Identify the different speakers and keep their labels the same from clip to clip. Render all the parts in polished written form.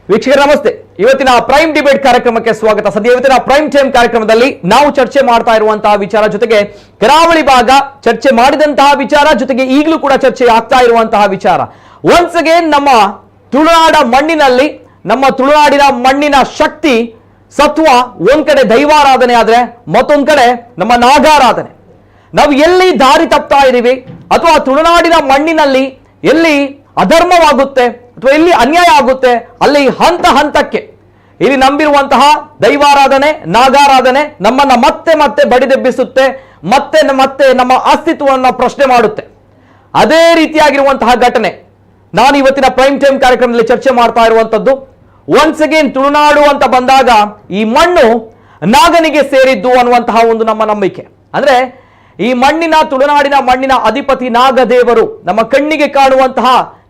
Speaker 1: ವೀಕ್ಷಕರೇ ನಮಸ್ತೆ. ಇವತ್ತಿನ prime debate ಕಾರ್ಯಕ್ರಮಕ್ಕೆ ಸ್ವಾಗತ. ಸದ್ಯ ಇವತ್ತಿನ ಪ್ರೈಮ್ ಟೈಮ್ ಕಾರ್ಯಕ್ರಮದಲ್ಲಿ ನಾವು ಚರ್ಚೆ ಮಾಡ್ತಾ ಇರುವಂತಹ ವಿಚಾರ ಜೊತೆಗೆ ಕರಾವಳಿ ಭಾಗ ಚರ್ಚೆ ಮಾಡಿದಂತಹ ವಿಚಾರ ಜೊತೆಗೆ ಈಗಲೂ ಕೂಡ ಚರ್ಚೆ ಆಗ್ತಾ ಇರುವಂತಹ ವಿಚಾರ, ಒನ್ಸ್ ಅಗೇನ್ ನಮ್ಮ ತುಳುನಾಡ ಮಣ್ಣಿನಲ್ಲಿ, ನಮ್ಮ ತುಳುನಾಡಿನ ಮಣ್ಣಿನ ಶಕ್ತಿ ಸತ್ವ ಒಂದ್ ಕಡೆ ದೈವಾರಾಧನೆ ಆದ್ರೆ ಮತ್ತೊಂದ್ ಕಡೆ ನಮ್ಮ ನಾಗಾರಾಧನೆ. ನಾವು ಎಲ್ಲಿ ದಾರಿ ತಪ್ತಾ ಇದೀವಿ ಅಥವಾ ತುಳುನಾಡಿನ ಮಣ್ಣಿನಲ್ಲಿ ಎಲ್ಲಿ ಅಧರ್ಮವಾಗುತ್ತೆ ಅಥವಾ ಎಲ್ಲಿ ಅನ್ಯಾಯ ಆಗುತ್ತೆ, ಅಲ್ಲಿ ಹಂತ ಹಂತಕ್ಕೆ ಇಲ್ಲಿ ನಂಬಿರುವಂತಹ ದೈವಾರಾಧನೆ, ನಾಗಾರಾಧನೆ ನಮ್ಮನ್ನ ಮತ್ತೆ ಮತ್ತೆ ಬಡಿದೆಬ್ಬಿಸುತ್ತೆ, ಮತ್ತೆ ಮತ್ತೆ ನಮ್ಮ ಅಸ್ತಿತ್ವವನ್ನು ಪ್ರಶ್ನೆ ಮಾಡುತ್ತೆ. ಅದೇ ರೀತಿಯಾಗಿರುವಂತಹ ಘಟನೆ ನಾನು ಇವತ್ತಿನ ಪ್ರೈಮ್ ಟೈಮ್ ಕಾರ್ಯಕ್ರಮದಲ್ಲಿ ಚರ್ಚೆ ಮಾಡ್ತಾ ಇರುವಂತದ್ದು. ಒನ್ಸ್ ಅಗೇನ್ ತುಳುನಾಡು ಅಂತ ಬಂದಾಗ ಈ ಮಣ್ಣು ನಾಗನಿಗೆ ಸೇರಿದ್ದು ಅನ್ನುವಂತಹ ಒಂದು ನಮ್ಮ ನಂಬಿಕೆ. ಅಂದ್ರೆ ಈ ಮಣ್ಣಿನ, ತುಳುನಾಡಿನ ಮಣ್ಣಿನ ಅಧಿಪತಿ ನಾಗದೇವರು. ನಮ್ಮ ಕಣ್ಣಿಗೆ ಕಾಣುವಂತಹ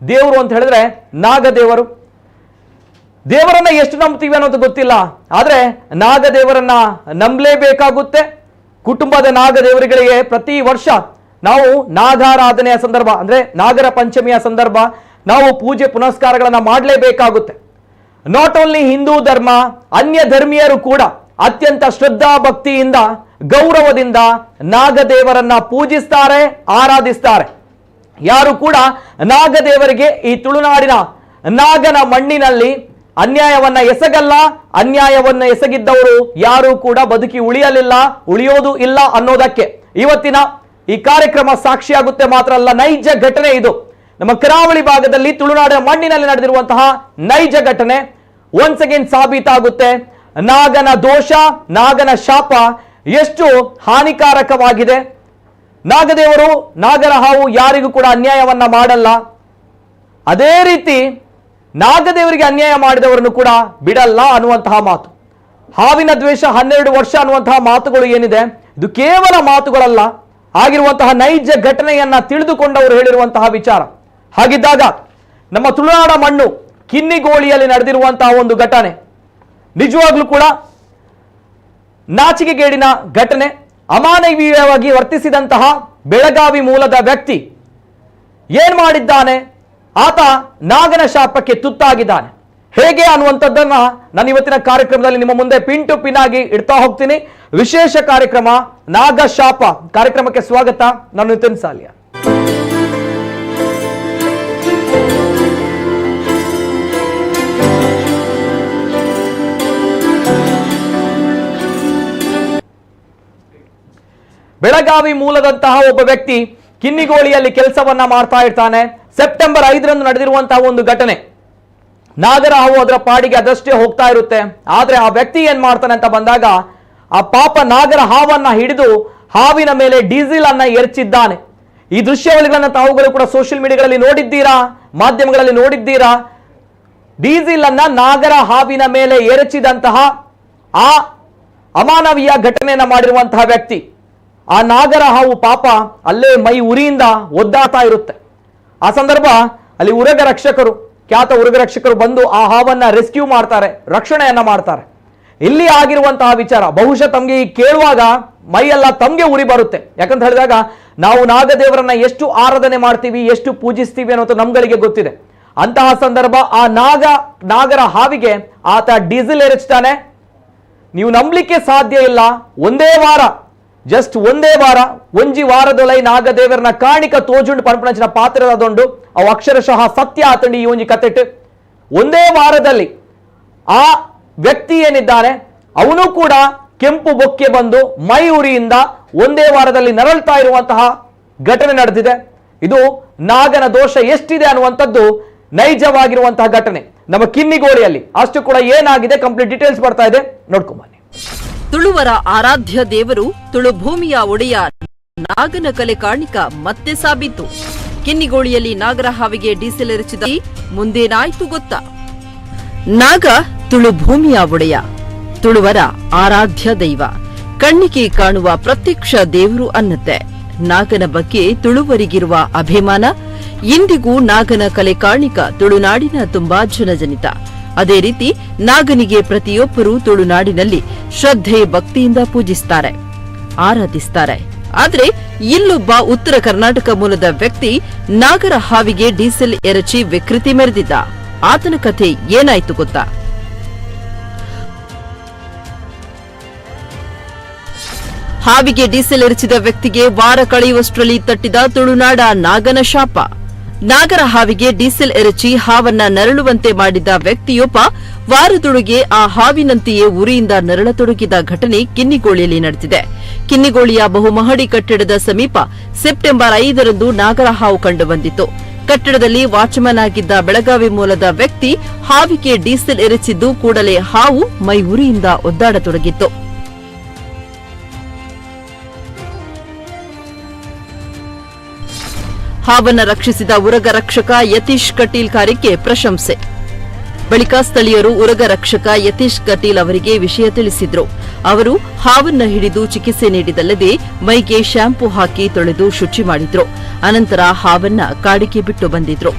Speaker 1: ದೇವರು ಅಂತ ಹೇಳಿದ್ರೆ ನಾಗದೇವರು. ದೇವರನ್ನ ಎಷ್ಟು ನಂಬ್ತೀವಿ ಅನ್ನೋದು ಗೊತ್ತಿಲ್ಲ, ಆದ್ರೆ ನಾಗದೇವರನ್ನ ನಂಬಲೇಬೇಕಾಗುತ್ತೆ. ಕುಟುಂಬದ ನಾಗದೇವರುಗಳಿಗೆ ಪ್ರತಿ ವರ್ಷ ನಾವು ನಾಗಾರಾಧನೆಯ ಸಂದರ್ಭ, ಅಂದ್ರೆ ನಾಗರ ಪಂಚಮಿಯ ಸಂದರ್ಭ ನಾವು ಪೂಜೆ ಪುನಸ್ಕಾರಗಳನ್ನ ಮಾಡಲೇಬೇಕಾಗುತ್ತೆ. Not only Hindu ಧರ್ಮ, ಅನ್ಯ ಧರ್ಮೀಯರು ಕೂಡ ಅತ್ಯಂತ ಶ್ರದ್ಧಾ ಭಕ್ತಿಯಿಂದ, ಗೌರವದಿಂದ ನಾಗದೇವರನ್ನ ಪೂಜಿಸ್ತಾರೆ, ಆರಾಧಿಸ್ತಾರೆ. ಯಾರು ಕೂಡ ನಾಗದೇವರಿಗೆ ಈ ತುಳುನಾಡಿನ ನಾಗನ ಮಣ್ಣಿನಲ್ಲಿ ಅನ್ಯಾಯವನ್ನ ಎಸಗಲ್ಲ. ಅನ್ಯಾಯವನ್ನ ಎಸಗಿದ್ದವರು ಯಾರು ಕೂಡ ಬದುಕಿ ಉಳಿಯಲಿಲ್ಲ, ಉಳಿಯೋದು ಇಲ್ಲ ಅನ್ನೋದಕ್ಕೆ ಇವತ್ತಿನ ಈ ಕಾರ್ಯಕ್ರಮ ಸಾಕ್ಷಿಯಾಗುತ್ತೆ. ಮಾತ್ರ ಅಲ್ಲ, ನೈಜ ಘಟನೆ ಇದು. ನಮ್ಮ ಕರಾವಳಿ ಭಾಗದಲ್ಲಿ ತುಳುನಾಡಿನ ಮಣ್ಣಿನಲ್ಲಿ ನಡೆದಿರುವಂತಹ ನೈಜ ಘಟನೆ ಒನ್ಸ್ ಅಗೇನ್ ಸಾಬೀತಾಗುತ್ತೆ. ನಾಗನ ದೋಷ, ನಾಗನ ಶಾಪ ಎಷ್ಟು ಹಾನಿಕಾರಕವಾಗಿದೆ. ನಾಗದೇವರು, ನಾಗರ ಹಾವು ಯಾರಿಗೂ ಕೂಡ ಅನ್ಯಾಯವನ್ನ ಮಾಡಲ್ಲ. ಅದೇ ರೀತಿ ನಾಗದೇವರಿಗೆ ಅನ್ಯಾಯ ಮಾಡಿದವರನ್ನು ಕೂಡ ಬಿಡಲ್ಲ ಅನ್ನುವಂತಹ ಮಾತು. ಹಾವಿನ ದ್ವೇಷ 12 ವರ್ಷ ಅನ್ನುವಂತಹ ಮಾತುಗಳು ಏನಿದೆ, ಇದು ಕೇವಲ ಮಾತುಗಳಲ್ಲ, ಆಗಿರುವಂತಹ ನೈಜ ಘಟನೆಯನ್ನ ತಿಳಿದುಕೊಂಡವರು ಹೇಳಿರುವಂತಹ ವಿಚಾರ. ಹಾಗಿದ್ದಾಗ ನಮ್ಮ ತುಳುನಾಡ ಮಣ್ಣು ಕಿನ್ನಿಗೋಳಿಯಲ್ಲಿ ನಡೆದಿರುವಂತಹ ಒಂದು ಘಟನೆ ನಿಜವಾಗ್ಲೂ ಕೂಡ ನಾಚಿಕೆಗೇಡಿನ ಘಟನೆ. ಅಮಾನವೀಯವಾಗಿ ವರ್ತಿಸಿದಂತಹ ಬೆಳಗಾವಿ ಮೂಲದ ವ್ಯಕ್ತಿ ಏನ್ ಮಾಡಿದ್ದಾನೆ? ಆತ ನಾಗನ ಶಾಪಕ್ಕೆ ತುತ್ತಾಗಿದ್ದಾನೆ. ಹೇಗೆ ಅನ್ನುವಂಥದ್ದನ್ನ ನಾನು ಇವತ್ತಿನ ಕಾರ್ಯಕ್ರಮದಲ್ಲಿ ನಿಮ್ಮ ಮುಂದೆ pin to pin ಆಗಿ ಇಡ್ತಾ ಹೋಗ್ತೀನಿ. ವಿಶೇಷ ಕಾರ್ಯಕ್ರಮ ನಾಗ ಶಾಪ ಕಾರ್ಯಕ್ರಮಕ್ಕೆ ಸ್ವಾಗತ. ನಾನು ನಿತಿನ್ ಸಾಲಿಯ. ಬೆಳಗಾವಿ ಮೂಲದಂತಹ ಒಬ್ಬ ವ್ಯಕ್ತಿ ಕಿನ್ನಿಗೋಳಿಯಲ್ಲಿ ಕೆಲಸವನ್ನ ಮಾಡ್ತಾ ಇರ್ತಾನೆ. ಸೆಪ್ಟೆಂಬರ್ 5ರಂದು ನಡೆದಿರುವಂತಹ ಒಂದು ಘಟನೆ. ನಾಗರ ಹಾವು ಅದರ ಪಾಡಿಗೆ ಅದಷ್ಟೇ ಹೋಗ್ತಾ ಇರುತ್ತೆ. ಆದ್ರೆ ಆ ವ್ಯಕ್ತಿ ಏನ್ ಮಾಡ್ತಾನೆ ಅಂತ ಬಂದಾಗ, ಆ ಪಾಪ ನಾಗರ ಹಾವನ್ನ ಹಿಡಿದು ಹಾವಿನ ಮೇಲೆ ಡೀಸೆಲ್ ಅನ್ನ ಎರಚಿದ್ದಾನೆ. ಈ ದೃಶ್ಯಾವಳಿಗಳನ್ನ ತಾವುಗಳು ಕೂಡ ಸೋಷಿಯಲ್ ಮೀಡಿಯಾಗಳಲ್ಲಿ ನೋಡಿದ್ದೀರಾ, ಮಾಧ್ಯಮಗಳಲ್ಲಿ ನೋಡಿದ್ದೀರಾ. ಡೀಸೆಲ್ ಅನ್ನ ನಾಗರ ಹಾವಿನ ಮೇಲೆ ಎರಚಿದಂತಹ ಆ ಅಮಾನವೀಯ ಘಟನೆಯನ್ನ ಮಾಡಿರುವಂತಹ ವ್ಯಕ್ತಿ, ಆ ನಾಗರ ಹಾವು ಪಾಪ ಅಲ್ಲೇ ಮೈ ಉರಿಯಿಂದ ಒದ್ದಾಡ್ತಾ ಇರುತ್ತೆ. ಆ ಸಂದರ್ಭ ಅಲ್ಲಿ ಉರಗ ರಕ್ಷಕರು, ಖ್ಯಾತ ಉರಗ ರಕ್ಷಕರು ಬಂದು ಆ ಹಾವನ್ನ ರೆಸ್ಕ್ಯೂ ಮಾಡ್ತಾರೆ, ರಕ್ಷಣೆಯನ್ನ ಮಾಡ್ತಾರೆ. ಇಲ್ಲಿ ಆಗಿರುವಂತಹ ವಿಚಾರ ಬಹುಶಃ ತಮ್ಗೆ ಈ ಕೇಳುವಾಗ ಮೈಯೆಲ್ಲ ತಮ್ಗೆ ಉರಿ ಬರುತ್ತೆ. ಯಾಕಂತ ಹೇಳಿದಾಗ ನಾವು ನಾಗದೇವರನ್ನ ಎಷ್ಟು ಆರಾಧನೆ ಮಾಡ್ತೀವಿ, ಎಷ್ಟು ಪೂಜಿಸ್ತೀವಿ ಅನ್ನೋದು ನಮ್ಗಳಿಗೆ ಗೊತ್ತಿದೆ. ಅಂತಹ ಸಂದರ್ಭ ಆ ನಾಗರ ಹಾವಿಗೆ ಆತ ಡೀಸೆಲ್ ಎರಚ್ತಾನೆ. ನೀವು ನಂಬಲಿಕ್ಕೆ ಸಾಧ್ಯ ಇಲ್ಲ, ಒಂದೇ ವಾರ, ಜಸ್ಟ್ ಒಂದೇ ವಾರ, ಒಂಜಿ ವಾರದೊಲೈ ನಾಗದೇವರನ ಕಾಣಿಕ ತೋಜುಂಡು ಪಂಪಣಂಚಿನ ಪಾತ್ರದೊಂಡು ಅವು ಅಕ್ಷರಶಃ ಸತ್ಯ ಆತಂಡಿ. ಈ ಒಂಜಿ ಕತೆಟ್ ಒಂದೇ ವಾರದಲ್ಲಿ ಆ ವ್ಯಕ್ತಿ ಏನಿದ್ದಾನೆ ಅವನು ಕೂಡ ಕೆಂಪು ಬೊಕ್ಕೆ ಬಂದು ಮೈ ಉರಿಯಿಂದ ಒಂದೇ ವಾರದಲ್ಲಿ ನರಳ್ತಾ ಇರುವಂತಹ ಘಟನೆ ನಡೆದಿದೆ. ಇದು ನಾಗನ ದೋಷ ಎಷ್ಟಿದೆ ಅನ್ನುವಂಥದ್ದು ನೈಜವಾಗಿರುವಂತಹ ಘಟನೆ ನಮ್ಮ ಕಿನ್ನಿಗೋಳಿಯಲ್ಲಿ. ಅಷ್ಟು ಕೂಡ ಏನಾಗಿದೆ ಕಂಪ್ಲೀಟ್ ಡೀಟೇಲ್ಸ್ ಬರ್ತಾ ಇದೆ, ನೋಡ್ಕೊಂಬನ್ನಿ.
Speaker 2: ತುಳುವರ ಆರಾಧ್ಯ ದೇವರು, ತುಳುಭೂಮಿಯ ಒಡೆಯ ನಾಗನ ಕಲೆ ಕಾಣಿಕ ಮತ್ತೆ ಸಾಬೀತು. ಕಿನ್ನಿಗೋಳಿಯಲ್ಲಿ ನಾಗರ ಹಾವಿಗೆ ಡೀಸೆಲ್ ಎರಚಿದ ಮುಂದೇನಾಯ್ತು ಗೊತ್ತಾ? ನಾಗ ತುಳುಭೂಮಿಯ ಒಡೆಯ, ತುಳುವರ ಆರಾಧ್ಯ ದೈವ, ಕಣ್ಣಿಗೆ ಕಾಣುವ ಪ್ರತ್ಯಕ್ಷ ದೇವರು ಅನ್ನತ್ತೆ. ನಾಗನ ಬಗ್ಗೆ ತುಳುವರಿಗಿರುವ ಅಭಿಮಾನ ಇಂದಿಗೂ ನಾಗನ ಕಲೆ ಕಾಣಿಕ ತುಳುನಾಡಿನ ತುಂಬಾ ಜನಜನಿತ. ಅದೇ ರೀತಿ ನಾಗನಿಗೆ ಪ್ರತಿಯೊಬ್ಬರೂ ತುಳುನಾಡಿನಲ್ಲಿ ಶ್ರದ್ಧೆ ಭಕ್ತಿಯಿಂದ ಪೂಜಿಸ್ತಾರೆ, ಆರಾಧಿಸ್ತಾರೆ. ಆದರೆ ಇಲ್ಲೊಬ್ಬ ಉತ್ತರ ಕರ್ನಾಟಕ ಮೂಲದ ವ್ಯಕ್ತಿ ನಾಗರ ಹಾವಿಗೆ ಡೀಸೆಲ್ ಎರಚಿ ವಿಕೃತಿ ಮೆರೆದಿದ್ದ. ಆತನ ಕಥೆ ಏನಾಯ್ತು ಗೊತ್ತಾ? ಹಾವಿಗೆ ಡೀಸೆಲ್ ಎರಚಿದ ವ್ಯಕ್ತಿಗೆ ವಾರ ಕಳೆಯುವಷ್ಟರಲ್ಲಿ ತಟ್ಟಿದ ತುಳುನಾಡ ನಾಗನ ಶಾಪ. ನಾಗರ ಹಾವಿಗೆ ಡೀಸೆಲ್ ಎರಚಿ ಹಾವನ್ನ ನರಳುವಂತೆ ಮಾಡಿದ ವ್ಯಕ್ತಿಯೊಬ್ಬ ವಾರದೊಳಗೆ ಆ ಹಾವಿನಂತೆಯೇ ಉರಿಯಿಂದ ನರಳತೊಡಗಿದ ಘಟನೆ ಕಿನ್ನಿಗೋಳಿಯಲ್ಲಿ ನಡೆದಿದೆ. ಕಿನ್ನಿಗೋಳಿಯ ಬಹುಮಹಡಿ ಕಟ್ಟಡದ ಸಮೀಪ ಸೆಪ್ಟೆಂಬರ್ 5ರಂದು ನಾಗರ ಹಾವು ಕಂಡುಬಂದಿತ್ತು. ಕಟ್ಟಡದಲ್ಲಿ ವಾಚ್ಮನ್ ಆಗಿದ್ದ ಬೆಳಗಾವಿ ಮೂಲದ ವ್ಯಕ್ತಿ ಹಾವಿಗೆ ಡೀಸೆಲ್ ಎರಚಿದ್ದು ಕೂಡಲೇ ಹಾವು ಮೈ ಉರಿಯಿಂದ ಒದ್ದಾಡತೊಡಗಿತ್ತು. ಹಾವನ್ನ ರಕ್ಷಿಸಿದ ಉರಗ ರಕ್ಷಕ ಯತೀಶ್ ಕಟೀಲ್ ಕಾರ್ಯಕ್ಕೆ ಪ್ರಶಂಸೆ. ಬಳಿಕ ಸ್ಥಳೀಯರು ಉರಗ ರಕ್ಷಕ ಯತೀಶ್ ಕಟೀಲ್ ಅವರಿಗೆ ವಿಷಯ ತಿಳಿಸಿದ್ರು. ಅವರು ಹಾವನ್ನ ಹಿಡಿದು ಚಿಕಿತ್ಸೆ ನೀಡಿದಲ್ಲದೆ ಮೈಗೆ ಶಾಂಪೂ ಹಾಕಿ ತೊಳೆದು ಶುಚಿ ಮಾಡಿದ್ರು. ಅನಂತರ ಹಾವನ್ನ ಕಾಡಿಗೆ ಬಿಟ್ಟು ಬಂದಿದ್ರು.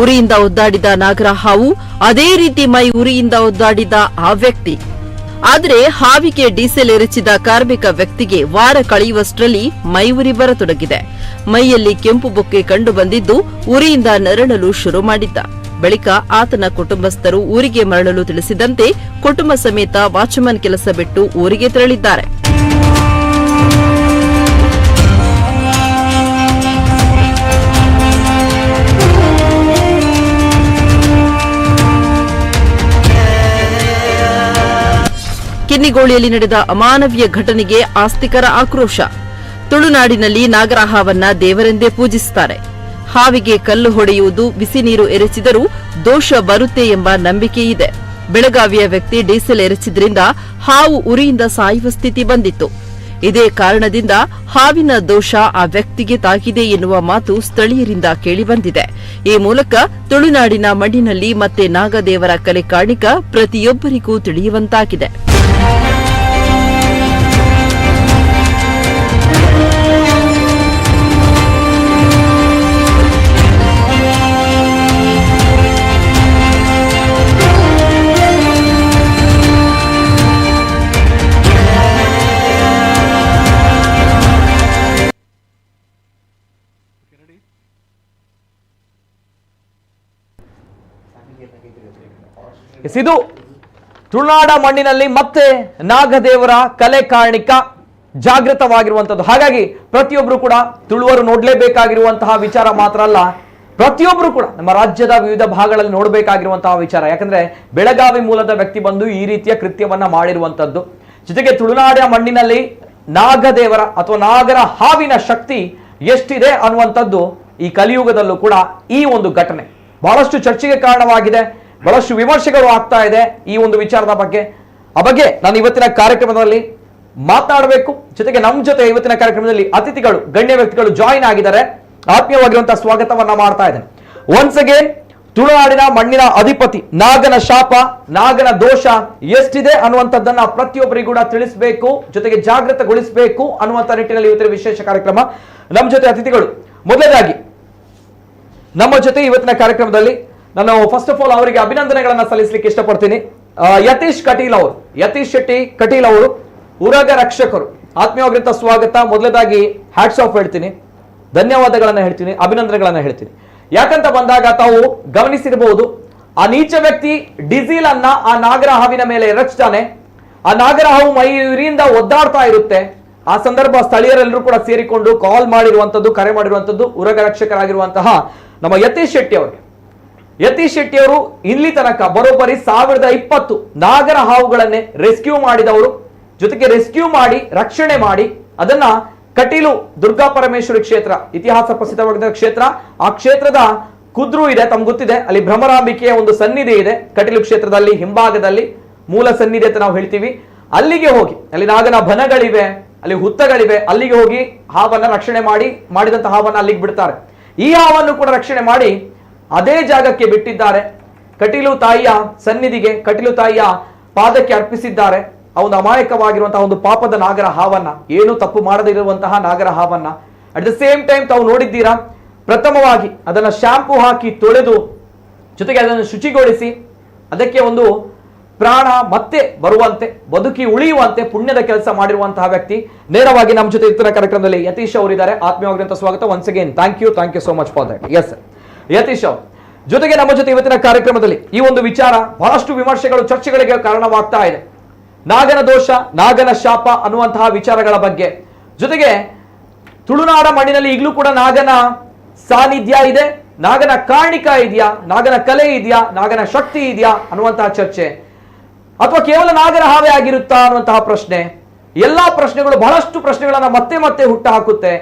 Speaker 2: ಉರಿಯಿಂದ ಒದ್ದಾಡಿದ ನಾಗರ ಹಾವು ಅದೇ ರೀತಿ ಮೈ ಉರಿಯಿಂದ ಒದ್ದಾಡಿದ ಆ ವ್ಯಕ್ತಿ. ಆದರೆ ಹಾವಿಗೆ ಡೀಸೆಲ್ ಎರಚಿದ ಕಾರ್ಮಿಕ ವ್ಯಕ್ತಿಗೆ ವಾರ ಕಳೆಯುವಷ್ಟರಲ್ಲಿ ಮೈ ಉರಿ ಬರತೊಡಗಿದೆ. ಮೈಯಲ್ಲಿ ಕೆಂಪು ಬೊಕ್ಕೆ ಕಂಡು ಬಂದಿದ್ದು ಉರಿಯಿಂದ ನರಳಲು ಶುರು ಮಾಡಿದ್ದ. ಬಳಿಕ ಆತನ ಕುಟುಂಬಸ್ಥರು ಊರಿಗೆ ಮರಳಲು ತಿಳಿಸಿದಂತೆ ಕುಟುಂಬ ಸಮೇತ ವಾಚ್ಮನ್ ಕೆಲಸ ಬಿಟ್ಟು ಊರಿಗೆ ತೆರಳಿದ್ದಾರೆ. ಕಿನ್ನಿಗೋಳಿಯಲ್ಲಿ ನಡೆದ ಅಮಾನವೀಯ ಘಟನೆಗೆ ಆಸ್ತಿಕರ ಆಕ್ರೋಶ. ತುಳುನಾಡಿನಲ್ಲಿ ನಾಗರ ಹಾವನ್ನ ದೇವರೆಂದೇ ಪೂಜಿಸುತ್ತಾರೆ. ಹಾವಿಗೆ ಕಲ್ಲು ಹೊಡೆಯುವುದು, ಬಿಸಿ ನೀರು ಎರಚಿದರೂ ದೋಷ ಬರುತ್ತೆ ಎಂಬ ನಂಬಿಕೆ ಇದೆ. ಬೆಳಗಾವಿಯ ವ್ಯಕ್ತಿ ಡೀಸೆಲ್ ಎರಚಿದ್ರಿಂದ ಹಾವು ಉರಿಯಿಂದ ಸಾಯುವ ಸ್ಥಿತಿ ಬಂದಿತ್ತು. ಇದೇ ಕಾರಣದಿಂದ ಹಾವಿನ ದೋಷ ಆ ವ್ಯಕ್ತಿಗೆ ತಾಗಿದೆ ಎನ್ನುವ ಮಾತು ಸ್ಥಳೀಯರಿಂದ ಕೇಳಿಬಂದಿದೆ. ಈ ಮೂಲಕ ತುಳುನಾಡಿನ ಮಣ್ಣಿನಲ್ಲಿ ಮತ್ತೆ ನಾಗದೇವರ ಕಲೆ ಕಾಣಿಕ ಪ್ರತಿಯೊಬ್ಬರಿಗೂ ತಿಳಿಯುವಂತಾಗಿದೆ.
Speaker 1: ಇದು ತುಳುನಾಡ ಮಣ್ಣಿನಲ್ಲಿ ಮತ್ತೆ ನಾಗದೇವರ ಕಲೆ ಕಾರಣಿಕ ಜಾಗೃತವಾಗಿರುವಂತದ್ದು. ಹಾಗಾಗಿ ಪ್ರತಿಯೊಬ್ಬರು ಕೂಡ ತುಳುವರು ನೋಡ್ಲೇಬೇಕಾಗಿರುವಂತಹ ವಿಚಾರ ಮಾತ್ರ ಅಲ್ಲ, ಪ್ರತಿಯೊಬ್ಬರು ಕೂಡ ನಮ್ಮ ರಾಜ್ಯದ ವಿವಿಧ ಭಾಗಗಳಲ್ಲಿ ನೋಡಬೇಕಾಗಿರುವಂತಹ ವಿಚಾರ. ಯಾಕಂದ್ರೆ ಬೆಳಗಾವಿ ಮೂಲದ ವ್ಯಕ್ತಿ ಬಂದು ಈ ರೀತಿಯ ಕೃತ್ಯವನ್ನ ಮಾಡಿರುವಂತದ್ದು, ಜೊತೆಗೆ ತುಳುನಾಡ ಮಣ್ಣಿನಲ್ಲಿ ನಾಗದೇವರ ಅಥವಾ ನಾಗರ ಹಾವಿನ ಶಕ್ತಿ ಎಷ್ಟಿದೆ ಅನ್ನುವಂಥದ್ದು ಈ ಕಲಿಯುಗದಲ್ಲೂ ಕೂಡ ಈ ಒಂದು ಘಟನೆ ಬಹಳಷ್ಟು ಚರ್ಚೆಗೆ ಕಾರಣವಾಗಿದೆ. ಬಹಳಷ್ಟು ವಿಮರ್ಶೆಗಳು ಆಗ್ತಾ ಇದೆ ಈ ಒಂದು ವಿಚಾರದ ಬಗ್ಗೆ. ಆ ಬಗ್ಗೆ ನಾನು ಇವತ್ತಿನ ಕಾರ್ಯಕ್ರಮದಲ್ಲಿ ಮಾತನಾಡಬೇಕು. ಜೊತೆಗೆ ನಮ್ಮ ಜೊತೆ ಇವತ್ತಿನ ಕಾರ್ಯಕ್ರಮದಲ್ಲಿ ಅತಿಥಿಗಳು, ಗಣ್ಯ ವ್ಯಕ್ತಿಗಳು ಜಾಯಿನ್ ಆಗಿದ್ದಾರೆ. ಆತ್ಮೀಯವಾಗಿರುವಂತಹ ಸ್ವಾಗತವನ್ನ ಮಾಡ್ತಾ ಇದ್ದೇನೆ. ಒನ್ಸ್ ಅಗೇನ್ ತುಳುನಾಡಿನ ಮಣ್ಣಿನ ಅಧಿಪತಿ ನಾಗನ ಶಾಪ, ನಾಗನ ದೋಷ ಎಷ್ಟಿದೆ ಅನ್ನುವಂಥದ್ದನ್ನ ಪ್ರತಿಯೊಬ್ಬರಿಗೂ ಕೂಡ ತಿಳಿಸಬೇಕು, ಜೊತೆಗೆ ಜಾಗೃತಗೊಳಿಸಬೇಕು ಅನ್ನುವಂಥ ನಿಟ್ಟಿನಲ್ಲಿ ಇವತ್ತಿನ ವಿಶೇಷ ಕಾರ್ಯಕ್ರಮ. ನಮ್ಮ ಜೊತೆ ಅತಿಥಿಗಳು, ಮೊದಲನೇದಾಗಿ ನಮ್ಮ ಜೊತೆ ಇವತ್ತಿನ ಕಾರ್ಯಕ್ರಮದಲ್ಲಿ ನಾನು first of all ಅವರಿಗೆ ಅಭಿನಂದನೆಗಳನ್ನ ಸಲ್ಲಿಸಲಿಕ್ಕೆ ಇಷ್ಟಪಡ್ತೀನಿ. ಯತೀಶ್ ಕಟೀಲ್ ಅವರು, ಯತೀಶ್ ಶೆಟ್ಟಿ ಕಟೀಲ್ ಅವರು ಉರಗ ರಕ್ಷಕರು. ಆತ್ಮೀಯವಾಗಿರಂತ ಸ್ವಾಗತ. ಮೊದಲನೇದಾಗಿ ಹ್ಯಾಟ್ಸ್ ಆಫ್ ಹೇಳ್ತೀನಿ, ಧನ್ಯವಾದಗಳನ್ನ ಹೇಳ್ತೀನಿ, ಅಭಿನಂದನೆಗಳನ್ನ ಹೇಳ್ತೀನಿ. ಯಾಕಂತ ಬಂದಾಗ ತಾವು ಗಮನಿಸಿರಬಹುದು, ಆ ನೀಚ ವ್ಯಕ್ತಿ ಡೀಸೆಲ್ ಅನ್ನ ಆ ನಾಗರ ಹಾವಿನ ಮೇಲೆ ಎರಚ್ತಾನೆ. ಆ ನಾಗರ ಹಾವು ಮೈಯಿಂದ ಒದ್ದಾಡ್ತಾ ಇರುತ್ತೆ. ಆ ಸಂದರ್ಭ ಸ್ಥಳೀಯರೆಲ್ಲರೂ ಕೂಡ ಸೇರಿಕೊಂಡು ಕಾಲ್ ಮಾಡಿರುವಂತದ್ದು, ಕರೆ ಮಾಡಿರುವಂತದ್ದು ಉರಗ ರಕ್ಷಕರಾಗಿರುವಂತಹ ನಮ್ಮ ಯತೀಶ್ ಶೆಟ್ಟಿ ಅವರಿಗೆ. ಯತೀಶ್ ಶೆಟ್ಟಿ ಅವರು ಇಲ್ಲಿ ತನಕ ಬರೋಬ್ಬರಿ 1020 ನಾಗರ ಹಾವುಗಳನ್ನೇ ರೆಸ್ಕ್ಯೂ ಮಾಡಿದವರು. ಜೊತೆಗೆ ರೆಸ್ಕ್ಯೂ ಮಾಡಿ ರಕ್ಷಣೆ ಮಾಡಿ ಅದನ್ನ ಕಟೀಲು ದುರ್ಗಾ ಪರಮೇಶ್ವರಿ ಕ್ಷೇತ್ರ, ಇತಿಹಾಸ ಪ್ರಸಿದ್ಧವಾಗಿದ್ದ ಕ್ಷೇತ್ರ, ಆ ಕ್ಷೇತ್ರದ ಕುದ್ರು ಇದೆ, ತಮ್ಗೆ ಗೊತ್ತಿದೆ, ಅಲ್ಲಿ ಭ್ರಮರಾಂಬಿಕೆಯ ಒಂದು ಸನ್ನಿಧಿ ಇದೆ ಕಟೀಲು ಕ್ಷೇತ್ರದಲ್ಲಿ ಹಿಂಭಾಗದಲ್ಲಿ ಮೂಲ ಸನ್ನಿಧಿ ಅಂತ ನಾವು ಹೇಳ್ತೀವಿ. ಅಲ್ಲಿಗೆ ಹೋಗಿ, ಅಲ್ಲಿ ನಾಗನ ಬನಗಳಿವೆ, ಅಲ್ಲಿ ಹುತ್ತಗಳಿವೆ, ಅಲ್ಲಿಗೆ ಹೋಗಿ ಹಾವನ್ನ ರಕ್ಷಣೆ ಮಾಡಿ, ಮಾಡಿದಂತ ಹಾವನ್ನ ಅಲ್ಲಿಗೆ ಬಿಡ್ತಾರೆ. ಈ ಹಾವನ್ನು ಕೂಡ ರಕ್ಷಣೆ ಮಾಡಿ ಅದೇ ಜಾಗಕ್ಕೆ ಬಿಟ್ಟಿದ್ದಾರೆ. ಕಟೀಲು ತಾಯಿಯ ಸನ್ನಿಧಿಗೆ, ಕಟೀಲು ತಾಯಿಯ ಪಾದಕ್ಕೆ ಅರ್ಪಿಸಿದ್ದಾರೆ ಆ ಒಂದು ಅಮಾಯಕವಾಗಿರುವಂತಹ ಒಂದು ಪಾಪದ ನಾಗರ ಹಾವನ್ನ, ಏನು ತಪ್ಪು ಮಾಡದಿರುವಂತಹ ನಾಗರ ಹಾವನ್ನ. At the same time ತಾವು ನೋಡಿದ್ದೀರಾ, ಪ್ರಥಮವಾಗಿ ಅದನ್ನು ಶಾಂಪೂ ಹಾಕಿ ತೊಳೆದು ಜೊತೆಗೆ ಅದನ್ನು ಶುಚಿಗೊಳಿಸಿ ಅದಕ್ಕೆ ಒಂದು ಪ್ರಾಣ ಮತ್ತೆ ಬರುವಂತೆ, ಬದುಕಿ ಉಳಿಯುವಂತೆ ಪುಣ್ಯದ ಕೆಲಸ ಮಾಡಿರುವಂತಹ ವ್ಯಕ್ತಿ ನೇರವಾಗಿ ನಮ್ಮ ಜೊತೆ ಇತರ ಕಾರ್ಯಕ್ರಮದಲ್ಲಿ ಯತೀಶ್ ಅವರಿದ್ದಾರೆ. ಆತ್ಮೀಯವಾಗಿರುವಂತಹ ಸ್ವಾಗತ. Once again thank you, thank you so much for that. Yes sir, Yathish ಅವರು ಜೊತೆಗೆ ನಮ್ಮ ಜೊತೆ ಇವತ್ತಿನ ಕಾರ್ಯಕ್ರಮದಲ್ಲಿ ಈ ಒಂದು ವಿಚಾರ ಬಹಳಷ್ಟು ವಿಮರ್ಶೆಗಳು, ಚರ್ಚೆಗಳಿಗೆ ಕಾರಣವಾಗ್ತಾ ಇದೆ. ನಾಗನ ದೋಷ, ನಾಗನ ಶಾಪ ಅನ್ನುವಂತಹ ವಿಚಾರಗಳ ಬಗ್ಗೆ, ಜೊತೆಗೆ ತುಳುನಾಡ ಮಣ್ಣಿನಲ್ಲಿ ಈಗಲೂ ಕೂಡ ನಾಗನ ಸಾನ್ನಿಧ್ಯ ಇದೆ, ನಾಗನ ಕಾರಣಿಕ ಇದೆಯಾ, ನಾಗನ ಕಲೆ ಇದೆಯಾ, ನಾಗನ ಶಕ್ತಿ ಇದೆಯಾ ಅನ್ನುವಂತಹ ಚರ್ಚೆ, ಅಥವಾ ಕೇವಲ ನಾಗರ ಹಾವೇ ಆಗಿರುತ್ತಾ ಅನ್ನುವಂತಹ ಪ್ರಶ್ನೆ, ಎಲ್ಲಾ ಪ್ರಶ್ನೆಗಳು ಬಹಳಷ್ಟು ಪ್ರಶ್ನೆಗಳನ್ನ ಮತ್ತೆ ಮತ್ತೆ ಹುಟ್ಟು ಹಾಕುತ್ತೆ.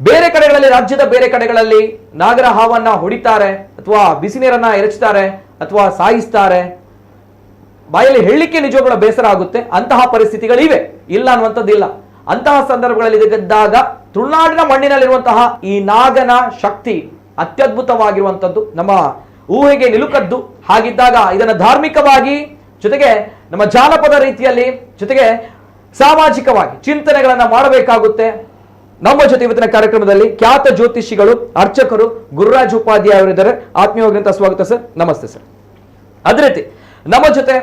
Speaker 1: ಬೇರೆ ಕಡೆಗಳಲ್ಲಿ, ರಾಜ್ಯದ ಬೇರೆ ಕಡೆಗಳಲ್ಲಿ ನಾಗರ ಹಾವನ್ನ ಹೊಡಿತಾರೆ ಅಥವಾ ಬಿಸಿ ನೀರನ್ನ ಎರಚ್ತಾರೆ ಅಥವಾ ಸಾಯಿಸ್ತಾರೆ. ಬಾಯಲ್ಲಿ ಹೇಳಲಿಕ್ಕೆ ನಿಜವಾಗ್ಲೂ ಬೇಸರ ಆಗುತ್ತೆ. ಅಂತಹ ಪರಿಸ್ಥಿತಿಗಳಿವೆ, ಇಲ್ಲ ಅನ್ನುವಂಥದ್ದಿಲ್ಲ. ಅಂತಹ ಸಂದರ್ಭಗಳಲ್ಲಿ ಇದ್ದಾಗ ತುಳುನಾಡಿನ ಮಣ್ಣಿನಲ್ಲಿರುವಂತಹ ಈ ನಾಗನ ಶಕ್ತಿ ಅತ್ಯದ್ಭುತವಾಗಿರುವಂಥದ್ದು, ನಮ್ಮ ಊಹೆಗೆ ನಿಲುಕದ್ದು. ಹಾಗಿದ್ದಾಗ ಇದನ್ನು ಧಾರ್ಮಿಕವಾಗಿ, ಜೊತೆಗೆ ನಮ್ಮ ಜಾನಪದ ರೀತಿಯಲ್ಲಿ, ಜೊತೆಗೆ ಸಾಮಾಜಿಕವಾಗಿ ಚಿಂತನೆಗಳನ್ನ ಮಾಡಬೇಕಾಗುತ್ತೆ. ನಮ್ಮ ಜೊತೆ ಇವತ್ತಿನ ಕಾರ್ಯಕ್ರಮದಲ್ಲಿ ಖ್ಯಾತ ಜ್ಯೋತಿಷಿಗಳು, ಅರ್ಚಕರು ಗುರುರಾಜ್ ಉಪಾಧ್ಯಾಯ ಅವರಿದ್ದಾರೆ. ಆತ್ಮೀಯವಾಗಿರುವಂತಹ ಸ್ವಾಗತ ಸರ್, ನಮಸ್ತೆ ಸರ್. ಅದೇ ರೀತಿ ನಮ್ಮ ಜೊತೆ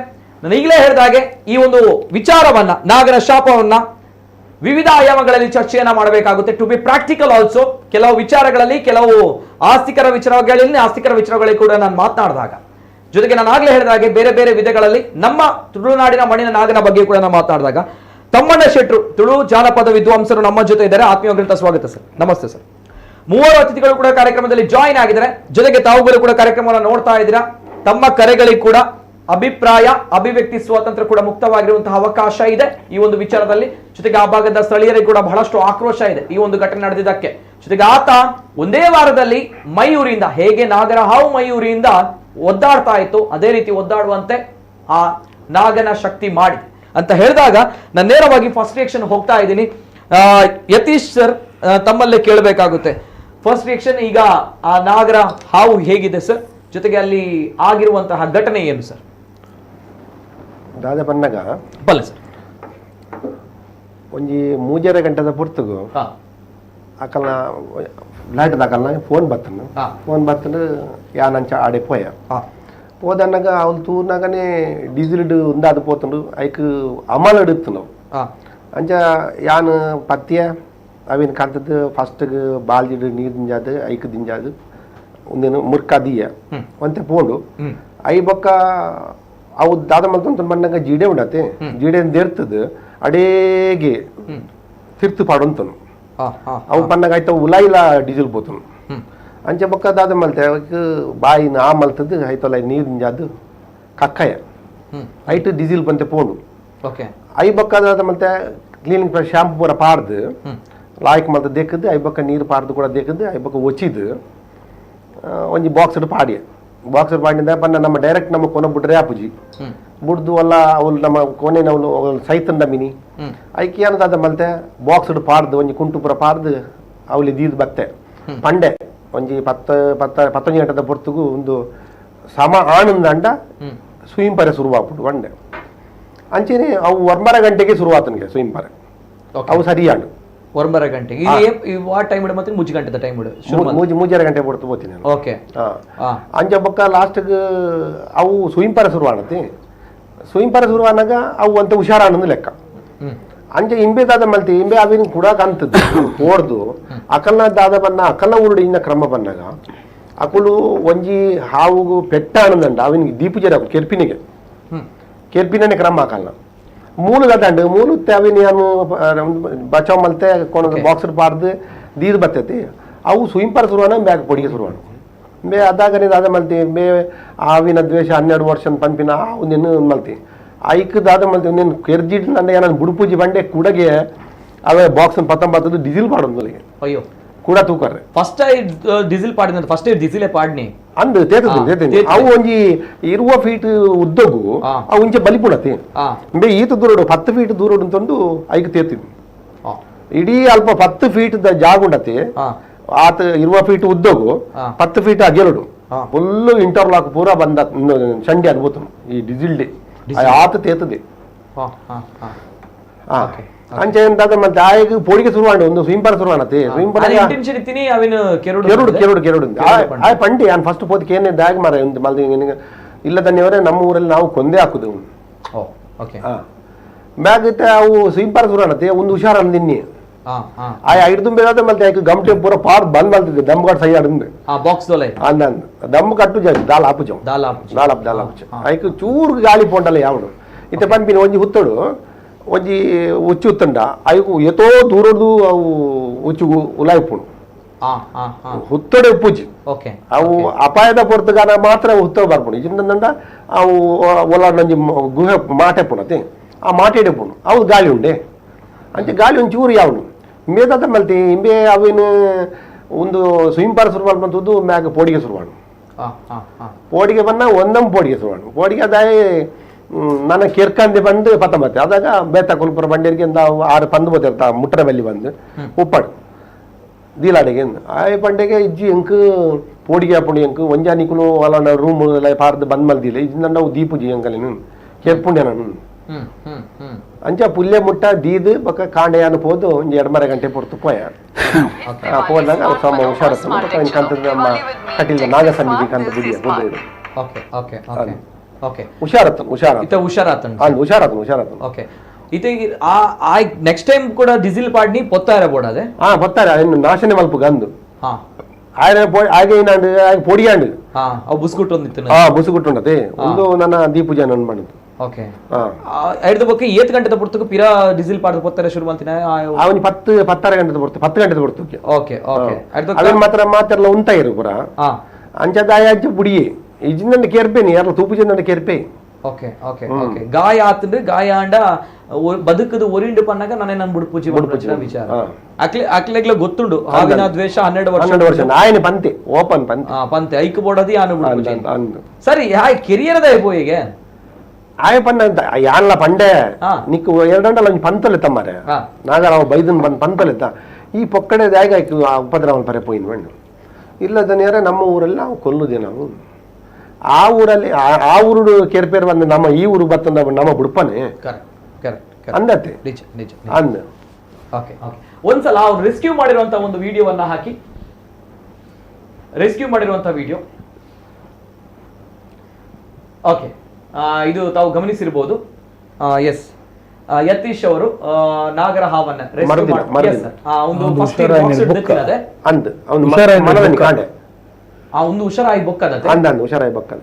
Speaker 1: ನಾನು ಈಗಲೇ ಹೇಳಿದ ಹಾಗೆ ಈ ಒಂದು ವಿಚಾರವನ್ನ, ನಾಗರ ಶಾಪವನ್ನ ವಿವಿಧ ಆಯಾಮಗಳಲ್ಲಿ ಚರ್ಚೆಯನ್ನ ಮಾಡಬೇಕಾಗುತ್ತೆ. To be practical also, ಕೆಲವು ವಿಚಾರಗಳಲ್ಲಿ, ಕೆಲವು ಆಸ್ತಿಕರ ವಿಚಾರಗಳಲ್ಲಿ, ಆಸ್ತಿಕರ ವಿಚಾರಗಳಲ್ಲಿ ಕೂಡ ನಾನು ಮಾತನಾಡಿದಾಗ, ಜೊತೆಗೆ ನಾನು ಆಗ್ಲೇ ಹೇಳಿದ ಹಾಗೆ ಬೇರೆ ಬೇರೆ ವಿಧಗಳಲ್ಲಿ ನಮ್ಮ ತುಳುನಾಡಿನ ಮಣ್ಣಿನ ನಾಗನ ಬಗ್ಗೆ ಕೂಡ ನಾನು ಮಾತನಾಡಿದಾಗ ತಮ್ಮಣ್ಣ ಶೆಟ್ರು, ತುಳು ಜಾನಪದ ವಿದ್ವಾಂಸರು ನಮ್ಮ ಜೊತೆ ಇದ್ದಾರೆ. ಆತ್ಮೀಯವಾಗಿರುವಂತಹ ಸ್ವಾಗತ ಸರ್, ನಮಸ್ತೆ ಸರ್. ಮೂವರು ಅತಿಥಿಗಳು ಕೂಡ ಕಾರ್ಯಕ್ರಮದಲ್ಲಿ ಜಾಯಿನ್ ಆಗಿದ್ದಾರೆ. ಜೊತೆಗೆ ತಾವುಗಳು ಕೂಡ ಕಾರ್ಯಕ್ರಮವನ್ನು ನೋಡ್ತಾ ಇದ್ದೀರಾ. ತಮ್ಮ ಕರೆಗಳಿಗೆ ಕೂಡ ಅಭಿಪ್ರಾಯ ಅಭಿವ್ಯಕ್ತಿ ಸ್ವಾತಂತ್ರ್ಯ ಕೂಡ ಮುಕ್ತವಾಗಿರುವಂತಹ ಅವಕಾಶ ಇದೆ ಈ ಒಂದು ವಿಚಾರದಲ್ಲಿ. ಜೊತೆಗೆ ಆ ಭಾಗದ ಸ್ಥಳೀಯರಿಗೆ ಕೂಡ ಬಹಳಷ್ಟು ಆಕ್ರೋಶ ಇದೆ ಈ ಒಂದು ಘಟನೆ ನಡೆದಿದ್ದಕ್ಕೆ. ಜೊತೆಗೆ ಆತ ಒಂದೇ ವಾರದಲ್ಲಿ ಮೈಯೂರಿಯಿಂದ ಹೇಗೆ ನಾಗರ ಹಾವು ಮೈಯೂರಿಯಿಂದ ಒದ್ದಾಡ್ತಾ ಇತ್ತು, ಅದೇ ರೀತಿ ಒದ್ದಾಡುವಂತೆ ಆ ನಾಗನ ಶಕ್ತಿ ಮಾಡಿ ಅಂತ ಹೇಳಿದಾಗ ನಾನು ನೇರವಾಗಿ ಫಸ್ಟ್ ರಿಯಾಕ್ಷನ್ ಹೋಗ್ತಾ ಇದ್ದೀನಿ. ಯತೀಶ್ ಸರ್, ತಮ್ಮಲ್ಲೇ ಕೇಳಬೇಕಾಗುತ್ತೆ ಫಸ್ಟ್ ರಿಯಾಕ್ಷನ್. ಈಗ ಆ ನಾಗರ ಹಾವು ಹೇಗಿದೆ ಸರ್, ಜೊತೆಗೆ ಅಲ್ಲಿ ಆಗಿರುವಂತಹ ಘಟನೆ ಏನು ಸರ್?
Speaker 3: ದಾದ ಪನ್ನಗ
Speaker 1: ಬಲ್ಲೆ ಸರ್.
Speaker 3: ಒಂಜಿ ಮೂಜರೆ ಗಂಟೆದ ಪೊರ್ತುಗು ಅಕಲ್ನ ಫ್ಲಾಟ್ ಅಕಲ್ನ ಫೋನ್ ಬತ್ತನು. ಫೋನ್ ಬತ್ತನು, ಯಾನಂಚ ಆಡೆ ಪೋಯ. ಪೋದನ್ನಗ ಅವಳು ತೂರ್ನಾಗನೇ ಡೀಸೆಲ್ ಉಂದಾದ ಪೋತುಂಡು, ಐಕ್ ಅಮಲ್ എടുത്തുಂಡು. ಅಂಚ ಯಾನ್ ಪತ್ಯ ಅವಿನ ಕಂತದ್ದು ಫಸ್ಟ್ಗೆ ಬಾಲ್ಜಿಡ್ ನೀರು ದಿಂಜಾದು, ಐಕ್ ದಿಂಜಾದು, ಒಂದೇನು ಮುರ್ಕ ದೀಯ ಒಂತೆ ಪೋಂಡು. I ಬೊಕ್ಕ ಅವು ದಾದ ಮಲ್ತೊಂದು ಬಣ್ಣಗ ಜೀಡೆ ಉಂಡತೆ, ಜೀಡೆ ದೇರ್ತದ ಅಡೇಗೆ ತಿರ್ತು ಪಾಡೊಂತನು.
Speaker 1: ಹಾ ಹಾ
Speaker 3: ಅವು ಪನ್ನಗ ಆಯ್ತು ಉಲಾಯಿಲ ಡೀಸೆಲ್ ಪೋತನು. ಅಂಚೆ ಬೊಕ್ಕ ದಾದ ಮಲ್ತೆ ಅವಕ್ಕೆ ಬಾಯಿನ ಆ ಮಲ್ತದ್ದು ಐತಲ್ಲ ನೀರು ದಿಂಜಾದು ಕಕ್ಕಯ ಐಟ್ ಡೀಸೆಲ್ ಬಂತೆ ಪೋಂಡು. I ಬೊಕ್ಕ ದಾದ ಮಲ್ತೆ ಕ್ಲೀನಿಂಗ್ ಶಾಂಪು ಪೂರ ಪಾರ್ದು ಲಾಯ್ಕ್ ಮಲ್ತ ದೇಕದ್ದು, I ಬೊಕ್ಕ ನೀರು ಪಾರ್ದು ಕೂಡ ದೇಕದ್ದು, I ಬೊಕ್ಕ ಒಚಿದು ಒಂಜಿ ಬಾಕ್ಸ್ ಪಾಡಿಯ. ಬಾಕ್ಸ್ ಪಾಡಿಂದ ಪನ್ನ ನಮ್ಮ ಡೈರೆಕ್ಟ್ ನಮ್ಮ ಕೊನೆ ಬಿಟ್ರೆ ಆಪುಜಿ. ಬುಡ್ದು ಅಲ್ಲ ಅವಳು ನಮ್ಮ ಕೊನೆ ಅವಳು ಸೈತಂದ ಮಿನಿ ಐಕೆ ಏನದಾದ ಮಲ್ತೆ ಬಾಕ್ಸ್ ಪಾರ್ದು ಒಂಜಿ ಕುಂಟು ಪೂರ ಪಾರ್ದು ಅವಳಿ ದೀದ್ ಬತ್ತೆ ಪಂಡೆ. ಒಂಜಿ ಪತ್ತ ಪತ್ತ ಪತ್ತೊಂಜಿ ಗಂಟೆದ ಪೊರ್ತುಗು ಒಂದು ಸಮ ಆನಂದ ಸುಯಿಂಪರೆ ಶುರುವಾಗ್ಬಿಟ್ಟು ಬಂಡೆ. ಅಂಚೆನೆ ಅವು ಒಂಬರ ಗಂಟೆಗೆ ಶುರುವಾತನಿಗೆ ಸುಯಿಂಪರೆ. ಅವು ಸರಿಯಾಡು.
Speaker 1: ಒಂಬರ ಗಂಟೆಗೆ ಇದು ಆ ಟೈಮ್ ಇಡು ಮತ್ತೆ ಮುಜ್ಜು ಗಂಟೆದ ಟೈಮ್ ಇಡು ಶುರು.
Speaker 3: ಮೂಜಿ ಮೂಜರೆ ಗಂಟೆ ಪೊರ್ತು ಪೋತೀನಿ ನಾನು. ಅಂಚ ಬೊಕ್ಕ ಲಾಸ್ಟ್ಗೆ ಅವು ಸುಯಿಂಪರ ಶುರುವಾಣತಿ. ಸುಯಿಂಪರ ಶುರುವಾನಾಗ ಅವು ಅಂತ ಹುಷಾರಾನಂದು ಲೆಕ್ಕ. ಅಂಚೆ ಇಂಬೆ ದಾದ ಮಲ್ತಿ ಇಂಬೆ ಅವಿನ ಕೂಡ ಕಂತದ್ದು ಪೋರ್ದು ಅಕಲ್ನ ದಾದ ಬನ್ನ ಅಕಲ್ನ ಊರುಡು ಇನ್ನ ಕ್ರಮ ಬನ್ನಾಗ ಅಕುಲು ಒಂಜಿ ಹಾವುಗು ಪೆಟ್ಟ ಆನಂದಂಡ ಅವಿನಿಗೆ ದೀಪು ಜರ ಕೆರ್ಪಿನಿಗೆ ಕೆರ್ಪಿನೇ ಕ್ರಮ ಹಾಕಲ್ಲ. ಮೂಲು ದಾದಂಡು ಮೂಲು ಅವಿನ ಏನು ಬಚಾವ್ ಮಲ್ತೆ ಕೊನ ಬಾಕ್ಸ್ ಪಾರ್ದು ದೀರ್ ಬರ್ತೈತಿ. ಅವು ಸುಯಿಂಪರ ಶುರುವಾನ ಬ್ಯಾಗ್ ಪೊಡಿಗೆ ಶುರುವಾನ ಬೇ ಅದಾಗನೆ ದಾದ ಮಲ್ತಿ ಬೇ ಆವಿನ ದ್ವೇಷ 12 ವರ್ಷ ಪಂಪಿನ ಒಂದಿನ ಮಲ್ತಿ ಐಕ್ ದಾದ ಮಲ್ತಿ ಒಂದಿನ ಕೆರ್ಜಿಡ್ ನನ್ನ ಏನ ಬುಡುಪೂಜಿ ಬಂಡೆ ಕೂಡಗೆ ಅವೇ ಬಾಕ್ಸ್ ಪತ್ತೊಂಬತ್ತದು ಡೀಸೆಲ್ ಪಾಡೊಂದು.
Speaker 1: ಅಯ್ಯೋ.
Speaker 3: ಕೂಡ ತೂಕರ್ರೆ.
Speaker 1: ಫಸ್ಟ್ ಡೀಸೆಲ್ ಪಾಡಿನ, ಫಸ್ಟ್ ಡೀಸೆಲೇ ಪಾಡ್ನಿ.
Speaker 3: ಅಂದು ತೇತದೆ ತೇತದೆ. ಅವು ಒಂಜಿ 20 ಫೀಟ್ ಉದ್ದಗು ಅವು ಇಂಚೆ ಬಲಿಪುಣತಿ ಬೇ ಈತ ದೂರಡು 10 ಫೀಟ್ ದೂರಡು ಅಂತಂದು ಐಕ್ ತೇತಿದ್ವಿ. ಇಡೀ ಅಲ್ಪ 10 ಫೀಟ್ ಜಾಗ ಉಂಡತಿ. ಆತ 20 ಫೀಟ್ ಉದ್ದಗು 10 ಫೀಟ್ ಅಗೆಲುಡು ಫುಲ್ ಇಂಟರ್ಲಾಕ್ ಪೂರ ಬಂದ ಚಂಡಿ ಅದ್ಭುತ ಈ ಡೀಸೆಲ್ ಡಿ ಆತ ತೇತದೆ. ಅಂಚೆ ಎಂತಾದ ಮತ್ತೆ ಆಯಗ್ ಪೋಡಿಗೆ ಶುರುವಾಂಡು ಒಂದು ಸ್ವಿಂಪರ್ ಶುರುವಾಣತೆ ಸ್ವಿಂಪರ್
Speaker 1: ಇಂಟೆನ್ಷನ್ ಇತ್ತೀನಿ ಅವಿನ ಕೆರಡು
Speaker 3: ಕೆರಡು ಕೆರಡು ಕೆರಡು ಆಯ್ ಪಂಡಿ ನಾನು ಫಸ್ಟ್ ಪೋದ್ ಕೇನೆ ದಾಗ್ ಮಾರ ಒಂದು ಮಲ್ದಿ ಇಲ್ಲದನ್ಯವರೇ ನಮ್ಮ ಊರಲ್ಲಿ ನಾವು ಕೊಂದೇ ಹಾಕುದು.
Speaker 1: ಓ ಓಕೆ.
Speaker 3: ಬ್ಯಾಗ್ ಇತ್ತೆ ಅವು ಸ್ವಿಂಪರ್ ಶುರುವಾಣತೆ ಒಂದು ಹುಷಾರ ಅಂದಿನ್ನಿ. ಆಯ್ ಐದು ಬೇದಾದ ಮಲ್ತೆ ಆಯ್ಕೆ ಗಮಟೆ ಪೂರ ಪಾರ್ ಬಂದ್ ಮಲ್ತಿದ್ದೆ ದಮ್ ಕಟ್ ಸೈ ಆಡಿಂದು.
Speaker 1: ಬಾಕ್ಸ್ ದೊಲೆ
Speaker 3: ಅಂದ ದಮ್ ಕಟ್ಟು ಜಾತಿ ದಾಲ್ ಆಪುಜಂ
Speaker 1: ದಾಲ್ ಆಪುಜಿ.
Speaker 3: ದಾಲ್ ಆಪ್ ದಾಲ್ ಆಪುಜಿ ಆಯ್ಕೆ ಚೂರು ಗಾಳಿ ಪೋಂಡಲ್ಲ ಯಾವಡು ಇತ್ತೆ ಪನ್ಪಿನ ಒಂಜಿ ಹುತ್ತಡು ಒಂಜಿ ಉಚ್ಚು ಉತ್ತಂಡ ಐಕು ಎತೋ ದೂರದು ಅವು ಉಚ್ಚು ಉಲಾಯ್ಪುಣು ಹುತ್ತಡೆ ಉಪ್ಪುಜಿ.
Speaker 1: ಓಕೆ.
Speaker 3: ಅವು ಅಪಾಯದ ಪೊರ್ತುಗಾನ ಮಾತ್ರ ಹುತ್ತ ಬರ್ಪುಣು ಇಜಿಂದಂಡ ಅವು ಒಲ ನಂಜಿ ಗುಹೆ ಮಾಟೆ ಪುಣತೆ ಆ ಮಾಟೆಡೆ ಪುಣು ಅವು ಗಾಳಿ ಉಂಡೆ ಅಂಚೆ ಗಾಳಿ ಒಂಚೂರು ಯಾವನು ಇಂಬೇದಾದ ಮಲ್ತಿ ಇಂಬೆ ಅವಿನ ಒಂದು ಸ್ವಿಂಪರ್ ಶುರು ಮಲ್ಪಂತದ್ದು ಮ್ಯಾಗ ಪೋಡಿಗೆ ಶುರುವಾಣು. ಪೋಡಿಗೆ ಬನ್ನ ಒಂದಂ ಪೋಡಿಗೆ ಶುರುವಾಣು ಪೋಡಿಗೆ ಅದಾಯ ನನ್ನ ಕಿರ್ಕಂದಿ ಬಂದು ಪತ್ತಂಬತ್ತೆ ಅದಾಗ ಬೇತ ಕುಲ್ಪುರ ಬಂಡೇರಿಗೆ ಆರು ಪಂದು ಬೋತಿರ್ತ ಮುಟ್ಟರ ಬಲ್ಲಿ ಬಂದು ಉಪ್ಪಾಡು ದೀಲಾಡೆಗೆ ಆಯ್ ಪಂಡೆಗೆ ಇಜ್ಜಿ ಎಂಕ್ ಪೋಡಿಗೆ ಆಪುಂಡು ಎಂಕ್ ಒಂಜಾ ನಿಕುಲು ಅಲ್ಲ ರೂಮ್ ಪಾರ್ದು ಬಂದ್ ಮಲ್ದಿಲ್ಲ ಇಜ್ಜಿ ನಾವು ದೀಪುಜಿ ಎಂಕಲಿನ ಕೆರ್ಪುಂಡೆ ನಾನು ಅಂಚ ಪುಲ್ಲೆ ಮುಟ್ಟ ದೀದು ಬೊಕ್ಕ ಕಾಂಡೆಯಾನ ಪೋದು ಒಂಜಿ ಎರಡ್ಮರ ಗಂಟೆ ಪೊರ್ತು ಪೋಯ ಪೋದಾಗ ಸಮ ಹುಷಾರತ್ತು ಕಂತದ ನಮ್ಮ ಕಟೀಲ್ ನಾಗಸನ್ನಿಧಿ ಕಂತ ಗುಡಿಯ ಪೋದು.
Speaker 1: Okay okay okay okay.
Speaker 3: ಹುಷಾರತ್ತು ಹುಷಾರ
Speaker 1: ಇತ ಹುಷಾರಾತಂಡು
Speaker 3: ಹುಷಾರತ್ತು ಹುಷಾರತ್ತು.
Speaker 1: ಓಕೆ ಇತ ಆ ಆ ನೆಕ್ಸ್ಟ್ ಟೈಮ್ ಕೂಡ ಡೀಸೆಲ್ ಪಾಡ್ನಿ ಪೊತ್ತಾರ ಬೋಡದೆ.
Speaker 3: ಹಾ ಪೊತ್ತಾರೆ ಇನ್ನು ನಾಶನೆ ಮಲ್ಪ ಗಂದು ಆಯನ ಆಗೆ ಏನಾಂಡು ಆಗ ಪೊಡಿಯಾಂಡು.
Speaker 1: ಅವು ಬುಸ್ಕುಟ್ ಒಂದಿತ್ತು.
Speaker 3: ಹಾ ಬುಸುಗುಟ್ಟು ಉಂಡತೆ ಒಂದು ನನ್ನ ದೀಪೂಜೆ ನನ್ ಮಾಡಿದ್ದು.
Speaker 1: ಓಕೆ. ಐದು ಬೊಕ್ಕೆ ಏತ್ ಗಂಟೆದ ಪುರ್ತకు ಪಿರಾ ಡೀಸೆಲ್ ಪಾಡ್ದು ಪೊತ್ತಾರೆ ಶುರು ಮಾಡ್ತೀನಿ.
Speaker 3: ಅವನು ಪತ್ತು ಪತ್ತರ ಗಂಟೆ ಪೊರ್ತು 10 ಗಂಟೆ ಪೊರ್ತು.
Speaker 1: Okay okay.
Speaker 3: ಅದನ್ನ ಮಾತ್ರ ಮಾತೆಲ್ಲ ಉಂತ ಇರು ಪುರ ಅಂಚದಾಯ ಅಂಚ ಬುಡಿಯೆ ಇಜಿಂದಂಡ ಕೇರ್ಪೇನಿ ಯಾರ ತೂಪುಜಿಂದಂಡ ಕೇರ್ಪೇ.
Speaker 1: Okay okay okay. ಗಾಯ ಆತಂಡು ಗಾಯ ಆಂಡ ಬದುಕದು ಒರಿಂಡು ಪನ್ನಾಗ ನಾನೇ ನನ್ ಬುಡ್ಪೂಜಿ ಬುಡ್ಪೂಜಿ ವಿಚಾರ ಅಕ್ಲೆ ಅಕ್ಲೆಗ್ಲ ಗೊತ್ತುಂಡು ಹಾವಿನ ದ್ವೇಷ 12 ವರ್ಷ
Speaker 3: 12 ವರ್ಷ ನಾಯನ ಪಂತೆ ಓಪನ್ ಪಂತೆ
Speaker 1: ಪಂತೆ ಐಕ್ ಬೋಡದಿ ಆನು ಬುಡ್ಪೂಜಿ ಸರಿ ಹಾಯ್ ಕೆರಿಯರ್ದ ಪೋಯಿಗೆ
Speaker 3: ಆಯ ಪನ್ನ ಯಾನ್ಲ ಪಂಡೆ ನಿಕ್ಕು ಎರಡಂಡಲ ಒಂಜಿ ಪಂತೊಲೆತ್ತ ಮಾರೆ ನಾಗರಾವ್ ಬೈದನ್ ಬಂದ್ ಪಂತೊಲೆತ್ತ ಈ ಪೊಕ್ಕಡೆ ದಾಯಗ ಉಪದ್ರವ ಪರೆ ಪೋಯಿನ ಬಣ್ಣು ಇಲ್ಲದನೇರೆ ನಮ್ಮ ಊರಲ್ಲಿ ನಾವು ಕೊಲ್ಲುದೆ ನಾವು ಆ ಊರಲ್ಲಿ ಆ ಊರು ಕೇರ್ಪೇರ್ ಬಂದು ನಮ್ಮ ಈ ಊರು ಬತ್ತಂದ ನಮ್ಮ ಬುಡ್ಪನೆ ಅಂದತ್ತೆ
Speaker 1: ನಿಜ ನಿಜ
Speaker 3: ಅಂದ.
Speaker 1: Okay okay. ಒಂದ್ಸಲ ಅವ್ರು ರೆಸ್ಕ್ಯೂ ಮಾಡಿರುವಂತ ಒಂದು ವಿಡಿಯೋವನ್ನ ಹಾಕಿ, ರೆಸ್ಕ್ಯೂ ಮಾಡಿರುವಂತ ವಿಡಿಯೋ. ಓಕೆ, ಇದು ತಾವು ಗಮನಿಸಿರ್ಬೋದು. ಎಸ್ ಯತೀಶ್ ಅವರು ನಾಗರ ಹಾವನ್ನ ಒಂದು ಹುಷಾರಾಗಿ ಬೊಕ್ಕದತೆ
Speaker 3: ಹುಷಾರಾಗಿ ಬೊಕ್ಕದ.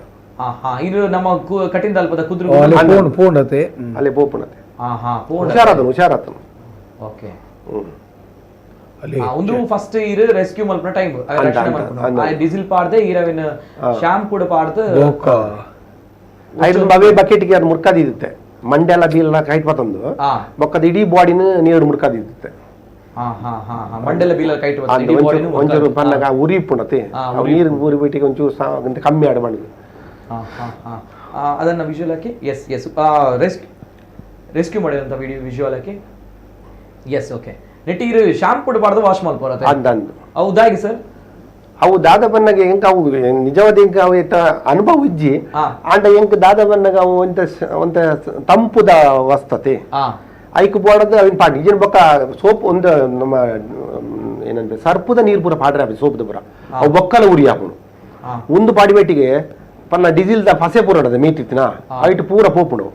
Speaker 1: ಇದು ನಮ್ಮ ಕಟಿಂದಲ್ಪದ ಕುದುರೆ
Speaker 4: ಪೋಂಡತೆ
Speaker 3: ಅಲ್ಲಿ ಪೋಪುಣತೆ ಹುಷಾರಾತನು ಹುಷಾರಾತನು.
Speaker 1: ಓಕೆ ಒಂದು ಫಸ್ಟ್ ಇರು ರೆಸ್ಕ್ಯೂ ಮಲ್ಪನ ಟೈಮ್ ಡೀಸೆಲ್ ಪಾಡ್ದೆ ಈರವಿನ ಶಾಂಪೂ ಪಾಡ್ದು
Speaker 3: ಐದು ಅವೇ ಬಕೆಟ್ಗೆ ಅದು ಮುರ್ಕದಿರುತ್ತೆ ಮಂಡೆಲ್ಲ ಬೀಲ ಕೈಟ್ ಬತ್ತೊಂದು ಬೊಕ್ಕದ ಇಡೀ ಬಾಡಿನ ನೀರು ಮುರ್ಕದಿರುತ್ತೆ.
Speaker 1: ಮಂಡೆಲ್ಲ ಬೀಲ ಕೈಟ್
Speaker 3: ಒಂಚೂರು ಪನ್ನಗ ಉರಿ ಪುಣತೆ ನೀರು ಉರಿ ಬಿಟ್ಟಿಗೆ ಒಂಚೂರು ಕಮ್ಮಿ ಆಡ ಮಾಡಿದ್ದು
Speaker 1: ಅದನ್ನ ವಿಜುವಲ್ ಹಾಕಿ. S S rescue ಮಾಡಿದಂತ ವಿಡಿಯೋ ವಿಜುವಲ್ ಹಾಕಿ. ಎಸ್ ಓಕೆ ನೆಟ್ಟಿ ಇರು ಶಾಂಪೂ ಬಾರ್ದು ವಾಶ್ ಮಲ್ಪೋರತೆ
Speaker 3: ಅಂದ ಅಂದ್
Speaker 1: ಹೌದಾಗಿ ಸರ್.
Speaker 3: ಅವು ದಾದ ಬನ್ನಗ ಎಂಕ ಅವು ನಿಜವಾದ ಎಂಕ ಅವು ಏತ ಅನುಭವ ಇಜ್ಜಿ ಆಂಡ ಎಂಕ್ ದಾದ ಬನ್ನಗ ಅವು ಒಂತ ಒಂತ ತಂಪುದ ವಸ್ತತೆ ಐಕ್ ಬೋಡದು ಅವಿನ ಪಾಡ್ ಇಜಿನ ಬೊಕ್ಕ ಸೋಪ್ ಒಂದು ನಮ್ಮ ಏನಂದ್ರೆ ಸರ್ಪುದ ನೀರು ಪೂರ ಪಾಡ್ರೆ ಆಪಿ ಸೋಪುದ ಪೂರ ಅವು ಬೊಕ್ಕಲ ಉರಿ ಆಪುನು ಒಂದು ಪಾಡಿಬೆಟ್ಟಿಗೆ ಪನ್ನ ಡೀಸೆಲ್ the ಫಸೆ ಪೂರ ಉಂಡದ ಮೀಟಿತ್ತಿನ ಐಟ್ ಪೂರ ಪೋಪುಂಡು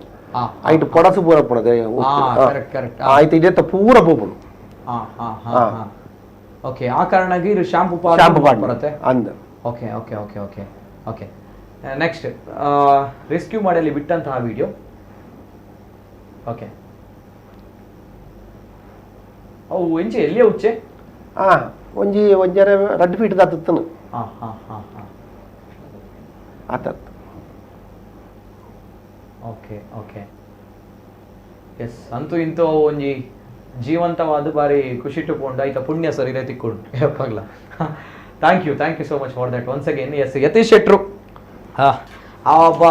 Speaker 3: ಐಟ್ ಪೊಡಸು ಪೂರ ಪುಣದೆ ಆಯ್ತು ಇದೇತ ಪೂರ ಪೋಪುಂಡು.
Speaker 1: ಓಕೆ ಆ ಕಾರಣಾಗಿ ಇದು ಶಾಂಪೂ
Speaker 3: ಶಾಂಪೂ ಪಾಡ್
Speaker 1: ಬರುತ್ತೆ
Speaker 3: ಅಂದ.
Speaker 1: Okay okay okay okay okay. Next rescue ಮಾಡಲಿ ಬಿಟ್ಟಂತಹ ವಿಡಿಯೋ. ಓಕೆ ಅವು ಎಂಚೆ ಎಲ್ಲಿಯ ಉಚ್ಚೆ
Speaker 3: ಒಂಜಿ ಒಂಜರ ರಡ್ಡು ಫೀಟ್ ದಾತತ್ತನು
Speaker 1: ಹಾ ಹಾ ಹಾ ಹಾ
Speaker 3: ಆತತ್ತು.
Speaker 1: Okay okay. S ಅಂತೂ ಇಂತೂ ಒಂಜಿ ಜೀವಂತವಾದ ಬಾರಿ ಖುಷಿಟು ಪೋಂಡ ಐತ ಪುಣ್ಯ sir ಇರೇ ತಿಕ್ಕೊಂಡು ಯಾವಾಗ್ಲ. Thank you thank you so much for that once again. S Yatish ಶೆಟ್ರು ಆ ಒಬ್ಬ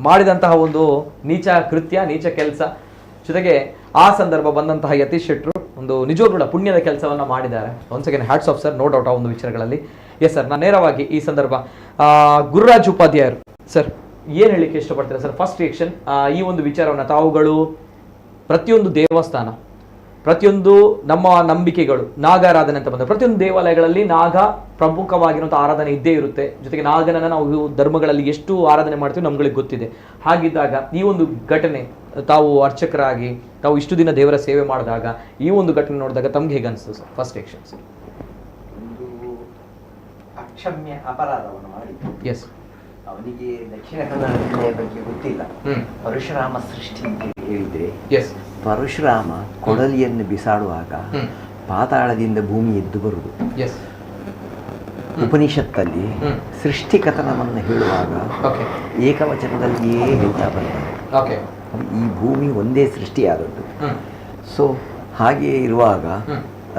Speaker 1: ಮಾಡಿದಂತಹ ಒಂದು ನೀಚ ಕೃತ್ಯ ನೀಚ ಕೆಲಸ ಜೊತೆಗೆ ಆ ಸಂದರ್ಭ ಬಂದಂತಹ ಯತೀಶ್ ಶೆಟ್ರು ಒಂದು ನಿಜವಾಗ್ಲೂ ಕೂಡ ಪುಣ್ಯದ ಕೆಲಸವನ್ನು ಮಾಡಿದ್ದಾರೆ. Once again hats off sir, no doubt ಆ ಒಂದು ವಿಚಾರಗಳಲ್ಲಿ. ಎಸ್ ಸರ್, ನಾನು ನೇರವಾಗಿ ಈ ಸಂದರ್ಭ ಗುರುರಾಜ್ ಉಪಾಧ್ಯಾಯರು ಸರ್ ಏನು ಹೇಳಲಿಕ್ಕೆ ಇಷ್ಟಪಡ್ತೀರಾ sir? First reaction ಈ ಒಂದು ವಿಚಾರವನ್ನು ತಾವುಗಳು ಪ್ರತಿಯೊಂದು ದೇವಸ್ಥಾನ ಪ್ರತಿಯೊಂದು ನಮ್ಮ ನಂಬಿಕೆಗಳು ನಾಗಾರಾಧನೆ ಅಂತ ಬಂದ ಪ್ರತಿಯೊಂದು ದೇವಾಲಯಗಳಲ್ಲಿ ನಾಗ ಪ್ರಮುಖವಾಗಿರುವಂಥ ಆರಾಧನೆ ಇದ್ದೇ ಇರುತ್ತೆ. ಜೊತೆಗೆ ನಾಗನನ್ನ ನಾವು ಧರ್ಮಗಳಲ್ಲಿ ಎಷ್ಟು ಆರಾಧನೆ ಮಾಡ್ತೀವಿ ನಮ್ಗಳಿಗೆ ಗೊತ್ತಿದೆ. ಹಾಗಿದ್ದಾಗ ಈ ಒಂದು ಘಟನೆ, ತಾವು ಅರ್ಚಕರಾಗಿ ತಾವು ಇಷ್ಟು ದಿನ ದೇವರ ಸೇವೆ ಮಾಡಿದಾಗ ಈ ಒಂದು ಘಟನೆ ನೋಡಿದಾಗ ತಮ್ಗೆ ಹೇಗೆ ಅನಿಸ್ತು sir? First reaction sir.
Speaker 4: ಒಂದು ಅಕ್ಷಮ್ಯ ಅಪರಾಧವನ್ನು ಮಾಡಿದ್ದು.
Speaker 1: ಎಸ್.
Speaker 4: ಅವನಿಗೆ ದಕ್ಷಿಣ ಕನ್ನಡ ಜಿಲ್ಲೆಯ ಬಗ್ಗೆ ಗೊತ್ತಿಲ್ಲ. ಪರಶುರಾಮ ಸೃಷ್ಟಿ ಅಂತ ಹೇಳಿದ್ರೆ,
Speaker 1: ಎಸ್,
Speaker 4: ಪರಶುರಾಮ ಕೊಡಲಿಯನ್ನು ಬಿಸಾಡುವಾಗ ಪಾತಾಳದಿಂದ ಭೂಮಿ ಎದ್ದು ಬರುವುದು.
Speaker 1: ಎಸ್.
Speaker 4: ಉಪನಿಷತ್ತಲ್ಲಿ ಸೃಷ್ಟಿ ಕಥನವನ್ನು ಹೇಳುವಾಗ
Speaker 1: ಓಕೆ
Speaker 4: ಏಕವಚನದಲ್ಲಿಯೇ ಹೇಳ್ತಾ ಬರ್ತಾರೆ.
Speaker 1: ಓಕೆ.
Speaker 4: ಈ ಭೂಮಿ ಒಂದೇ ಸೃಷ್ಟಿಯಾದದ್ದು. ಸೊ ಹಾಗೆಯೇ ಇರುವಾಗ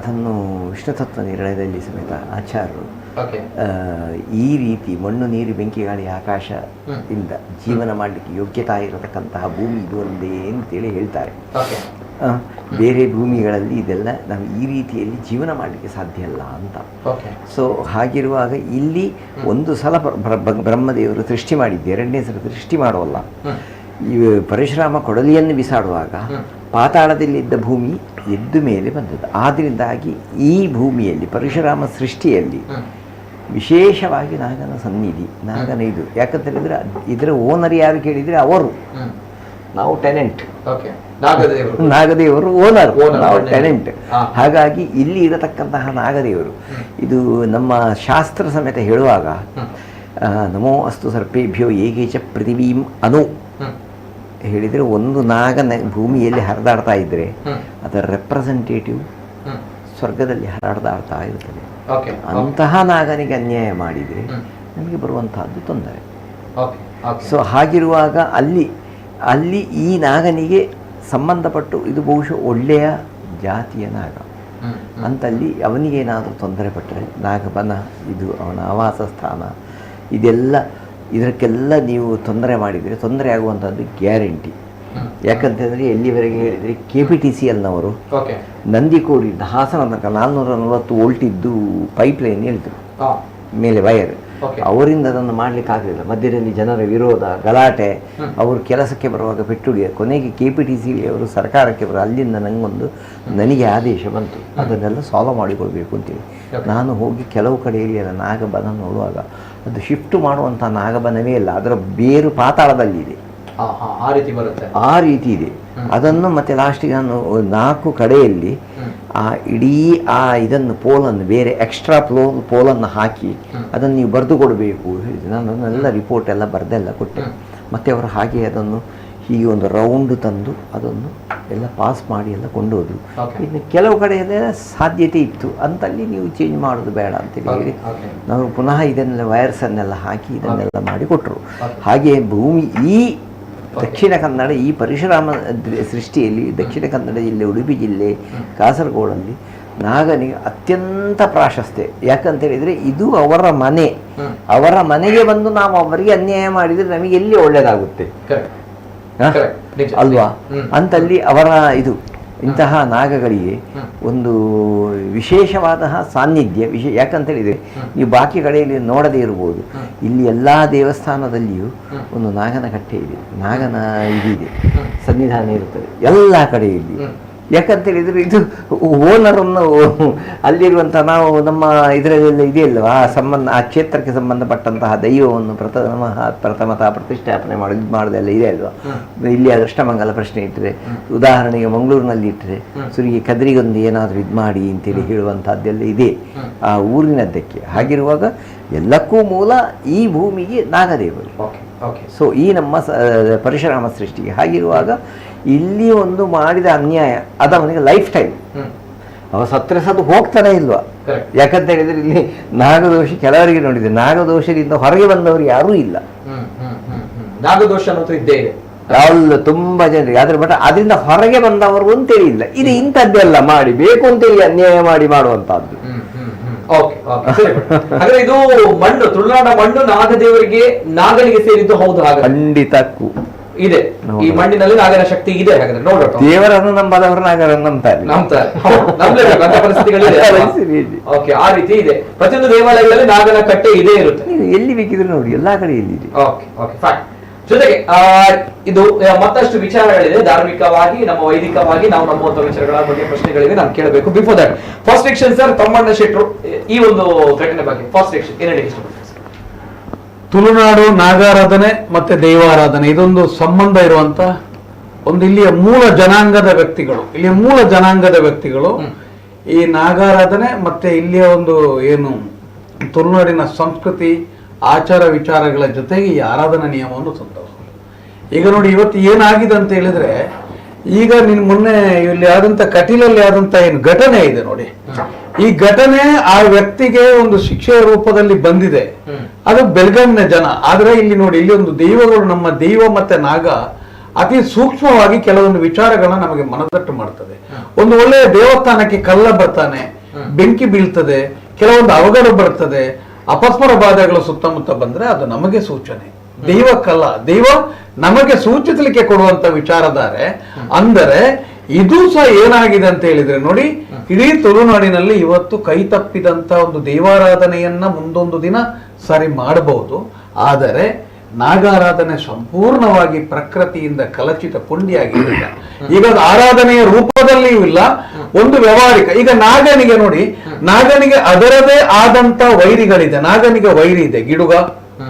Speaker 4: ಅದನ್ನು ವಿಷ್ಣುತತ್ವ ನಿರ್ಣಯದಲ್ಲಿ ಸಮೇತ ಆಚಾರ್ಯರು
Speaker 1: ಓಕೆ
Speaker 4: ಈ ರೀತಿ ಮಣ್ಣು, ನೀರು, ಬೆಂಕಿ, ಗಾಳಿ, ಆಕಾಶ ಇಂದ ಜೀವನ ಮಾಡಲಿಕ್ಕೆ ಯೋಗ್ಯತಾ ಇರತಕ್ಕಂತಹ ಭೂಮಿ ಇದು ಒಂದೇ ಅಂತೇಳಿ ಹೇಳ್ತಾರೆ.
Speaker 1: ಓಕೆ.
Speaker 4: ಬೇರೆ ಭೂಮಿಗಳಲ್ಲಿ ಇದೆಲ್ಲ ನಾವು ಈ ರೀತಿಯಲ್ಲಿ ಜೀವನ ಮಾಡಲಿಕ್ಕೆ ಸಾಧ್ಯ ಅಲ್ಲ ಅಂತ.
Speaker 1: ಓಕೆ.
Speaker 4: ಸೊ ಹಾಗಿರುವಾಗ ಇಲ್ಲಿ ಒಂದು ಸಲ ಬ್ರಹ್ಮದೇವರು ಸೃಷ್ಟಿ ಮಾಡಿದ್ದು, ಎರಡನೇ ಸಲ ಸೃಷ್ಟಿ ಮಾಡೋಲ್ಲ. ಈ ಪರಶುರಾಮ ಕೊಡಲಿಯನ್ನು ಬಿಸಾಡುವಾಗ ಪಾತಾಳದಲ್ಲಿದ್ದ ಭೂಮಿ ಎದ್ದು ಮೇಲೆ ಬಂದದ್ದು. ಆದ್ದರಿಂದಾಗಿ ಈ ಭೂಮಿಯಲ್ಲಿ ಪರಶುರಾಮ ಸೃಷ್ಟಿಯಲ್ಲಿ ವಿಶೇಷವಾಗಿ ನಾಗನ ಸನ್ನಿಧಿ, ನಾಗನ ಇದು. ಯಾಕಂತ ಹೇಳಿದರೆ ಇದರ ಓನರ್ ಯಾರು ಕೇಳಿದರೆ ಅವರು, ನಾವು ಟೆನೆಂಟ್.
Speaker 1: ಓಕೆ. ನಾಗದೇವರು,
Speaker 4: ನಾಗದೇವರು ಓನರ್,
Speaker 1: Owner,
Speaker 4: ನಾವು
Speaker 1: owner.
Speaker 4: Tenant. ಹಾಗಾಗಿ ಇಲ್ಲಿ ಇರತಕ್ಕಂತಹ ನಾಗದೇವರು, ಇದು ನಮ್ಮ ಶಾಸ್ತ್ರ ಸಮೇತ ಹೇಳುವಾಗ ನಮೋ ಅಸ್ತು ಸರ್ಪೇಭ್ಯೋ ಏಕೇಚ ಪೃಥಿವೀಂ ಅನು ಹೇಳಿದರೆ, ಒಂದು ನಾಗನ ಭೂಮಿಯಲ್ಲಿ ಹರಿದಾಡ್ತಾ ಇದ್ದರೆ ಅದರ ರೆಪ್ರೆಸೆಂಟೇಟಿವ್ ಸ್ವರ್ಗದಲ್ಲಿ ಹರಡ್ದಾಡ್ತಾ ಇರ್ತದೆ.
Speaker 1: ಓಕೆ.
Speaker 4: ಅಂತಹ ನಾಗನಿಗೆ ಅನ್ಯಾಯ ಮಾಡಿದರೆ ನಮಗೆ ಬರುವಂತಹದ್ದು ತೊಂದರೆ.
Speaker 1: Okay okay.
Speaker 4: So ಹಾಗಿರುವಾಗ ಅಲ್ಲಿ ಅಲ್ಲಿ ಈ ನಾಗನಿಗೆ ಸಂಬಂಧಪಟ್ಟು ಇದು ಬಹುಶಃ ಒಳ್ಳೆಯ ಜಾತಿಯ ನಾಗ ಅಂತಲ್ಲಿ ಅವನಿಗೇನಾದರೂ ತೊಂದರೆ ಪಟ್ಟರೆ ನಾಗಬನ ಇದು ಅವನ ಆವಾಸ ಸ್ಥಾನ, ಇದೆಲ್ಲ ಇದಕ್ಕೆಲ್ಲ ನೀವು ತೊಂದರೆ ಮಾಡಿದರೆ ತೊಂದರೆ ಆಗುವಂಥದ್ದು ಗ್ಯಾರಂಟಿ. ಯಾಕಂತಂದರೆ ಎಲ್ಲಿವರೆಗೆ ಹೇಳಿದರೆ KPTCLನವರು
Speaker 1: ಓಕೆ
Speaker 4: ನಂದಿಕೋಡಿಂದ ಹಾಸನ ತನಕ 440 ವೋಲ್ಟಿದ್ದು ಪೈಪ್ಲೈನ್ ಹೇಳಿದರು, ಮೇಲೆ ವೈರ್.
Speaker 1: ಓಕೆ.
Speaker 4: ಅವರಿಂದ ಅದನ್ನು ಮಾಡಲಿಕ್ಕೆ ಆಗಲಿಲ್ಲ. ಮಧ್ಯದಲ್ಲಿ ಜನರ ವಿರೋಧ, ಗಲಾಟೆ, ಅವರು ಕೆಲಸಕ್ಕೆ ಬರುವಾಗ ಪೆಟ್ಟುಡಿಯ ಕೊನೆಗೆ KPTC ಅವರು ಸರ್ಕಾರಕ್ಕೆ ಬರೋ ಅಲ್ಲಿಂದ ನನಗೆ ಆದೇಶ ಬಂತು, ಅದನ್ನೆಲ್ಲ ಸಾಲ್ವ್ ಮಾಡಿಕೊಳ್ಬೇಕು ಅಂತೇಳಿ. ನಾನು ಹೋಗಿ ಕೆಲವು ಕಡೆಯಲ್ಲಿ ಎಲ್ಲ ನಾಗಬನ ನೋಡುವಾಗ ಅದು ಶಿಫ್ಟ್ ಮಾಡುವಂಥ ನಾಗಬನವೇ ಇಲ್ಲ, ಅದರ ಬೇರು ಪಾತಾಳದಲ್ಲಿದೆ.
Speaker 1: ಆ ರೀತಿ ಬರುತ್ತೆ,
Speaker 4: ಆ ರೀತಿ ಇದೆ. ಅದನ್ನು ಮತ್ತೆ ಲಾಸ್ಟಿಗೆ ನಾನು 4 ಕಡೆಯಲ್ಲಿ ಆ ಇಡೀ ಆ ಇದನ್ನು ಪೋಲನ್ನು ಬೇರೆ ಎಕ್ಸ್ಟ್ರಾ ಪೋಲನ್ನು ಹಾಕಿ ಅದನ್ನು ನೀವು ಬರೆದು ಕೊಡಬೇಕು ಹೇಳಿದೆ. ನಾನು ಅದನ್ನೆಲ್ಲ ರಿಪೋರ್ಟ್ ಎಲ್ಲ ಬರೆದೆಲ್ಲ ಕೊಟ್ಟೆ. ಮತ್ತು ಅವರು ಹಾಗೆ ಅದನ್ನು ಹೀಗೆ ಒಂದು ರೌಂಡ್ ತಂದು ಅದನ್ನು ಎಲ್ಲ ಪಾಸ್ ಮಾಡಿ ಎಲ್ಲ ಕೊಂಡು ಹೋದರು. ಇನ್ನು ಕೆಲವು ಕಡೆಯಲ್ಲೆಲ್ಲ ಸಾಧ್ಯತೆ ಇತ್ತು ಅಂತಲ್ಲಿ ನೀವು ಚೇಂಜ್ ಮಾಡೋದು ಬೇಡ ಅಂತೇಳಿ ಹೇಳಿ ನಾವು ಪುನಃ ಇದನ್ನೆಲ್ಲ ವೈರ್ಸನ್ನೆಲ್ಲ ಹಾಕಿ ಇದನ್ನೆಲ್ಲ ಮಾಡಿ ಕೊಟ್ಟರು. ಹಾಗೆ ಭೂಮಿ ಈ ದಕ್ಷಿಣ ಕನ್ನಡ ಈ ಪರಶುರಾಮ ಸೃಷ್ಟಿಯಲ್ಲಿ ದಕ್ಷಿಣ ಕನ್ನಡ ಜಿಲ್ಲೆ, ಉಡುಪಿ ಜಿಲ್ಲೆ, ಕಾಸರಗೋಡಲ್ಲಿ ನಾಗನಿಗೆ ಅತ್ಯಂತ ಪ್ರಾಶಸ್ತ್ಯ. ಯಾಕಂತೇಳಿದರೆ ಇದು ಅವರ ಮನೆ, ಅವರ ಮನೆಗೆ ಬಂದು ನಾವು ಅವರಿಗೆ ಅನ್ಯಾಯ ಮಾಡಿದರೆ ನಮಗೆ ಎಲ್ಲಿ ಒಳ್ಳೆಯದಾಗುತ್ತೆ ಅಲ್ವಾ ಅಂತಲ್ಲಿ ಅವರ ಇದು. ಇಂತಹ ನಾಗಗಳಿಗೆ ಒಂದು ವಿಶೇಷವಾದ ಸಾನ್ನಿಧ್ಯ ಯಾಕಂತೇಳಿದರೆ ನೀವು ಬಾಕಿ ಕಡೆಯಲ್ಲಿ ನೋಡದೇ ಇರ್ಬೋದು, ಇಲ್ಲಿ ಎಲ್ಲ ದೇವಸ್ಥಾನದಲ್ಲಿಯೂ ಒಂದು ನಾಗನ ಕಟ್ಟೆ ಇದೆ, ನಾಗನ ಇದಿದೆ, ಸನ್ನಿಧಾನ ಇರುತ್ತದೆ ಎಲ್ಲ ಕಡೆಯಲ್ಲಿ. ಯಾಕಂತೇಳಿದರೆ ಇದು ಓನರನ್ನು ಅಲ್ಲಿರುವಂಥ ನಾವು ನಮ್ಮ ಇದರಲ್ಲೆಲ್ಲ ಇದೆಯಲ್ವ ಆ ಸಂಬಂಧ, ಆ ಕ್ಷೇತ್ರಕ್ಕೆ ಸಂಬಂಧಪಟ್ಟಂತಹ ದೈವವನ್ನು ಪ್ರಥಮತಃ ಪ್ರತಿಷ್ಠಾಪನೆ ಮಾಡೋದು ಮಾಡೋದೆಲ್ಲ ಇದೆ ಅಲ್ವಾ. ಇಲ್ಲಿ ಅಷ್ಟಮಂಗಲ ಪ್ರಶ್ನೆ ಇಟ್ಟರೆ, ಉದಾಹರಣೆಗೆ ಮಂಗಳೂರಿನಲ್ಲಿ ಇಟ್ಟರೆ ಸುರಿಗೆ ಕದ್ರಿಗೊಂದು ಏನಾದರೂ ಇದು ಮಾಡಿ ಅಂತೇಳಿ ಹೇಳುವಂಥದ್ದೆಲ್ಲ ಇದೆ ಆ ಊರಿನದ್ದಕ್ಕೆ. ಹಾಗಿರುವಾಗ ಎಲ್ಲಕ್ಕೂ ಮೂಲ ಈ ಭೂಮಿಗೆ ನಾಗದೇವರು. ಸೊ ಈ ನಮ್ಮ ಪರಶುರಾಮ ಸೃಷ್ಟಿಗೆ. ಹಾಗಿರುವಾಗ ಇಲ್ಲಿ ಒಂದು ಮಾಡಿದ ಅನ್ಯಾಯ ಅದು ಅವನಿಗೆ ಲೈಫ್ ಟೈಮ್, ಅವ ಸತ್ರೆ ಸತ್ತು ಹೋಗ್ತಾನೆ ಇಲ್ವಾ. ಯಾಕಂತ ಹೇಳಿದ್ರೆ ಇಲ್ಲಿ ನಾಗದೋಷ ಕೆಲವರಿಗೆ ನೋಡಿದೆ, ನಾಗದೋಷದಿಂದ ಹೊರಗೆ ಬಂದವರು ಯಾರೂ ಇಲ್ಲ.
Speaker 1: ನಾಗದೋಷ ಅನ್ನೋದು ಇದ್ದೇ ಇದೆ
Speaker 4: ಯಾವಲ್ಲ ತುಂಬಾ ಜನರಿಗೆ, ಆದ್ರೆ ಬಟ್ ಅದರಿಂದ ಹೊರಗೆ ಬಂದವರು ಅಂತೇಳಿ ಇಲ್ಲ. ಇದು ಇಂಥದ್ದೆಲ್ಲ ಮಾಡಿ ಬೇಕು ಅಂತೇಳಿ ಅನ್ಯಾಯ ಮಾಡಿ ಮಾಡುವಂತಹದ್ದು.
Speaker 1: ಹಾಗಾದ್ರೆ ಇದು ಮಣ್ಣು, ತುಳುನಾಡ ಮಣ್ಣು ನಾಗದೇವರಿಗೆ, ನಾಗನಿಗೆ ಸೇರಿದ್ದು ಹೌದು. ಹಾಗಾದ್ರೆ
Speaker 4: ಖಂಡಿತಕ್ಕೂ
Speaker 1: ಇದೆ, ಈ ಮಣ್ಣಿನಲ್ಲಿ ನಾಗನ ಶಕ್ತಿ ಇದೆ. ಹಾಗಾದ್ರೆ ನೋಡೋಣ,
Speaker 4: ದೇವರನ್ನು ನಂಬದವರು ನಾಗರನ್ನು ನಂಬ್ತಾರೆ,
Speaker 1: ನಂಬ್ತಾರೆ, ನಂಬಲೇಬೇಕು ಅಂತ ಪರಿಸ್ಥಿತಿಗಳಿದೆ. ಓಕೆ, ಆ ರೀತಿ ಇದೆ. ಪ್ರತಿಯೊಂದು ದೇವಾಲಯಗಳಲ್ಲಿ ನಾಗನ ಕಟ್ಟೆ ಇದೇ ಇರುತ್ತೆ.
Speaker 4: ನೀವು ಎಲ್ಲಿ ಬೇಕಿದ್ರು ನೋಡಿ, ಎಲ್ಲಾ ಕಡೆಯಲ್ಲಿ ಇದೆ.
Speaker 1: Okay okay, fine. ಜೊತೆಗೆ ಇದು ಮತ್ತಷ್ಟು ವಿಚಾರಗಳಿದೆ. ಧಾರ್ಮಿಕವಾಗಿ, ನಮ್ಮ ವೈದಿಕವಾಗಿ ನಾವು ನಂಬುವಂತ ವಿಚಾರಗಳ ಬಗ್ಗೆ ಪ್ರಶ್ನೆಗಳಿವೆ, ನಾನು ಕೇಳಬೇಕು. Before that first reaction sir, Thammanna ಶೆಟ್ರು ಈ ಒಂದು ಘಟನೆ ಬಗ್ಗೆ ಫಸ್ಟ್ ರಿಯಾಕ್ಷನ್ ಏನ್ ಹೇಳಿ ಇಷ್ಟಪಡ್ತೀರಿ ಸರ್?
Speaker 5: ತುಳುನಾಡು ನಾಗಾರಾಧನೆ ಮತ್ತೆ ದೈವಾರಾಧನೆ ಇದೊಂದು ಸಂಬಂಧ ಇರುವಂತ ಒಂದು ಇಲ್ಲಿಯ ಮೂಲ ಜನಾಂಗದ ವ್ಯಕ್ತಿಗಳು, ಇಲ್ಲಿಯ ಮೂಲ ಜನಾಂಗದ ವ್ಯಕ್ತಿಗಳು ಈ ನಾಗಾರಾಧನೆ ಮತ್ತೆ ಇಲ್ಲಿಯ ಒಂದು ಏನು ತುಳುನಾಡಿನ ಸಂಸ್ಕೃತಿ ಆಚಾರ ವಿಚಾರಗಳ ಜೊತೆಗೆ ಈ ಆರಾಧನಾ ನಿಯಮವನ್ನು ತಂದವರು. ಈಗ ನೋಡಿ ಇವತ್ತು ಏನಾಗಿದೆ ಅಂತ ಹೇಳಿದ್ರೆ, ಈಗ ನಿನ್ ಮೊನ್ನೆ ಇಲ್ಲಿ ಆದಂತ ಕಟೀಲಲ್ಲಿ ಆದಂತ ಏನು ಘಟನೆ ಇದೆ ನೋಡಿ, ಈ ಘಟನೆ ಆ ವ್ಯಕ್ತಿಗೆ ಒಂದು ಶಿಕ್ಷೆಯ ರೂಪದಲ್ಲಿ ಬಂದಿದೆ. ಅದು ಬೆಳಗಾವಿನ ಜನ. ಆದ್ರೆ ಇಲ್ಲಿ ನೋಡಿ, ಇಲ್ಲಿ ಒಂದು ದೈವಗಳು, ನಮ್ಮ ದೈವ ಮತ್ತೆ ನಾಗ ಅತಿ ಸೂಕ್ಷ್ಮವಾಗಿ ಕೆಲವೊಂದು ವಿಚಾರಗಳನ್ನ ನಮಗೆ ಮನದಟ್ಟು ಮಾಡ್ತದೆ. ಒಂದು ಒಳ್ಳೆಯ ದೇವಸ್ಥಾನಕ್ಕೆ ಕಲ್ಲ ಬರ್ತಾನೆ, ಬೆಂಕಿ ಬೀಳ್ತದೆ, ಕೆಲವೊಂದು ಅವಘಡ ಬರ್ತದೆ, ಅಪಸ್ಮರ ಬಾಧೆಗಳು ಸುತ್ತಮುತ್ತ ಬಂದ್ರೆ ಅದು ನಮಗೆ ಸೂಚನೆ, ದೈವಕ್ಕಲ್ಲ, ದೈವ ನಮಗೆ ಸೂಚಿಸಲಿಕ್ಕೆ ಕೊಡುವಂತ ವಿಚಾರಧಾರೆ. ಅಂದರೆ ಇದು ಸಹ ಏನಾಗಿದೆ ಅಂತ ಹೇಳಿದ್ರೆ ನೋಡಿ, ಇಡೀ ತುಳುನಾಡಿನಲ್ಲಿ ಇವತ್ತು ಕೈ ತಪ್ಪಿದಂತ ಒಂದು ದೈವಾರಾಧನೆಯನ್ನ ಮುಂದೊಂದು ದಿನ ಸರಿ ಮಾಡಬಹುದು. ಆದರೆ ನಾಗಾರಾಧನೆ ಸಂಪೂರ್ಣವಾಗಿ ಪ್ರಕೃತಿಯಿಂದ ಕಲಚಿತ ಪುಂಡಿಯಾಗಿದೆ. ಈಗ ಅದು ಆರಾಧನೆಯ ರೂಪದಲ್ಲಿಯೂ ಇಲ್ಲ, ಒಂದು ವ್ಯವಹಾರಿಕ. ಈಗ ನಾಗನಿಗೆ ನೋಡಿ, ನಾಗನಿಗೆ ಅದರದೇ ಆದಂತ ವೈರಿಗಳಿದೆ. ನಾಗನಿಗೆ ವೈರಿ ಇದೆ, ಗಿಡುಗ,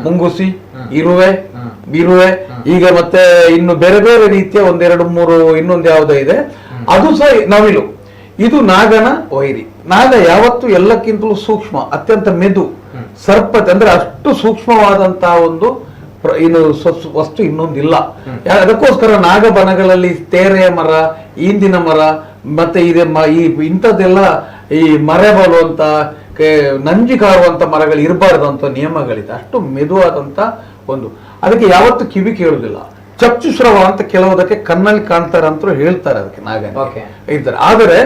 Speaker 5: ಮುಂಗುಸಿ, ಇರುವೆ, ಬಿರುವೆ, ಈಗ ಮತ್ತೆ ಇನ್ನು ಬೇರೆ ಬೇರೆ ರೀತಿಯ ಒಂದೆರಡು ಮೂರು ಇನ್ನೊಂದು ಯಾವುದೋ ಇದೆ, ಅದು ಸಹ ನವಿಲು. ಇದು ನಾಗನ ವೈರಿ. ನಾಗ ಯಾವತ್ತು ಎಲ್ಲಕ್ಕಿಂತಲೂ ಸೂಕ್ಷ್ಮ, ಅತ್ಯಂತ ಮೆದು ಸರ್ಪ, ಅಂದ್ರೆ ಅಷ್ಟು ಸೂಕ್ಷ್ಮವಾದಂತಹ ಒಂದು ಇನ್ನು ವಸ್ತು ಇನ್ನೊಂದಿಲ್ಲ. ಅದಕ್ಕೋಸ್ಕರ ನಾಗಬನಗಳಲ್ಲಿ ತೇರೆಯ ಮರ, ಈಂದಿನ ಮರ, ಮತ್ತೆ ಇದೆ ಈ ಇಂಥದ್ದೆಲ್ಲ ಈ ಮರೆ ಬರುವಂತ ನಂಜಿ ಕಾರುವಂತ ಮರಗಳು ಇರಬಾರ್ದು ಅಂತ ನಿಯಮಗಳಿದೆ. ಅಷ್ಟು ಮೆದುವಾದಂತ ಒಂದು, ಅದಕ್ಕೆ ಯಾವತ್ತು ಕಿವಿ ಕೇಳುದಿಲ್ಲ. ಚಕ್ಷುಶ್ರವ ಅಂತ ಕೆಲವುದಕ್ಕೆ ಕಣ್ಣಲ್ಲಿ ಕಾಣ್ತಾರೆ ಅಂತ ಹೇಳ್ತಾರೆ, ಅದಕ್ಕೆ ನಾಗನಿಗೆ ಇರ್ತಾರೆ. ಆದರೆ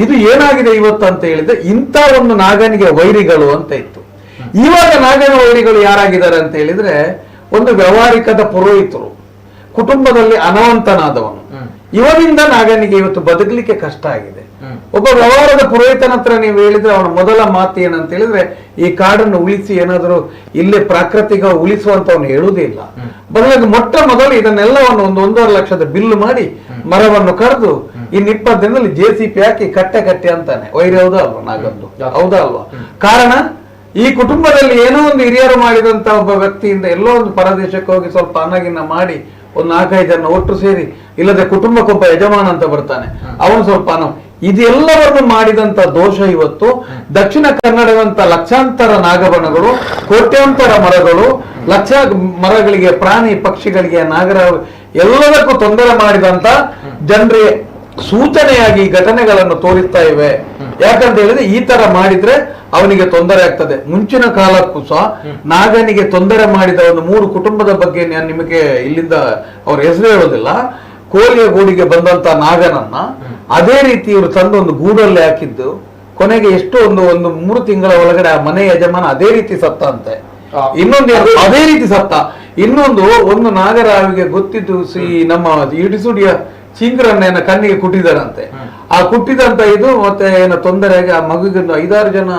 Speaker 5: ಇದು ಏನಾಗಿದೆ ಇವತ್ತು ಅಂತ ಹೇಳಿದ್ರೆ, ಇಂಥ ಒಂದು ನಾಗನಿಗೆ ವೈರಿಗಳು ಅಂತ ಇತ್ತು. ಇವಾಗ ನಾಗನ ವೈರಿಗಳು ಯಾರಾಗಿದ್ದಾರೆ ಅಂತ ಹೇಳಿದ್ರೆ, ಒಂದು ವ್ಯವಹಾರಿಕದ ಪುರೋಹಿತರು, ಕುಟುಂಬದಲ್ಲಿ ಅನವಂತನಾದವನು, ಇವನಿಂದ ನಾಗನಿಗೆ ಇವತ್ತು ಬದುಕಲಿಕ್ಕೆ ಕಷ್ಟ ಆಗಿದೆ. ಒಬ್ಬ ವ್ಯವಹಾರದ ಪುರೋಹಿತನ ಹತ್ರ ನೀವು ಹೇಳಿದ್ರೆ ಅವನ ಮೊದಲ ಮಾತು ಏನಂತ ಹೇಳಿದ್ರೆ, ಈ ಕಾಡನ್ನು ಉಳಿಸಿ ಏನಾದರೂ ಇಲ್ಲಿ ಪ್ರಾಕೃತಿಕ ಉಳಿಸುವಂತ ಅವನು ಹೇಳುವುದೇ ಇಲ್ಲ. ಬದಲಾಗಿ ಮೊಟ್ಟ ಮೊದಲು ಇದನ್ನೆಲ್ಲವನ್ನು ಒಂದು 1.5 ಲಕ್ಷದ ಬಿಲ್ ಮಾಡಿ ಮರವನ್ನು ಕರೆದು ಇನ್ನು 20 ದಿನದಲ್ಲಿ JCP ಹಾಕಿ ಕಟ್ಟೆ ಕಟ್ಟೆ ಅಂತಾನೆ. ವೈರಿ ಹೌದಾ ಅಲ್ವಾ ನಾಗಂದು? ಹೌದಾ ಅಲ್ವಾ? ಕಾರಣ, ಈ ಕುಟುಂಬದಲ್ಲಿ ಏನೋ ಒಂದು ಹಿರಿಯರು ಮಾಡಿದಂತ ಒಬ್ಬ ವ್ಯಕ್ತಿಯಿಂದ ಎಲ್ಲೋ ಒಂದು ಪರದೇಶಕ್ಕೆ ಹೋಗಿ ಸ್ವಲ್ಪ ಹಣಗಿನ್ನ ಮಾಡಿ ಒಂದು 4-5 ಜನ ಒಟ್ಟು ಸೇರಿ, ಇಲ್ಲದೆ ಕುಟುಂಬಕ್ಕೊಬ್ಬ ಯಜಮಾನ ಅಂತ ಬರ್ತಾನೆ, ಅವನು ಸ್ವಲ್ಪ ಹಣ, ಇದೆಲ್ಲವನ್ನು ಮಾಡಿದಂತ ದೋಷ ಇವತ್ತು ದಕ್ಷಿಣ ಕನ್ನಡದಂತ ಲಕ್ಷಾಂತರ ನಾಗಬನಗಳು, ಕೋಟ್ಯಾಂತರ ಮರಗಳು, ಲಕ್ಷ ಮರಗಳಿಗೆ, ಪ್ರಾಣಿ ಪಕ್ಷಿಗಳಿಗೆ, ನಾಗರ ಎಲ್ಲದಕ್ಕೂ ತೊಂದರೆ ಮಾಡಿದಂತ ಜನರಿಗೆ ಸೂಚನೆಯಾಗಿ ಈ ಘಟನೆಗಳನ್ನು ತೋರಿಸ್ತಾ ಇವೆ. ಯಾಕಂತ ಹೇಳಿದ್ರೆ ಈ ತರ ಮಾಡಿದ್ರೆ ಅವನಿಗೆ ತೊಂದರೆ ಆಗ್ತದೆ. ಮುಂಚಿನ ಕಾಲಕ್ಕೂ ಸಹ ನಾಗನಿಗೆ ತೊಂದರೆ ಮಾಡಿದ ಒಂದು 3 ಕುಟುಂಬದ ಬಗ್ಗೆ ನಾನು ನಿಮಗೆ ಇಲ್ಲಿಂದ ಅವ್ರ ಹೆಸರು ಹೇಳೋದಿಲ್ಲ. ಕೋಲಿಯ ಗೂಡಿಗೆ ಬಂದಂತ ನಾಗನನ್ನ ಅದೇ ರೀತಿ ಇವರು ತಂದು ಒಂದು ಗೂಡಲ್ಲಿ ಹಾಕಿದ್ದು, ಕೊನೆಗೆ ಎಷ್ಟು ಒಂದು ಒಂದು 3 ತಿಂಗಳ ಒಳಗಡೆ ಆ ಮನೆ ಯಜಮಾನ ಅದೇ ರೀತಿ ಸತ್ತಂತೆ. ಇನ್ನೊಂದು ಅದೇ ರೀತಿ ಸತ್ತ. ಇನ್ನೊಂದು ಒಂದು ನಾಗರಾವಿಗೆ ಗೊತ್ತಿದ್ದು ಈ ನಮ್ಮ ಇಡಿಸುಡಿಯ ಚಿಂಗ್ರನ್ನ ಕಣ್ಣಿಗೆ ಕುಟ್ಟಿದಾರಂತೆ. ಆ ಕುಟ್ಟಿದಂತ ಇದು ಮತ್ತೆ ಏನೋ ತೊಂದರೆಯಾಗಿ ಆ ಮಗುಗೆ ಒಂದು 5-6 ಜನ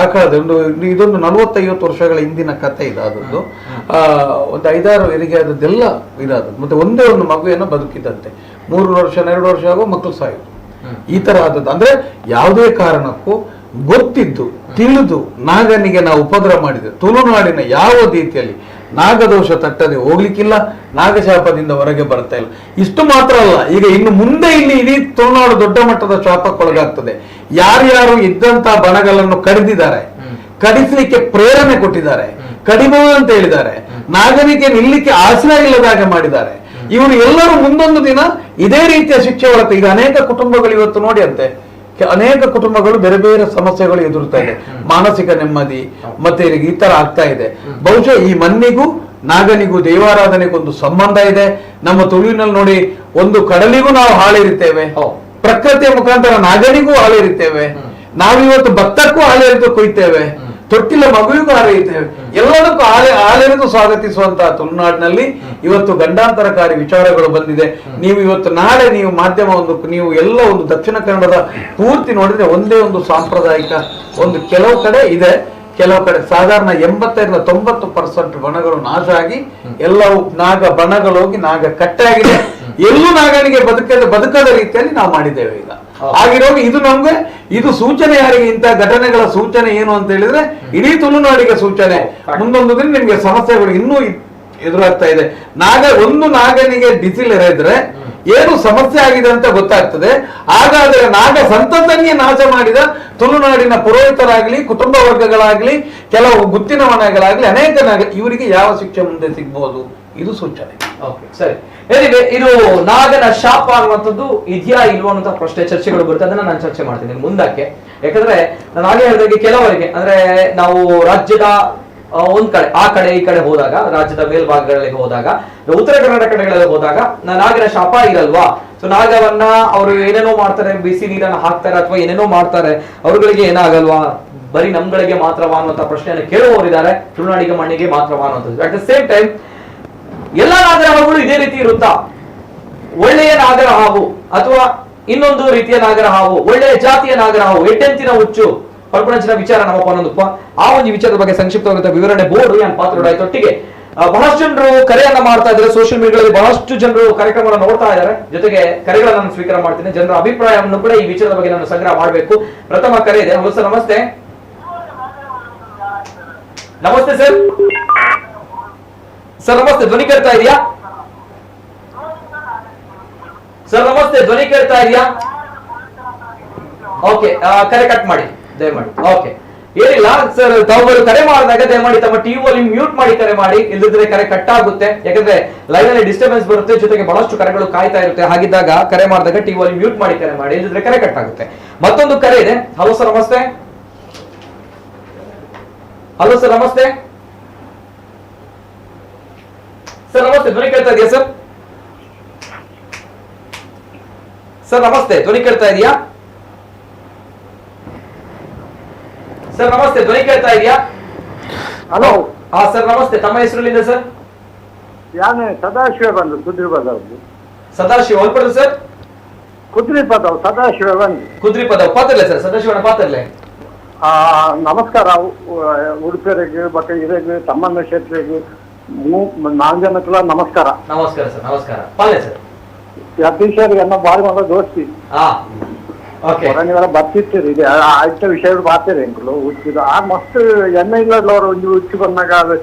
Speaker 5: ಆಕಳದ ಒಂದು ಇದೊಂದು 40-50 ವರ್ಷಗಳ ಹಿಂದಿನ ಕಥೆ ಇದಾದದ್ದು. ಒಂದು 5-6 ಹೆರಿಗೆ ಆದದ್ದೆಲ್ಲ ಇದಾದದ್ದು. ಮತ್ತೆ ಒಂದೇ ಒಂದು ಮಗು ಏನೋ ಬದುಕಿದಂತೆ. 3 ವರ್ಷ 2 ವರ್ಷ ಆಗೋ ಮಕ್ಕಳು ಸಾಯೋದು, ಈ ತರ ಆದದ್ದು. ಅಂದ್ರೆ ಯಾವುದೇ ಕಾರಣಕ್ಕೂ ಗೊತ್ತಿದ್ದು ತಿಳಿದು ನಾಗನಿಗೆ ನಾವು ಉಪದ್ರ ಮಾಡಿದೆ, ತುಳುನಾಡಿನ ಯಾವ ರೀತಿಯಲ್ಲಿ ನಾಗದೋಷ ತಟ್ಟದೆ ಹೋಗ್ಲಿಕ್ಕಿಲ್ಲ, ನಾಗಶಾಪದಿಂದ ಹೊರಗೆ ಬರ್ತಾ ಇಲ್ಲ. ಇಷ್ಟು ಮಾತ್ರ ಅಲ್ಲ, ಈಗ ಇನ್ನು ಮುಂದೆ ಇಲ್ಲಿ ಇಡೀ ತುಳುನಾಡು ದೊಡ್ಡ ಮಟ್ಟದ ಶಾಪಕ್ಕೊಳಗಾಗ್ತದೆ. ಯಾರ್ಯಾರು ಇದ್ದಂತ ಬಣಗಳನ್ನು ಕಡಿದಿದ್ದಾರೆ, ಕಡಿಸ್ಲಿಕ್ಕೆ ಪ್ರೇರಣೆ ಕೊಟ್ಟಿದ್ದಾರೆ, ಕಡಿಬಹುದು ಅಂತ ಹೇಳಿದ್ದಾರೆ, ನಾಗನಿಗೆ ನಿಲ್ಲಿಕ್ಕೆ ಆಶ್ರಯ ಇಲ್ಲದ ಹಾಗೆ ಮಾಡಿದ್ದಾರೆ, ಇವರು ಎಲ್ಲರೂ ಮುಂದೊಂದು ದಿನ ಇದೇ ರೀತಿಯ ಶಿಕ್ಷೆ ಒಳಗೆ. ಈಗ ಅನೇಕ ಕುಟುಂಬಗಳು ಇವತ್ತು ನೋಡಿ ಅಂತೆ, ಅನೇಕ ಕುಟುಂಬಗಳು ಬೇರೆ ಬೇರೆ ಸಮಸ್ಯೆಗಳು ಎದುರ್ತಾ ಇದೆ, ಮಾನಸಿಕ ನೆಮ್ಮದಿ ಮತ್ತೆ ಈ ತರ ಆಗ್ತಾ ಇದೆ. ಬಹುಶಃ ಈ ಮಣ್ಣಿಗೂ ನಾಗನಿಗೂ ದೇವಾರಾಧನೆಗೂ ಒಂದು ಸಂಬಂಧ ಇದೆ. ನಮ್ಮ ತುಳುವಿನಲ್ಲಿ ನೋಡಿ, ಒಂದು ಕಡಲಿಗೂ ನಾವು ಹಾಳಿರುತ್ತೇವೆ, ಪ್ರಕೃತಿಯ ಮುಖಾಂತರ ನಾಗನಿಗೂ ಹಾಳಿರುತ್ತೇವೆ, ನಾವಿವತ್ತು ಭತ್ತಕ್ಕೂ ಹಾಳೆರಿದು ಕೊಯ್ತೇವೆ, ತೊಟ್ಟಿಲ ಮಗುವಿಗೂ ಹಾರೆಯುತ್ತೇವೆ, ಎಲ್ಲದಕ್ಕೂ ಹಾಲೆರೆದು ಸ್ವಾಗತಿಸುವಂತಹ ತುಳುನಾಡಿನಲ್ಲಿ ಇವತ್ತು ಗಂಡಾಂತರಕಾರಿ ವಿಚಾರಗಳು ಬಂದಿದೆ. ನೀವು ಇವತ್ತು ನಾಳೆ ನೀವು ಮಾಧ್ಯಮ ಒಂದು ನೀವು ಎಲ್ಲ ಒಂದು ದಕ್ಷಿಣ ಕನ್ನಡದ ಪೂರ್ತಿ ನೋಡಿದ್ರೆ ಒಂದೇ ಒಂದು ಸಾಂಪ್ರದಾಯಿಕ ಒಂದು ಕೆಲವು ಕಡೆ ಇದೆ, ಕೆಲವು ಕಡೆ ಸಾಧಾರಣ 80-90% ಬಣಗಳು ನಾಶ ಆಗಿ ಎಲ್ಲವೂ ನಾಗ ಬಣಗಳು ಹೋಗಿ ನಾಗ ಕಟ್ಟೆ ಆಗಿದೆ. ಎಲ್ಲೂ ನಾಗನಿಗೆ ಬದುಕದ ರೀತಿಯಲ್ಲಿ ನಾವು ಮಾಡಿದ್ದೇವೆ ಈಗ. ಆಗಿರುವಾಗ ಇದು ನಮ್ಗೆ ಇದು ಸೂಚನೆ, ಯಾರಿಗೆ ಇಂತಹ ಘಟನೆಗಳ ಸೂಚನೆ ಏನು ಅಂತ ಹೇಳಿದ್ರೆ ಇಡೀ ತುಳುನಾಡಿಗೆ ಸೂಚನೆ. ಮುಂದೊಂದು ದಿನ ನಿಮ್ಗೆ ಸಮಸ್ಯೆಗಳು ಇನ್ನೂ ಎದುರಾಗ್ತಾ ಇದೆ. ಒಂದು ನಾಗನಿಗೆ ಡಿಸಿಲ್ ಎರೆದ್ರೆ ಏನು ಸಮಸ್ಯೆ ಆಗಿದೆ ಅಂತ ಗೊತ್ತಾಗ್ತದೆ. ಹಾಗಾದ್ರೆ ನಾಗ ಸಂತತನ್ನೇ ನಾಶ ಮಾಡಿದ ತುಳುನಾಡಿನ ಪುರೋಹಿತರಾಗ್ಲಿ, ಕುಟುಂಬ ವರ್ಗಗಳಾಗ್ಲಿ, ಕೆಲವು ಗುತ್ತಿನ ಮನೆಗಳಾಗ್ಲಿ, ಅನೇಕ ನಾಗ ಇವರಿಗೆ ಯಾವ ಶಿಕ್ಷೆ ಮುಂದೆ ಸಿಗ್ಬೋದು, ಇದು ಸೂಚನೆ.
Speaker 1: ಓಕೆ ಸರಿ. ಎನಿವೆ ಇದು ನಾಗನ ಶಾಪ ಅನ್ನುವಂಥದ್ದು ಇದೆಯಾ ಇಲ್ವೋ ಅನ್ನುವಂಥ ಪ್ರಶ್ನೆ ಚರ್ಚೆಗಳು ಬರುತ್ತೆ. ಅದನ್ನ ನಾನು ಚರ್ಚೆ ಮಾಡ್ತೀನಿ ಮುಂದಕ್ಕೆ. ಯಾಕಂದ್ರೆ ನಾನು ಹಾಗೆ ಹೇಳಿದಾಗೆ ಕೆಲವರಿಗೆ ಅಂದ್ರೆ ನಾವು ರಾಜ್ಯದ ಒಂದ್ ಕಡೆ ಆ ಕಡೆ ಈ ಕಡೆ ಹೋದಾಗ, ರಾಜ್ಯದ ಮೇಲ್ಭಾಗಗಳಿಗೆ ಹೋದಾಗ, ಉತ್ತರ ಕನ್ನಡ ಕಡೆಗಳಲ್ಲಿ ಹೋದಾಗ ನಾಗನ ಶಾಪ ಇರಲ್ವಾ? ಸೊ ನಾಗವನ್ನ ಅವರು ಏನೇನೋ ಮಾಡ್ತಾರೆ, ಬಿಸಿ ನೀರನ್ನ ಹಾಕ್ತಾರೆ ಅಥವಾ ಏನೇನೋ ಮಾಡ್ತಾರೆ, ಅವ್ರುಗಳಿಗೆ ಏನಾಗಲ್ವಾ, ಬರೀ ನಮ್ಗಳಿಗೆ ಮಾತ್ರವಾ ಅನ್ನುವಂಥ ಪ್ರಶ್ನೆಯನ್ನು ಕೇಳುವವರಿದ್ದಾರೆ. ತುಳುನಾಡಿಗೆ ಮಣ್ಣಿಗೆ ಮಾತ್ರವಾ ಅನ್ನುವಂಥದ್ದು. At the same time ಎಲ್ಲಾ ನಾಗರ ಹಾವುಗಳು ಇದೇ ರೀತಿ ಇರುತ್ತಾ? ಒಳ್ಳೆಯ ನಾಗರ ಹಾವು ಅಥವಾ ಇನ್ನೊಂದು ರೀತಿಯ ನಾಗರ ಹಾವು, ಒಳ್ಳೆಯ ಜಾತಿಯ ನಾಗರ ಹಾವು, ಎಡ್ಡೆಂತಿನ ಹುಚ್ಚು ಪಲ್ಪಣಂಚಿನ ವಿಚಾರ ನಮ್ಮ ಪನ್ನೊಂದಪ್ಪ. ಆ ಒಂದು ವಿಚಾರದ ಬಗ್ಗೆ ಸಂಕ್ಷಿಪ್ತವಾಗಿರುವ ವಿವರಣೆ ಬೋರ್ಡ್ ಯಾನ್ ಪಾತ್ರರಾಯ್ತೊಟ್ಟಿಗೆ ಬಹಳಷ್ಟು ಜನರು ಕರೆಯನ್ನ ಮಾಡ್ತಾ ಇದ್ದಾರೆ. ಸೋಷಿಯಲ್ ಮೀಡಿಯಾದಲ್ಲಿ ಬಹಳಷ್ಟು ಜನರು ಕಾರ್ಯಕ್ರಮವನ್ನು ನೋಡ್ತಾ ಇದ್ದಾರೆ. ಜೊತೆಗೆ ಕರೆಗಳನ್ನ ನಾನು ಸ್ವೀಕಾರ ಮಾಡ್ತೀನಿ. ಜನರ ಅಭಿಪ್ರಾಯವನ್ನು ಕೂಡ ಈ ವಿಚಾರದ ಬಗ್ಗೆ ನಾನು ಸಂಗ್ರಹ ಮಾಡಬೇಕು. ಪ್ರಥಮ ಕರೆ ಇದೆ. Hello sir, namaste. Namaste sir. Sir ನಮಸ್ತೆ, ಧ್ವನಿ ಕೇಳ್ತಾ ಇದೆಯಾ? ಸರ್ ನಮಸ್ತೆ, ಧ್ವನಿ ಕೇಳ್ತಾ ಇದೆಯಾ? ಓಕೆ, ಕರೆ ಕಟ್ ಮಾಡಿ ದಯಮಾಡಿ. ಓಕೆ, ಏನಿಲ್ಲ ಸರ್, ತಾವುಗಳು ಕರೆ ಮಾಡಿದಾಗ ದಯಮಾಡಿ ತಮ್ಮ TV volume mute ಮಾಡಿ ಕರೆ ಮಾಡಿ, ಇಲ್ಲದಿದ್ರೆ ಕರೆ ಕಟ್ ಆಗುತ್ತೆ. ಯಾಕಂದ್ರೆ ಲೈನ್ ಅಲ್ಲಿ ಡಿಸ್ಟರ್ಬೆನ್ಸ್ ಬರುತ್ತೆ, ಜೊತೆಗೆ ಬಹಳಷ್ಟು ಕರೆಗಳು ಕಾಯ್ತಾ ಇರುತ್ತೆ. ಹಾಗಿದ್ದಾಗ ಕರೆ ಮಾಡಿದಾಗ TV volume mute ಮಾಡಿ ಕರೆ ಮಾಡಿ, ಇಲ್ಲದಿದ್ರೆ ಕರೆ ಕಟ್ ಆಗುತ್ತೆ. ಮತ್ತೊಂದು ಕರೆ ಇದೆ. Hello sir namaste. Hello sir ನಮಸ್ತೆ. ಸರ್ ನಮಸ್ತೆ, ಧ್ವನಿ ಕೇಳ್ತಾ ಇದೆಯಾ ಸರ್? ಸರ್ ನಮಸ್ತೆ, ಧ್ವನಿ ಕೇಳ್ತಾ ಇದೆಯಾ? ಸರ್ ನಮಸ್ತೆ, ಧ್ವನಿ ಕೇಳ್ತಾ ಇದೆಯಾ?
Speaker 6: ಹಲೋ.
Speaker 1: ಹಾ ಸರ್ ನಮಸ್ತೆ, ತಮ್ಮ ಹೆಸರುಲಿಂದ ಸರ್?
Speaker 6: ಯಾನೆ ಸದಾಶಿವ ಬಂದು ಕುದ್ರಿ ಪದವ್.
Speaker 1: ಸದಾಶಿವ ಹೊಲ್ಪಡ್ದು ಸರ್?
Speaker 6: ಕುದ್ರಿ ಪದವ್ ಸದಾಶಿವ ಬಂದು.
Speaker 1: ಕುದ್ರಿ ಪದವ್ ಪಾತ್ರಲೆ ಸರ್, ಸದಾಶಿವನ ಪಾತ್ರಲೆ.
Speaker 6: ನಮಸ್ಕಾರ ಉಡುಪಿಯರಿಗೆ ಬಟ್ ಇರೆಗ್ ತಮ್ಮನ್ನ ಕ್ಷೇತ್ರಗೆ ನಾಲ್ಕು ಜನಕ್ಕೆಲ್ಲ ನಮಸ್ಕಾರ.
Speaker 1: ನಮಸ್ಕಾರ ಸರ್, ನಮಸ್ಕಾರ. ಪಾಲೆ ಸರ್.
Speaker 6: ಯತೀಶರಿಗೆ ಅನ್ನ ಬಾರಿ ಮಗ ದೋಸ್ತಿ. ಹೊರನಿವರ ಬರ್ತಿರ್ತೀರಿ ಇದೆ ಆಯ್ತ ವಿಷಯ ಬಾರ್ತೀರಿ ಎಂಕುಲು ಉಚ್ಚಿದ ಆ ಮಸ್ತ್ ಎಣ್ಣೆ ಇಲ್ಲ ಅವ್ರು ಒಂದು ಉಚ್ಚು ಬಂದಾಗ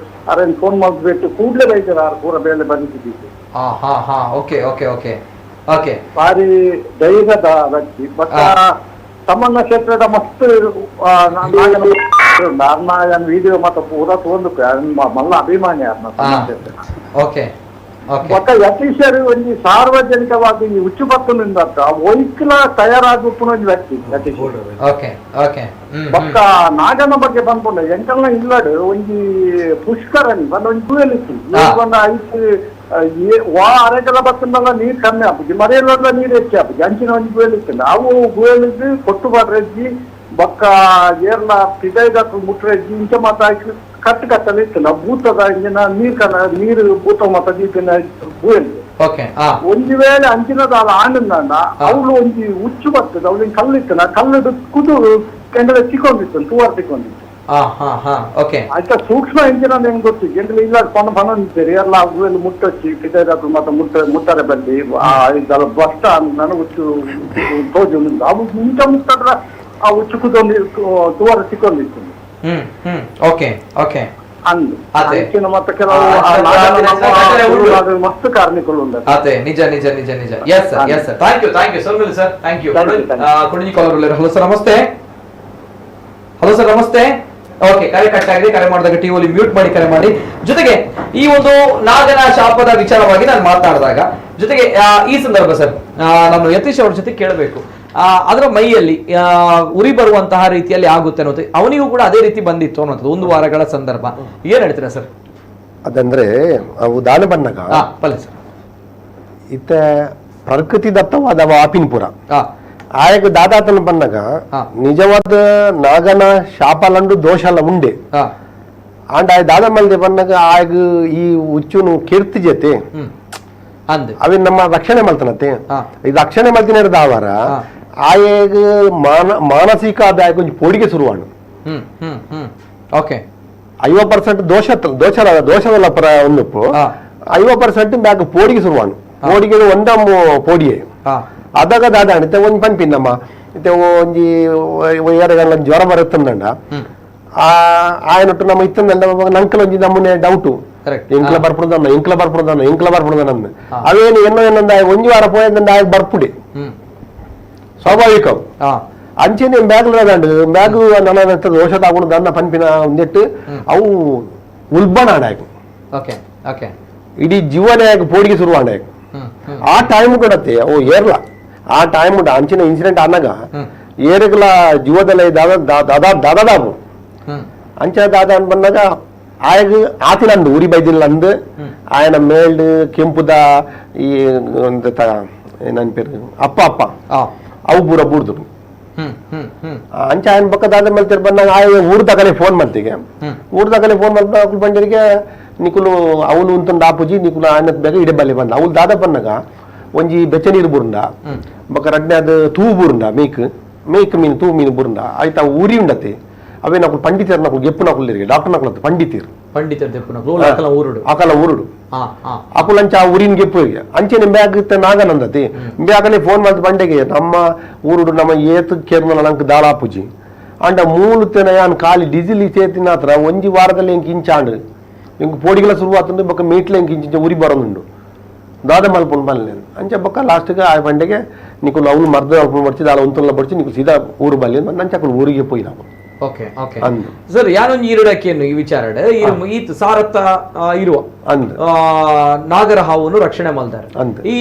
Speaker 6: ಅರೇನು ಫೋನ್ ಮಾಡ್ಬಿಟ್ಟು ಕೂಡ್ಲೆ ಬೈತಾರೆ ಆರು ಪೂರ ಬೇಲೆ ಬಂದಿದ್ದೀವಿ.
Speaker 1: Okay okay okay okay.
Speaker 6: ಭಾರಿ ಧೈರ್ಯದ ವ್ಯಕ್ತಿ. ಬಟ್ ತಮ್ಮನ್ನ ಕ್ಷೇತ್ರದ ಮಸ್ತ್ ಅರ್ನ ವಿಡಿಯೋ ಮತ್ತೆ ಪೂರ ತಗೊಂಡು ಮಲ್ಲ ಅಭಿಮಾನಿ ಅರ್ನ ಕ್ಷೇತ್ರ.
Speaker 1: Okay okay.
Speaker 6: ಬೊಕ್ಕ ಯತೀಶರು ಒಂಜಿ ಸಾರ್ವಜನಿಕವಾಗಿ ಈ ಉಚ್ಚು ಪತ್ತುನಿಂದ ಒಯ್ಕಲ ತಯಾರಾಗುಪ್ಪುನ ಒಂಜಿ ವ್ಯಕ್ತಿ ಯತೀಶ್.
Speaker 1: Okay okay.
Speaker 6: ಬೊಕ್ಕ ನಾಗನ ಬಗ್ಗೆ ಬಂದ್ಕೊಂಡ ಎಂಕಲ್ನ ಇಲ್ಲಡು ಒಂಜಿ ಪುಷ್ಕರಣಿ ಬಂದ ಒಂಜಿ ಗುವೆಲ್ ಇತ್ತು. ಬಂದ ಐತು ವಾ ಅರೆಗೆಲ್ಲ ಬತ್ತಂದಲ್ಲ ನೀರ್ ಕಮ್ಮಿ ಆಪುಜಿ, ಮರೆಯಲ್ಲ ನೀರ್ ಹೆಚ್ಚು ಆಪುಜಿ. ಅಂಚಿನ ಒಂಜಿ ಗುವೆಲ್ ಇತ್ತು. ಅವು ಗುವೆಲಿದ್ದು ಕೊಟ್ಟು ಬಾಡ್ರೆಜ್ಜಿ ಬೊಕ್ಕ ಏರ್ಲ ಪಿದೈದ ಮುಟ್ರೆಜ್ಜಿ ಇಂಚ ಮಾತ ಕಟ್ಟು ಕಟ್ಟಲು ಇತ್ತು. ನಾವು ಭೂತದ ಇಂಜಿನ ನೀರ್ ಕಣ ನೀರು ಭೂತ ಮಾತ ದೀಪಿನ ಗುವೆಲ್. ಒಂಜಿ ವೇಳೆ ಅಂಚಿನದ ಆಂಡಂದ ಅವಳು ಒಂಜಿ ಉಚ್ಚು ಬರ್ತದೆ, ಅವಳಿಗೆ ಕಲ್ಲು ಇತ್ತು, ಕಲ್ಲು ಕುದು ಕೆಂಡಲ ಚಿಕ್ಕೊಂಡಿತ್ತು, ತೂವಾರ್ ತಿಕ್ಕೊಂಡಿತ್ತು. ಆಯ್ತಾ ಸೂಕ್ಷ್ಮ ಇಂಜಿನ ಹೆಂಗ್ ಗೊತ್ತು ಎಂಗ್ಲ ಇಲ್ಲ ಪಣ ಪಣ ನಿಂತೀರಿ ಎಲ್ಲ ಗುವೆಲ್ ಮುಟ್ಟೊಚ್ಚಿ ಪಿದೈದಾಕುಲು ಮಾತ ಮುಟ್ಟರೆ ಬಲ್ಲಿ ಇದೆಲ್ಲ ಬಸ್ತ ನನಗೆ ಉಚ್ಚು ತೋಜು ಅವು ಮುಂಚೆ ಮುಟ್ಟದ್ರ ಆ ಉಚ್ಚು ಕುದೊಂದು ತೂವಾರ ಸಿಕ್ಕೊಂಡಿತ್ತು.
Speaker 1: Okay okay.
Speaker 6: ಅಂದು ಮತ್ತೆ ಕೆಲವು ಮಸ್ತ್ ಕಾರ್ಮಿಕರು ಉಂಟು.
Speaker 1: ಅದೇ ನಿಜ ನಿಜ ನಿಜ ನಿಜ. Yes sir, yes sir. Thank you, thank you sir, sir thank you. ಕುಡಿಜಿ collar. Hello sir ನಮಸ್ತೆ. Hello sir namaste. ಓಕೆ, ಕರೆ ಕಟ್ ಆಗಿದೆ. ಕರೆ ಮಾಡಿದಾಗ TV volume mute ಮಾಡಿ ಕರೆ ಮಾಡಿ. ಜೊತೆಗೆ ಈ ಒಂದು ನಾಗನ ಶಾಪದ ವಿಚಾರವಾಗಿ ನಾನು ಮಾತನಾಡಿದಾಗ ಜೊತೆಗೆ ಈ ಸಂದರ್ಭ ಸರ್ ನಾನು ಯತೀಶ್ ಅವ್ರ ಜೊತೆ ಕೇಳಬೇಕು. ಅದರ ಮೈಯಲ್ಲಿ ಉರಿ ಬರುವಂತಹ ರೀತಿಯಲ್ಲಿ ಆಗುತ್ತೆ ಅನ್ನೋದು ಅವನಿಗೂ ಕೂಡ ಅದೇ ರೀತಿ ಬಂದಿತ್ತು ಅನ್ನೋದು ಒಂದು ವಾರಗಳ ಸಂದರ್ಭ. ಏನ್ ಹೇಳ್ತೀರಾ ಸರ್?
Speaker 3: ಅದಂದ್ರೆ ಅವು ದಾನ ಬನ್ನಗ
Speaker 1: ಸರ್
Speaker 3: ಇತ್ತ ಪ್ರಕೃತಿ ದತ್ತವಾದ ಆಪಿನ್ಪುರ ಆಯಗ ದಾದಾತನ ಬನ್ನಗ ನಿಜವಾದ ನಾಗನ ಶಾಪಲಂಡು ದೋಷಲ ಉಂಡೆ ಆಂಡ ಆಯ ದಾದ ಮಲ್ದೆ ಬನ್ನಗ ಆಯಗ ಈ ಉಚ್ಚುನು ಕೀರ್ತಿ ಜೊತೆ ಅವಿ ನಮ್ಮ ರಕ್ಷಣೆ ಮಲ್ತನತೆ. ಈ ರಕ್ಷಣೆ ಮಲ್ತಿನ ದಾವರ ಆಯಗ ಮಾನಸಿಕ ಆದಾಯ ಕೊಂಚ ಪೋಡಿಗೆ ಶುರುವಾಣು.
Speaker 1: Okay
Speaker 3: 50% ದೋಷ ದೋಷ ದೋಷದಲ್ಲ ಪರ ಒಂದುಪ್ಪು 50% ಬ್ಯಾಗ್ ಪೋಡಿಗೆ ಶುರುವಾನು ಪೋಡಿಗೆ ಒಂದ ಪೋಡಿಯೇ ಅದಾಗ ದಾದ ಇತ್ತೆ ಒಂಜಿ ಪನ್ಪಿ ನಮ್ಮ ಇತ್ತೆ ಒಂಜಿ ಏರಗಂಡ್ಲ ಜ್ವರ ಬರುತ್ತಂದಂಡ ಆ ಆಯನೊಟ್ಟು ನಮ್ಮ ಇತ್ತಂದಂಡ ನಂಕಲ ಒಂಜಿ ನಮ್ಮನೆ ಡೌಟು ಎಂಕ್ಲ ಬರ್ಪುಡ್ದನ್ನ ಎಂಕ್ಲ ಬರ್ಪುಡ್ದನ್ನ ಎಂಕ್ಲ ಬರ್ಪುಡ್ದನ್ನ ಅವೇನು ಎನ್ನೋ ಏನಂದ ಒಂಜಿ ವಾರ ಪೋಯಂದಂಡ ಆಯ ಬರ್ಪುಡಿ ಸ್ವಾಭಾವಿಕ ಅಂಚೆನೆ ಬ್ಯಾಗ್ ದಾಂಡು ಬ್ಯಾಗ್ ನನ್ನ ದೋಷ ತಾಕೊಂಡು ದನ್ನ ಪನ್ಪಿನ ಒಂದೆಟ್ಟು ಅವು ಉಲ್ಬಣ ಆಡಾಯಕು
Speaker 1: ಓಕೆ ಓಕೆ
Speaker 3: ಇಡೀ ಜೀವನ ಪೋಡಿಗೆ ಶುರುವಾಡ ಆ ಟೈಮ್ ಕೊಡತ್ತೆ ಅವು ಏರ್ಲ ಆ ಟೈಮ್ ಅಂಚಿನ ಇನ್ಸಿಡೆಂಟ್ ಆನಾಗ ಏರಗಲ ಜೀವದಲ್ಲ ದಾದಾ ದಾದಾ ದಾದಾಬು ಅಂಚ ದಾದ ಅಂತ ಬಂದಾಗ ಆಯಗ ಆತಿನಂದು ಉರಿ ಬೈದಿಲ್ಲ ಅಂದು ಆಯನ ಮೇಲ್ಡ್ ಕೆಂಪುದ ಈ ಒಂದು ನನ್ನ ಪೇರು ಅಪ್ಪ ಅಪ್ಪ ಅವು ಪೂರ ಬೂರ್ದು ಅಂಚ ఆయన ಪಕ್ಕ ದಾದ ಮಲ್ತಿರ್ ಬಂದಾಗ ಆಯ ಊರು ತಕಲೆ ಫೋನ್ ಮಲ್ತಿಗೆ ಊರು ತಕಲೆ ಫೋನ್ ಮಲ್ಪ ಅಕುಲು ಬಂದಿರಿಗೆ ನಿಕುಲು ಅವನು ಉಂತುಂಡು ಆಪುಜಿ ನಿಕುಲು ಆಯನ ಬೇಗ ಇಡೆ ಬಲ್ಲಿ ಬಂದ ಅವಳು ದಾದ ಬಂದಾಗ ಒಂಜಿ ಬೆಚ್ಚ ನೀರು ಬುರುಂಡ ಬೊಕ್ಕ ರಡ್ನೆ ಅದು ತೂ ಬುರುಂಡ ಮೇಕ್ ಮೇಕ್ ಮೀನು ತೂ ಮೀನು ಬುರುಂಡ ಆಯ್ತು ಅವು ಊರಿ ಉಂಡತೆ ಅವೇ ನಕುಲು ಪಂಡಿತರು ನಕುಲು ಗೆಪ್ಪು ನಕುಲು ಡಾಕ್ಟರ್ ನಕುಲು ಪಂಡಿತರು
Speaker 1: ಪಂಡಿತರು ಊರುಡು
Speaker 3: ಅಕಲ ಊರುಡು ಅಕುಲಂಚ ಆ ಊರಿನ ಗೆಪ್ಪು ಅಂಚೆನೆ ಬ್ಯಾಗ್ ನಾಗನಂದತಿ ಬ್ಯಾಗನೆ ಫೋನ್ ಮಲ್ತ್ ಬಂಡೆಗೆ ನಮ್ಮ ಊರುಡು ನಮ್ಮ ಏತು ಕೇರ್ಮಲ ನಂಗೆ ದಾಳಾಪುಜಿ ಅಂಡ ಮೂಲು ಯಾನ್ ಖಾಲಿ ಡೀಸೆಲ್ ಸೇತಿನ ಹತ್ರ ಒಂಜಿ ವಾರದಲ್ಲಿ ಎಂಕ್ ಇಂಚಾಂಡು ಇಂಕ್ ಪೋಡಿಗೆಲ ಶುರುವಾತುಂಡು ಬೊಕ್ಕ ಮೀಟ್ಲೆ ಎಂಕ್ ಇಂಚಿಂಚ ಉರಿ ಬರೋದುಂಡು ದಾದ ಮಲ್ಪುಂಡು ಬಲ್ಲೆ ಅಂಚೆ ಬೊಕ್ಕ ಲಾಸ್ಟ್ಗೆ ಆ ಬಂಡೆಗೆ ನಿಕುಲು ಅವನು ಮರ್ದ ಅಲ್ಪುಂಡು ಬಡ್ಚಿ ದಾಳ ಒಂತುಲ್ಲ ಬಡ್ಚಿ ನಿಕುಲು ಸೀದಾ ಊರು ಬಲ್ಲಿ ನಂಚ ಅಕುಲು ಊರಿಗೆ ಪೋಯಿ ನಾವು.
Speaker 1: Okay okay sir ಯಾನೊಂಜಿ ಈರುಡಕ್ಕೇನು ಈ ವಿಚಾರ ಈತ್ ಸಾರತ್ತ ಇರುವ ನಾಗರ ಹಾವನ್ನು ರಕ್ಷಣೆ ಮಲ್ದಾರೆ ಈ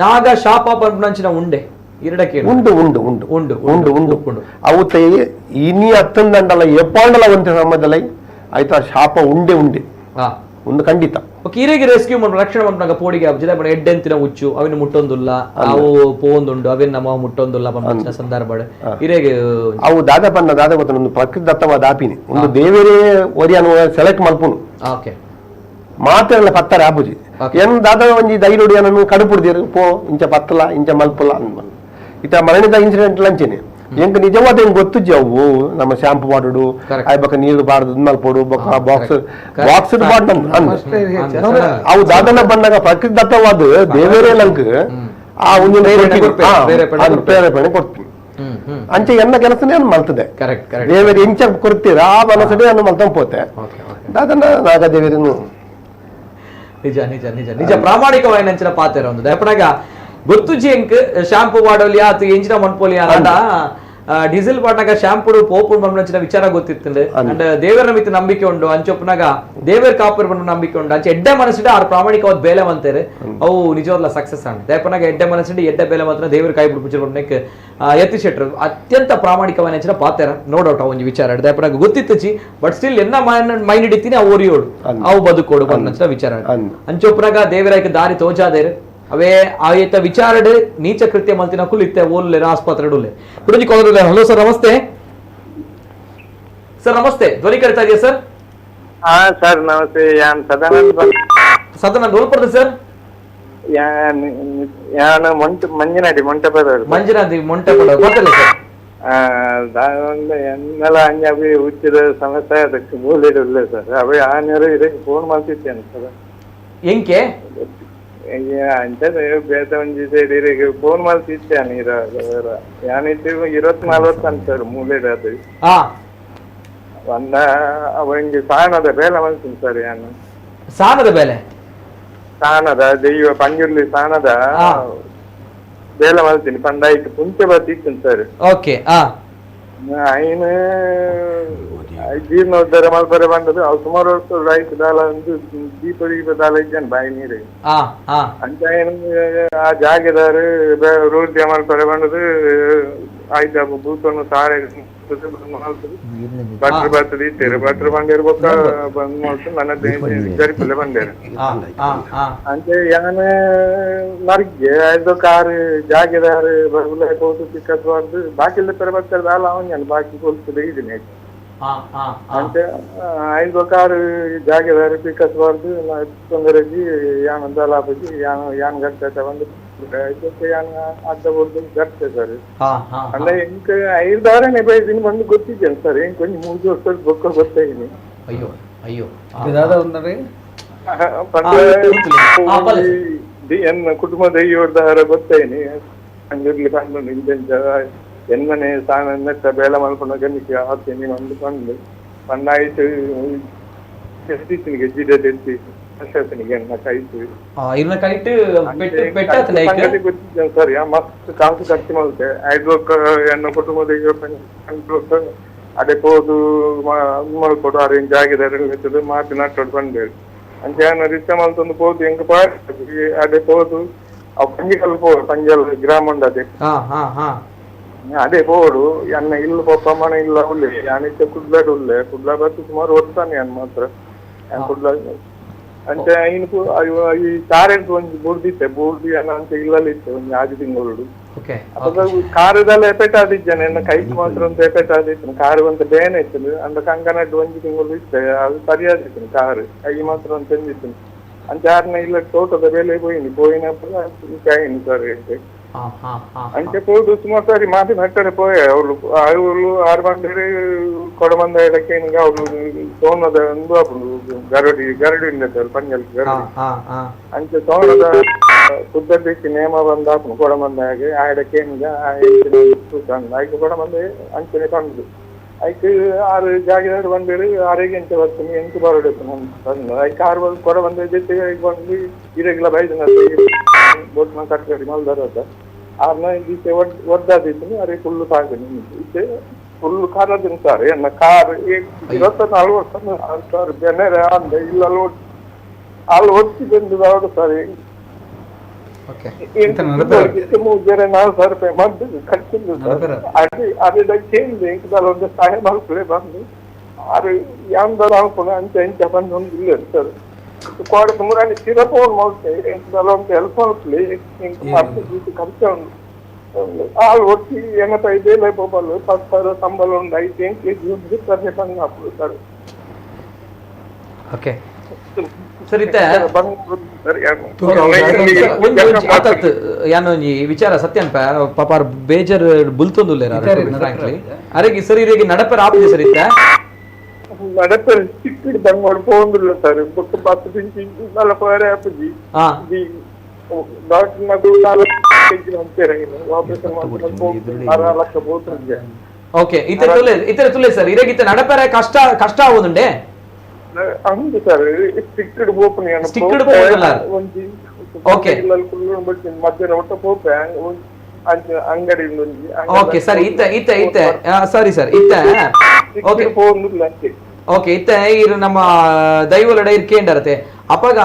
Speaker 1: ನಾಗ ಶಾಪ ಪಂಪನಂಚಿನ ಉಂಡೆ ಇರಡಕ್ಕೆ
Speaker 3: ಉಂಡು ಉಂಡು ಉಂಡು ಉಂಡು ಉಂಡು ಉಂಡು ಉಂಡು ಅವು ತೈ ಇನಿ ಅತ್ತಂದಂಡಲ ಎಪ್ಪಾಂಡಲ ಒಂತೆ ಸಮಯದಲ್ಲಿ ಆಯ್ತಾ ಶಾಪ ಉಂಡೆ ಉಂಡೆ ಒಂದು ಖಂಡಿತ.
Speaker 1: ಓಕೆ ಇರೆಗೆ ರೆಸ್ಕ್ಯೂ ಮಲ್ಪ ರಕ್ಷಣೆ ಮಲ್ಪನಾಗ ಪೋಡಿಗೆ ಆಪುಜಿ ಬಡ ಎಡ್ಡೆಂತಿನ ಉಚ್ಚು ಅವಿನ ಮುಟ್ಟೊಂದುಲ್ಲ ಅವು ಪೋಂದುಂಡು ಅವಿನ ನಮ್ಮ ಮುಟ್ಟೊಂದುಲ್ಲ ಪಂಪಿನ ಸಂದರ್ಭ ಇರೆಗೆ
Speaker 3: ಅವು ದಾದ ಪನ್ನ ದಾದ ಗೊತ್ತ ಒಂದು ಪ್ರಕೃತಿ ದತ್ತವಾದ ಆಪಿನಿ ಒಂದು ದೇವರೇ ಒರಿಯನು ಸೆಲೆಕ್ಟ್ ಮಲ್ಪುನು.
Speaker 1: ಓಕೆ
Speaker 3: ಮಾತೆಲ್ಲ ಪತ್ತಾರೆ ಆಪುಜಿ ಏನ್ ದಾದ ಒಂಜಿ ಧೈರ್ಯ ಏನನ್ನು ಕಡುಪುಡ್ದಿರು ಪೋ ಇಂಚ ಪತ್ತಲ ಇಂಚ ಮಲ್ಪುಲ ಅಂದ್ ಇತ್ತ ಮರಣಿದ ಇನ್ಸಿಡೆಂಟ್ ಲಂಚೇನೆ ಎಂಕ್ ನಿಜವಾದ ಹೆಂಗ್ ಗೊತ್ತುಜ್ಜಿ ಅವು ನಮ್ಮ ಶಾಂಪು ಮಾಡುಡು ಆಯ್ ಬೊಕ್ಕ ನೀರು ಬಾರ್ದು ಮಲ್ಪೊಡು ಬೊಕ್ಕ ಬಾಕ್ಸ್ ಬಾಕ್ಸ್ ಬಾಡ್ ಅವು ದಾದನ ಬಂದಾಗ ಪ್ರಕೃತಿ ದತ್ತವಾದ ದೇವರೇ ನಂಕ್ ಆ ಒಂದು ಪ್ರೇರೇಪಣೆ ಕೊಡ್ತೀನಿ ಅಂಚೆ ಎನ್ನ ಕೆಲಸನೇ ಮಲ್ತದೆ ದೇವರು ಎಂಚ ಕೊಡ್ತೀರಾ ಆ ಮನಸ್ಸಡೆ ಅನ್ನು ಮಲ್ತಂಗ್ ಪೋತೆ ದಾದನ ನಾಗದೇವರನ್ನು
Speaker 1: ನಿಜ ನಿಜ ನಿಜ ನಿಜ ಪ್ರಾಮಾಣಿಕವಾಯಿನಂಚಿನ ಪಾತ್ರ ಒಂದು ದಯಪನಾಗ ಗೊತ್ತುಜಿ ಎಂಕ್ ಶಾಂಪು ವಾಡೋಲಿ ಆತು ಎಂಚಿನ ಮನ್ಪೋಲಿ ಅಂಡ ಡೀಸೆಲ್ ಪಾಟ್ನಾಗ ಶಾಂಪುಡು ಪೋಪುಡು ಬಂಪನಂಚಿನ ವಿಚಾರ ಗೊತ್ತಿತ್ತು ಅಂಡ್ ದೇವರ ಮಿತ್ ನಂಬಿಕೆ ಉಂಡು ಅಂಚೊಪ್ಪನಾಗ ದೇವರ ಕಾಪುರ್ ಬಂದು ನಂಬಿಕೆ ಉಂಡು ಅಂಚೆ ಎಡ್ಡೆ ಮನಸ್ಸಿಡ ಆರ್ ಪ್ರಾಮಾಣಿಕವಾದ ಬೇಲೆ ಮಂತೇರು ಅವು ನಿಜವಾಗ್ಲ ಸಕ್ಸಸ್ ಅಂಡ್ ದಯಪನಾಗ ಎಡ್ಡೆ ಮನಸ್ಸಿಡ ಎಡ್ಡೆ ಬೇಲೆ ಮಾತ್ರ ದೇವರ ಕಾಯಿ ಬಿಡು ಪುಚ್ಚರ್ ಬಂದಕ್ಕೆ ಯತಿ ಶೆಟ್ರು ಅತ್ಯಂತ ಪ್ರಾಮಾಣಿಕವಾದ ಪಾತ್ರ ನೋ ಡೌಟ್ ಒಂಜಿ ವಿಚಾರ ದಯಪನಾಗ ಗೊತ್ತಿತ್ತುಚಿ ಬಟ್ ಸ್ಟಿಲ್ ಎನ್ನ ಮೈಂಡ್ ಹಿಡಿತೀನಿ ಅವು ಓರಿಯೋಡು ಅವು ಬದುಕೋಡು ಬಂದಂಚಿನ ವಿಚಾರ ಅಂಚೊಪ್ಪನಾಗ ದೇವರಾಯ್ಕ ದಾರಿ ತೋಜಾದೇರು ಅವೇ ಆಯ್ತ ವಿಚಾರಡ್ ನೀಚ ಕೃತ್ಯ ಮಲ್ತಿನ ಕುಲ್ ಇತ್ತೆ ಓಲ್ಲೇರ ಆಸ್ಪತ್ರೆ ಉಲ್ಲೆ ಕುಡಂಜಿ collar. Hello sir ನಮಸ್ತೆ. ಸರ್ ನಮಸ್ತೆ, ಧ್ವನಿ ಕೇಳ್ತಾ ಇದೆಯಾ ಸರ್?
Speaker 7: ಹಾ ಸರ್ ನಮಸ್ತೆ. ಯಾನ್ ಸದಾನಂದ್
Speaker 1: ಸದಾನಂದ್ ಓಲ್ಪಡ್ದು ಸರ್?
Speaker 7: ಯಾನ್ ಮಂಜನಾಡಿ ಮೊಂಟೆಪದ.
Speaker 1: ಮಂಜನಾಡಿ ಮೊಂಟೆಪದ ಗೊತ್ತಿಲ್ಲ ಸರ್.
Speaker 7: ಎನ್ನೆಲ್ಲ ಹಂಗೆ ಅವಿ ಹುಚ್ಚಿದ ಸಮಸ್ಯೆ ಅದಕ್ಕೆ ಮೂಲೆ ಸರ್. ಅವಿ ಆನೇರು ಇದಕ್ಕೆ ಫೋನ್ ಮಾಡ್ತಿದ್ದೇನೆ ಸರ್.
Speaker 1: ಎಂಕೆ
Speaker 7: ಅಂಚೆ ಬೇತ ಒಂಜಿ ಸೈಡ್ ಇರೆಗ್ ಫೋನ್ ಮಲ್ತಿತ್ತೇನೆ ಇರ ಯಾನಿತ್ತು 24 ಅಂತ ಸರ್ ಮೂಲೆಡ್ ಅದು ಒಂದ ಒಂಜಿ ಸಾಣದ ಬೇಲೆ ಮಲ್ತೀನಿ ಸರ್. ಯಾನು
Speaker 1: ಸಾಣದ ಬೇಲೆ
Speaker 7: ಸಾಣದ ದೈವ ಪಂಜುರ್ಲಿ ಸಾಣದ ಬೇಲೆ ಮಲ್ತೀನಿ ಪಂಡ ಐಕ್ ಪುಂಚೆ ಬತ್ತಿತ್ತು ಸರ್.
Speaker 1: ಓಕೆ
Speaker 7: ಐನ್ ಜೀರ್ಣೋದ್ಧಾರ ಮಲ್ಪರೆ ಬಂದದ್ದು ಅವು ಸುಮಾರು ವರ್ಷ ರೈಟ್ ದಾಲ ಒಂದು ದೀಪ ದೀಪ ದಾಲ ಇದ್ದಾನೆ ಬಾಯಿ ನೀರು ಅಂಚ ಏನು ಆ ಜಾಗದಾರು ರೋಡ್ ಮಲ್ಪರೆ ಬಂದದ್ದು ಆಯ್ತು ಭೂತನ್ನು ಸಾರೆ ಭಟ್ರು ಬರ್ತದೆ ಇತ್ತೇರು ಭಟ್ರು ಬಂದೇರು ಬೊಕ್ಕ ಬಂದ್ ಮಾಡ್ತು ನನ್ನ ಗರಿಪುಲೆ ಬಂದೇರು ಅಂಚೆ ಯಾನ ಮರ್ಗೆ ಆಯ್ತು ಕಾರ್ ಜಾಗದಾರು ಬರುಲೆ ಹೋದು ಪಿಕಪ್ ಬಂದು ಬಾಕಿ ಪೆರ ಬರ್ತಾರೆ ದಾಲ ಅವನ್ ಬಾಕಿ ಕೊಲ್ತದೆ ಇದೀನಿ ಅಂಚೆ ಐದು ಕಾರು ಜಾಗದಾರು ಪಿಕಪ್ ಬಂದು ತೊಂದರೆಜಿ ಯಾನ್ ದಾಲ ಆಪುಜಿ ಯಾನ್ ಯಾನ್ ಗಂಟೆ ಬಂದು ಅಡ್ಡ ಬೊಡ್ದು ಗರ್ತೆ ಸರ್. ಅಂದ್ರೆ ಎಂಕ್ ಐದಾರನೇ ಬೈದಿನಿ ಬಂದು ಗೊತ್ತಿದ್ದೇನೆ ಸರ್, ಎಂಕ್ ಒಂಜಿ 3 ವರ್ಷದ ಬೊಕ್ಕ ಗೊತ್ತಾಯಿನಿ.
Speaker 1: ಅಯ್ಯೋ ಅಯ್ಯೋ
Speaker 5: ದಾದ ಒಂದರೆ
Speaker 7: ಎನ್ನ ಕುಟುಂಬ ದೈವದ ಗೊತ್ತಾಯಿನಿ ಅಂಜುರ್ಲಿ ಪಂಡು ಇಂಚ ಎನ್ಮನೆ ಸಾನ ನೆಟ್ಟ ಬೇಲೆ ಮಲ್ಪುನ ಗನ್ನಿಗೆ ಆತೀನಿ ಬಂದು ಪಂಡು ಪಂಡಾಯ್ತು ಗೆಜ್ಜಿಡೆ ತೆತ್ತಿ
Speaker 1: ಇರ್ನ ಕೈಟ್ ಪೆಟ್ಟು ಪೆಟ್ಟಾತನ ಐಕ್
Speaker 7: ಗೊತ್ತಿದ್ದೇನೆ ಸರ್. ಯಾ ಮಸ್ತ್ ಕಾಸು ಖರ್ಚು ಮಲ್ತೆ ಐದು ಎನ್ನ ಕುಟುಂಬದ ಅಡೆ ಪೋದು ಮಲ್ಪೊಡು ಅರೇಂಜ್ ಆಗಿದೆ ಮಾತು ನಟ್ಟೋಡು ಬಂದೇಳು ಅಂಚೆ ಯಾನ ರಿಚ ಮಲ್ತೊಂದು ಪೋದು ಎಂಕ್ ಪಾಡ್ ಅಡೆ ಪೋದು ಅವು ಪಂಜಿಕಲ್ ಪೋ ಪಂಜಲ್ ಗ್ರಾಮ ಉಂಡು ಅದೇ ಅದೇ ಪೋಡು ಅನ್ನ ಇಲ್ಲ ಪೋಪ ಮನ ಇಲ್ಲ ಉಲ್ಲೆ ಯಾನಿತ್ತೆ ಕುಡ್ಲಾಡ್ ಉಲ್ಲೆ ಕುಡ್ಲ ಬತ್ತು ಸುಮಾರು ಓದ್ತಾನೆ ಯಾನ್ ಮಾತ್ರ ಯಾನ್ ಕುಡ್ಲ ಅಂಚೆ ಐನು ಈ ಕಾರೆಂಟ್ ಒಂಜಿ ಬೂರ್ದಿತ್ತೆ ಬೂರ್ದಿ ಅನ್ನ ಅಂಚೆ ಇಲ್ಲಲ್ಲಿ ಇತ್ತೆ ಒಂಜಿ ಆಜಿ ತಿಂಗಳು ಕಾರದಲ್ಲ ಎಪೆಟ್ ಆದಿಜ್ಜಾನೆ ಎನ್ನ ಕೈಗೆ ಮಾತ್ರ ಒಂದು ಎಪೆಟ್ ಆದಿತ್ತು, ಕಾರು ಒಂದು ಬೇನೆ ಇತ್ತು ಅಂದ್ರೆ ಕಂಕನಡ್ಡು ಒಂಜಿ ತಿಂಗಳು ಇತ್ತೆ ಅದು ಸರಿಯಾದಿತ್ತು ಕಾರು ಕೈ ಮಾತ್ರ ಒಂದು ಚೆಂದಿತ್ತು ಅಂಚೆ ಆರ್ನ ಇಲ್ಲ ತೋಟದ ಬೇಲೆ ಪೋಯಿನಿ ಪೋಯಿನప్పుడు ಆಯಿನಿ ಸರ್. ಅಂಚೆ ಪೋದು ಸುಮಾರು ಸಾರಿ ಮಾತು ನಟ್ಟರೆ ಪೋಯೆ ಅವಳು ಅವಳು ಆರು ಬಂದರೆ ಕೊಡಬಂದ ಇಡಕ್ಕೆ ಅವಳು ಸೋನದ ಒಂದು ಗರಡಿ ಗರಡಿ ಇಲ್ಲ ಸರ್ ಪಂಜಲ್ ಗರಡಿ ಅಂಚೆ ಸೋನದ ಕುದ್ದಕ್ಕೆ ನೇಮ ಬಂದ ಹಾಪುನು ಕೊಡಬಂದ ಹಾಗೆ ಆ ಇಡಕ್ಕೆ ಆಯ್ಕೆ ಕೊಡಬಂದ ಅಂಚನೆ ತಂದು ಐಕ್ ಆರು ಜಾಗಿದಾರು ಬಂದಿರು ಆರಿಗೆ ಎಂಚೆ ಬರ್ತೀನಿ ಎಂಟು ಬರೋಡು ತಂದು ಐಕ್ ಆರು ಕೊಡಬಂದ ಜೊತೆಗೆ ಬಂದು ಇರಗಿಲ್ಲ ಬೈದನ ಬೋಟ್ ಕಟ್ಕಡಿ ಮಲ್ದರ ಆರ್ನ ಈಚೆ ಒದ್ದಾದಿತ್ತು ಅರೆ ಫುಲ್ಲು ಸಾಕು ಈಚೆ ಫುಲ್ಲು ಕಾರದಿನ ಸರ್ ಎನ್ನ ಕಾರ್ 24 ವರ್ಷ ಸರ್ ಬೆನೆರೆ ಅಂದೆ ಇಲ್ಲ ಅಲ್ಲಿ ಒತ್ತಿ ಬಂದು ಹೌದು ಸರ್. ಮೂಜರೆ 4,000 ರೂಪಾಯಿ ಮದ್ದು ಖರ್ಚಿಂದು ಸರ್. ಅದೇ ಅದೇ ಚೇಂಜ್ ಒಂದು ಸಹಾಯ ಮಲ್ಪಲೆ ಬಂದು ಆರು ಯಾಂದಲ ಅನ್ಕೊಂಡು ಅಂಚೆ ಅಂಚೆ ಬಂದು ಒಂದು ಇಲ್ಲ ಸರ್. ಕೋಡೆ ಮುರಾನಿ ಚಿರ ಫೋನ್ ಮಲ್ತೆ ಒಂದು ಹೆಲ್ಪ್ ಮಲ್ಪಲೆ ಮದ್ದು ಖರ್ಚು ಉಂಡು ಆಳು ಒಟ್ಟಿ 85 ಬೇಲೆ ಪೋಪಲ್ 10,000 ಸಂಬಳ ಉಂಡು 5 ಕೆ ಜಿ ಒಂದು ಸರ್ ಬಂದು ಹಾಪುದು sir.
Speaker 1: Okay sir ಇತ್ತೆ ಯಾನೊಂಜಿ ವಿಚಾರ ಸತ್ಯನ್ಪ ಪಾಪಾರ್ ಬೇಜಾರ್ ಬುಲ್ತೊಂದುಲ್ಲೇರ ಫ್ರಾಂಕ್ಲಿ ಅರೆಗೆ ಸರ್ ಇರೆಗೆ ನಡಪರ ಆಪುಜಿ ಸರ್ ಇತ್ತೆ
Speaker 7: ನಡಪರ ಚಿಕ್ಕಿಡ್ ಬಂಗೋಡು ಪೋಂದುಲ್ಲ ಸರ್ ಬೊಕ್ಕ ಬಸ್ ದಿಂಚಿ ನಲ್ಲ ಪೋರೆ ಆಪುಜಿ ಡಾಕ್ಟರ್ ನಗು 4 ಕೆಜಿ ಅಂತೀರ ಆಪರೇಷನ್ ಮಾಡ್ಕೊಂಡು 6 ಲಕ್ಷ ಬೋತ್ರಿಗೆ.
Speaker 1: ಓಕೆ ಇತರ ತುಲೆ ಸರ್ ಇರೆಗಿತ್ತ ನಡಪರ ಕಷ್ಟ ಕಷ್ಟ ಆವುದುಂಡೆ
Speaker 7: ಅಂದು ಸರ್ ಸ್ಟಿಕ್ಡ್ ಪೋಪುನಿ
Speaker 1: ಸ್ಟಿಕ್ಡ್ ಪೋಪುಲ್ಲ
Speaker 7: ಒಂಜಿ
Speaker 1: ಓಕೆ
Speaker 7: ಮಧ್ಯಾಹ್ನ ಒಟ್ಟ ಪೋಪೆ ಅಂಗಡಿ ಒಂಜಿ
Speaker 1: ಓಕೆ ಸರ್ ಇತ್ತ ಇತ್ತ ಇತ್ತ ಸಾರಿ ಸರ್ ಇತ್ತ ಓಕೆ
Speaker 7: ಪೋಂದುಲ್ಲ ಅಂತೆ.
Speaker 1: ಓಕೆ ಇತ್ತ ಇರು ನಮ್ಮ ದೈವಲಡ ಇರ್ಕೇಂಡರತೆ ಅಪಗ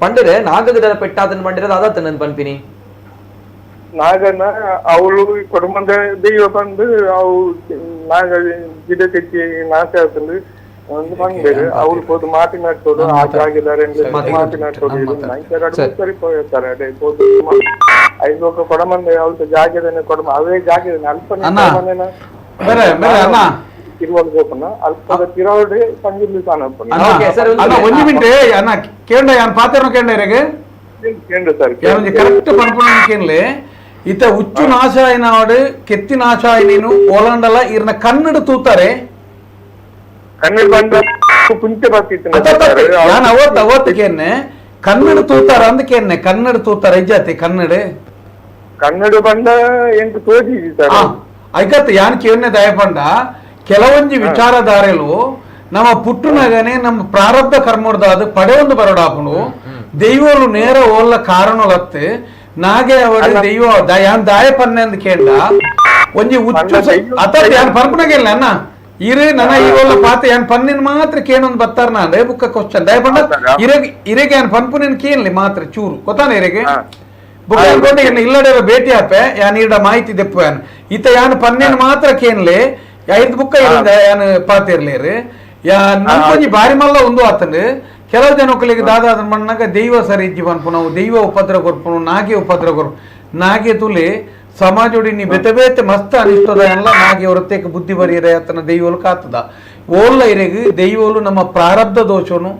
Speaker 1: ಪಂಡರೆ ನಾಗಗದ ಪೆಟ್ಟಾದನ್ ಪಂಡಿರದ ಅದಾತ ನನ್ ಪನ್ಪಿನಿ
Speaker 7: ನಾಗನ ಅವಳು ಕುಟುಂಬದ ದೈವ ಬಂದು ಅವು ನಾಗ ಗಿಡ ತೆಚ್ಚಿ ನಾಶ ಆತಂದು ಒಂದು ಬಂದೇರು ಅವ್ರು ಪೋದು ಮಾತಿನಾಡ್ತೋಡು ಆ ಜಾಗಿದ್ದಾರೆ ಮಾತಿನಾಡ್ತೋಡು ಸರಿ ಪೋಯ್ತಾರೆ ಅದೇ ಪೋದು ಐದು ಲೋಕ ಕೊಡಮಂದ ಅವಳು ಜಾಗದನೆ ಕೊಡಮ ಅವೇ ಜಾಗದನೆ ಅಲ್ಪ ತಿರುವಲ್ ಗೋಪನ ಅಲ್ಪದ ತಿರೋಡೆ ಪಂಜಿರ್ಲಿ ತಾನಪ್ಪನ.
Speaker 5: ಅಣ್ಣ ಒಂಜಿ ಮಿನಿಟ್ ಅಣ್ಣ ಕೇಂದ್ರ ಯಾನ್ ಪಾತೆರ್ನ ಕೇಂದ್ರ ಇರೆಗೆ
Speaker 7: ಕೇಂದ್ರ ಸರ್
Speaker 5: ಒಂಜಿ ಕರೆಕ್ಟ್ ಪನ್ಪುನ ಕೇನ್ಲೆ ಇತ ಹುಚ್ಚು ನಾಶ ಆಯ್ನವಾಡು ಕೆತ್ತಿ ನಾಶ ಆಯ್ನೇನು ಓಲಾಂಡಲ ಇರ್ನ ಕನ್ನಡ ತೂತಾರೆ
Speaker 7: ಕನ್ನಡ ಬಂದ ಪುಂಚೆ ಬರ್ತಿತ್ತು
Speaker 5: ಯಾನ್ ಅವತ್ತು ಅವತ್ತು ಕೇನ್ನೆ ಕನ್ನಡ ತೂತಾರ ಅಂದ ಕೇನ್ನೆ ಕನ್ನಡ ತೂತಾರ ಇಜ್ಜಾತಿ ಕನ್ನಡ
Speaker 7: ಕನ್ನಡ ಬಂದ ಎಂಟು ತೋಜಿಜಿ ಸರ್
Speaker 5: ಐಕತ್ ಯಾನ್ ಕೇನ್ನೆ ದಯಪಂಡ ಕೆಲವೊಂಜಿ ವಿಚಾರಧಾರೆಲು ನಮ್ಮ ಪುಟ್ಟುನಗನೆ ನಮ್ಮ ಪ್ರಾರಬ್ಧ ಕರ್ಮದ ಅದು ಪಡೆಯೊಂದು ಬರೋಡಾಪುಂಡು ದೈವರು ನೇರ ಓಲ್ಲ ಕಾರಣಲತ್ತೆ ನಾಗೆ ಅವರು ದೈವ ಯಾನ್ ದಾಯ ಪನ್ನೆ ಅಂದ್ ಕೇಂಡ ಒಂಜಿ ಹುಚ್ಚು ಅತ್ತ ಯಾನ್ ಪರ್ಪುನಗಿಲ್ಲ ಅಣ್ಣ ಇರೇ ನನ್ನ ಈವಲ್ಲ ಪಾತೆ ಯಾನ್ ಪನ್ನಿನ ಮಾತ್ರ ಕೇನೊಂದು ಬತ್ತಾರ ನಾನು ಬುಕ್ಕ ಕ್ವಶನ್ ದಯಪಂಡ ಇರೆಗೆ ಇರೆಗೆ ಯಾನ್ ಪನ್ಪುನಿನ್ ಕೇನ್ಲಿ ಮಾತ್ರ ಚೂರು ಗೊತ್ತಾನೆ ಇರೆಗೆ ಬುಕ್ಕ ಅನ್ಕೊಂಡೆ ಇನ್ನು ಇಲ್ಲಡೆ ಭೇಟಿ ಆಪೆ ಯಾನ್ ಈಡ ಮಾಹಿತಿ ದೆಪ್ಪು ಯಾನ್ ಇತ್ತ ಯಾನ್ ಪನ್ನಿನ ಮಾತ್ರ ಕೇನ್ಲಿ ಐದು ಬುಕ್ಕ ಇರಂದ ಯಾನ್ ಪಾತಿರ್ಲೇರು ಯಾ ನನ್ಕೊಂಜಿ ಬಾರಿ ಮಲ್ಲ ಒಂದು ಆತಂಡು ಕೆಲವು ಜನಕ್ಕಲಿಗೆ ದಾದ ಮಣ್ಣಾಗ ದೈವ ಸರಿ ಇಜ್ಜಿ ಪನ್ಪುನವು ದೈವ ಉಪದ್ರ ಕೊರ್ಪುನು ನಾಗೆ ಉಪದ್ರ ಕೊರ್ಪು ನಾಗೆ ತುಲಿ ಸಮಾಜೋಡಿ ನೀ ಬೆತೆ ಬೇತೆ ಮಸ್ತ್ ಅನಿಸ್ತದ ಎಲ್ಲ ನಾಗೆ ಹೊರತೇಕ ಬುದ್ಧಿ ಬರಿಯರೆ ಆತನ ದೈವಲು ಕಾತದ ಓಲ್ಲ ಇರೆಗ್ ದೈವಲು ನಮ್ಮ ಪ್ರಾರಬ್ಧ ದೋಷನು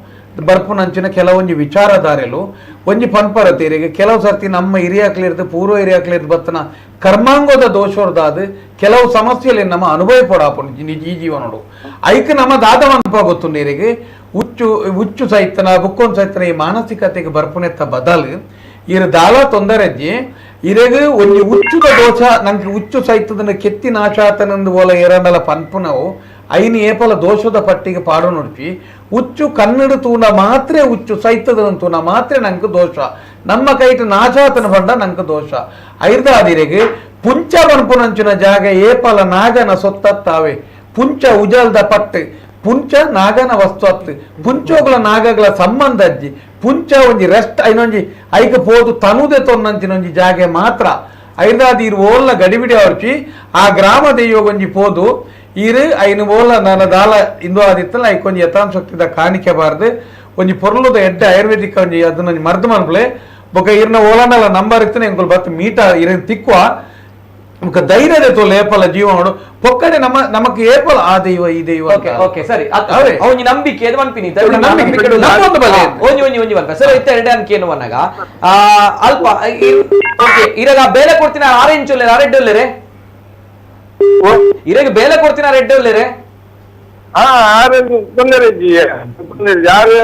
Speaker 5: ಬರ್ಪುನಂಚಿನ ಕೆಲವೊಂಜಿ ವಿಚಾರಧಾರೆಲು ಒಂಜಿ ಪನ್ಪರತೆ ಇರೆಗೆ ಕೆಲವು ಸರ್ತಿ ನಮ್ಮ ಹಿರಿಯಾಕ್ಲಿರ್ದು ಪೂರ್ವ ಹಿರಿಯಾಕ್ಲಿರ್ದು ಬತ್ತನ ಕರ್ಮಾಂಗದ ದೋಷರ್ದಾದ ಕೆಲವು ಸಮಸ್ಯೆಲಿ ನಮ್ಮ ಅನುಭವ ಪಡಾಪುಂಡು ಈ ಜೀವನೋಡು ಐಕ್ ನಮ್ಮ ದಾದ ಮನ್ಪ ಗೊತ್ತುಂಡು ಇರೆಗೆ ಹುಚ್ಚು ಹುಚ್ಚು ಸೈತನ ಬುಕ್ಕೊಂದು ಸೈತನ ಈ ಮಾನಸಿಕತೆಗೆ ಬರ್ಪುನೆತ್ತ ಬದಲು ಇರು ದಾಲ ತೊಂದರೆಜ್ಜಿ ಇರೆಗ್ ಒಂಜಿ ಹುಚ್ಚುದ ದೋಷ ನಂಗೆ ಹುಚ್ಚು ಸೈತದನ್ನ ಕೆತ್ತಿ ನಾಶಾತನಂದು ಓಲ ಏರಂಡಲ ಪನ್ಪುನವು ಐನು ಏಪಲ ದೋಷದ ಪಟ್ಟಿಗೆ ಪಾಡು ನೋಡ್ಪಿ ಹುಚ್ಚು ಕನ್ನಡ ತೂನ ಮಾತ್ರ ಹುಚ್ಚು ಸೈತದನ ತೂನ ಮಾತ್ರ ನಂಗೆ ದೋಷ ನಮ್ಮ ಕೈಟ್ ನಾಶಾತನ ಬಂಡ ನಂಗೆ ದೋಷ ಐರ್ದಾದಿರೆಗ್ ಪುಂಚ ಪನ್ಪುನಂಚಿನ ಜಾಗ ಏಪಲ ನಾಗನ ಸೊತ್ತತ್ತಾವೆ ಪುಂಚ ಉಜಲ್ದ ಪಟ್ಟು ಪುಂಚ ನಾಗನ ವಸ್ತು ಅತ್ತು ಪುಂಚೋಗಳ ನಾಗಗಳ ಸಂಬಂಧ ಅಜ್ಜಿ ಪುಂಚ ಒಂಜಿ ರೆಸ್ಟ್ ಐನೊಂಜಿ ಐಕ ಪೋದು ತನುದೆ ತೊನ್ನಂಚಿನ ಒಂಜಿ ಜಾಗೆ ಮಾತ್ರ ಐದಾದಿ ಇರು ಓಲ್ಲ ಗಡಿಬಿಡಿ ಅವರ್ಚಿ ಆ ಗ್ರಾಮ ದೆಯ್ಯೋಗೊಂಜಿ ಪೋದು ಇರು ಐನು ಓಲ್ಲ ನನ್ನ ದಾಲ ಇಂದು ಆದಿತ್ತಲ್ಲ ಐಕೊಂಜಿ ಯಥಾಂಶಕ್ತಿದ ಕಾಣಿಕೆ ಬಾರ್ದು ಒಂಜಿ ಪೊರ್ಲುದ ಎಡ್ಡೆ ಆಯುರ್ವೇದಿಕ್ ಒಂಜಿ ಅದನ್ನ ಒಂಜಿ ಮರ್ದು ಮನ್ಪಲೆ ಬೊಕ ಇರ್ನ ಓಲನಲ್ಲ ನಂಬರ್ ಇತ್ತನೆ ಎಂಕುಲು ಬತ್ತು ಮೀಟ ಇರನ್ ತಿಕ್ವ ಬೊಕ ಧೈರ್ಯದ ತೋಲ್ ಏಪಲ ಜೀವನೋಡು ಪೊಕ್ಕಡೆ ನಮ್ಮ ನಮಕ್ ಏಪಲ ಆ ದೈವ ಈ ದೈವ
Speaker 1: ಓಕೆ ಓಕೆ ಸರಿ ಒಂಜಿ ನಂಬಿಕೆ ಅದು ಮನ್ಪಿನಿ
Speaker 5: ನಂಬಿಕೆ ನಮ್ಮೊಂದು ಬಲೆ
Speaker 1: ಒಂಜಿ ಒಂಜಿ ಒಂಜಿ ಮನ್ಪ ಸರ್ ಇತ್ತ ಎರಡೆ ಅನ್ಕೆ ಏನು ಅನ್ನಾಗ ಅಲ್ಪ ಓಕೆ ಇರಾಗ ಬೇಲೆ ಕೊಡ್ತೀನ ಆರೆಂಜ್ ಒಲ್ಲೆರೆ ಆರೆಡ್ ಒಲ್ಲೆರೆ ಇರಾಗ ಬೇಲೆ ಕೊಡ್ತೀನ ರೆಡ್ ಒಲ್ಲೆರೆ
Speaker 7: ತೊಂದರೆ ಯಾರು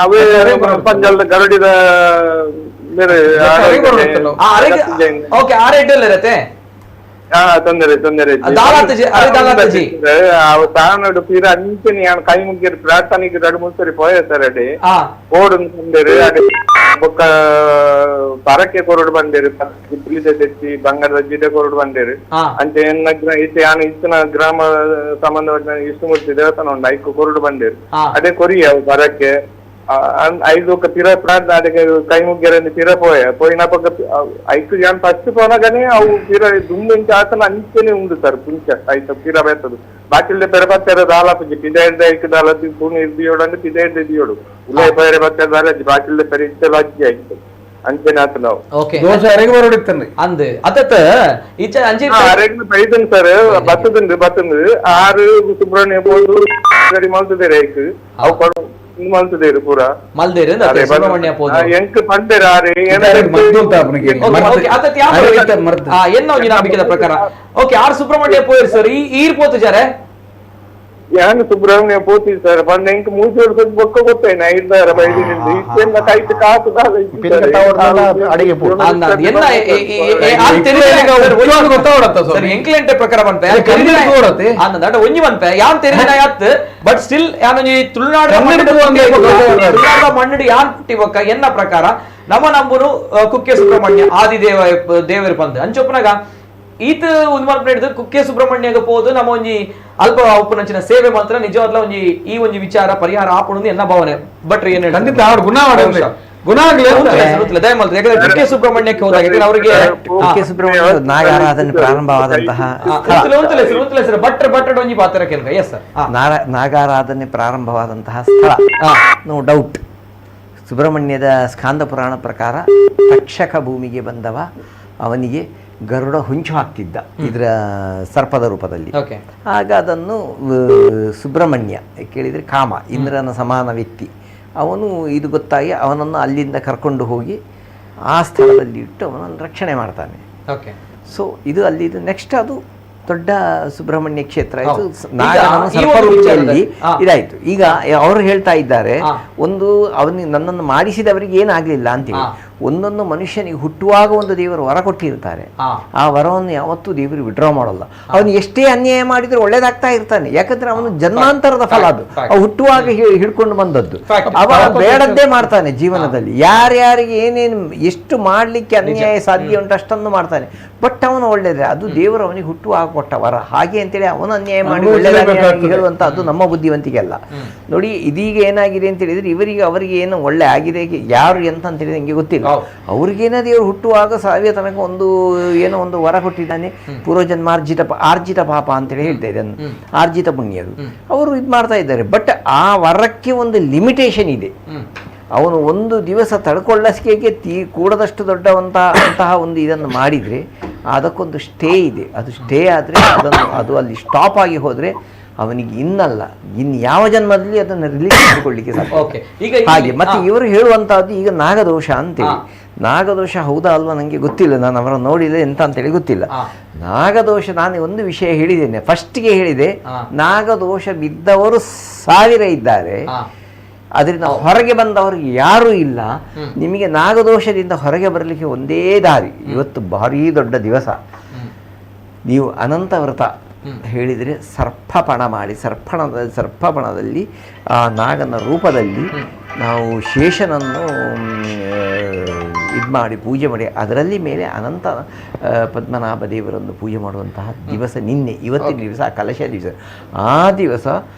Speaker 7: ಅವೇ ಪಂಜಲ್ದ ಗರಡಿದ ಬೇರೆ
Speaker 1: ಓಕೆ ಆರೆಡ್ ಒಲ್ಲೆರತೆ
Speaker 7: ತೊಂದರೆ ತೊಂದರೆ ತಾನಡು ತೀರ ಅಂಚನೆ ಯಾನ್ ಕೈ ಮುಗ್ಗಿರ್ ಪ್ರಾರ್ಥನೆಗೆ ರಡು ಮುಸರಿ ಪೋಯ ಸರ್ ಅಡೆ ಓಡು ಬಂದೇರು ಅಡೆ ಬೊಕ್ಕ ಪರಕೆ ಕೊರಡು ಬಂದೇರು ಪುಲಿದ ತೆಚ್ಚಿ ಬಂಗಾರದ ಜಿಡೆ ಕೊರಡು ಬಂದೇರು ಅಂಚೆ ಎನ್ನ ಇತ್ತೆ ಯಾನ್ ಇತ್ತಿನ ಗ್ರಾಮ ಸಂಬಂಧಪಟ್ಟ ವಿಷ್ಣುಮೂರ್ತಿ ದೇವಸ್ಥಾನ ಉಂಟು ಐಕು ಕೊರಡು ಬಂದೇರು ಅದೇ ಕೊರಿಯ ಪರಕೆ ಐದು ಪಿರ ಪ್ರಾರ್ಥನೆ ಅದಕ್ಕೆ ಕೈ ಮುಗ್ಗಿರಂದು ಪಿರ ಪೋಯ ಪೋಯಿನ ಪಕ್ಕ ಐಕು ಯಾನ್ ಫಸ್ಟ್ ಪೋನಾಗನೆ ಅವು ಪಿರ ದುಂಬೆಂಚ ಆತನ ಅಂಚೆನೆ ಉಂಡು ಸರ್ ಪುಂಚ ಐತ ಪಿರ ಬೇತದು ಬಾಕಿಲ್ದೆ ಪೆರ ಪತ್ತೆರ ದಾಲ ಪುಜಿ ಪಿದ ಹಿಡ್ದ ಐಕು ದಾಲ ಪೂಣಿ ದಿಯೋಡು ಅಂದ್ರೆ ಪಿದ ಹಿಡ್ದ ದಿಯೋಡು ಉಲ್ಲೈ ಪೇರೆ ಪತ್ತೆರ ದಾಲ ಬಾಕಿಲ್ದೆ ಪೆರೆ ಇತ್ತೆ ಬಾಕಿ ಆಯ್ತು ಅಂಚೆನೆ ಆತ ನಾವು
Speaker 5: ದೋಷ ಅರೆಗೆ ಬರೋಡಿತ್ತನ್ರಿ
Speaker 1: ಅಂದ್ ಅತತ್ ಈಚ ಅಂಚೆ
Speaker 7: ಅರೆಗ್ ಬೈದನ್ ಸರ್ ಬತ್ತದಂದು ಬತ್ತಂದು ಆರು ಸುಬ್ರಹ್ಮಣ್ಯ ಪೋದು ಗಡಿ ಮಲ್ತದೇರೆ ಐಕ್ ಅವು ಕೊಡು ಮಲ್ತದೇರು ಪೂರ
Speaker 1: ಮಲ್ದೇರು ಸುಬ್ರಹ್ಮಣ್ಯ ಪೋದು
Speaker 7: ಎಂಕ್ ಪಂಡೇರು ಆರೆ
Speaker 1: ಎನ್ನ ಒಂಜಿ ನಂಬಿಕೆದ ಪ್ರಕಾರ ಓಕೆ ಆರ್ ಸುಬ್ರಹ್ಮಣ್ಯ ಪೋಯಿರ್ ಸರ್ ಈ ಈರ್ ಪೋತು ಜಾರೆ
Speaker 7: ಯಾನ್ ಸುಬ್ರಹ್ಮಣ್ಯ ಪೋತಿ ಸರ್ ಪಂಡ ಎಂಕ್ ಮೂಜಿ ವರ್ಷದ ಬೊಕ್ಕ ಗೊತ್ತೇನೆ ಐದಾರ ಬೈದಿನಿಂದ ಇತ್ತೆಲ್ಲ ಕೈಟ್ ಕಾಸು
Speaker 3: ಅಡಿಗೆ
Speaker 1: ಎಂಕ್ಲೆಂಟೆ ಪ್ರಕಾರ ಬಂತೆ ಒಂಜಿ ಬಂತೆ ಯಾನ್ ತೆರಿನ ಯಾತ್ ಬಟ್ ಸ್ಟಿಲ್ ಯಾನೊಂಜಿ ತುಳುನಾಡ ತುಳುನಾಡ ಮಣ್ಣು ಯಾನ್ ಪುಟ್ಟಿ ಬೊಕ್ಕ ಎನ್ನ ಪ್ರಕಾರ ನಮ್ಮ ನಂಬುನು ಕುಕ್ಕೆ ಸುಬ್ರಹ್ಮಣ್ಯ ಆದಿದೇವ ದೇವರು ಪಂದ್ ಅಂಚೊಪ್ಪನಾಗ ಈತ ಒಂದು ಮಲ್ಪ ಹಿಡಿದು ಕುಕ್ಕೆ ಸುಬ್ರಹ್ಮಣ್ಯಗ ಪೋದು ನಮ್ಮ ಒಂಜಿ ಅಲ್ಪ ಉಪ್ಪುನಂಚಿನ ಸೇವೆ ಮಾತ್ರ ನಿಜವಾದ್ಲ ಒಂಜಿ ಈ ಒಂಜಿ ವಿಚಾರ ಪರಿಹಾರ ಆಪುಣು ಎನ್ನ ಭಾವನೆ ಬಟ್ ಏನ್
Speaker 5: ಖಂಡಿತ ಅವ್ರು ಗುಣ ಗುಣ ಆಗ್ಲಿ
Speaker 1: ಯಾಕಂದ್ರೆ ಕುಕ್ಕೆ ಸುಬ್ರಹ್ಮಣ್ಯಕ್ಕೆ ಹೋದಾಗ ಯಾಕಂದ್ರೆ ಅವರಿಗೆ
Speaker 4: ಕುಕ್ಕೆ ಸುಬ್ರಹ್ಮಣ್ಯ ನಾಗಾರಾಧನೆ ಪ್ರಾರಂಭವಾದಂತಹ
Speaker 1: ಭಟ್ರ ಭಟ್ರ ಒಂಜಿ ಪಾತ್ರ ಕೇಳ್ಕ ಎಸ್ ಸರ್
Speaker 4: ನಾಗಾರಾಧನೆ ಪ್ರಾರಂಭವಾದಂತಹ ಸ್ಥಳ ನೋ ಡೌಟ್. ಸುಬ್ರಹ್ಮಣ್ಯದ ಸ್ಕಾಂದ ಪುರಾಣ ಪ್ರಕಾರ ತಕ್ಷಕ ಭೂಮಿಗೆ ಬಂದವ ಅವನಿಗೆ ಗರುಡ ಹುಂಚು ಹಾಕ್ತಿದ್ದ ಇದರ ಸರ್ಪದ ರೂಪದಲ್ಲಿ. ಆಗ ಅದನ್ನು ಸುಬ್ರಹ್ಮಣ್ಯ ಕೇಳಿದರೆ ಕಾಮ ಇಂದ್ರನ ಸಮಾನ ವ್ಯಕ್ತಿ ಅವನು ಇದು ಗೊತ್ತಾಗಿ ಅವನನ್ನು ಅಲ್ಲಿಂದ ಕರ್ಕೊಂಡು ಹೋಗಿ ಆ ಸ್ಥಳದಲ್ಲಿ ಇಟ್ಟು ಅವನನ್ನು ರಕ್ಷಣೆ ಮಾಡ್ತಾನೆ. ಸೊ ಇದು ಅಲ್ಲಿದ್ದು ನೆಕ್ಸ್ಟ್ ಅದು ದೊಡ್ಡ ಸುಬ್ರಹ್ಮಣ್ಯ ಕ್ಷೇತ್ರ ಆಯಿತು. ನಾಗನ ಸರ್ಪರೂಪದಲ್ಲಿ ಇದಾಯಿತು. ಈಗ ಅವರು ಹೇಳ್ತಾ ಇದ್ದಾರೆ ಒಂದು ಅವನಿಗೆ ನನ್ನನ್ನು ಮಾಡಿಸಿದವರಿಗೆ ಏನಾಗಲಿಲ್ಲ ಅಂತೇಳಿ. ಒಂದೊಂದು ಮನುಷ್ಯನಿಗೆ ಹುಟ್ಟುವಾಗ ಒಂದು ದೇವರು ವರ ಕೊಟ್ಟಿರ್ತಾರೆ. ಆ ವರವನ್ನು ಯಾವತ್ತೂ ದೇವರು ವಿಡ್ರಾ ಮಾಡೋಲ್ಲ. ಅವನು ಎಷ್ಟೇ ಅನ್ಯಾಯ ಮಾಡಿದರೂ ಒಳ್ಳೇದಾಗ್ತಾ ಇರ್ತಾನೆ. ಯಾಕಂದ್ರೆ ಅವನು ಜನ್ಮಾಂತರದ ಫಲ ಅದು, ಅವು ಹುಟ್ಟುವಾಗ ಹಿಡ್ಕೊಂಡು ಬಂದದ್ದು. ಅವ ಬೇಡದ್ದೇ ಮಾಡ್ತಾನೆ ಜೀವನದಲ್ಲಿ. ಯಾರ್ಯಾರಿಗೆ ಏನೇನು ಎಷ್ಟು ಮಾಡಲಿಕ್ಕೆ ಅನ್ಯಾಯ ಸಾಧ್ಯ ಉಂಟು ಅಷ್ಟನ್ನು ಮಾಡ್ತಾನೆ. ಬಟ್ ಅವನು ಒಳ್ಳೇದ್ರೆ ಅದು ದೇವರು ಅವನಿಗೆ ಹುಟ್ಟುವಾಗ ಕೊಟ್ಟ ವರ. ಹಾಗೆ ಅಂತೇಳಿ ಅವನು ಅನ್ಯಾಯ ಮಾಡಿ ಒಳ್ಳೇದಾಗಿ ಹೇಳುವಂಥ ಅದು ನಮ್ಮ ಬುದ್ಧಿವಂತಿಕೆ ಅಲ್ಲ. ನೋಡಿ ಇದೀಗ ಏನಾಗಿದೆ ಅಂತ ಹೇಳಿದ್ರೆ ಇವರಿಗೆ ಅವರಿಗೆ ಏನು ಒಳ್ಳೆ ಆಗಿದೆ ಯಾರು ಎಂತ ಅಂತ ಹೇಳಿದ್ರೆ ನನಗೆ ಗೊತ್ತಿಲ್ಲ. ಅವ್ರಿಗೇನ ದೇವರು ಹುಟ್ಟುವಾಗ ಸಾವಿಯ ತನಕ ಒಂದು ಏನೋ ಒಂದು ವರ ಕೊಟ್ಟಿದ್ದಾನೆ, ಪೂರ್ವಜನ್ಮಾರ್ಜಿತ ಆರ್ಜಿತ ಪಾಪ ಅಂತೇಳಿ ಹೇಳ್ತಾ ಇದನ್ನು, ಆರ್ಜಿತ ಪುಣ್ಯರು ಅವರು ಇದು ಮಾಡ್ತಾ ಇದ್ದಾರೆ. ಬಟ್ ಆ ವರಕ್ಕೆ ಒಂದು ಲಿಮಿಟೇಷನ್ ಇದೆ. ಅವನು ಒಂದು ದಿವಸ ತಡ್ಕೊಳ್ಳಸಿಕೆ ಕೂಡದಷ್ಟು ದೊಡ್ಡವಂತಹ ಅಂತಹ ಒಂದು ಇದನ್ನು ಮಾಡಿದರೆ ಅದಕ್ಕೊಂದು ಸ್ಟೇ ಇದೆ. ಅದು ಸ್ಟೇ ಆದರೆ ಅದನ್ನು ಅದು ಅಲ್ಲಿ ಸ್ಟಾಪ್ ಆಗಿ ಹೋದರೆ ಅವನಿಗೆ ಇನ್ನಲ್ಲ ಇನ್ನು ಯಾವ ಜನ್ಮದಲ್ಲಿ ಅದನ್ನು ರಿಲೀಸ್ ಮಾಡಿಕೊಳ್ಳಿಕ್ಕೆ ಸಾಧ್ಯ.
Speaker 1: Okay. ಈಗ ಇಲ್ಲಿ-
Speaker 4: ಹಾಗೆ ಮತ್ತೆ ಇವರು ಹೇಳುವಂತಹದ್ದು ಈಗ ನಾಗದೋಷ ಅಂತೇಳಿ. ನಾಗದೋಷ ಹೌದಾ ಅಲ್ವಾ ನನಗೆ ಗೊತ್ತಿಲ್ಲ, ನಾನು ಅವರ ನೋಡಿಲ್ಲ, ಎಂತ ಅಂತೇಳಿ ಗೊತ್ತಿಲ್ಲ. ನಾಗದೋಷ ನಾನು ಒಂದು ವಿಷಯ ಹೇಳಿದ್ದೇನೆ, ಫಸ್ಟ್ಗೆ ಹೇಳಿದೆ, ನಾಗದೋಷ ಬಿದ್ದವರು 1000 ಇದ್ದಾರೆ, ಅದರಿಂದ ಹೊರಗೆ ಬಂದವರಿಗೆ ಯಾರೂ ಇಲ್ಲ. ನಿಮಗೆ ನಾಗದೋಷದಿಂದ ಹೊರಗೆ ಬರಲಿಕ್ಕೆ ಒಂದೇ ದಾರಿ, ಇವತ್ತು ಭಾರೀ ದೊಡ್ಡ ದಿವಸ, ನೀವು ಅನಂತ ವ್ರತ ಹೇಳಿದರೆ ಸರ್ಪಪಣ ಮಾಡಿ, ಸರ್ಪಪಣದಲ್ಲಿ ಆ ನಾಗನ ರೂಪದಲ್ಲಿ ನಾವು ಶೇಷನನ್ನು ಇದು ಮಾಡಿ ಪೂಜೆ ಮಾಡಿ, ಅದರಲ್ಲಿ ಮೇಲೆ ಅನಂತ ಪದ್ಮನಾಭ ದೇವರನ್ನು ಪೂಜೆ ಮಾಡುವಂತಹ ದಿವಸ ನಿನ್ನೆ, ಇವತ್ತಿನ ದಿವಸ ಆ ಕಲಶ ದಿವಸ. ಆ ದಿವಸ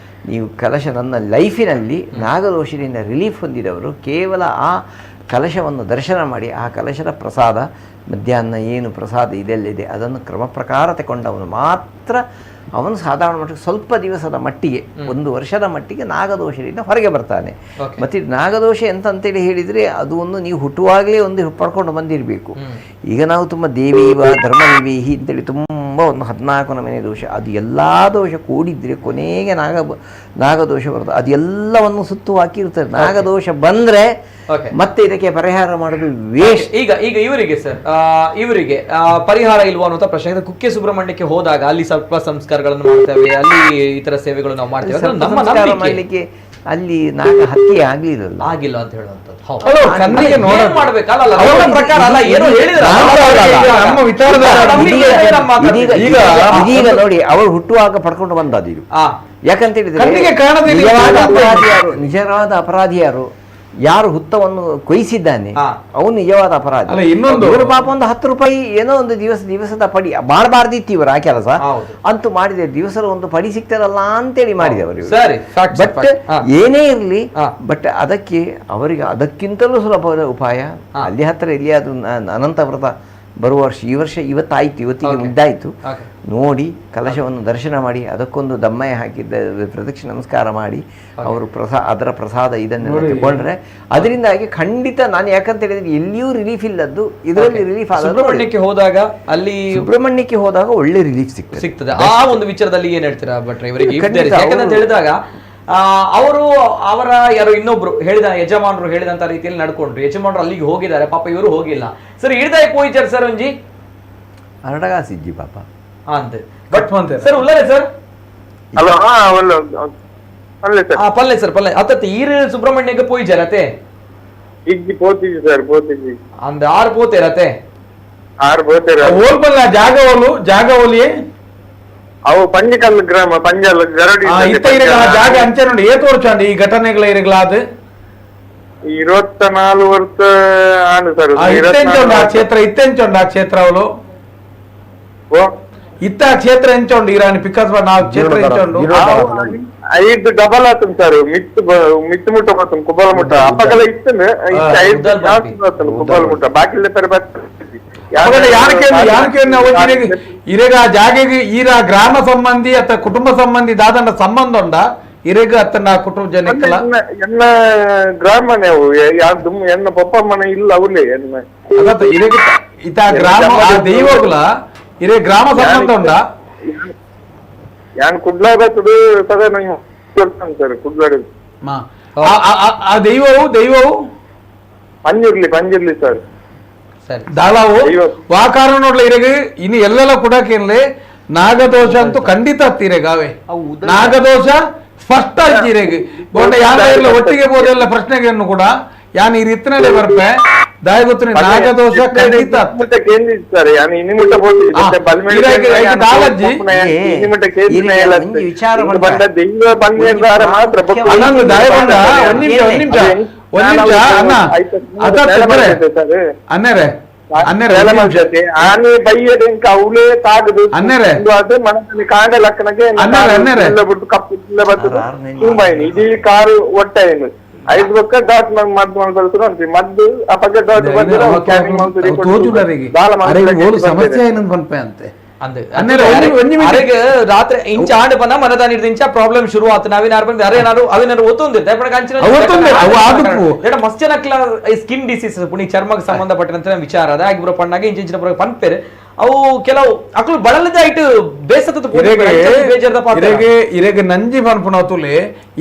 Speaker 4: ನೀವು ಕಲಶ, ನನ್ನ ಲೈಫಿನಲ್ಲಿ ನಾಗದೋಷದಿಂದ ರಿಲೀಫ್ ಹೊಂದಿದವರು ಕೇವಲ ಆ ಕಲಶವನ್ನು ದರ್ಶನ ಮಾಡಿ, ಆ ಕಲಶದ ಪ್ರಸಾದ ಮಧ್ಯಾಹ್ನ ಏನು ಪ್ರಸಾದ ಇದೆಲ್ಲಿದೆ ಅದನ್ನು ಕ್ರಮ ಪ್ರಕಾರ ತಗೊಂಡವನು ಮಾತ್ರ ಅವನು ಸಾಧಾರಣ ಮಟ್ಟಿಗೆ ಸ್ವಲ್ಪ ದಿವಸದ ಮಟ್ಟಿಗೆ, ಒಂದು ವರ್ಷದ ಮಟ್ಟಿಗೆ ನಾಗದೋಷದಿಂದ ಹೊರಗೆ ಬರ್ತಾನೆ. ಮತ್ತು ನಾಗದೋಷ ಎಂತ ಅಂತೇಳಿ ಹೇಳಿದರೆ ಅದು ಒಂದು ನೀವು ಹುಟ್ಟುವಾಗಲೇ ಒಂದು ಪಡ್ಕೊಂಡು ಬಂದಿರಬೇಕು. ಈಗ ನಾವು ತುಂಬ ದೇವೀವ ಧರ್ಮದೇವೀಹಿ ಅಂತೇಳಿ ತುಂಬ ಒಂದು 14 ನಮೂನೆ ದೋಷ, ಅದು ಎಲ್ಲ ದೋಷ ಕೂಡಿದರೆ ಕೊನೆಗೆ ನಾಗದೋಷ ಬರ್ತದೆ. ಅದೆಲ್ಲವನ್ನು ಸುತ್ತು ಹಾಕಿರ್ತದೆ. ನಾಗದೋಷ ಬಂದರೆ ಮತ್ತೆ ಇದಕ್ಕೆ ಪರಿಹಾರ ಮಾಡೋದು ವೇಸ್ಟ್.
Speaker 1: ಈಗ ಈಗ ಇವರಿಗೆ ಸರ್, ಇವರಿಗೆ ಪರಿಹಾರ ಇಲ್ವಾ ಅನ್ನುವಂಥ ಪ್ರಶ್ನೆ. ಕುಕ್ಕೆ ಸುಬ್ರಹ್ಮಣ್ಯಕ್ಕೆ ಹೋದಾಗ ಅಲ್ಲಿ ಸರ್ಪ ಸಂಸ್ಕಾರಗಳನ್ನು ಮಾಡ್ತೇವೆ, ಅಲ್ಲಿ ಇತರ ಸೇವೆಗಳು ನಾವು ಮಾಡ್ತೇವೆ. ನಮ್ಮ
Speaker 4: ಸಂಸ್ಕಾರ ಮಾಡ್ಲಿಕ್ಕೆ ಅಲ್ಲಿ ನಾಗ ಹತ್ಯೆ ಆಗ್ಲಿಲ್ಲ,
Speaker 1: ಆಗಿಲ್ಲ ಅಂತ ಹೇಳುವಂಥದ್ದು.
Speaker 4: ಇದೀಗ ನೋಡಿ, ಅವರು ಹುಟ್ಟುವಾಗ ಪಡ್ಕೊಂಡು ಬಂದದ್ದು ಇದು. ಯಾಕಂತ ಹೇಳಿದ್ರೆ ನಿಜವಾದ ಅಪರಾಧಿ ಯಾರು, ಯಾರು ಹುತ್ತವನ್ನು ಕೊಯ್ಸಿದ್ದಾನೆ ಅವನು ನಿಜವಾದ ಅಪರಾಧಿ.
Speaker 5: ಇನ್ನೊಂದು
Speaker 4: ಇವರು ಪಾಪ ಒಂದು 10 ರೂಪಾಯಿ ಏನೋ ಒಂದು ದಿವಸದ ಪಡಿ ಮಾಡಬಾರ್ದಿತ್ತು ಇವರು ಆ ಕೆಲಸ ಅಂತೂ ಮಾಡಿದೆ, ದಿವಸದ ಒಂದು ಪಡಿ ಸಿಗ್ತಾರಲ್ಲ ಅಂತೇಳಿ ಮಾಡಿದವರು. ಬಟ್ ಏನೇ ಇರಲಿ, ಬಟ್ ಅದಕ್ಕೆ ಅವರಿಗೆ ಅದಕ್ಕಿಂತಲೂ ಸುಲಭವಾದ ಉಪಾಯ ಅಲ್ಲಿ ಹತ್ತಿರ ಎಲ್ಲಿಯಾದ್ರೂ ಅನಂತ ವ್ರತ ಬರುವ ವರ್ಷ, ಈ ವರ್ಷ ಇವತ್ತಾಯ್ತು, ಇವತ್ತಿಗೆ ಮುದ್ದಾಯಿತು ನೋಡಿ, ಕಲಶವನ್ನು ದರ್ಶನ ಮಾಡಿ, ಅದಕ್ಕೊಂದು ದಮ್ಮಯ್ಯ ಹಾಕಿದ್ದ ಪ್ರದಕ್ಷಿಣೆ ನಮಸ್ಕಾರ ಮಾಡಿ, ಅವರು ಅದರ ಪ್ರಸಾದ ಇದನ್ನೆಲ್ಲ ತಗೊಂಡ್ರೆ ಅದರಿಂದಾಗಿ ಖಂಡಿತ ನಾನು ಯಾಕಂತ ಹೇಳಿದ್ರೆ ಎಲ್ಲಿಯೂ ರಿಲೀಫ್ ಇಲ್ಲದ್ದು ಇದರಲ್ಲಿ ರಿಲೀಫ್ ಆದ.
Speaker 1: ಸುಬ್ರಹ್ಮಣ್ಯಕ್ಕೆ ಹೋದಾಗ ಅಲ್ಲಿ
Speaker 4: ಸುಬ್ರಹ್ಮಣ್ಯಕ್ಕೆ ಹೋದಾಗ ಒಳ್ಳೆ ರಿಲೀಫ್
Speaker 1: ಸಿಗ್ತದೆ. ಆ ಒಂದು ವಿಚಾರದಲ್ಲಿ ಏನ್ ಹೇಳ್ತೀರಾ ಭಟ್ರೆ ಇವರಿಗೆ? ಯಾಕಂತ ಹೇಳಿದಾಗ ಅವರು ಅವರ ಯಾರು ಇನ್ನೊಬ್ರು ಹೇಳಿದ ಯಜಮಾನರು ಹೇಳಿದಂತ ರೀತಿಯಲ್ಲಿ ನಡ್ಕೊಂಡ್ರು, ಯಜಮಾನರು ಅಲ್ಲಿಗೆ ಹೋಗಿದ್ದಾರೆ, ಪಾಪ ಇವರು ಹೋಗಿಲ್ಲ. ಸರ್ ಹಿಡ್ದಾಯ್ ಪೋಯ್ಚಾರ್ ಸರ್ ಒಂಜಿ
Speaker 4: ಅರಡಗಾಸಿಜ್ಜಿ ಪಾಪ
Speaker 1: ಅಂತ ಸರ್ ಉಲ್ಲರೆ ಸರ್.
Speaker 7: ಹಲೋ,
Speaker 1: ಪಲ್ಲೆ ಸರ್, ಪಲ್ಲೆ ಅತ್ತ ಈರು ಸುಬ್ರಹ್ಮಣ್ಯಕ್ಕೆ ಪೋಯ್ಚಾರ ಅತ್ತೆ?
Speaker 7: ಇಜ್ಜಿ ಪೋತಿಜಿ ಸರ್, ಪೋತಿಜಿ
Speaker 1: ಅಂದ ಆರು ಪೋತೇರತ್ತೆ,
Speaker 7: ಆರು ಪೋತೇರ.
Speaker 5: ಓಲ್ಬಲ್ಲ ಜಾಗ ಓಲು, ಜಾಗ ಓಲಿಯೇ
Speaker 7: ಅವು ಪಂಜಿಕಲ್ ಗ್ರಾಮ, ಪಂಜಲ್ ಗರಡಿ.
Speaker 5: ಇತ್ತ ಇರಗಳ ಜಾಗ ಅಂಚೆ ನೋಡಿ ಏತೋರ್ಚಾಂಡ್ ಈ ಘಟನೆಗಳ ಇರಗಳಾದ
Speaker 7: 24 ವರ್ಷ ಆಂಡ್ ಸರ್.
Speaker 5: ಇತ್ತೆಂಚೊಂಡು ಆ ಕ್ಷೇತ್ರ, ಇತ್ತೆಂಚೊಂಡು ಆ ಕ್ಷೇತ್ರ ಅವಳು ಇತ್ತ ಆ ಕ್ಷೇತ್ರ ಎಂಚೊಂಡು ಇರಾನಿ ಪಿಕ್ಕಸ್ ನಾವು ಕ್ಷೇತ್ರ ಎಂಚೊಂಡು
Speaker 7: 5 ಡಬಲ್ ಆತನ್ ಸರ್. ಮಿತ್ತು ಮಿತ್ತು ಮುಟ್ಟ ಬರ್ತನ್ ಕುಬ್ಬಲ ಮುಟ್ಟ ಅಪ್ಪಗಲ ಇತ್ತನ 5 ಜಾಸ್ತಿ ಬರ್ತನ್ ಕುಬ್ಬಲ ಮುಟ್ಟ ಬಾಕಿ ಪೆರೆ ಬರ್ತದೆ.
Speaker 5: ಇರೆಗ ಆ ಜಾಗೆಗೆ ಈರ ಗ್ರಾಮ ಸಂಬಂಧಿ ಅಥವಾ ಕುಟುಂಬ ಸಂಬಂಧಿ ದಾದಂಡ ಸಂಬಂಧ ಉಂಡ ಇರೆಗ ಅತ್ತನ ಕುಟುಂಬ ಜನಕ್ಕೆಲ್ಲ
Speaker 7: ಎನ್ನ ಗ್ರಾಮನೆ ಅವು ಎನ್ನ ಪಪ್ಪ ಮನೆ ಇಲ್ಲ ಅವಲೇ ಎನ್ನ
Speaker 5: ಅದತ್ತ ಇರೆಗ ಇತ ಗ್ರಾಮ ಆ ದೈವಗುಲ ಇರೆ ಗ್ರಾಮ ಸಂಬಂಧ ಉಂಡ.
Speaker 7: ಯಾನ್ ಕುಡ್ಲ ಬರ್ತದೆ ಸದಾ ನಂಗೆ ಸರ್ ಕುಡ್ಲ
Speaker 5: ಆ ದೈವವು ದೈವವು
Speaker 7: ಪಂಜಿರ್ಲಿ, ಪಂಜಿರ್ಲಿ ಸರ್.
Speaker 5: ದಾಳವು ವಾ ಕಾರಣ ನೋಡ್ಲ ಇರೆಗ ಇನ್ನು ಎಲ್ಲೆಲ್ಲ ಕುಡಕೇನ್ಲೆ ನಾಗದೋಷ ಅಂತೂ ಖಂಡಿತ ಹತ್ತಿರೆಗಾವೆ ನಾಗದೋಷ ಸ್ಪಷ್ಟ ಇರೆಗ್ ಬೋಂಡ ಯಾರ ಎಲ್ಲ ಒಟ್ಟಿಗೆ ಬೋದೆಲ್ಲ ಪ್ರಶ್ನೆಗಳನ್ನು ಕೂಡ ಯಾನ್ ಈ ರೀತಿನಲ್ಲೇ ಬರ್ಪೆ ದಾಯ ಗೊತ್ತು ನಾಗದೋಷ ಖಂಡಿತ. ಅಣ್ಣಂದು ದಾಯ ಬಂದ ಒಂದ್ ನಿಮಿಷ, ಒಂದ್ ನಿಮಿಷ, ಒಂದ್ ನಿಮಿಷ ಅಣ್ಣ ಅನ್ನರೇ ಅನ್ನರೇ
Speaker 7: ಆನೆ ಬೈಯಡೆ ಅವಳೇ ತಾಗದು
Speaker 5: ಅನ್ನರೇ
Speaker 7: ಮನಸ್ಸಲ್ಲಿ ಕಾಂಡ ಲಕ್ಕನಗೆ
Speaker 5: ಅನ್ನರೇ ಅನ್ನರೇ
Speaker 7: ಬಿಟ್ಟು ಕಪ್ಪು ಬರ್ತದೆ ತುಂಬಾ ಇಡೀ ಕಾರು ಒಟ್ಟ ಏನು ಐದು ಬೊಕ್ಕ ಡಾಟ್ ಮದ್ದು ಮಾಡ್ಬಲ್ತು ಅಂತಿ ಮದ್ದು ಆ ಪಕ್ಕ ಡಾಟ್ ಬಂದ್ರೆ
Speaker 5: ಸಮಸ್ಯೆ ಏನಂತ ಪನ್ಪೆ ಅಂತೆ
Speaker 1: ರಾತ್ರಿ ಇಂಚ ಆಂಡ್ ಪನ್ನ ಮನದಾನಿ ಇಂಚ ಪ್ರಾಬ್ಲಮ್ ಶುರು ಆತು. ನಾವೇನಾರು ಬಂದ್ರೆ ಅರೆ ಏನಾರು ಅವೇನಾರು ಒತ್ತೊಂದಿರ್ತೆ ಮಸ್ತ್ ಜನಕ್ಲ ಸ್ಕಿನ್ ಡಿಸೀಸ್ ಪುಣಿ ಚರ್ಮಕ್ಕೆ ಸಂಬಂಧಪಟ್ಟಂತ ವಿಚಾರ ಅದ ಆಗಿಬ್ರು ಪಣ್ಣಾಗ ಇಂಚಿನ ಪನ್ಪೇರು. ಅವು ಕೆಲವು ಅಕ್ಲು ಬಳಲದ ಐಟ್ ಬೇಸತ್ತ ಬೇಜಾರ್ದ ಪಾತ್ರ
Speaker 5: ಇರೆಗೆ ಇರೆಗೆ ನಂಜಿ ಪನ್ಪುನ ತುಲೆ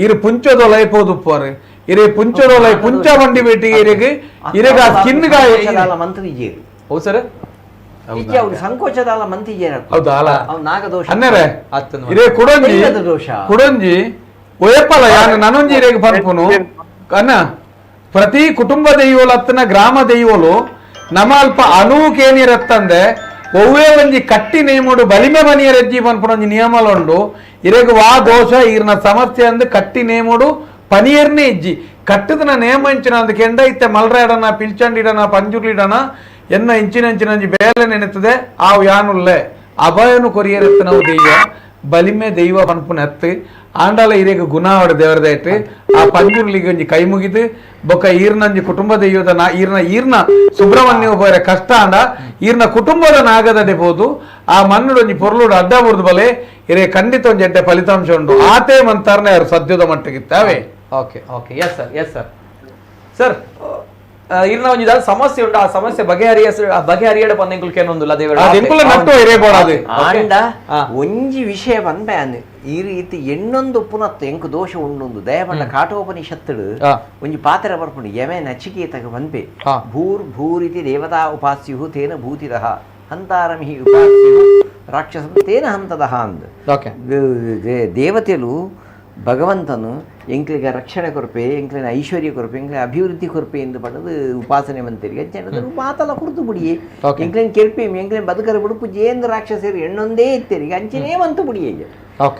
Speaker 5: ಇರು ಪುಂಚದೊಲೈ ಪೋದುಪ್ಪರು ಇರೆ ಪುಂಚದೊಲೈ ಪುಂಚ ಬಂಡಿ ಬೇಟಿಗೆ ಇರೆಗೆ ಇರೆಗೆ ಆ ಸ್ಕಿನ್ ಗಾಯ
Speaker 4: ಮಂತ್ರಿಜೇರು
Speaker 1: ಹೌದು ಸರ್
Speaker 4: ಇಜ್ಜಿ ಅವ್ರು ಸಂಕೋಚದಾಲ ಮಂತ್ರಿಜೇರು
Speaker 5: ಹೌದಾ ಅಲ್ಲ
Speaker 4: ಅವ್ ನಾಗದೋಷ
Speaker 5: ಅನ್ನರೇ
Speaker 1: ಅತ್ತನ
Speaker 5: ಇರೇ ಕುಡೊಂಜಿ
Speaker 4: ದೈವದ ದೋಷ.
Speaker 5: ಕುಡೊಂಜಿ ಒಯಪ್ಪಲ ಯಾನು ನನೊಂಜಿ ಇರೆಗೆ ಪನ್ಪುನು ಅನ್ನ ಪ್ರತಿ ಕುಟುಂಬ ದೈವಲು ಅತ್ತನ ಗ್ರಾಮ ದೈವಲು ನಮ್ಮ ಅಲ್ಪ ಅನೂಕೇನಿರತ್ತಂದೆ ಒವ್ವೇ ಒಂಜಿ ಕಟ್ಟಿ ನೇಮುಡು ಬಲಿಮೆ ಬನಿಯರೆಜ್ಜಿ ಪನ್ಪುನ ಒಂಜಿ ನಿಯಮಲುಂಡು ಇರೆಗ್ ವಾ ದೋಷ ಈರ್ನ ಸಮಸ್ಯೆ ಅಂದ್ ಕಟ್ಟಿ ನೇಮುಡು ಪನಿಯರ್ನೇ ಇಜ್ಜಿ ಕಟ್ಟದನ ನೇಮ ಇಂಚಿನ ಅಂದ್ ಕೆಂಡ ಇತ್ತೆ ಮಲ್ರಾಡನ ಪಿಲ್ಚಂಡಿಡನ ಪಂಜುರ್ಲಿಡನ ಎನ್ನ ಇಂಚಿನ ಇಂಚಿನ ಒಂಜಿ ಬೇಲೆ ನೆನೆತದೆ ಆವು ಯಾನುಲ್ಲೆ ಅಭಯನು ಕೊರಿಯರೆತ್ತನವು ದೆಯ್ಯ ಬಲಿಮೆ ದೈವ ಪನ್ಪುನ ಎತ್ತು ಆಂಡಾಲ ಇರೆಗ್ ಗುಣ ಆವಡ ದೇವರದಾಯ್ತು ಆ ಪಂಜುರ್ಲಿಗೆ ಒಂಜಿ ಕೈ ಮುಗಿದು ಬೊಕ್ಕ ಈರ್ನಂಜಿ ಕುಟುಂಬ ದೈವದ ನಾ ಈರ್ನ ಈರ್ನ ಸುಬ್ರಹ್ಮಣ್ಯ ಬೋರೆ ಕಷ್ಟ ಆಂಡ ಈರ್ನ ಕುಟುಂಬದ ನಾಗದಡೆ ಬೋದು ಆ ಮಣ್ಣುಡು ಒಂಜಿ ಪೊರ್ಲುಡು ಅಡ್ಡ ಬುರ್ದು ಬಲೆ ಇರೆ ಖಂಡಿತ ಒಂಜಿ ಎಡ್ಡೆ ಫಲಿತಾಂಶ ಉಂಡು ಆತೇ ಮಂತಾರನೆ ಯಾರು ಸದ್ಯದ ಮಟ್ಟಿಗಿತ್ತಾವೆ.
Speaker 1: Okay okay yes sir yes sir sir ಇರ್ನ ಒಂಜಿ ದಾದ ಸಮಸ್ಯೆ ಉಂಟು ಆ ಸಮಸ್ಯೆ ಬಗೆಹರಿಯ ಬಗೆಹರಿಯಡ ಪಂದೆಂಕುಲ್ ಕೇನೊಂದುಲ್ಲ ದೇವರ
Speaker 5: ಅದು ಎಂಕುಲ ನಟ್ಟು ಇರೇ ಬೋಡಾದು.
Speaker 4: ಆಂಡ ಒಂಜಿ ವಿಷಯ ಪನ್ಪೆ ಅನ್ ಈ ರೀತಿ ಎಣ್ಣೊಂದು ಪುನತ್ತು ಎಂಕು ದೋಷ ಉಂಡೊಂದು ದಯಪಂಡ ಕಾಟೋಪನಿಷತ್ತುಡು ಒಂಜಿ ಪಾತ್ರ ಬರ್ಪುಂಡು ಯಮೆ ನಚಿಕೇತಗ ಪನ್ಪೆ ಭೂರ್ ಭೂರಿತಿ ದೇವತಾ ಉಪಾಸ್ಯು ತೇನ ಭೂತಿರಃ ಹಂತಾರಮಿಹಿ ಉಪಾಸ್ಯು ರಾಕ್ಷಸಂ ತೇನ ಹಂತದಃ ಅಂದ್. ದೇವತೆಲು ಭಗವಂತನು ಎಂಕ್ಲಿಗೆ ರಕ್ಷಣೆ ಕೊರಪೆ ಎಂಕ್ಲಿನ ಐಶ್ವರ್ಯ ಕೊರಪೆ ಎಂಕ್ಲಿನ ಅಭಿವೃದ್ಧಿ ಕೊರಪೆ ಎಂದು ಪಡೆದು ಉಪಾಸನೆ ಮಂತರಿಗೆ ಜನರು ಮಾತಲ್ಲ ಕುರ್ತು ಬುಡಿಯೇ ಎಂಕ್ಲಿನ ಕೆರ್ಪೆ ಎಂಕ್ಲಿನ ಬದುಕರ ಬುಡುಪು ಜೇಂದ್ರ ರಾಕ್ಷಸರು ಎಣ್ಣೊಂದೇ ಇತ್ತರಿಗೆ ಅಂಚನೇ ಮಂತು ಬುಡಿಯೇ.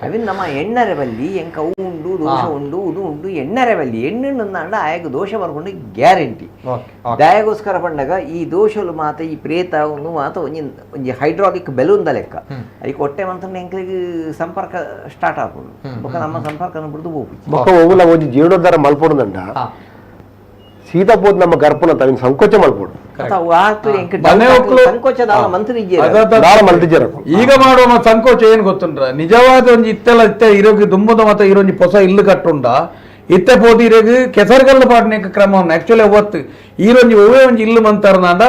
Speaker 4: ಅವಿನ್ ನಮ್ಮ ಎಣ್ಣರೆ ಬಲ್ಲಿ ಎಂಕ ಅವು ಉಂಡು ದೋಷ ಉಂಡು ಉದು ಉಂಡು ಎಣ್ಣರೆ ಬಲ್ಲಿ ಎಣ್ಣೆಣ್ಣಂದಾಂಡ ಆಯಗ ದೋಷ ಬರ್ಕೊಂಡು ಗ್ಯಾರಂಟಿ. ದಯಗೋಸ್ಕರ ಪಂಡಗ ಈ ದೋಷಲು ಮಾತ ಈ ಪ್ರೇತ ಒಂದು ಮಾತ ಒಂಜಿ ಒಂಜಿ ಹೈಡ್ರಾಲಿಕ್ ಬೆಲೂನ್ದ ಲೆಕ್ಕ ಅದಕ್ಕೆ ಹೊಟ್ಟೆ ಮಂತ್ರ ಎಂಕ್ಲಿಗೆ ಸಂಪರ್ಕ ಸ್ಟಾರ್ಟ್ ಆಪುಂಡು ಬೊಕ್ಕ ನಮ್ಮ ಸಂಪರ್ಕ ಬಿಡ್ದು ಹೋಗು
Speaker 3: ಬೊಕ್ಕ ಒವ್ವುಲ ಒಂಜಿ ಜೀರ್ಣೋದ್ಧಾರ ಮಲ್ಪೊಡುದಂಡ ಸೀದಾ ಪೋದ್ ನಮ್ಮ ಗರ್ಪುನ ತವಿನ ಸಂಕೋಚ ಮಲ್ಪೊಡು.
Speaker 5: ಈಗ ಮಾಡುವ ಸಂಕೋಚ ಏನ್ ಗೊತ್ತುಂಡ್ರ ನಿಜವಾದ ಒಂಜಿ ಇತ್ತೆಲ್ಲ ಇತ್ತೆ ಇರೋಗಿ ದುಂಬದ ಮತ ಇರೋಂಜಿ ಹೊಸ ಇಲ್ಲು ಕಟ್ಟುಂಡ ಇತ್ತೆ ಪೋದು ಇರೋಗಿ ಕೆಸರುಗಲ್ಲು ಪಾಡ್ನೇಕ ಕ್ರಮವನ್ನು ಆಕ್ಚುಲಿ ಒತ್ತು ಈರೊಂಜಿ ಒವ್ವೇ ಒಂಜಿ ಇಲ್ಲು ಮಂತಾರನಾಂಡ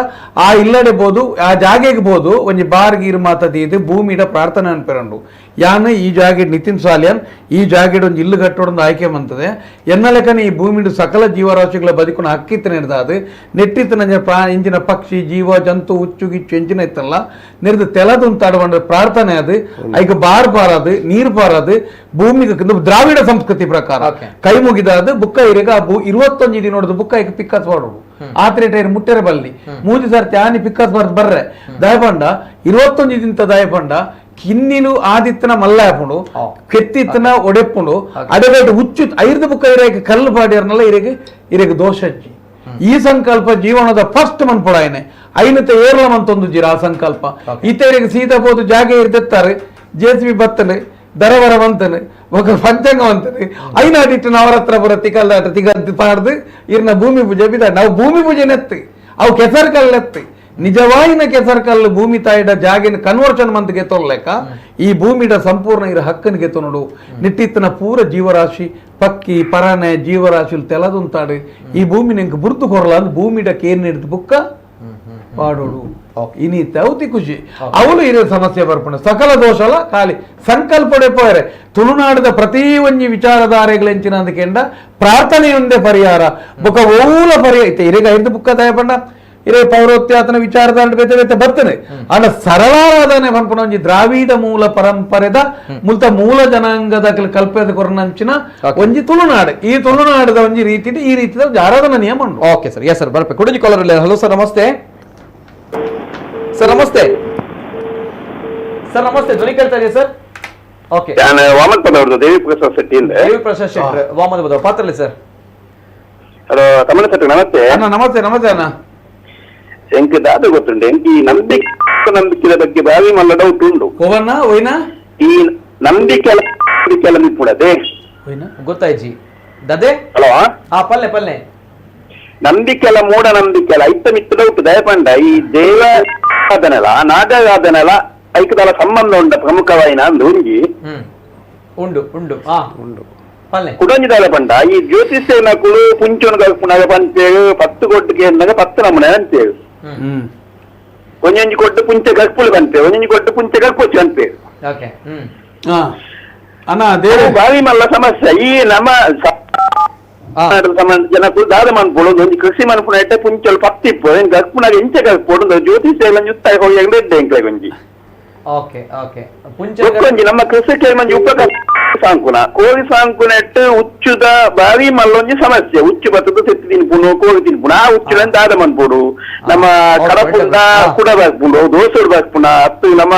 Speaker 5: ಆ ಇಲ್ಲಡೆ ಬೋದು ಆ ಜಾಗೆಗೆ ಬೋದು ಒಂಜಿ ಬಾರ್ ಗೀರು ಮಾತದೀದು ಭೂಮಿಡ ಪ್ರಾರ್ಥನೆ ಅನ್ಪೆರಂಡು ಯಾನ್ ಈ ಜಾಗೆ ನಿತಿನ್ ಸಾಲಿಯನ್ ಈ ಜಾಗೆಡ್ ಒಂಜಿ ಇಲ್ಲು ಕಟ್ಟೋಡೊಂದು ಆಯ್ಕೆ ಮಂತದೆ ಎನ್ನ ಲೆಕ್ಕನೆ ಈ ಭೂಮಿಡು ಸಕಲ ಜೀವರಾಶಿಗಳ ಬದುಕುನ ಹಕ್ಕಿತ್ತು ನೆಡ್ದಾದು ನೆಟ್ಟಿತ್ತು ಪ್ರಾ ಇಂಚಿನ ಪಕ್ಷಿ ಜೀವ ಜಂತು ಹುಚ್ಚು ಗಿಚ್ಚು ಎಂಚಿನ ಇತ್ತಲ್ಲ ನೆರೆದು ತೆಲದುಂತಾಡುವಂಡ ಪ್ರಾರ್ಥನೆ ಅದು ಐಕ್ ಬಾರ್ ಬಾರದು ನೀರು ಬಾರದು ಭೂಮಿಗೆ ದ್ರಾವಿಡ ಸಂಸ್ಕೃತಿ ಪ್ರಕಾರ ಕೈ ಮುಗಿದಾದ ಬುಕ್ಕ ಇರಗ ಆ 21 ದಿನೋಡದು ಬುಕ್ಕ ಐಕ್ ಪಿಕ್ಕಸ್ ಮಾಡೋಡು ಆತ್ರೆ ಟೈರ್ ಮುಟ್ಟೆರೆ ಬಲ್ಲಿ ಮೂಜಿ ಸರ್ತಿ ಆನಿ ಪಿಕ್ಕಸ್ ಬರ್ದು ಬರ್ರೆ ದಯಪಂಡ 21 ದಿನದ ದಯಪಂಡ ಕಿನ್ನಿಲು ಆದಿತ್ತನ ಮಲ್ಲ ಹಾಪುಂಡು ಕೆತ್ತಿತ್ತನ ಒಡೆಪ್ಪುಂಡು ಅಡಗಟ್ಟು ಹುಚ್ಚು ಐರ್ದು ಬುಕ್ಕ ಇರಗೆ ಕಲ್ಲು ಪಾಡಿಯರ್ನಲ್ಲ ಇರಗೆ ಇರಗೆ ದೋಷ ಹಚ್ಚಿ ಈ ಸಂಕಲ್ಪ ಜೀವನದ ಫಸ್ಟ್ ಮನ್ಪೊಡಾಯನೆ ಐನತೆ ಏರ್ಲ ಮಂತೊಂದು ಜೀರ ಆ ಸಂಕಲ್ಪ ಇತರಿಗೆ ಸೀದಾ ಬೋದು ಜಾಗೆ ಇರ್ದೆತ್ತಾರೆ ಜೆಸಿಬಿ ಬತ್ತನೆ ದರವರ ಬಂತನೆ ఒక ಪಂಚಾಂಗ ಬಂತನೆ ಐನಾಡಿಟ್ಟು ನವರತ್ರ ಪುರ ತಿಕಲ್ದಾಟ ತಿಗಂತ ಪಾಡ್ದು ಇರ್ನ ಭೂಮಿ ಪೂಜೆ ಬಿದ ನಾವು ಭೂಮಿ ಪೂಜೆ ನೆತ್ತಿ ಅವು ಕೆಸರು ಕಲ್ಲೆತ್ತಿ ನಿಜವಾಯಿನ ಕೆಸರು ಕಲ್ಲು ಭೂಮಿ ತಾಯಿಡ ಜಾಗಿನ ಕನ್ವರ್ಷನ್ ಮಂತ್ ಗೆತ್ತೊಲ್ಲೆಕ್ಕ ಈ ಭೂಮಿಡ ಸಂಪೂರ್ಣ ಇರ ಹಕ್ಕನ್ ಗೆತ್ತೊನಡು ನಿಟ್ಟಿತ್ತನ ಪೂರ ಜೀವರಾಶಿ ಪಕ್ಕಿ ಪರಾನೆ ಜೀವರಾಶಿಲು ತೆಲದುಂತಾಡು ಈ ಭೂಮಿ ನಿಂಗೆ ಬುರ್ದು ಕೊರಲ ಅಂದ್ ಭೂಮಿಡ ಕೇರ್ ಹಿಡಿದು ಬುಕ್ಕ ಪಾಡೋಡು ಇನಿ ತೌತಿ ಖುಷಿ ಅವಳು ಇರೋ ಸಮಸ್ಯೆ ಬರ್ಪಣ ಸಕಲ ದೋಷಲ ಖಾಲಿ ಸಂಕಲ್ಪಡೆ ಪೋಯರೆ ತುಳುನಾಡದ ಪ್ರತಿ ಒಂಜಿ ವಿಚಾರಧಾರೆಗಳೆಂಚಿನ ಅಂದಕೆಂಡ ಪ್ರಾರ್ಥನೆಯೊಂದೇ ಪರಿಹಾರ ಬೊಕ್ಕ ಓಲ ಪರಿಹಾರ ಇತ್ತೆ ಇರೆಗ ಐದು ಬುಕ್ಕ ದಯಪಂಡ ಇರೇ ಪೌರೋತ್ಯಾತನ ವಿಚಾರಧಾರೆ ಬೇತೆ ಬೇತೆ ಬರ್ತನೆ ಅಂಡ ಸರಳಾರಾಧನೆ ಪನ್ಪುನ ಒಂಜಿ ದ್ರಾವಿಡ ಮೂಲ ಪರಂಪರೆದ ಮುಲ್ತ ಮೂಲ ಜನಾಂಗದ ಕಲ್ಪದ ಕೊರನಂಚಿನ ಒಂಜಿ ತುಳುನಾಡು ಈ ತುಳುನಾಡದ ಒಂಜಿ ರೀತಿ ಈ ರೀತಿದ ಒಂಜಿ ಆರಾಧನಾ ನಿಯಮ ಉಂಟು.
Speaker 1: Okay sir yes sir ಬರ್ಪೆ ಕುಡಂಜಿ collar hello sir ನಮಸ್ತೆ ಸರ್ ನಮಸ್ತೆ ಸರ್ ನಮಸ್ತೆ ಧ್ವನಿ ಕೇಳ್ತಾ ಇದೆಯಾ ಸರ್? ಓಕೆ
Speaker 8: ನಾನು ವಾಮನ್ ಪದವ್ರದ್ದು ದೇವಿ ಪ್ರಸಾದ್ ಶೆಟ್ಟಿ ಇಂದ.
Speaker 1: ದೇವಿ ಪ್ರಸಾದ್ ಶೆಟ್ಟಿ ವಾಮನ ಪದವ್ ಪಾತ್ರಲಿ ಸರ್.
Speaker 8: ಹಲೋ ತಮಣ ಸರ್ ನಮಸ್ತೆ.
Speaker 5: ಅಣ್ಣ ನಮಸ್ತೆ ನಮಸ್ತೆ ಅಣ್ಣ.
Speaker 8: ಎಂಕ್ ದಾದ ಗೊತ್ತುಂಟು ಎಂಕ್ ಈ ನಂಬಿಕೆದ ಬಗ್ಗೆ ಬಾವಿ ಮಲ್ಲ ಡೌಟ್ ಉಂಡು.
Speaker 5: ಹೋವಣ್ಣ ಒಯ್ನಾ
Speaker 8: ಈ ನಂಬಿಕೆ ನಂಬಿಕೆ ನಿಪ್ಪುಡದೆ
Speaker 5: ಒಯ್ನಾ
Speaker 1: ಗೊತ್ತಾಯ್ಜಿ ದದೆ
Speaker 8: ಹಲೋ
Speaker 1: ಹಾ ಪಲ್ಲೆ ಪಲ್ಲೆ
Speaker 8: ನಂಬಿಕೆಲ ಮೂಢ ನಂಬಿಕೆಲ ಐತ ಮಿತ್ತ ಡೌಟ್ ದಯಪಂಡ ಈ ದೇವ ಆದನಲ ನಾಗಾದನಲ ಐಕದಲ ಸಂಬಂಧ ಉಂಡ ಪ್ರಮುಖವಾಯಿನ ಅಂದು ಒಂಜಿ
Speaker 1: ಉಂಡು ಉಂಡು ಆ
Speaker 3: ಉಂಡು
Speaker 1: ಪಲ್ಲೆ
Speaker 8: ಕುಡಂಜಿದಾಲ ಪಂಡ ಈ ಜ್ಯೋತಿಷ್ಯನಕುಲು ಪುಂಚೋನ್ ಕಲ್ಪುನಾಗ ಪಂಚೇಳು 10 ಕೊಟ್ಟಿಗೆ ಎನ್ನಾಗ 10 ನಮೂನೆ ಅಂತೇಳು. ಒಂಜೊಂಜಿ ಕೊಟ್ಟು ಪುಂಚೆ ಗರ್ಪುಲು ಬಂತೆ ಒಂಜೊಂಜಿ ಕೊಟ್ಟು ಪುಂಚೆ ಗರ್ಪೊಚ್ಚು ಅಂತೆ.
Speaker 1: ಓಕೆ
Speaker 5: ಅಣ್ಣ ದೇವ
Speaker 8: ಬಾರಿ ಮಲ್ಲ ಸಮಸ್ಯೆ ಈ ನಮ್ಮ ಜನಕ್ಕೂ ದಾದ ಮನ್ಪೊಡು ಒಂಜಿ ಕೃಷಿ ಮನ್ಪುನ ಎಟ್ಟೆ ಪುಂಚೊಲು ಪತ್ತಿಪ್ಪು ಗರ್ಪುನಾಗ ಇಂಚೆ ಗರ್ಪೊಡು ಜ್ಯೋತಿಷ ಎಲ್ಲ ಜುತ್ತಾಯ ಹೋಗಿ ಎಡ್ಡೆ ಎಂಕ್ಲೆ ಒಂಜಿ.
Speaker 1: ಓಕೆ ಓಕೆ ಪುಂಚೆ
Speaker 8: ಒಂಜಿ ನಮ್ಮ ಕೃಷಿಕೆ ಮಂಜಿ ಉಪಕ ಸಾಂಕುನ ಕೋಳಿ ಸಾಂಕುನ ಎಟ್ಟು ಉಚ್ಚುದ ಬಾರಿ ಮಲ್ಲೊಂಜಿ ಸಮಸ್ಯೆ. ಉಚ್ಚು ಬತ್ತದ ತೆತ್ತಿ ತಿನ್ಪುನು ಕೋಳಿ ತಿನ್ಪುನು ಆ ಉಚ್ಚುನ ದಾದ ಮನ್ಪೊಡು ನಮ್ಮ ಕಡಪುಂಡ ಕುಡ ಬಾಕ್ಪುಂಡು ದೋಸೆ ಬಾಕ್ಪುನ ಅತ್ತು ನಮ್ಮ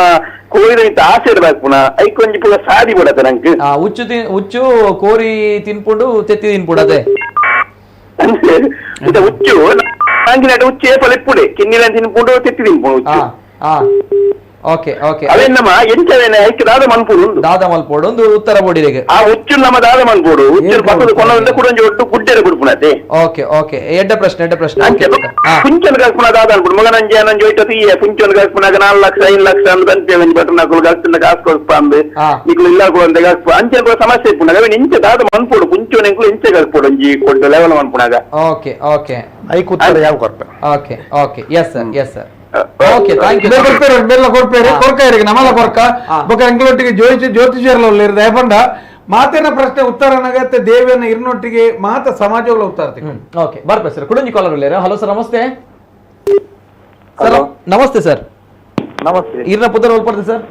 Speaker 8: ಕೋಳಿ ಆಸೆ ಬಾಕ್ಪುನ ಐಕೊಂಜಿ ಪೂರ ಸಾದಿ ಬಿಡತ್ತೆ ನಂಗೆ.
Speaker 1: ಉಚ್ಚು ಉಚ್ಚು ಕೋರಿ ತಿನ್ಪುಂಡು ತೆತ್ತಿ ತಿನ್ಪುಡು ಅದೇ
Speaker 8: ಉಚ್ಚು ನಂಗಿನ ಉಚ್ಚು ಏಪಲ ಇಪ್ಪುಡೆ ಕಿನ್ನಿಲ ತಿನ್ಪುಂಡು ತೆತ್ತಿ ತಿನ್ಪುಂಡು ಉಚ್ಚು.
Speaker 1: ಓಕೆ ಓಕೆ
Speaker 8: ಅವೇ ನಮ್ಮ ಎಂಚವೇನೆ ಐಕ್ ದಾದ ಮನ್ಪುಡು
Speaker 1: ದಾದ ಮಲ್ಪೋಡು ಒಂದು ಉತ್ತರ ಬೋಡಿರೆಗೆ
Speaker 8: ಆ ಉಚ್ಚು ನಮ್ಮ ದಾದ ಮನ್ಪೋಡು ಉಚ್ಚು ಪಕ್ಕದ ಕೊನದಿಂದ ಕೂಡ ಒಂಜಿ ಒಟ್ಟು ಗುಡ್ಡೆರೆ ಕುಡ್ಪುನತೆ.
Speaker 1: ಓಕೆ ಓಕೆ ಎಡ್ಡ ಪ್ರಶ್ನೆ ಎಡ್ಡ ಪ್ರಶ್ನೆ.
Speaker 8: ಅಂಚೆ ಪುಂಚನ್ ಕಲ್ಪುನ ದಾದ ಅನ್ಪುಡು ಮಗ ನಂಜೆ ನಂಜೆ ಒಯ್ಟ ತೀಯ ಪುಂಚನ್ ಕಲ್ಪುನಾಗ 4 ಲಕ್ಷ 5 ಲಕ್ಷ ಅಂದ್ ಬಂತೆ ಒಂಜಿ ಬಟನ್ ಗಲ್ತಿನ ಕಾಸು ಕೊಡ್ಪ ಅಂದ್ ನಿಕ್ಲು ಇಲ್ಲ ಕೊಡಂತೆ ಕಾಸು ಅಂಚೆ ಕೂಡ ಸಮಸ್ಯೆ ಇಪ್ಪುನಾಗ ಅವೇನ್ ಇಂಚೆ ದಾದ ಮನ್ಪೋಡು ಪುಂಚನ್ ಎಂಕ್ಲು ಇಂಚೆ ಕಲ್ಪೋಡು ಒಂಜಿ ಕೊಟ್ಟು ಲೆವೆಲ್ ಮನ್ಪುನಾಗ.
Speaker 1: Okay okay
Speaker 3: ಐಕ್ ಉತ್ತರ ಯಾವ್ ಕೊರ್ಪೆ.
Speaker 1: Okay okay yes sir yes sir okay thank you.
Speaker 5: ಬೆಲ್ಲ ಕೊರ್ಪೇರಿ ಕೊರ್ಕ ಇರಿಗೆ ನಮಲ ಕೊರ್ಕ ಬೊಕ ಎಂಕ್ಲೊಟ್ಟಿಗೆ ಜ್ಯೋತಿಷರ್ಲ ಉಲ್ಲೇರು ದಯಪಂಡ ಮಾತಿನ ಪ್ರಶ್ನೆ ಉತ್ತರ ನಗತ್ತೆ ದೇವಿಯನ್ನ ಇರ್ನೊಟ್ಟಿಗೆ ಮಾತ ಸಮಾಜಗಳ ಉತ್ತರ.
Speaker 1: ಓಕೆ ಬರ್ಪೆ ಸರ್ ಕುಡಂಜಿ ಕಾಲರ್ ಉಲ್ಲೇರು. ಹಲೋ ಸರ್ ನಮಸ್ತೆ. ಸರ್ ನಮಸ್ತೆ ಸರ್.
Speaker 6: ನಮಸ್ತೆ.
Speaker 1: ಇರ್ನ ಪುದರ್ ಒಲ್ಪಡ್ದೆ ಸರ್?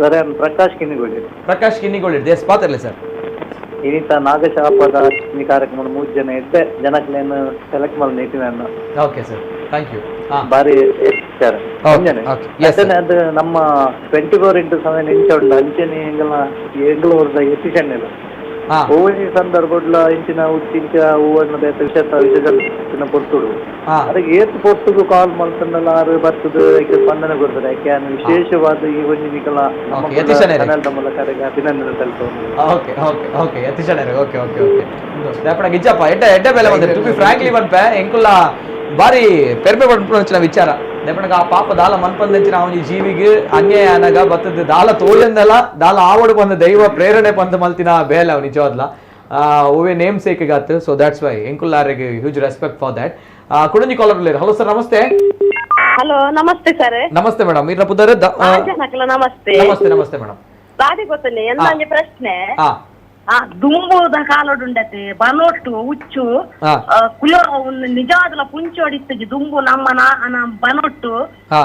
Speaker 6: ಸರ್ ಪ್ರಕಾಶ್ ಕಿನ್ನಿಗೋಳಿ.
Speaker 1: ಪ್ರಕಾಶ್ ಕಿನ್ನಿಗೋಳಿ ದೇಶ ಪಾತ್ರಲೆ ಸರ್.
Speaker 6: ಇನ್ನಿತ ನಾಗಶಾಪದ ಕಾರ್ಯಕ್ರಮ 3 ಜನ ಇದ್ದೆ ಜನಕ್ಲೇನು ಸೆಲೆಕ್ಟ್ ಮಾಡಿ ನೀತಿನ.
Speaker 1: Okay sir thank you.
Speaker 6: ಬಾರಿ ಅದು ನಮ್ಮ 24x7 ಇಂಚ ಉಂಟು ಅಂಚೆನೆ ಎಂಗಲ ಎಂಗಳೂರ್ದ ಎಫಿಷಿಯಂಟ್ ಇಲ್ಲ ಹೂವಿನ ಸಂದರ್ಭಡ್ಲ ಇಂಚಿನ ಉಚ್ಚಿಂಚ ಹೂವನ್ನು ಬೇತೆ ವಿಷ ವಿಷ ಪೊರ್ತುಡು ಅದಕ್ಕೆ ಏತ್ ಪೊರ್ತುಗು ಕಾಲ್ ಮಲ್ತಂಡಲ ಆರು ಬರ್ತದ ಸ್ಪಂದನೆ ಕೊಡ್ತದೆ. ಯಾಕೆ ವಿಶೇಷವಾದ ಈ ಒಂಜಿ ನಿಕಲ ನಮ್ಮ ಮೂಲಕ ಅಭಿನಂದನೆ ತಲುಪುವುದು.
Speaker 1: Okay okay okay ಯತೀಶಣ್ಣರೇ okay okay okay ದಾಪಣ ಗಿಜ್ಜಪ್ಪ ಎಡ್ಡ ಎಡ್ಡ ಬೆಲೆ ಬಂದ್ರೆ to be frankly ಪನ್ಪೆ ಎಂಕುಲ್ಲ ಬಾರಿ ಪೆರ್ಮೆ ಪಡ್ಪುನ ವಿಚಾರ ದೆಪಣಗ ಆ ಪಾಪ ದಾಲ ಮನ್ಪಂದಂಚಿನ ಅವನಿ ಜೀವಿಗೆ ಅನ್ಯಾಯ ಅನಗ ಬತ್ತದ ದಾಲ ತೋಯಂದಲ ದಾಲ ಆವಡು ಬಂದ ದೈವ ಪ್ರೇರಣೆ ಪಂದ ಮಲ್ತಿನ ಬೇಲೆ ಅವ್ ನಿಜವಾದ್ಲ ಓವೇ ನೇಮ್ ಸೇಕ್ ಗಾತ್. So that's why ಎಂಕುಲ್ಲಾರಿಗೆ huge respect for that. ಕುಡಂಜಿ collar hello sir ನಮಸ್ತೆ.
Speaker 9: ಹಲೋ ನಮಸ್ತೆ ಸರ್.
Speaker 1: ನಮಸ್ತೆ ಮೇಡಮ್. ಇರ್ನ ಪುದರ್
Speaker 9: ನಮಸ್ತೆ.
Speaker 1: ನಮಸ್ತೆ ನಮಸ್ತೆ ಮೇಡಮ್.
Speaker 9: ಬಾರಿ ಗೊತ್ತನೆ ಎಂದ ಪ್ರಶ್ನೆ ದುಂಬುದ ಕಾಲೋಡುಂಡತೆ ಬನೊಟ್ಟು ಉಚ್ಚು ಕುಲ ನಿಜವಾದಲ ಪುಂಚೋಡಿತ್ತಜಿ ದುಂಬು ನಮ್ಮ ಬನೊಟ್ಟು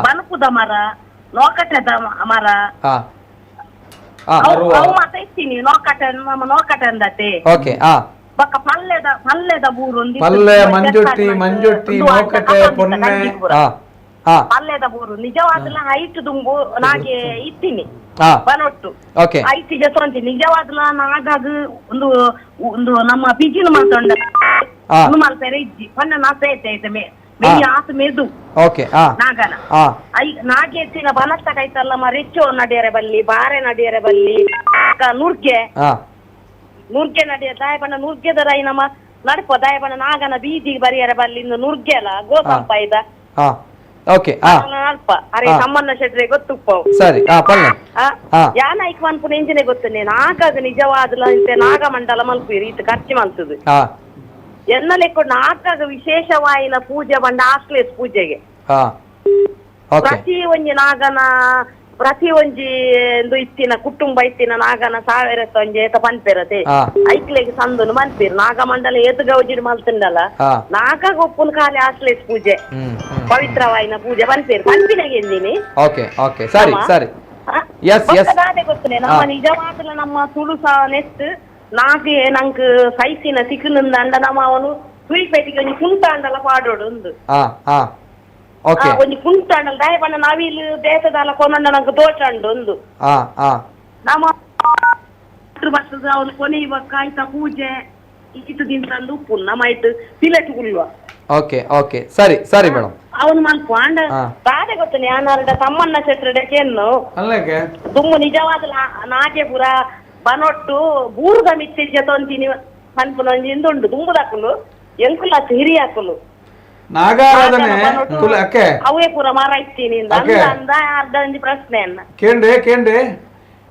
Speaker 9: ಬನಪುದ ಮರ ಲೋಕಟದ ಮರ ಅವು ಮಾತ ಇತ್ತೀನಿ ಲೋಕಟ ನಮ್ಮ ಲೋಕಟ ಅಂದತೆ. ಬೊಕ್ಕ ಪಲ್ಲೆದ ಪಲ್ಲೆದ ಬೂರು
Speaker 5: ಪಲ್ಲೆ ಮಂಜುಟ್ಟಿ ಮಂಜುಟ್ಟಿ ನೋಕಟೆ ಪೊನ್ನೆ
Speaker 9: ಪಲ್ಲೆದ ಬೂರು ನಿಜವಾದಲ ಹೈಟ್ ದುಂಬು ನಾಗೆ ಇತ್ತೀನಿ ಬನೊಟ್ಟು ಐತಿ ಜೊತೆ ನಿಜವಾದ್ಲ ನಾಗಾಗ ಒಂದು ಒಂದು ನಮ್ಮ ಪಿಜಿನ ಮಾತಂಡ ಮಲ್ಪೆರೆ ಇಜ್ಜಿ ಪನ್ನ ನಾಸ ಐತೆ ಮೇ ಆತ ಮೆದು ನಾಗನ I ನಾಗೆ ಎತ್ತಿನ ಬನತ್ತ ಕೈತಲ್ಲ ರೆಚ್ಚೋ ನಡಿಯರೆ ಬಲ್ಲಿ ಬಾರೆ ನಡಿಯರೆ ಬಲ್ಲಿ ನುರ್ಗೆ ನುರ್ಗೆ ನಡಿಯ ದಾಯಬಣ್ಣ ನುರ್ಗೆದ ರೈ ನಮ್ಮ ನಡ್ಪ ದಾಯಬಣ್ಣ ನಾಗನ ಬೀದಿಗೆ ಬರಿಯರೆ ಬಲ್ಲಿ ಇನ್ನು ನುರ್ಗೆ ಅಲ್ಲ ಗೋಸಂಪ ಇದ ಅಲ್ಪ ಅರೆ ತಮ್ಮನ್ನ ಶೆಟ್ರೆ ಗೊತ್ತುಪ್ಪ
Speaker 1: ಸರಿ
Speaker 9: ಯಾನ ಐಕ್ ಮನ್ಪುನ ಇಂಚಿನೆ ಗೊತ್ತನೆ ನಾಗಾಗ ನಿಜವಾದಲ ನಾಗಮಂಡಲ ಮಲ್ಪು ಈತ ಖರ್ಚು ಮಲ್ತದ ಎನ್ನ ಲೆಕ್ಕ ನಾಗಾಗ ವಿಶೇಷವಾಯಿನ ಪೂಜೆ ಬಂಡ ಆಸ್ಲೇಸ್ ಪೂಜೆಗೆ ಪ್ರತಿ ಒಂಜಿ ನಾಗನ ಪ್ರತಿ ಒಂಜಿ ಇತ್ತಿನ ಕುಟುಂಬ ಇತ್ತಿನ ನಾಗನ ಸಾವಿರ ಒಂಜಿ ಏತ ಪನ್ಪೆರತೆ ಐಕ್ಲೆಗ್ ಸಂದನು ಮನ್ಪೇರು ನಾಗಮಂಡಲ ಏತು ಗೌಜಿಡ್ ಮಲ್ತಂಡಲ ನಾಗ ಒಪ್ಪುನ ಖಾಲಿ ಆಸ್ಲೇಸ್ ಪೂಜೆ ಪವಿತ್ರವಾಯಿನ ಪೂಜೆ ಪನ್ಪೇರು ಪನ್ಪಿನಾಗ ಎಂದಿನಿ.
Speaker 1: ಸರಿ ಸರಿ
Speaker 9: ಗೊತ್ತನೆ ನಮ್ಮ ನಿಜವಾಗ್ಲ ನಮ್ಮ ತುಳು ನೆಸ್ಟ್ ನಾಗೆ ನಂಕ್ ಸೈಸಿನ ಸಿಕ್ಕುನಂದ ಅಂಡ ನಮ್ಮ ಅವನು ಸುಯಿಪೇಟಿಗೆ ಒಂಜಿ ಕುಂಟಾಂಡಲ ಪಾಡೋಡು ಒಂದು ಒಂಜಿ ಕುಂಟಾಂಡಲ ದಾಯಬಣ್ಣ ನಾವಿಲ್ಲಿ ದೇಶದಾಲ ಕೊನಂಡ ನಂಗೆ ತೋಟಂಡು ಒಂದು ನಮ್ಮ ಬರ್ತದ ಅವನು ಕೊನೆ ಕಾಯ್ತಾ ಪೂಜೆ ಇತ್ತು ದಿನ ಉಪ್ಪು ನಮ್ಮ ಆಯ್ತು ಪಿಲೆಟ್ ಗುಲ್ವ.
Speaker 1: ಓಕೆ ಓಕೆ ಸರಿ ಸರಿ ಮೇಡಮ್.
Speaker 9: ಅವನು ಮನ್ಪು ಅಂಡ ಬಾದೆ ಗೊತ್ತನೆ ಅನಾರ್ಡ ತಮ್ಮನ್ನ ಶೆಟ್ರಡೆ ಕೆನ್ನು ದುಮ್ಮು ನಿಜವಾದ ನಾಗೆ ಪುರ ಬನೊಟ್ಟು ಬೂರುದ ಮಿತ್ತಿ ಜೊತೆ ಪನ್ಪುನ ಇಂದುಂಡು ದುಂಬುದಾಕುಲು ಎಂಕುಲ ಹಿರಿಯಾಕುಲು
Speaker 5: ನಾಗಾರಾಧನೆ
Speaker 9: ಅವೇ ಪೂರ ಮರ ಇತ್ತೀನಿ ಅಂದ ಅರ್ಧ ಒಂಜಿ ಪ್ರಶ್ನೆಯನ್ನ
Speaker 5: ಕೇಂದ್ರೆ ಕೇಂದ್ರೆ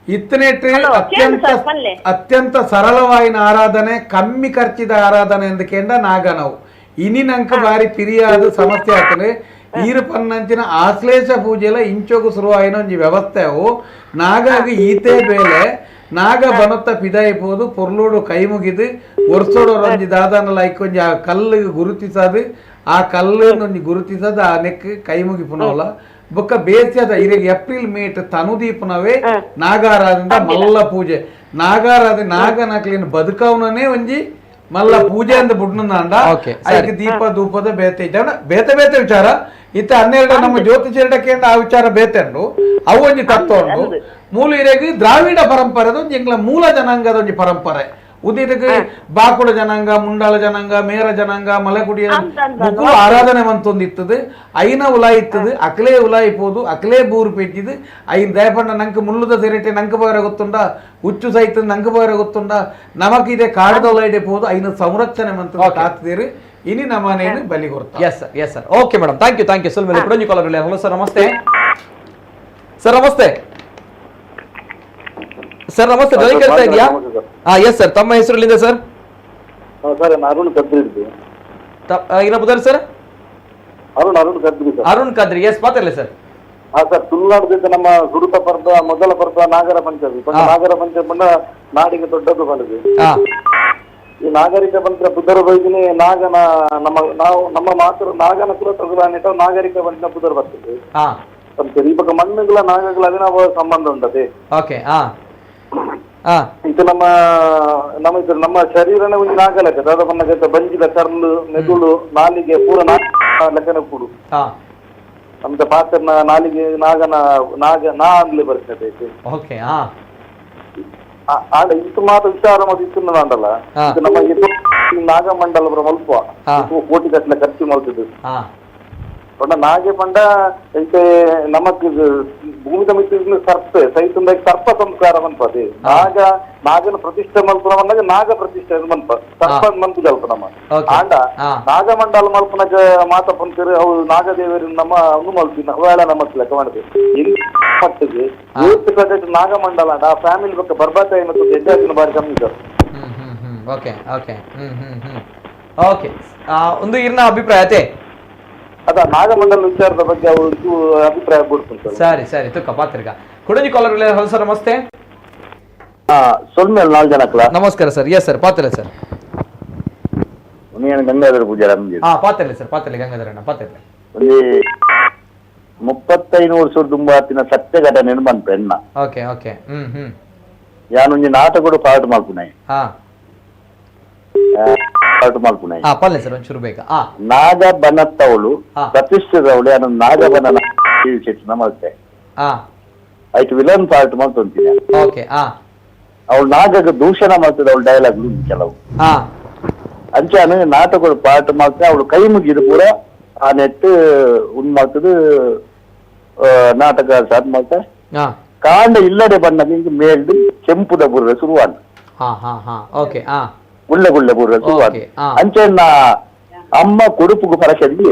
Speaker 5: ಇತ್ತನೇಟ್ರಿ ಅತ್ಯಂತ ಅತ್ಯಂತ ಸರಳವಾಯಿನ ಆರಾಧನೆ ಕಮ್ಮಿ ಖರ್ಚಿದ ಆರಾಧನೆ ಎಂದು ಕೇಂದ್ರ ನಾಗನವು ಇನಿನಂಕ ಬಾರಿ ಪಿರಿಯಾದ ಸಮಸ್ಯೆ ಆಗ್ತದೆ. ಈರು ಪನ್ನಂಚಿನ ಆಶ್ಲೇಷ ಪೂಜೆಲ ಇಂಚೋಗು ಶುರುವಾಯಿನ ಒಂಜಿ ವ್ಯವಸ್ಥೆ ಅವು ನಾಗಾಗಿ ಈತೆ ಬೇಲೆ ನಾಗ ಬನತ್ತ ಪಿದಾಯಿಪೋದು ಪೊರ್ಲೋಡು ಕೈ ಮುಗಿದು ಒರ್ಸೋಡು ಒಂಜಿ ದಾದಾನ ಲೈಕ್ ಒಂಜಿ ಆ ಕಲ್ಲು ಗುರುತಿಸದು ಆ ಕಲ್ಲು ಒಂಜಿ ಗುರುತಿಸದು ಆ ನೆಕ್ ಕೈ ಮುಗಿಪುನವಲ ಬೊಕ್ಕ ಬೇಸ್ಯದ ಇರೆಗ್ ಏಪ್ರಿಲ್ ಮೇಟ್ ತನುದೀಪನವೇ ನಾಗಾರಾಧನೆ ಮಲ್ಲ ಪೂಜೆ ನಾಗಾರಾಧನೆ ನಾಗನಕ್ಲಿನ ಬದುಕವನೇ ಒಂಜಿ ಮಲ್ಲ ಪೂಜೆ ಅಂತ ಬುಡ್ನಂದ ಐಕ್ ದೀಪ ಧೂಪದ ಬೇತೆ ಬೇತೆ ಬೇತೆ ವಿಚಾರ ಇತ್ತ 12 ನಮ್ಮ ಜ್ಯೋತಿಷರಕ್ಕೆ ಆ ವಿಚಾರ ಬೇತೆ ಉಂಡು ಅವು ಒಂಜಿ ತತ್ವ ಉಂಡು ಮೂಲ ಇರೆಗ್ ದ್ರಾವಿಡ ಪರಂಪರೆದ ಒಂಜಿ ಎಂಗ್ಲ ಮೂಲ ಜನಾಂಗದ ಒಂಜಿ ಪರಂಪರೆ ಉದಿರಿಗೆ ಬಾಕುಡ ಜನಾಂಗ ಮುಂಡಾಳ ಜನಾಂಗ ಮೇರ ಜನಾಂಗ ಮಲೆಕುಡಿಯ ಮುಕ್ಕುಲು ಆರಾಧನೆ ಮಂತೊಂದು ಇತ್ತದು ಐನ ಉಲಾಯಿ ಇತ್ತದು ಅಕ್ಲೇ ಉಲಾಯಿ ಪೋದು ಅಕ್ಲೇ ಬೂರು ಪೆಟ್ಟಿದ್ದು ಐನ್ ದಯಪಂಡ ನಂಗೆ ಮುಳ್ಳುದ ಸೇರಿಟ್ಟೆ ನಂಗೆ ಬೋರ ಗೊತ್ತುಂಡ ಹುಚ್ಚು ಸಹಿತ ನಂಗೆ ಬೋರ ಗೊತ್ತುಂಡ ನಮಗಿದೆ ಕಾಡದ ಉಲಾಯಿಡೆ ಪೋದು ಐನ ಸಂರಕ್ಷಣೆ ಮಂತ ಕಾತಿದ್ದೀರಿ ಇನಿ ನಮ್ಮನೇನು ಬಲಿ ಕೊಡ್ತಾ.
Speaker 1: Yes sir, yes sir, okay madam, thank you, thank you. ಸ್ವಲ್ಪ ಮೇಲೆ ಕೂಡ ಕಾಲರ್. ಹಲೋ sir ನಮಸ್ತೆ. ಸರ್ ನಮಸ್ತೆ. ಸರ್ ನಮಸ್ತೆ, ಧ್ವನಿ ಕೇಳ್ತಾ ಇದೆಯಾ? ಹಾ ಎಸ್ ಸರ್, ತಮ್ಮ ಹೆಸರುಲಿಂದ ಸರ್?
Speaker 6: ಸರ್ ಅರುಣ್ ಕದ್ರಿ.
Speaker 1: ಏನಪ್ಪ sir?
Speaker 6: Arun Arun Kadri sir.
Speaker 1: Arun Kadri, yes, ಮಾತಾಡಲಿ ಸರ್.
Speaker 6: ಹಾ ಸರ್, ತುಳುನಾಡದಿಂದ ನಮ್ಮ ಗುರುತ ಪರ್ವ ಮೊದಲ ಪರ್ವ ನಾಗರ ಪಂಚಮಿ. ನಾಗರ ಪಂಚಮಿ ನಾಡಿಗೆ ದೊಡ್ಡದು ಬಂದಿದೆ. ಈ ನಾಗರಿಕ ಬಂತ್ರ ಬುದ್ಧರ ಬೈದಿನಿ ನಾಗನ ನಮ್ಮ ನಾವು ನಮ್ಮ ಮಾತೃ ನಾಗನ ಕುಲ ತಗುಲಾನಿಟ ನಾಗರಿಕ ಬಂತ್ರ ಬುದ್ಧರು ಬರ್ತದೆ. ಈ ಪಕ್ಕ ಮಣ್ಣುಗಳ ನಾಗಗಳ ಅವಿನಾಭಾವ ಸಂಬಂಧ ಉಂಟದೆ. ಇದು ನಮ್ಮ ನಮ್ಮ ಇದು ನಮ್ಮ ಶರೀರನೇ ಒಂದು ನಾಗ ಲೆಕ್ಕ ದಾದ ಬಣ್ಣ ಬಂಜಿದ ಕರ್ಲು ಮೆದುಳು ನಾಲಿಗೆ ಪೂರ ನಾಗ ಲೆಕ್ಕನೆ ಕೂಡು. ನಮ್ದು ಪಾತ್ರನ ನಾಲಿಗೆ ನಾಗನ ನಾಗ ನಾ ಅನ್ಲಿ ಬರ್ತದೆ. ಇದು ಮಾತ್ರ ವಿಚಾರ ಮತ್ತು ಇತ್ತುಂಡಲ್ಲ ಇದು ನಮ್ಮ ನಾಗಮಂಡಲ ಮಲ್ಪ ಕೋಟಿ ಗಟ್ಟಲೆ ಖರ್ಚು ಮಾಡ್ತಿದ್ದು. ನಾಗೆ ಪಂಡ ಐತೆ ನಮಕ್ ಭೂಮಿದ ಮಿತ್ರ ಸರ್ಪ ಸೈತ ಸರ್ಪ ಸಂಸ್ಕಾರ ಮನ್ಪದೆ. ನಾಗ ನಾಗನ ಪ್ರತಿಷ್ಠೆ ಮಲ್ಪುನ ಬಂದಾಗ ನಾಗ ಪ್ರತಿಷ್ಠೆ ಮನ್ಪ ಸರ್ಪ ಮನ್ಪು ಜಲ್ಪ ನಮ್ಮ ಆಂಡ ನಾಗಮಂಡಲ ಮಲ್ಪನಾಗ ಮಾತ ಪಂತೀರು ಅವು ನಾಗದೇವರು ನಮ್ಮ ಒಂದು ಮಲ್ಪಿನ ಹವಾಳ ನಮ್ಮ ಲೆಕ್ಕ ಮಾಡಿದೆ. ಇಲ್ಲಿ ಮಟ್ಟಿಗೆ ಏತ್ ಕಡೆ ನಾಗಮಂಡಲ ಆ ಫ್ಯಾಮಿಲಿ ಬಗ್ಗೆ ಬರ್ಬಾತಾಯಿ ಮತ್ತು ಗೆಡ್ಡೆ ಬಾರಿ ಕಮ್ಮಿ sir.
Speaker 1: Okay okay okay, ಒಂದು ಇರ್ನ ಅಭಿಪ್ರಾಯ ಅದೇ
Speaker 6: ಅದ ನಾಗಮಂಡಲ ವಿಚಾರದ ಬಗ್ಗೆ ಅವರು ಅಭಿಪ್ರಾಯ ಕೊಡ್ತಾರೆ.
Speaker 1: ಸರಿ ಸರಿ, ತುಕ್ಕ ಪಾತ್ರಿಕ ಕುಡಂಜಿ ಕಾಲರ್. ಹಲೋ ಸರ್ ನಮಸ್ತೆ.
Speaker 8: ಸೊಲ್ಮೇಲ್ ನಾಲ್ಕು ಜನಕ್ಲ
Speaker 1: ನಮಸ್ಕಾರ sir. Yes sir, ಪಾತ್ರೆ ಸರ್.
Speaker 8: ಗಂಗಾಧರ ಪೂಜಾರ.
Speaker 1: ಹಾ ಪಾತ್ರೆ ಸರ್, ಪಾತ್ರೆ ಗಂಗಾಧರಣ್ಣ ಪಾತ್ರೆ.
Speaker 8: 35 ವರ್ಷ ದುಂಬಾತಿನ ಸತ್ಯ ಘಟನೆ ಬಂತು ಎಣ್ಣ.
Speaker 1: ಓಕೆ ಓಕೆ ಹ್ಮ್ ಹ್ಮ್
Speaker 8: ಯಾನೊಂಜಿ ನಾಟಕಡು ಪಾಠ ಮಲ್ಪುನೈ. ಪಾಠ ಮಲ್ಪುನೈ.
Speaker 1: ಸರ್ ಒಂಚೂರು ಬೇಗ.
Speaker 8: ನಾಗ ಬನತ್ತವಳು ಪ್ರತಿಷ್ಠಿತವಳು ಯಾನು ನಾಗಬನ ಮಲ್ತೆ ಆಯ್ತು ವಿಲನ್ ಪಾರ್ಟ್ ಮಲ್ತೊಂತೀನಿ.
Speaker 1: ಓಕೆ
Speaker 8: ಅವಳು ನಾಗಗ ದೂಷಣ ಮಾಡ್ತದೆ ಅವಳು ಡೈಲಾಗ್ ಕೆಲವು ಅಂಚಾನು ನಾಟಕಗಳು ಪಾಠ ಮಾಡ್ತಾರೆ. ಅವಳು ಕೈ ಮುಗಿದು ಪೂರ ಆ ನೆಟ್ ಉಂಡು ಮಾಡ್ತದೆ ನಾಟಕ ಸಾಧ್ ಮಾಡ್ತಾರೆ. ಕಾಂಡ ಇಲ್ಲದೆ ಬಣ್ಣದ ಹಿಂಗೆ ಮೇಲ್ದು ಕೆಂಪುದ ಬುರ್ರ ಶುರುವಾದ ಗುಳ್ಳೆ ಗುಳ್ಳೆ ಬುರ್ರ ಶುರುವಾದ. ಅಂಚೆ ಅಮ್ಮ ಕೊಡುಪುಗು ಪರಕೆದಿ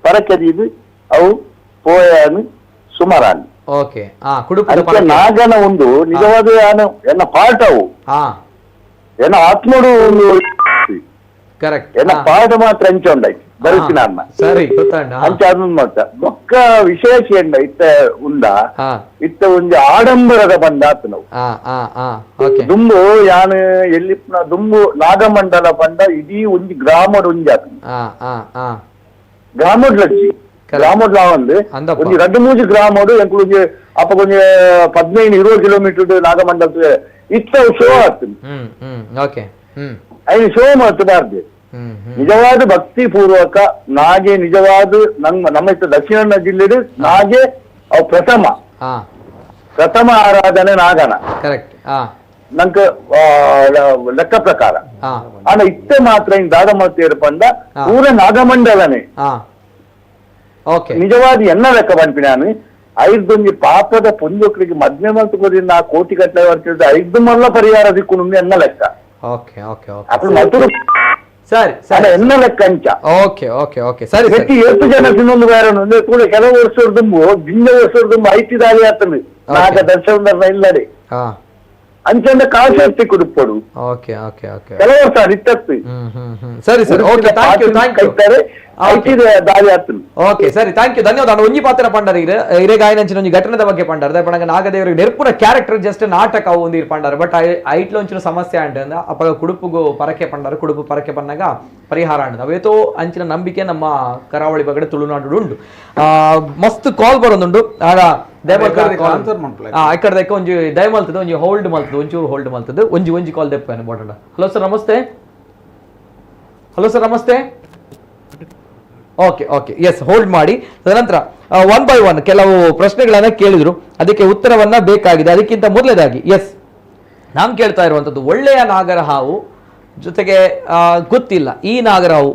Speaker 8: ಪರಕೆದಿದು ಅವು ಪೋಯಾನು ಸುಮಾರಾನ್. ಅಂಚೆ ನಾಗನ ಒಂದು ನಿಜವಾದ ಎನ್ನ ಪಾಠ ಅವು ಎನ್ನ ಆತ್ಮಡು ಒಂದು
Speaker 1: ಕರೆಕ್ಟ್
Speaker 8: ಎನ್ನ ಪಾಠ ಮಾತ್ರ ಅಂಚೆ ಉಂಡಾಯ್ತು ಬರುತ್ತಿನ ಅಮ್ಮ
Speaker 1: ಸರಿ
Speaker 8: ಅಂಚೆ ಅದನ್ನ ಮಾಡ್ತ ಬೊಕ್ಕ ವಿಶೇಷ ಎಂಡ ಇತ್ತ ಉಂಡ ಇತ್ತ ಒಂಜಿ ಆಡಂಬರದ ಬಂದ ಆತು ನಾವು ದುಂಬು ಯಾನು ಎಲ್ಲಿ ದುಂಬು ನಾಗಮಂಡಲ ಬಂದ ಇಡೀ ಒಂಜಿ ಗ್ರಾಮಡ್ ಒಂಜಿ ಆತು ಗ್ರಾಮಡ್ ಲಜ್ಜಿ ಗ್ರಾಮಡ್ ಒಂದು ಒಂಜಿ ರಡ್ಡು ಮೂಜಿ ಗ್ರಾಮಡು ಎಂಕುಲು ಒಂಜಿ ಅಪ್ಪ ಒಂಜಿ 15-20 ಕಿಲೋಮೀಟರ್ ನಾಗಮಂಡಲ ಇತ್ತ ಶೋ ಆಗ್ತದೆ. ಐನು ಶೋ ಮಾಡ್ತಬಾರ್ದು. ನಿಜವಾದ ಭಕ್ತಿ ಪೂರ್ವಕ ನಾಗೆ ನಿಜವಾದ ನಮ್ಮ ನಮ್ಮ ದಕ್ಷಿಣ ಕನ್ನಡ ಜಿಲ್ಲೆ ನಾಗೆ ಅವು ಪ್ರಥಮ ಪ್ರಥಮ ಆರಾಧನೆ ನಾಗನ
Speaker 1: ಕರೆಕ್ಟ್
Speaker 8: ನಂಗೆ ಲೆಕ್ಕ ಪ್ರಕಾರ. ಆನ ಇತ್ತೆ ಮಾತ್ರ ಇನ್ ದಾದ ಪಂಡ ಪೂರ ನಾಗಮಂಡಲನೆ ನಿಜವಾದ ಎನ್ನ ಲೆಕ್ಕ ಬಂಪಿ ನಾನು ಐದೊಂಜಿ ಪಾಪದ ಪುಂಜೊಕ್ಲಿಗೆ ಮದ್ಮೆ ಮಲ್ತುಕೋದಿಂದ ಆ ಕೋಟಿ ಗಟ್ಟಲೆ ಬರ್ತಿದ್ದ ಐದು ಮಲ್ಲ ಪರಿಹಾರ ದಿಕ್ಕು ಎನ್ನ ಲೆಕ್ಕ.
Speaker 1: ಓಕೆ ಓಕೆ ಸರಿ ಸರಿ
Speaker 8: ಎನ್ನ ಲೆಕ್ಕ ಅಂಚ.
Speaker 1: Okay okay okay ಸರಿ.
Speaker 8: ವ್ಯಕ್ತಿ ಎಷ್ಟು ಜನ ಇನ್ನೊಂದು ಬೇರೆ ಕೂಡ ಕೆಲವು ವರ್ಷ ದುಂಬು ಭಿನ್ನ ವರ್ಷ ದುಂಬು ಐತಿ ದಾಳಿ ಆಗ್ತದೆ ನಾಗ ದರ್ಶನ ಇಲ್ಲಡೆ ಅಂಚಂದ ಕಾಶಿ ಕುಡುಪಡು.
Speaker 1: Okay okay okay
Speaker 8: ಕೆಲವು ವರ್ಷ ಇತ್ತತ್ತು.
Speaker 1: ಸರಿ sir, okay, thank you, thank you.
Speaker 8: ಕೈತಾರೆ ದಾರಿ ಆತುಂಡು.
Speaker 1: ಓಕೆ ಸರಿ, thank you, ಧನ್ಯವಾದ. ಒಂಜಿ ಪಾತ್ರ ಪಂಡರ್ ಇರೆ ಇರೆಗ್ ಆಯಿನಂಚಿನ ಒಂಜಿ ಘಟನೆದ ಬಗ್ಗೆ ಪಂಡರ್ ಪಂಡಗ ನಾಗದೇವರಿಗೆ ನೆರ್ಪುನ ಕ್ಯಾರೆಕ್ಟರ್ ಜಸ್ಟ್ ನಾಟಕ ಒಂದು ಇರ್ ಪಂಡರ್, ಬಟ್ ಐಟ್ಲ ಒಂಚಿನ ಸಮಸ್ಯೆ ಅಂಡ್ ಅಪಗ ಕುಡುಪುಗು ಪರಕೆ ಪಂಡರ್, ಕುಡುಪು ಪರಕೆ ಪನ್ನಗ ಪರಿಹಾರ ಅಂಡ್ ಅವೇತೋ ಅಂಚಿನ ನಂಬಿಕೆ ನಮ್ಮ ಕರಾವಳಿ ಬಗ್ಗೆ ತುಳುನಾಡು ಉಂಡು. ಮಸ್ತ್ ಕಾಲ್ ಬರೋದುಂಡು. ಆಗ ಇಕ್ಕಡೆ ಒಂಜಿ ದಯ ಮಲ್ತದ, ಒಂಜಿ ಹೋಲ್ಡ್ ಮಲ್ತದ, ಒಂಚೂರು ಹೋಲ್ಡ್ ಮಲ್ತದ, ಒಂಜಿ ಒಂಜಿ ಕಾಲ್ ದೆಪ್ಪ important. Hello sir ನಮಸ್ತೆ. Hello sir namaste. Okay okay yes, hold ಮಾಡಿ. ತದನಂತರ one by one ಕೆಲವು ಪ್ರಶ್ನೆಗಳನ್ನ ಕೇಳಿದ್ರು, ಅದಕ್ಕೆ ಉತ್ತರವನ್ನ ಬೇಕಾಗಿದೆ. ಅದಕ್ಕಿಂತ ಮೊದಲನೇದಾಗಿ ಎಸ್ ನಾನು ಕೇಳ್ತಾ ಇರುವಂಥದ್ದು, ಒಳ್ಳೆಯ ನಾಗರ ಹಾವು ಜೊತೆಗೆ ಗೊತ್ತಿಲ್ಲ ಈ ನಾಗರ ಹಾವು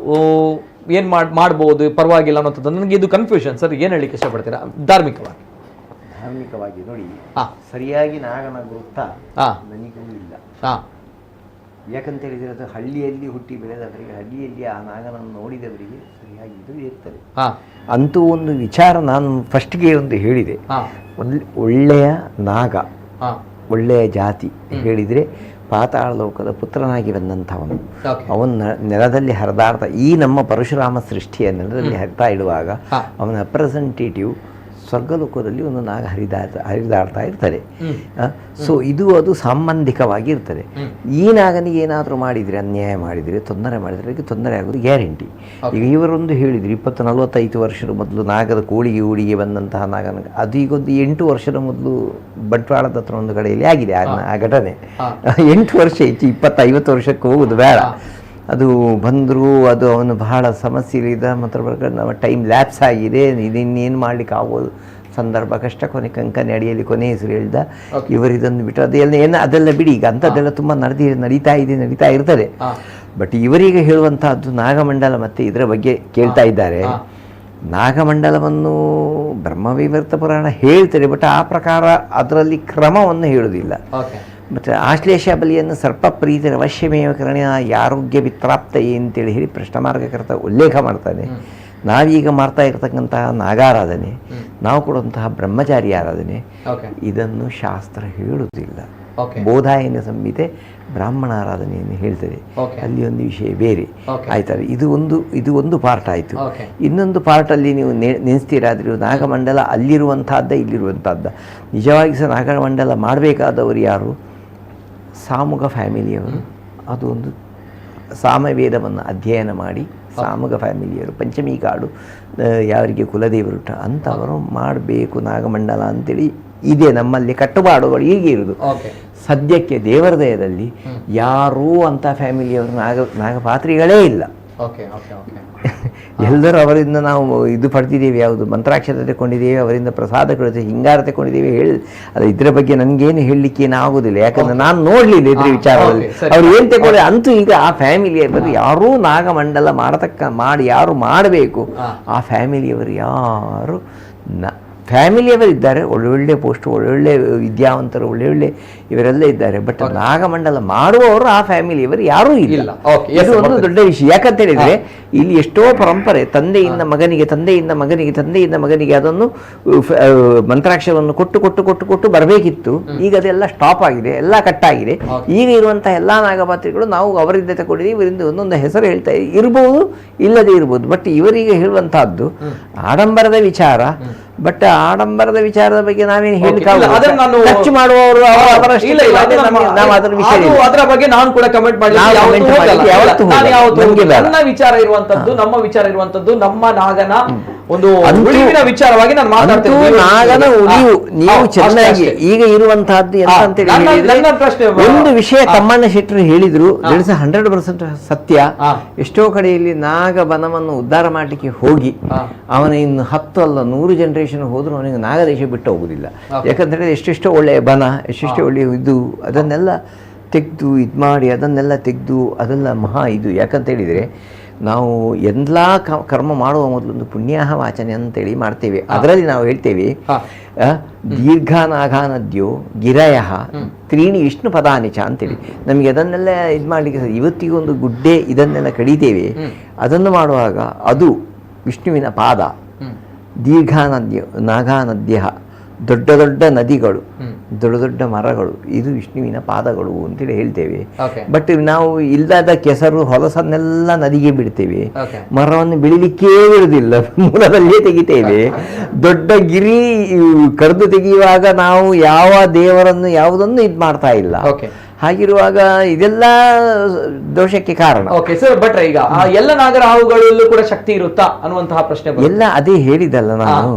Speaker 1: ಏನ್ ಮಾಡ್ಬೋದು ಪರವಾಗಿಲ್ಲ ಅನ್ನೋಂಥದ್ದು ನನಗೆ ಇದು ಕನ್ಫ್ಯೂಷನ್ ಸರ್. ಏನು ಹೇಳಲಿಕ್ಕೆ ಇಷ್ಟಪಡ್ತೀರಾ ಧಾರ್ಮಿಕವಾಗಿ?
Speaker 4: ಧಾರ್ಮಿಕವಾಗಿ ನೋಡಿ, ಸರಿಯಾಗಿ ನಾಗನ ಗುರುತ ನನಗೂ ಇಲ್ಲ. ಯಾಕಂತ ಹೇಳಿದರೆ ಅದು ಹಳ್ಳಿಯಲ್ಲಿ ಹುಟ್ಟಿ ಬೆಳೆದವರಿಗೆ, ಹಳ್ಳಿಯಲ್ಲಿ ಆ ನಾಗನನ್ನು ನೋಡಿದವರಿಗೆ ಸರಿಯಾಗಿ ಇದು ಇರ್ತದೆ. ಅಂತೂ ಒಂದು ವಿಚಾರ ನಾನು ಫಸ್ಟ್ಗೆ ಒಂದು ಹೇಳಿದೆ, ಒಂದು ಒಳ್ಳೆಯ ನಾಗ, ಒಳ್ಳೆಯ ಜಾತಿ ಹೇಳಿದರೆ ಪಾತಾಳ ಲೋಕದ ಪುತ್ರನಾಗಿ ಬಂದಂಥವನು, ಅವನ ನೆಲದಲ್ಲಿ ಹರಿದಾಡ್ತಾ, ಈ ನಮ್ಮ ಪರಶುರಾಮ ಸೃಷ್ಟಿಯ ನೆಲದಲ್ಲಿ ಹರಿತಾ ಇಡುವಾಗ ಅವನ ರೆಪ್ರೆಸೆಂಟೇಟಿವ್ ಸ್ವರ್ಗಲೋಕದಲ್ಲಿ ಒಂದು ನಾಗ ಹರಿದಾಡ್ತಾ ಇರ್ತಾರೆ. ಸೊ ಇದು ಅದು ಸಾಂಬಂಧಿಕವಾಗಿ ಇರ್ತದೆ. ಈ ನಾಗನಿಗೆ ಏನಾದರೂ ಮಾಡಿದರೆ, ಅನ್ಯಾಯ ಮಾಡಿದರೆ, ತೊಂದರೆ ಮಾಡಿದರೆ ಅದಕ್ಕೆ ತೊಂದರೆ ಆಗೋದು ಗ್ಯಾರಂಟಿ. ಈಗ ಇವರೊಂದು ಹೇಳಿದರು 20-45 ವರ್ಷದ ಮೊದಲು ನಾಗದ ಕೋಳಿಗೆ ಊಡಿಗೆ ಬಂದಂತಹ ನಾಗನ, ಅದು ಈಗೊಂದು 8 ವರ್ಷದ ಮೊದಲು ಬಂಟ್ವಾಳದ ಹತ್ರ ಒಂದು ಕಡೆಯಲ್ಲಿ ಆಗಿದೆ ಆ ಘಟನೆ. 8 ವರ್ಷ ಹೆಚ್ಚು, 20-50 ವರ್ಷಕ್ಕೆ ಹೋಗೋದು ಬೇಡ. ಅದು ಬಂದರೂ ಅದು ಅವನು ಬಹಳ ಸಮಸ್ಯೆಗಳಿದ್ದ ಮಾತ್ರ ನಮ್ಮ ಟೈಮ್ ಲ್ಯಾಪ್ಸ್ ಆಗಿದೆ, ಇನ್ನೇನು ಮಾಡಲಿಕ್ಕೆ ಆಗೋದು ಸಂದರ್ಭ ಕಷ್ಟ. ಕೊನೆ ಕಂಕನೆ ಅಡಿಯಲ್ಲಿ ಕೊನೆ ಹೆಸರು ಹೇಳ್ದ ಇವರು ಇದನ್ನು ಬಿಟ್ಟು ಅದೆಲ್ಲ ಏನು ಅದೆಲ್ಲ ಬಿಡಿ, ಈಗ ಅಂಥದ್ದೆಲ್ಲ ತುಂಬ ನಡೀತಾ ಇದೆ, ನಡೀತಾ ಇರ್ತದೆ. ಬಟ್ ಇವರೀಗ ಹೇಳುವಂತಹದ್ದು ನಾಗಮಂಡಲ ಮತ್ತು ಇದರ ಬಗ್ಗೆ ಕೇಳ್ತಾ ಇದ್ದಾರೆ. ನಾಗಮಂಡಲವನ್ನು ಬ್ರಹ್ಮವೈವರ್ತ ಪುರಾಣ ಹೇಳ್ತಾರೆ, ಬಟ್ ಆ ಪ್ರಕಾರ ಅದರಲ್ಲಿ ಕ್ರಮವನ್ನು ಹೇಳುವುದಿಲ್ಲ. ಮತ್ತು ಆಶ್ಲೇಷ ಬಲಿಯನ್ನು ಸರ್ಪಪ್ರೀತಿ ಅವಶ್ಯಮೇವ ಕರಣ ಆರೋಗ್ಯ ವಿತ್ರಾಪ್ತಯೇ ಅಂತೇಳಿ ಹೇಳಿ ಪ್ರಶ್ನಮಾರ್ಗಕರ್ತ ಉಲ್ಲೇಖ ಮಾಡ್ತಾನೆ. ನಾವೀಗ ಮಾಡ್ತಾ ಇರತಕ್ಕಂತಹ ನಾಗಾರಾಧನೆ, ನಾವು ಕೊಡುವಂತಹ ಬ್ರಹ್ಮಚಾರಿ ಆರಾಧನೆ, ಇದನ್ನು ಶಾಸ್ತ್ರ ಹೇಳುವುದಿಲ್ಲ. ಬೋಧಾಯನ ಸಂಹಿತೆ ಬ್ರಾಹ್ಮಣ ಆರಾಧನೆಯನ್ನು ಹೇಳ್ತದೆ, ಅಲ್ಲಿ ಒಂದು ವಿಷಯ ಬೇರೆ ಆಯ್ತಾರೆ. ಇದು ಒಂದು ಪಾರ್ಟ್ ಆಯಿತು. ಇನ್ನೊಂದು ಪಾರ್ಟಲ್ಲಿ ನೀವು ನೆನೆಸ್ತೀರಾದರೂ ನಾಗಮಂಡಲ ಅಲ್ಲಿರುವಂತಹದ್ದ ಇಲ್ಲಿರುವಂತಹದ್ದ. ನಿಜವಾಗಿ ಸಹ ನಾಗಮಂಡಲ ಮಾಡಬೇಕಾದವರು ಯಾರು? ಸಾಮುಗ ಫ್ಯಾಮಿಲಿಯವರು. ಅದು ಒಂದು ಸಾಮವೇದವನ್ನು ಅಧ್ಯಯನ ಮಾಡಿ ಸಾಮುಗ ಫ್ಯಾಮಿಲಿಯವರು, ಪಂಚಮಿ ಕಾಡು ಯಾರಿಗೆ ಕುಲದೇವರು ಅಂಥವರು ಮಾಡಬೇಕು ನಾಗಮಂಡಲ ಅಂತೇಳಿ ಇದೆ ನಮ್ಮಲ್ಲಿ ಕಟ್ಟುಪಾಡುಗಳು ಹೀಗೆ ಇರುವುದು. ಸದ್ಯಕ್ಕೆ ದೇವರ ದಯದಲ್ಲಿ ಯಾರೂ ಅಂಥ ಫ್ಯಾಮಿಲಿಯವರು ನಾಗಪಾತ್ರಿಗಳೇ ಇಲ್ಲ. ಎಲ್ಲರೂ ಅವರಿಂದ ನಾವು ಇದು ಪಡೆದಿದ್ದೇವೆ, ಯಾವುದು ಮಂತ್ರಾಕ್ಷರ ತಗೊಂಡಿದ್ದೇವೆ, ಅವರಿಂದ ಪ್ರಸಾದ ಕೊಡುತ್ತೆ, ಹಿಂಗಾರ ತಗೊಂಡಿದ್ದೇವೆ. ಹೇಳಿ ಅದು ಇದರ ಬಗ್ಗೆ ನನಗೇನು ಹೇಳಲಿಕ್ಕೆ ಏನು ಆಗೋದಿಲ್ಲ, ಯಾಕಂದ್ರೆ ನಾನು ನೋಡಲಿಲ್ಲ ಇದ್ರ ವಿಚಾರದಲ್ಲಿ ಅವ್ರು ಏನು ತಗೊಂಡ್ರೆ. ಅಂತೂ ಈಗ ಆ ಫ್ಯಾಮಿಲಿಯವರು ಯಾರೂ ನಾಗಮಂಡಲ ಮಾಡತಕ್ಕ ಮಾಡಿ ಯಾರು ಮಾಡಬೇಕು ಆ ಫ್ಯಾಮಿಲಿಯವರು ಯಾರು ಫ್ಯಾಮಿಲಿಯವರಿದ್ದಾರೆ, ಒಳ್ಳೊಳ್ಳೆ ಪೋಸ್ಟ್, ಒಳ್ಳೊಳ್ಳೆ ವಿದ್ಯಾವಂತರು, ಒಳ್ಳೊಳ್ಳೆ ಇವರೆಲ್ಲ ಇದ್ದಾರೆ. ಬಟ್ ನಾಗಮಂಡಲ ಮಾಡುವವರು ಆ ಫ್ಯಾಮಿಲಿಯವರು ಯಾರೂ ಇಲ್ಲ. ಇದು ಒಂದು ದೊಡ್ಡ ವಿಷಯ. ಯಾಕಂತ ಹೇಳಿದ್ರೆ ಇಲ್ಲಿ ಎಷ್ಟೋ ಪರಂಪರೆ, ತಂದೆಯಿಂದ ಮಗನಿಗೆ, ತಂದೆಯಿಂದ ಮಗನಿಗೆ, ತಂದೆಯಿಂದ ಮಗನಿಗೆ ಅದನ್ನು ಮಂತ್ರಾಕ್ಷರವನ್ನು ಕೊಟ್ಟು ಕೊಟ್ಟು ಕೊಟ್ಟು ಕೊಟ್ಟು ಬರಬೇಕಿತ್ತು. ಈಗ ಅದೆಲ್ಲ ಸ್ಟಾಪ್ ಆಗಿದೆ, ಎಲ್ಲ ಕಟ್ಟಾಗಿದೆ. ಈಗ ಇರುವಂತಹ ಎಲ್ಲ ನಾಗಪಾತ್ರಿಗಳು ನಾವು ಅವರಿಂದ ತಗೊಂಡಿದ್ದೀವಿ, ಇವರಿಂದ ಒಂದೊಂದು ಹೆಸರು ಹೇಳ್ತಾ ಇರ್ಬೋದು, ಇಲ್ಲದೆ ಇರ್ಬೋದು. ಬಟ್ ಇವರಿಗೆ ಹೇಳುವಂತಹದ್ದು ಆಡಂಬರದ ವಿಚಾರ. ಬಟ್ ಆಡಂಬರದ ವಿಚಾರದ ಬಗ್ಗೆ ನಾವೇನು ಹೇಳಲಿಕ್ಕೆ ಖರ್ಚು ಮಾಡುವವರು
Speaker 1: ಅದರ ಬಗ್ಗೆ ನಾನು ಕೂಡ ಕಮೆಂಟ್ ಮಾಡಿ ನನ್ನ ವಿಚಾರ ಇರುವಂತದ್ದು, ನಮ್ಮ ವಿಚಾರ ಇರುವಂತದ್ದು, ನಮ್ಮ ನಾಗನ ಒಂದು ಉಳಿವಿನ ವಿಚಾರವಾಗಿ ನಾನು ಮಾತಾಡ್ತೀನಿ.
Speaker 4: ನಾಗನ ಉಳಿವು ನೀವು ಚೆನ್ನಾಗಿ ಈಗ ಇರುವಂತಹದ್ದು ಎಂತ ಅಂತ
Speaker 1: ಪ್ರಶ್ನೆ
Speaker 4: ಒಂದು ವಿಷಯ ತಮ್ಮಣ್ಣ ಶೆಟ್ಟರು ಹೇಳಿದ್ರು, 100% ಸತ್ಯ. ಎಷ್ಟೋ ಕಡೆಯಲ್ಲಿ ನಾಗಬನವನ್ನು ಉದ್ಧಾರ ಮಾಡಲಿಕ್ಕೆ ಹೋಗಿ ಅವನ ಇನ್ನು 10 ಅಲ್ಲ 100 ಜನರೇಷನ್ ಹೋದ್ರು ಅವನಿಗೆ ನಾಗದೇಶ ಬಿಟ್ಟು ಹೋಗುದಿಲ್ಲ. ಯಾಕಂದ್ರೆ ಎಷ್ಟೆಷ್ಟೋ ಒಳ್ಳೆಯ ಬನ, ಎಷ್ಟೆಷ್ಟೋ ಒಳ್ಳೆಯ ಇದು, ಅದನ್ನೆಲ್ಲ ತೆಗೆದು ಇದು ಮಾಡಿ, ಅದನ್ನೆಲ್ಲ ತೆಗೆದು ಅದೆಲ್ಲ ಮಹಾ ಇದು. ಯಾಕಂತ ಹೇಳಿದರೆ ನಾವು ಎಲ್ಲ ಕರ್ಮ ಮಾಡುವ ಮೊದಲೊಂದು ಪುಣ್ಯಾಹ ವಾಚನೆ ಅಂತೇಳಿ ಮಾಡ್ತೇವೆ. ಅದರಲ್ಲಿ ನಾವು ಹೇಳ್ತೇವೆ, ದೀರ್ಘನಾಘಾ ನದ್ಯೋ ಗಿರಯ ತ್ರೀಣಿ ವಿಷ್ಣು ಪದಾನಿ ಚ ಅಂತೇಳಿ. ನಮಗೆ ಅದನ್ನೆಲ್ಲ ಇದು ಮಾಡಲಿಕ್ಕೆ ಇವತ್ತಿಗೊಂದು ಗುಡ್ಡೆ ಇದನ್ನೆಲ್ಲ ಕಡಿತೇವೆ. ಅದನ್ನು ಮಾಡುವಾಗ ಅದು ವಿಷ್ಣುವಿನ ಪಾದ, ದೀರ್ಘಾ ನದ್ಯ ನಾಗಾ ನದ್ಯ, ದೊಡ್ಡ ದೊಡ್ಡ ನದಿಗಳು, ದೊಡ್ಡ ದೊಡ್ಡ ಮರಗಳು, ಇದು ವಿಷ್ಣುವಿನ ಪಾದಗಳು ಅಂತೇಳಿ ಹೇಳ್ತೇವೆ. ಬಟ್ ನಾವು ಇಲ್ಲದ ಕೆಸರು ಹೊಲಸನ್ನೆಲ್ಲ ನದಿಗೆ ಬಿಡ್ತೇವೆ, ಮರವನ್ನು ಬೆಳಿಲಿಕ್ಕೇ ಬಿಡುವುದಿಲ್ಲ, ಮೂಲದಲ್ಲೇ ತೆಗಿತೇವೆ. ದೊಡ್ಡ ಗಿರಿ ಕಡಿದು ತೆಗೆಯುವಾಗ ನಾವು ಯಾವ ದೇವರನ್ನು ಯಾವುದನ್ನು ಇದು ಮಾಡ್ತಾ ಇಲ್ಲ. ಹಾಗಿರುವಾಗ ಇದೆಲ್ಲ ದೋಷಕ್ಕೆ ಕಾರಣ.
Speaker 1: ಓಕೆ ಸರ್, ಭಟ್ರೆ, ಈಗ ಎಲ್ಲ ನಾಗರ ಹಾವುಗಳಲ್ಲೂ ಕೂಡ ಶಕ್ತಿ ಇರುತ್ತಾ ಅನ್ನುವಂತಹ ಪ್ರಶ್ನೆ.
Speaker 4: ಎಲ್ಲ ಅದೇ ಹೇಳಿದಲ್ಲ ನಾನು,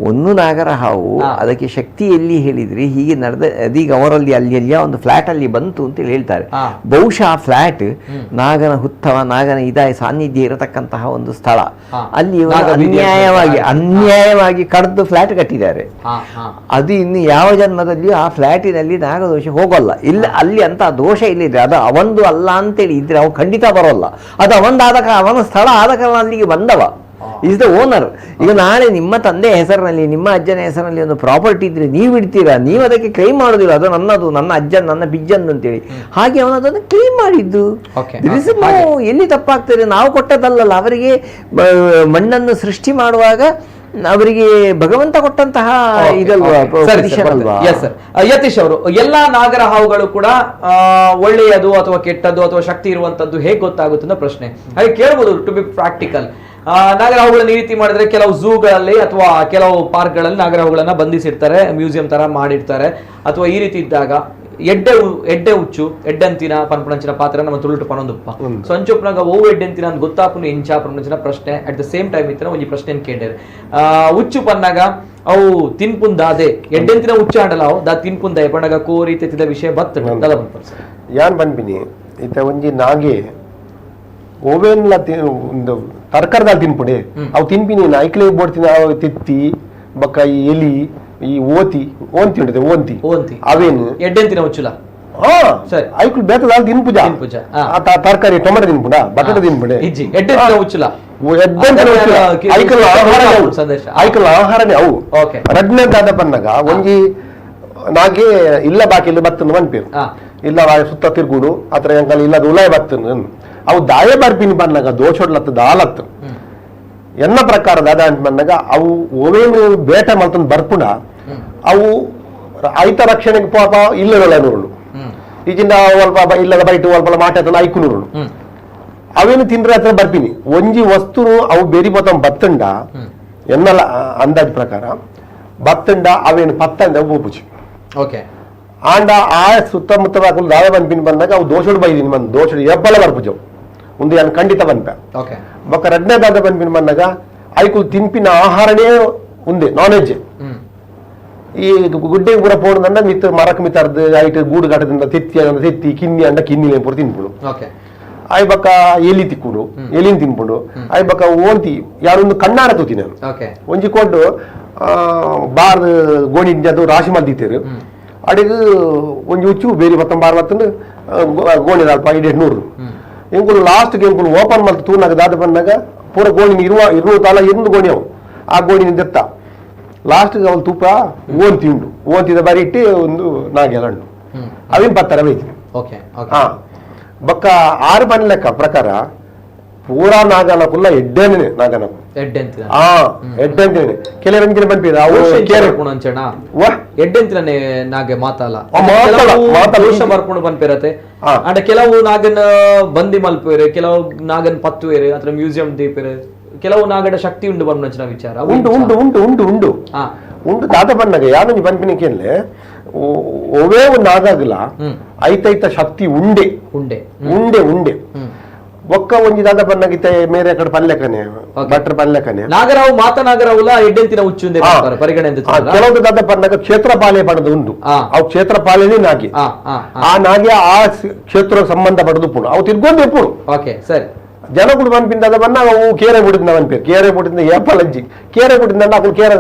Speaker 4: ಒಂದು ನಾಗರ ಹಾವು ಅದಕ್ಕೆ ಶಕ್ತಿ ಎಲ್ಲಿ ಹೇಳಿದ್ರೆ ಹೀಗೆ ನಡೆದ ಅದೀಗ ಅವರಲ್ಲಿ ಅಲ್ಲಿ ಅಲ್ಲಿ ಒಂದು ಫ್ಲಾಟ್ ಅಲ್ಲಿ ಬಂತು ಅಂತೇಳಿ ಹೇಳ್ತಾರೆ. ಬಹುಶಃ ಆ ಫ್ಲಾಟ್ ನಾಗನ ಹುತ್ತವ, ನಾಗನ ಇದಾಯ ಸಾನ್ನಿಧ್ಯ ಇರತಕ್ಕಂತಹ ಒಂದು ಸ್ಥಳ. ಅಲ್ಲಿ ಅನ್ಯಾಯವಾಗಿ ಅನ್ಯಾಯವಾಗಿ ಕಡ್ದು ಫ್ಲಾಟ್ ಕಟ್ಟಿದ್ದಾರೆ. ಅದು ಇನ್ನು ಯಾವ ಜನ್ಮದಲ್ಲಿಯೂ ಆ ಫ್ಲಾಟಿನಲ್ಲಿ ನಾಗದೋಷ ಹೋಗೋಲ್ಲ. ಇಲ್ಲ ಅಲ್ಲಿ ಅಂತ ದೋಷ ಇಲ್ಲಿದ್ರೆ ಅದು ಅವಂದು ಅಲ್ಲ ಅಂತೇಳಿ ಇದ್ರೆ ಅವು ಖಂಡಿತ ಬರೋಲ್ಲ. ಅದು ಅವಂದಾದ ಅವನ ಸ್ಥಳ ಆದ ಕಾರಣ ಅಲ್ಲಿಗೆ ಬಂದವ, is the owner. ಈಗ ನಾಳೆ ನಿಮ್ಮ ತಂದೆ ಹೆಸರಿನಲ್ಲಿ, ನಿಮ್ಮ ಅಜ್ಜನ ಹೆಸರಿನಲ್ಲಿ ಒಂದು ಪ್ರಾಪರ್ಟಿ ಇದ್ರೆ ನೀವು ಇಡ್ತೀರಾ? ನೀವು ಅದಕ್ಕೆ ಕ್ಲೈಮ್ ಮಾಡೋದಿಲ್ಲ, ಅದು ನನ್ನದು, ನನ್ನ ಅಜ್ಜನ್, ನನ್ನ ಬಿಜ್ಜನ್ ಅಂತೇಳಿ. ಹಾಗೆ ಅವನು ಅದನ್ನು ಕ್ಲೈಮ್ ಮಾಡಿದ್ದು. ಎಲ್ಲಿ ತಪ್ಪಾಗ್ತದೆ? ನಾವು ಕೊಟ್ಟದ್ದಲ್ಲಲ್ಲ, ಅವರಿಗೆ ಮಣ್ಣನ್ನು ಸೃಷ್ಟಿ ಮಾಡುವಾಗ ಅವರಿಗೆ ಭಗವಂತ ಕೊಟ್ಟಂತಹ ಇದಲ್ವಾ.
Speaker 1: ಯತೀಶ್ ಅವರು, ಎಲ್ಲಾ ನಾಗರ ಹಾವುಗಳು ಕೂಡ ಒಳ್ಳೆಯದು ಅಥವಾ ಕೆಟ್ಟದ್ದು ಅಥವಾ ಶಕ್ತಿ ಇರುವಂತದ್ದು ಹೇಗೆ ಗೊತ್ತಾಗುತ್ತೆ ಅನ್ನೋ ಪ್ರಶ್ನೆ. ಹಾಗೆ ಕೇಳಬಹುದು, to be practical. ನಾಗರಹಾವುಗಳನ್ನ ಈ ರೀತಿ ಮಾಡಿದ್ರೆ ಕೆಲವು ಝೂಗಳಲ್ಲಿ ಅಥವಾ ಕೆಲವು ಪಾರ್ಕ್ಗಳಲ್ಲಿ ನಾಗರಹಾವುಗಳನ್ನ ಬಂಧಿಸಿರ್ತಾರೆ, ಮ್ಯೂಸಿಯಂ ತರ ಮಾಡಿರ್ತಾರೆ. ಅಥವಾ ಈ ರೀತಿ ಇದ್ದಾಗ ಎಡ್ಡೆ ಎಡ್ಡೆ ಹುಚ್ಚು ಎಡ್ಡೆಂತಿನ ಪನ್ಪುಣಂಚಿನ ಪಾತ್ರ ನಮ್ಮ ತುಳುಟು ಪನೊಂದುಪ್ಪ. ಸೊ ಅಂಚೊಪ್ಪನಾಗ ಓವು ಎಡ್ಡೆಂತಿನ ಅಂತ ಗೊತ್ತಾಪುನು ಎಂಚ ಪನ್ಪುಣಂಚಿನ ಪ್ರಶ್ನೆ. At the same time ಇತ್ತಿನ ಒಂಜಿ ಪ್ರಶ್ನೆ ಕೇಂಡೇರು, ಹುಚ್ಚು ಪನ್ನಾಗ ಅವು ತಿನ್ಪುಂದಾದೆ ಎಡ್ಡೆಂತಿನ ಹುಚ್ಚು ಆಂಡಲ ಅವು ದಾ ತಿನ್ಪುಂದ ಪಂಡಗ ಕೋರಿ ತೆತ್ತಿದ ವಿಷಯ ಬತ್ತ.
Speaker 3: ಯಾನ್ ಪನ್ಪಿನಿ ಇತ್ತ ಒಂಜಿ ನಾಗೆ ಓವೇನ್ಲ ಒಂದು ತರಕಾರಿದಾಲ್ ತಿನ್ಪುಡೆ ಅವು ತಿನ್ಪಿನಿ ಐಕ್ಲೆ ಬೋಡ್ತಿನ ತೆತ್ತಿ ಬೊಕ್ಕ ಈ ಎಲಿ ಈ ಓತಿ ಓಂತಿ ಉಂಟು ಓಂತಿ
Speaker 1: ಓಂತಿ
Speaker 3: ಅವೇನು
Speaker 1: ಎಡ್ಡೆಂತಿನ ಹುಚ್ಚುಲ.
Speaker 3: ಸರಿ, ಐಕ್ಲು ಬೇತದಾಲ್ ತಿನ್ಪುಜ ತರಕಾರಿ ಟೊಮೆಟೊ ತಿನ್ಪುಡ ಬಟಾಟೆ ತಿನ್ಪುಡೆ
Speaker 1: ಎಡ್ಡೆಂತಿನ ಹುಚ್ಚುಲ
Speaker 3: ಐಕಲ್ ಆಹಾರನೇ ಅವು. ರಡ್ನೇ ದಾದ ಬಂದಾಗ ಒಂಜಿ ನಾಗೆ ಇಲ್ಲ ಬಾಕಿ ಇಲ್ಲ ಬತ್ತನ್ನು ಮನ್ಪೇರು ಇಲ್ಲ ಸುತ್ತ ತಿರ್ಗುಡು ಆತರ ಎಂಕಲ್ ಇಲ್ಲ ಉಲಾಯ ಬತ್ತನ್ನು ಅವು ದಾಯ ಬರ್ಪಿನಿ ಬಂದಾಗ ದೋಷೊಡ್ಲತ್ತು ದಾಲತ್ತು ಎನ್ನ ಪ್ರಕಾರ ದಾದ ಅಂತ ಬಂದಾಗ ಅವು ಓವೇನು ಬೇಟೆ ಮಲ್ತಂದು ಬರ್ಪುಣ ಅವು ಐತ ರಕ್ಷಣೆಗೆ ಪಾಪ ಇಲ್ಲದಲ್ಲ ನೂರುಳು ಈಜಿಂದ ಅಲ್ಪ ಇಲ್ಲದ ಬೈಟು ಅಲ್ಪ ಮಾಟೆ ಐಕು ನೂರುಳು ಅವೇನು ತಿಂದ್ರೆ ಹತ್ರ ಬರ್ಪಿನಿ ಒಂಜಿ ವಸ್ತುನು ಅವು ಬೇರಿ ಮೊತ್ತ ಬತ್ತಂಡ ಎನ್ನಲ ಅಂದಾಜ್ ಪ್ರಕಾರ ಬತ್ತಂಡ ಅವೇನು ಪತ್ತಂಡ ಬೋಪುಚಿ.
Speaker 1: ಓಕೆ,
Speaker 3: ಆಂಡ ಆ ಸುತ್ತಮುತ್ತ ದಾದ ಬಂದ್ಪಿನಿ ಬಂದಾಗ ಅವು ದೋಷಡು ಬೈದಿನಿ ಬಂದು ದೋಷಡು ಎಬ್ಬಲ ಬರ್ಪುಜವು ಒಂದು ಯಾನ್ ಖಂಡಿತ ಬಂತ. ಬೊಕ್ಕ ರಡ್ನೇ ದಾದ ಬಂದ್ಪಿನ ಬಂದಾಗ ಐಕು ತಿನ್ಪಿನ ಆಹಾರನೇ ಉಂದೆ ನಾನ್ ವೆಜ್. ಈ ಗುಡ್ಡೆಗೆ ಪೂರ ಪೋಣದಂಡ ಮಿತ್ ಮರಕ್ ಮಿತ್ತರ್ದು ಐಟ್ ಗೂಡು ಕಟ್ಟದಿಂದ ತೆತ್ತಿ ಅಂಡ ತೆತ್ತಿ ಕಿನ್ನಿ ಅಂಡ ಕಿನ್ನಿ ಪೂರ ತಿನ್ಪುಡು. ಆಯ್ ಬಕ್ಕ ಎಲಿ ತಿಕ್ಕುಡು ಎಲಿನ್ ತಿನ್ಪುಡು. ಆಯ್ ಬಕ್ಕ ಓಂತಿ ಯಾರೊಂದು ಕಣ್ಣಾರ ತೂತಿ ನಾನು ಒಂಜಿ ಕೊಡ್ಡು ಬಾರ್ ಗೋಣಿ ಅದು ರಾಶಿ ಮಲ್ದಿತ್ತೇರು ಅಡಿಗೆ ಒಂಜಿ ಉಚ್ಚು ಬೇರಿ ಬತ್ತಂ ಬಾರ್ ಬತ್ತಂದು ಗೋಣಿ ಅಲ್ಪ ಇಡೇಟ್ ನೂರು ಎಂಕುಲು ಲಾಸ್ಟ್ ಎಂಕುಲು ಓಪನ್ ಮಲ್ತು ತೂನಾಗ ದಾದ ಬಂದಾಗ ಪೂರ ಗೋಣಿ ಇರುವ ಇರುವ ತಾಲ ಇருந்து ಗೋಣಿ ಅವು ಆ ಗೋಣಿ ದೆತ್ತ ಲಾಸ್ಟ್ ಅವಳು ತೂಪ ಓಂತಿ ಉಂಡು ಓಂತಿದ ಬಾರಿ ಇಟ್ಟು ಒಂದು ನಾಗೆಲ್ಲ ಉಂಡು ಅವಿನ ಪತ್ತರ ಬೈತೀನಿ. ಹಾ, ಬೊಕ್ಕ ಆರು ಪನ್ ಲೆಕ್ಕ ಪ್ರಕಾರ ಪೂರಾ ನಾಗನ ಕುಲ್ಲ ಎಡ್ಡೇನೆ ನಾಗನ ಎಡ್ಡೆಂತಿನ ಕೆಲವರಂಚಿನ ಪನ್ಪಿರ ಅವು
Speaker 1: ಎಡ್ಡೆಂತಿನ ನಾಗೆ ಮಾತಾಲ ದೋಷ ಬರ್ಕೊಂಡು ಪನ್ಪಿರತ್ತೆ. ಅಂಡ ಕೆಲವು ನಾಗನ ಬಂದಿ ಮಲ್ಪೇರೆ, ಕೆಲವು ನಾಗನ್ ಪತ್ತುವೇರೆ ಅಥವಾ ಮ್ಯೂಸಿಯಂ ದೀಪೇರೆ, ಕೆಲವು ನಾಗಡ ಶಕ್ತಿ ಉಂಡು ಬರ್ಮಂಚಿನ ವಿಚಾರ
Speaker 3: ಉಂಟು ಉಂಟು ಉಂಟು ಉಂಟು ಉಂಟು ಉಂಟು. ದಾದ ಬನ್ನಾಗ ಯಾನೊಂಜಿ ಪನ್ಪಿನ ಒವೇ ಒಂದು ನಾಗಾಗಲ ಐತೈತ ಶಕ್ತಿ ಉಂಡೆ ಉಂಡೆ ಉಂಡೆ ಉಂಡೆ ಬೊಕ್ಕ ಒಂಜಿ ದಾದ ಬನ್ನಾಗಿತ್ತೆ ಮೇರೆ ಕಡೆ ಪಲ್ಲೆಕನೆ ಭಟ್ರ ಪಲ್ಲೆಕನೆ
Speaker 1: ನಾಗರಾವು ಮಾತ ನಾಗರಾವುಲ ಎಡ್ಡೆಂತಿನ ಹುಚ್ಚುಂದೆ ಪರಿಗಣನೆ.
Speaker 3: ಕೆಲವೊಂದು ದಾದ ಬನ್ನಾಗ ಕ್ಷೇತ್ರ ಪಾಲೆ ಪಡೆದು ಉಂಟು ಅವು ಕ್ಷೇತ್ರ ಪಾಲೆನೇ ನಾಗಿ ಆ ನಾಗಿ ಆ ಕ್ಷೇತ್ರ ಸಂಬಂಧ ಪಡೆದು ಪುಡು ಅವು ತಿರ್ಗೊಂದು ಎಪ್ಪುಡು.
Speaker 1: ಓಕೆ ಸರಿ,
Speaker 3: ಜನಗಳು ಪನ್ಪಿಂದ ಬನ್ನ ಅವು ಕೇರೆ ಬಿಡಿದ ಪನ್ಪೇರು ಕೇರೆ ಬಿಡಿದ ಏಪಲಂಜಿ ಕೇರೆ ಬಿಡಿದ ಅವು ಕೇರೆ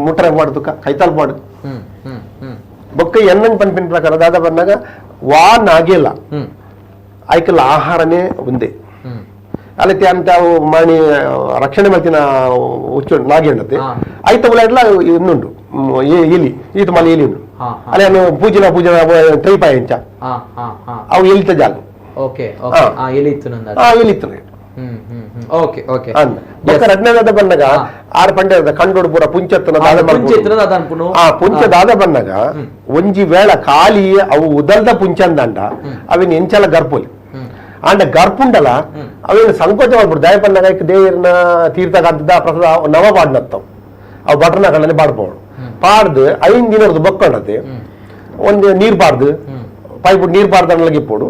Speaker 3: ಮುಟ್ರೆ ಮಾಡುದು ಕೈತಾಲ್ ಮಾಡುದು ಬೊಕ್ಕ ಎನ್ನಂಗ್ ಪನ್ಪಿನ ಪ್ರಕಾರ ದಾದ ಬನ್ನಾಗ ವಾ ನಾಗೆಲ್ಲ ಐಕಲ್ ಆಹಾರನೇ ಒಂದೇ ಅಲ್ಲತ್ತೆ ಅಂತ ಅವು ಮಾಣಿ ರಕ್ಷಣೆ ಮಲ್ತಿನ ಹುಚ್ಚು ನಾಗಿ ಉಂಡತ್ತೆ ಐತ ಉಲಾಡ್ಲ ಇನ್ನುಂಡು ಎಲಿ ಈತ ಮಲೆ ಎಲಿ ಉಂಡು ಅಲ್ಲೇ ಪೂಜಿನ ಪೂಜೆ ಟ್ರೈಪಾಯ ಎಂಚ ಅವು ಎಲಿತ ಜಾಗ.
Speaker 1: ಓಕೆ ಎಲಿ ಇತ್ತು
Speaker 3: ಎಲಿ ಇತ್ತು.
Speaker 1: ಓಕೆ ಓಕೆ
Speaker 3: ಬೊಕ್ಕ ರಡ್ನೇದಾದ ಬಂದಾಗ ಆರು ಪಂಡೆ ಕಂಡೋಡು ಪೂರ ಪುಂಚತ್ತನ ಆ ಪುಂಚ ದಾದ ಬನ್ನಗ ಒಂಜಿ ವೇಳ ಖಾಲಿ ಅವು ಉದಲ್ದ ಪುಂಚಂದಂಡ ಅವಿನ ಎಂಚಲ ಗರ್ಪುಲಿ ಆಂಡ ಗರ್ಪುಂಡಲ ಅವೇನು ಸಂಕೋಚ ಮಾಡ್ಬಿಡು ದಯ ಪನ್ನಗ ದೇವರ್ನ ತೀರ್ಥಕಾಂತದ ಪ್ರಸಾದ ನವ ಪಾಡ್ನತ್ತವು ಅವು ಬಟರ್ನ ಕಣ್ಣಲ್ಲಿ ಪಾಡ್ಬೋದು ಪಾಡ್ದು 5 ದಿನದ್ದು ಬೊಕ್ಕಂಡತೆ ಒಂದು ನೀರು ಪಾಡ್ದು ಪೈಪು ನೀರು ಪಾಡ್ದಣ್ಣಗೆ ಇಪ್ಪೋಡು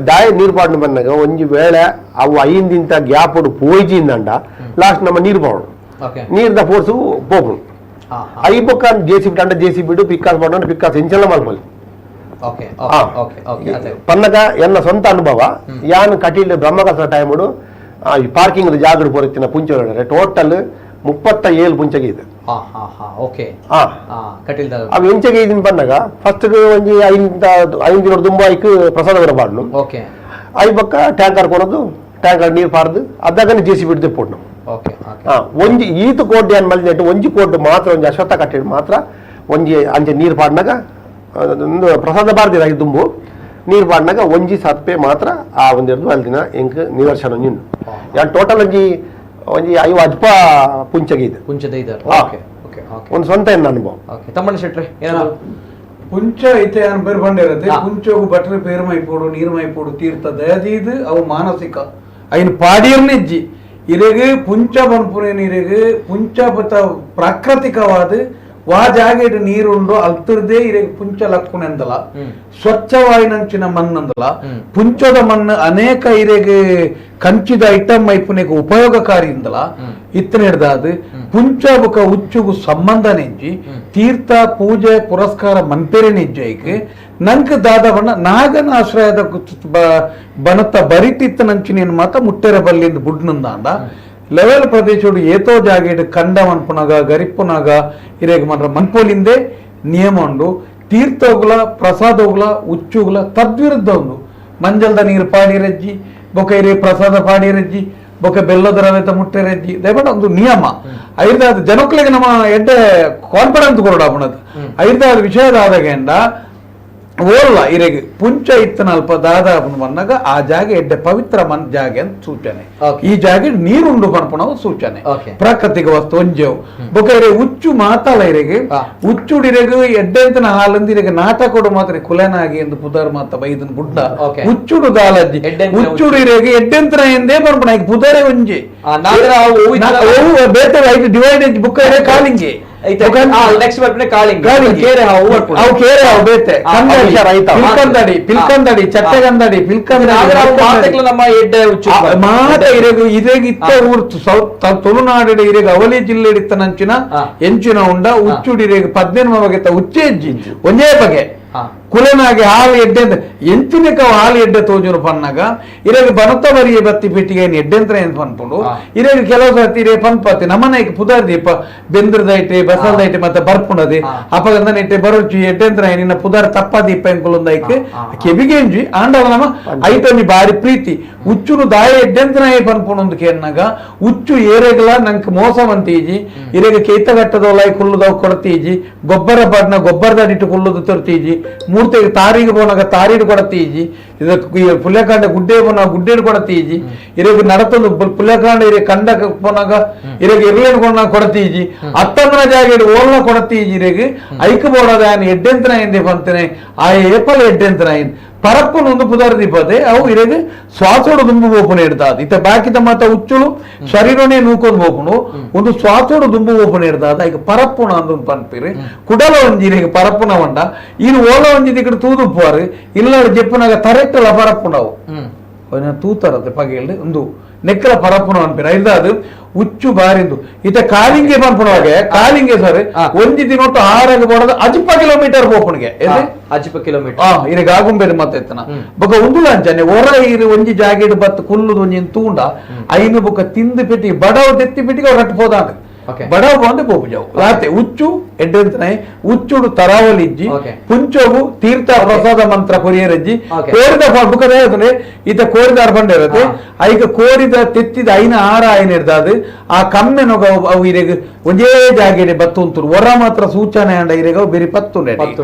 Speaker 3: ದಾಯ ನೀರು ಪಾಡ್ನ ಬಂದಾಗ ಒಂಜಿ ವೇಳೆ ಅವು 5 ದಿನ ಗ್ಯಾಪ್ ಪೋಯ್ಜಿಂದಂಡ ಲಾಸ್ಟ್ ನಮ್ಮ ನೀರು ಪಾಡು ನೀರ್ದ ಫೋರ್ಸು ಪೋಪುಡು I ಬೊಕ್ಕ J C B ಅಂಡ J C ಬಿಡು ಪಿಕ್ಕಾಸ್ ಪಾಡು ಪಿಕ್ಕಾಸ್ ಎಂಚಲ ಮಲ್ಪಲ್ಲಿ ಪನ್ನಗ ಎನ್ನ ಸ್ವಂತ ಅನುಭವ ಯಾನ್ ಕಟೀಲ್ ಬ್ರಹ್ಮಕಸ ಟೈಮುಡು ಪಾರ್ಕಿಂಗ್ ಜಾಗೃ ಪೋರಿತ್ತಿನ ಪುಂಚ ಟೋಟಲ್ 37 ಪುಂಚಗೆ ಇದೆ. ಅವು ಎಂಚಗೆ ಇದನ್ನ ಬಂದಾಗ ಫಸ್ಟ್ ಒಂಜಿ 5 ದಿನ ದುಂಬ ಐಕ್ ಪ್ರಸಾದ ಪಾಡ್ನು I ಬೊಕ್ಕ ಟ್ಯಾಂಕರ್ ಕೊಡೋದು ಟ್ಯಾಂಕರ್ ನೀರು ಪಾರ್ದು ಅದಾಗನೆ ಜೆ ಸಿ ಬಿಡ್ದೆ ಪೋಡ್ನು. ಒಂಜಿ ಈತ ಕೋಡ್ಡೆ ಅನ್ ಮಲ್ನೆಟ್ಟು ಒಂಜಿ ಕೋಡ್ಡು ಮಾತ್ರ ಒಂಜಿ ಅಶ್ವತ್ಥ ಕಟ್ಟಿಡ್ ಮಾತ್ರ ಒಂಜಿ ಅಂಚೆ ನೀರು ಪಾಡ್ನಾಗ ಪ್ರಸಾದ ಬಾರ್ದಿರ ಐದು ದುಂಬು ನೀರು ಪಾಡ್ನಾಗ ಒಂಜಿ ಸತ್ಪೆ ಮಾತ್ರ ಆ ಒಂದೆರಡು ಅಲ್ಲಿ ದಿನ ಎಂಕ್ ನಿದರ್ಶನ ನಿಂದು ಯಾನ್ ಟೋಟಲ್ ಒಂಜಿ ಒಂಜಿ 50 ಅಜ್ಪ ಪುಂಚಗೆ ಇದೆ
Speaker 1: ಪುಂಚದ ಇದೆ.
Speaker 3: ಒಂದು ಸ್ವಂತ ಎನ್ನ ಅನುಭವ.
Speaker 1: ತಮ್ಮಣ್ಣ ಶೆಟ್ರೆ ಏನಾದ್ರು
Speaker 5: ಪುಂಚ ಐತೆ ಅನ್ ಬೇರೆ ಬಂಡಿರತ್ತೆ ಪುಂಚೋಗು ಬಟ್ರೆ ಪೇರು ಮೈಪೋಡು ನೀರು ಮೈಪೋಡು ತೀರ್ಥ ದಯದೀದು ಅವು ಮಾನಸಿಕ ಐನು ಪಾಡಿಯರ್ನಿಜ್ಜಿ ಇರೆಗ್ ಪುಂಚ ಬನ್ಪುನೇನು ಇರೆಗ್ ಪುಂಚ ಬತ್ತ ಪ್ರಾಕೃತಿಕವಾದ ವಾ ಜಾಗೆಡ್ ನೀರುಂಡು ಅಲ್ತಿರ್ದೇ ಇರೆಗ್ ಪುಂಚ ಲಕ್ಕುನೆಂದಲ ಸ್ವಚ್ಛವಾಯಿನಂಚಿನ ಮಣ್ಣಂದಲ ಪುಂಚದ ಮಣ್ಣು ಅನೇಕ ಇರೆಗ್ ಕಂಚಿದ ಐಟಮ್ ಐಪುನೆಗ್ ಉಪಯೋಗಕಾರಿ ಇಂದಲ ಇತ್ತನ ಹಿಡ್ದಾದು ಪುಂಚ ಬುಕ ಉಚ್ಚುಗು ಸಂಬಂಧ ನೆಂಜಿ ತೀರ್ಥ ಪೂಜೆ ಪುರಸ್ಕಾರ ಮನ್ಪೇರೆ ನೆಜ್ಜಿ ಐಕ್ ನಂಕ್ ದಾದ ಬಣ್ಣ ನಾಗನ ಆಶ್ರಯದ ಬಣತ ಬರಿಟಿತ್ತ ನಂಚಿನೇನು ಮಾತ ಮುಟ್ಟೆರ ಬಲ್ಲಿಂದ ಬುಡ್ನಂದಾಂಡ ಲೆವೆಲ್ ಪ್ರದೇಶಡು ಏತೋ ಜಾಗೆಡ್ ಕಂಡ ಮನ್ಪುನಗ ಗರಿಪ್ಪುನಗ ಇರೇಗ ಮನ್ರ ಮನ್ಪೋಲಿಂದೆ ನಿಯಮ ಉಂಡು ತೀರ್ಥೋಗುಲ ಪ್ರಸಾದೋಗುಲ ಉಚ್ಚುಗುಲ ತದ್ವಿರುದ್ಧ ಉಂಡು ಮಂಜಲ್ದ ನೀರು ಪಾಡಿರಜ್ಜಿ ಬೊಕ ಇರೇ ಪ್ರಸಾದ ಪಾಡಿರಜ್ಜಿ ಬೊಕ ಬೆಲ್ಲದ ರವೆತ ಮುಟ್ಟೆರಜ್ಜಿ ದಯಮಾಡಿ ಒಂದು ನಿಯಮ ಐದಾದ ಜನಕ್ಕಳಿಗೆ ನಮ್ಮ ಎಡ್ಡೆ ಕಾನ್ಫಿಡೆನ್ಸ್ ಕೊರಡ ಅಪುಣದ ಐದಾದ ವಿಷಯದ ಆದಾಗೇಂಡ ಓಲ್ಲ ಇರೆಗ್ ಪುಂಚ ಇತ್ತನಲ್ಪ ದಾದ ಬಂದಾಗ ಆ ಜಾಗೆ ಎಡ್ಡೆ ಪವಿತ್ರ ಮನ್ ಜಾಗೆ ಅಂತ ಸೂಚನೆ. ಈ ಜಾಗೆ ನೀರುಂಡು ಪನ್ಪುಣವು ಸೂಚನೆ ಪ್ರಾಕೃತಿಕ ವಸ್ತು ಒಂಜೆವು ಬೊಕ ಇರೆ ಉಚ್ಚು ಮಾತಲ್ಲ ಇರೆಗ್ ಉಚ್ಚುಡಿರೆಗ್ ಎಡ್ಡೆ ಅಂತನ ಹಾಲಂದ ಇರೆಗ್ ನಾಟಕೊಡು ಮಾತ್ರ ಕುಲನಾಗಿ ಎಂದು ಪುದರ್ ಮಾತ ಬೈದನ್ ಬುಡ್ಡ ಉಚ್ಚುಡು ದಾಲಜ್ಜಿ ಉಚ್ಚುಡು ಇರೆಗ್ ಎಡ್ಡೆಂತನ ಎಂದೇ ಪನ್ಪುಣ ಈಗ ಪುದರೇ ಒಂಜಿ ಬೇತೆ ಐಟ್ ಡಿವೈಡ್ ಬುಕ್ಕ ಇರೆ ಕಾಲಿಂಗಿ ಪಿಲ್ಕಂದಡಿ ಪಿಲ್ಕಂದಡಿ ಚಟ್ಟೆಗಂದಡಿ ಪಿಲ್ಕಂದಡಿ ಮಾತ ಇರೆಗು ಇರೆಗ್ ಇತ್ತ ಊರು ತುಳುನಾಡು ಇರೆಗ್ ಅವಲಿ ಜಿಲ್ಲೆ ಇತ್ತ ನಂಚಿನ ಎಂಚಿನ ಉಂಡ ಉಚ್ಚುಡಿರೆಗ್ 18 ಬಗೆತ ಉಚ್ಚೆ ಹೆಜ್ಜಿ ಒಂದೇ ಬಗೆ ಕುಲನಾಗಿ ಹಾಲು ಎಡ್ಡೆ ಅಂತ ಎಂಚಿನಕ ಹಾಲು ಎಡ್ಡೆ ತೋಜುನು ಪನ್ನಾಗ ಇರೆಗ್ ಬನತ ಬರಿಯ ಬತ್ತಿ ಪೆಟ್ಟಿಗೆ ಎಡ್ಡೆಂತ್ರ ಏನು ಪನ್ಪುಂಡು ಇರೆಗ್ ಕೆಲವು ಸರ್ತಿ ಇರೇ ಪನ್ಪತಿ ನಮ್ಮನ ಪುದರ್ ದೀಪ ಬೆಂದ್ರದೈಟೆ ಬಸಲ್ದೈಟೆ ಮತ್ತೆ ಬರ್ಪುಣದೆ ಅಪಗಂದನ ಇಟ್ಟೆ ಬರೋಚಿ ಎಡ್ಡೆಂತ್ರ ನಿನ್ನ ಪುದರ್ ತಪ್ಪ ದೀಪ ಎಂಕುಲೊಂದೈಕ್ ಕೆಬಿಗೆಂಜಿ ಆಂಡವ ನಮ್ಮ ಐಟೊಂಜಿ ಬಾರಿ ಪ್ರೀತಿ ಉಚ್ಚುನು ದಾಯ ಎಡ್ಡೆಂತ್ರ ಪನ್ಪುಣೊಂದು ಕೇನ್ನಾಗ ಉಚ್ಚು ಏರೆಗ್ಲ ನಂಗೆ ಮೋಸ ಮಂತೀಜಿ ಇರೆಗ್ ಕೇತಗಟ್ಟದೊಲೈ ಕುಲ್ಲುದವು ಕೊಡತೀಜಿ ಗೊಬ್ಬರ ಬಡ್ನ ಗೊಬ್ಬರದಡಿಟ್ಟು ಕುಲ್ಲುದು ತೊರ್ತೀಜಿ ಮೂರ್ತಿಗೆ ತಾರಿಗೆ ಪೋನಾಗ ತಾರಿಡು ಕೊಡತೀಜಿ ಇದಕ್ಕೆ ಪುಲ್ಯಕಾಂಡ ಗುಡ್ಡೆ ಪೋನಾಗ ಗುಡ್ಡೇಡು ಕೊಡತೀಜಿ ಇರೆಗ್ ನಡತೊಂದು ಪುಲ್ಯಕಾಂಡ ಇರೆ ಕಂಡ ಪೋನಾಗ ಇರೆಗ್ ಇರ್ಲೇನು ಕೊಡನಾಗ ಕೊಡತೀಜಿ ಅತ್ತಂದ್ರ ಜಾಗ ಓಲ್ನ ಕೊಡತೀಜಿ ಇರೆಗ್ ಐಕ್ ಬೋಡದ ಆಯನ ಎಡ್ಡೆಂತನ ಎಂದೆ ಪಂತನೆ ಆ ಏಪಲ ಎಡ್ಡೆಂತನ ಐನ್ ಪರಪ್ಪನ ಒಂದು ಪುದರ್ ದೀಪದೆ ಅವು ಇರೆಗ್ ಶ್ವಾಸೋಡು ದುಂಬು ಬೋಪುನ ಹಿಡ್ದಾದ ಇತ್ತ ಬಾಕಿದ ಮಾತ ಉಚ್ಚುಳು ಶರೀರನೇ ನೂಕೊಂದು ಬೋಪುನು ಒಂದು ಶ್ವಾಸೋಡು ದುಂಬು ಬೋಪುನ ಹಿಡ್ದಾದ ಈಗ ಪರಪ್ಪುನ ಅಂದೊಂದು ಪನ್ಪಿರಿ ಕುಡಲ ಒಂಜಿ ಇರೆಗ್ ಪರಪ್ಪುನ వంಡ ಈನು ಓಲ ಒಂಜಿ ದಿಕ್ಕಡು ತೂದುಪ್ಪುವಾರು ಇಲ್ಲ ಜೆಪ್ಪುನಾಗ ತರೆಟ್ಟಲ ಪರಪ್ಪುನವು ತೂತರತೆ ಪಗೆಲ್ ಒಂದು ನೆಕ್ಕಲ ಪರಪ್ಪುನ ಅನ್ಪಿರ ಇಲ್ದಾದು ಉಚ್ಚು ಬಾರಿಂದು ಇತ ಕಾಲಿಂಗೆ ಪನ್ಪುನವಾಗೆ ಕಾಲಿಂಗೆ ಸರ್ ಒಂಜಿ ದಿನೊಟ್ಟು ಆರಾಗ ಬೋಡದ ಅಜಿಪ ಕಿಲೋಮೀಟರ್ ಪೋಪುನಿಗೆ
Speaker 1: ಅಜಿಪ ಕಿಲೋಮೀಟರ್
Speaker 5: ಇರೆಗ್ ಆಗುಂಬೆರ್ ಮತ್ತೆ ಎತ್ತನ ಬೊಕ ಉಂದುಲ ಅಂಚನೆ ಒರ ಇರು ಒಂಜಿ ಜಾಗೆಡ್ ಬತ್ತು ಕುಲ್ಲುದು ಒಂಜಿ ತೂಂಡ ಐನು ಬೊಕ ತಿಂದು ಪೆಟ್ಟಿ ಬಡವ ತೆತ್ತಿ ಪೆಟ್ಟಿಗೆ ಅವ್ರು ರಟ್ಟು ಪೋದಾಂಡ ಬಡವ ಬಂದು ಪೋಪುಜಾವು ಲಾತೆ ಉಚ್ಚು ಎಡ್ಡೆಂತನೆ ಉಚ್ಚುಡು ತರಾವಲಿಜ್ಜಿ ಪುಂಚೋಗು ತೀರ್ಥ ಪ್ರಸಾದ ಮಂತ್ರ ಕೊರಿಯರಜ್ಜಿ ಕೋರಿದ ಬುಕ್ಕದ ಈತ ಕೋರಿದ ಅರ್ಬಂಡಿರತ್ತೆ ಐಕ ಕೋರಿದ ತೆತ್ತಿದ ಐನ ಆರ ಐನ ಹಿಡ್ದಾದು ಆ ಕಮ್ಮೆನೊಗ ಅವು ಇರೆಗ್ ಒಂದೇ ಜಾಗೆಡೆ ಬತ್ತುಂತುರು ಒರ ಮಾತ್ರ ಸೂಚನೆ ಅಂಡ ಇರೆಗ ಅವು ಬೇರೆ ಪತ್ತುಂಡೆ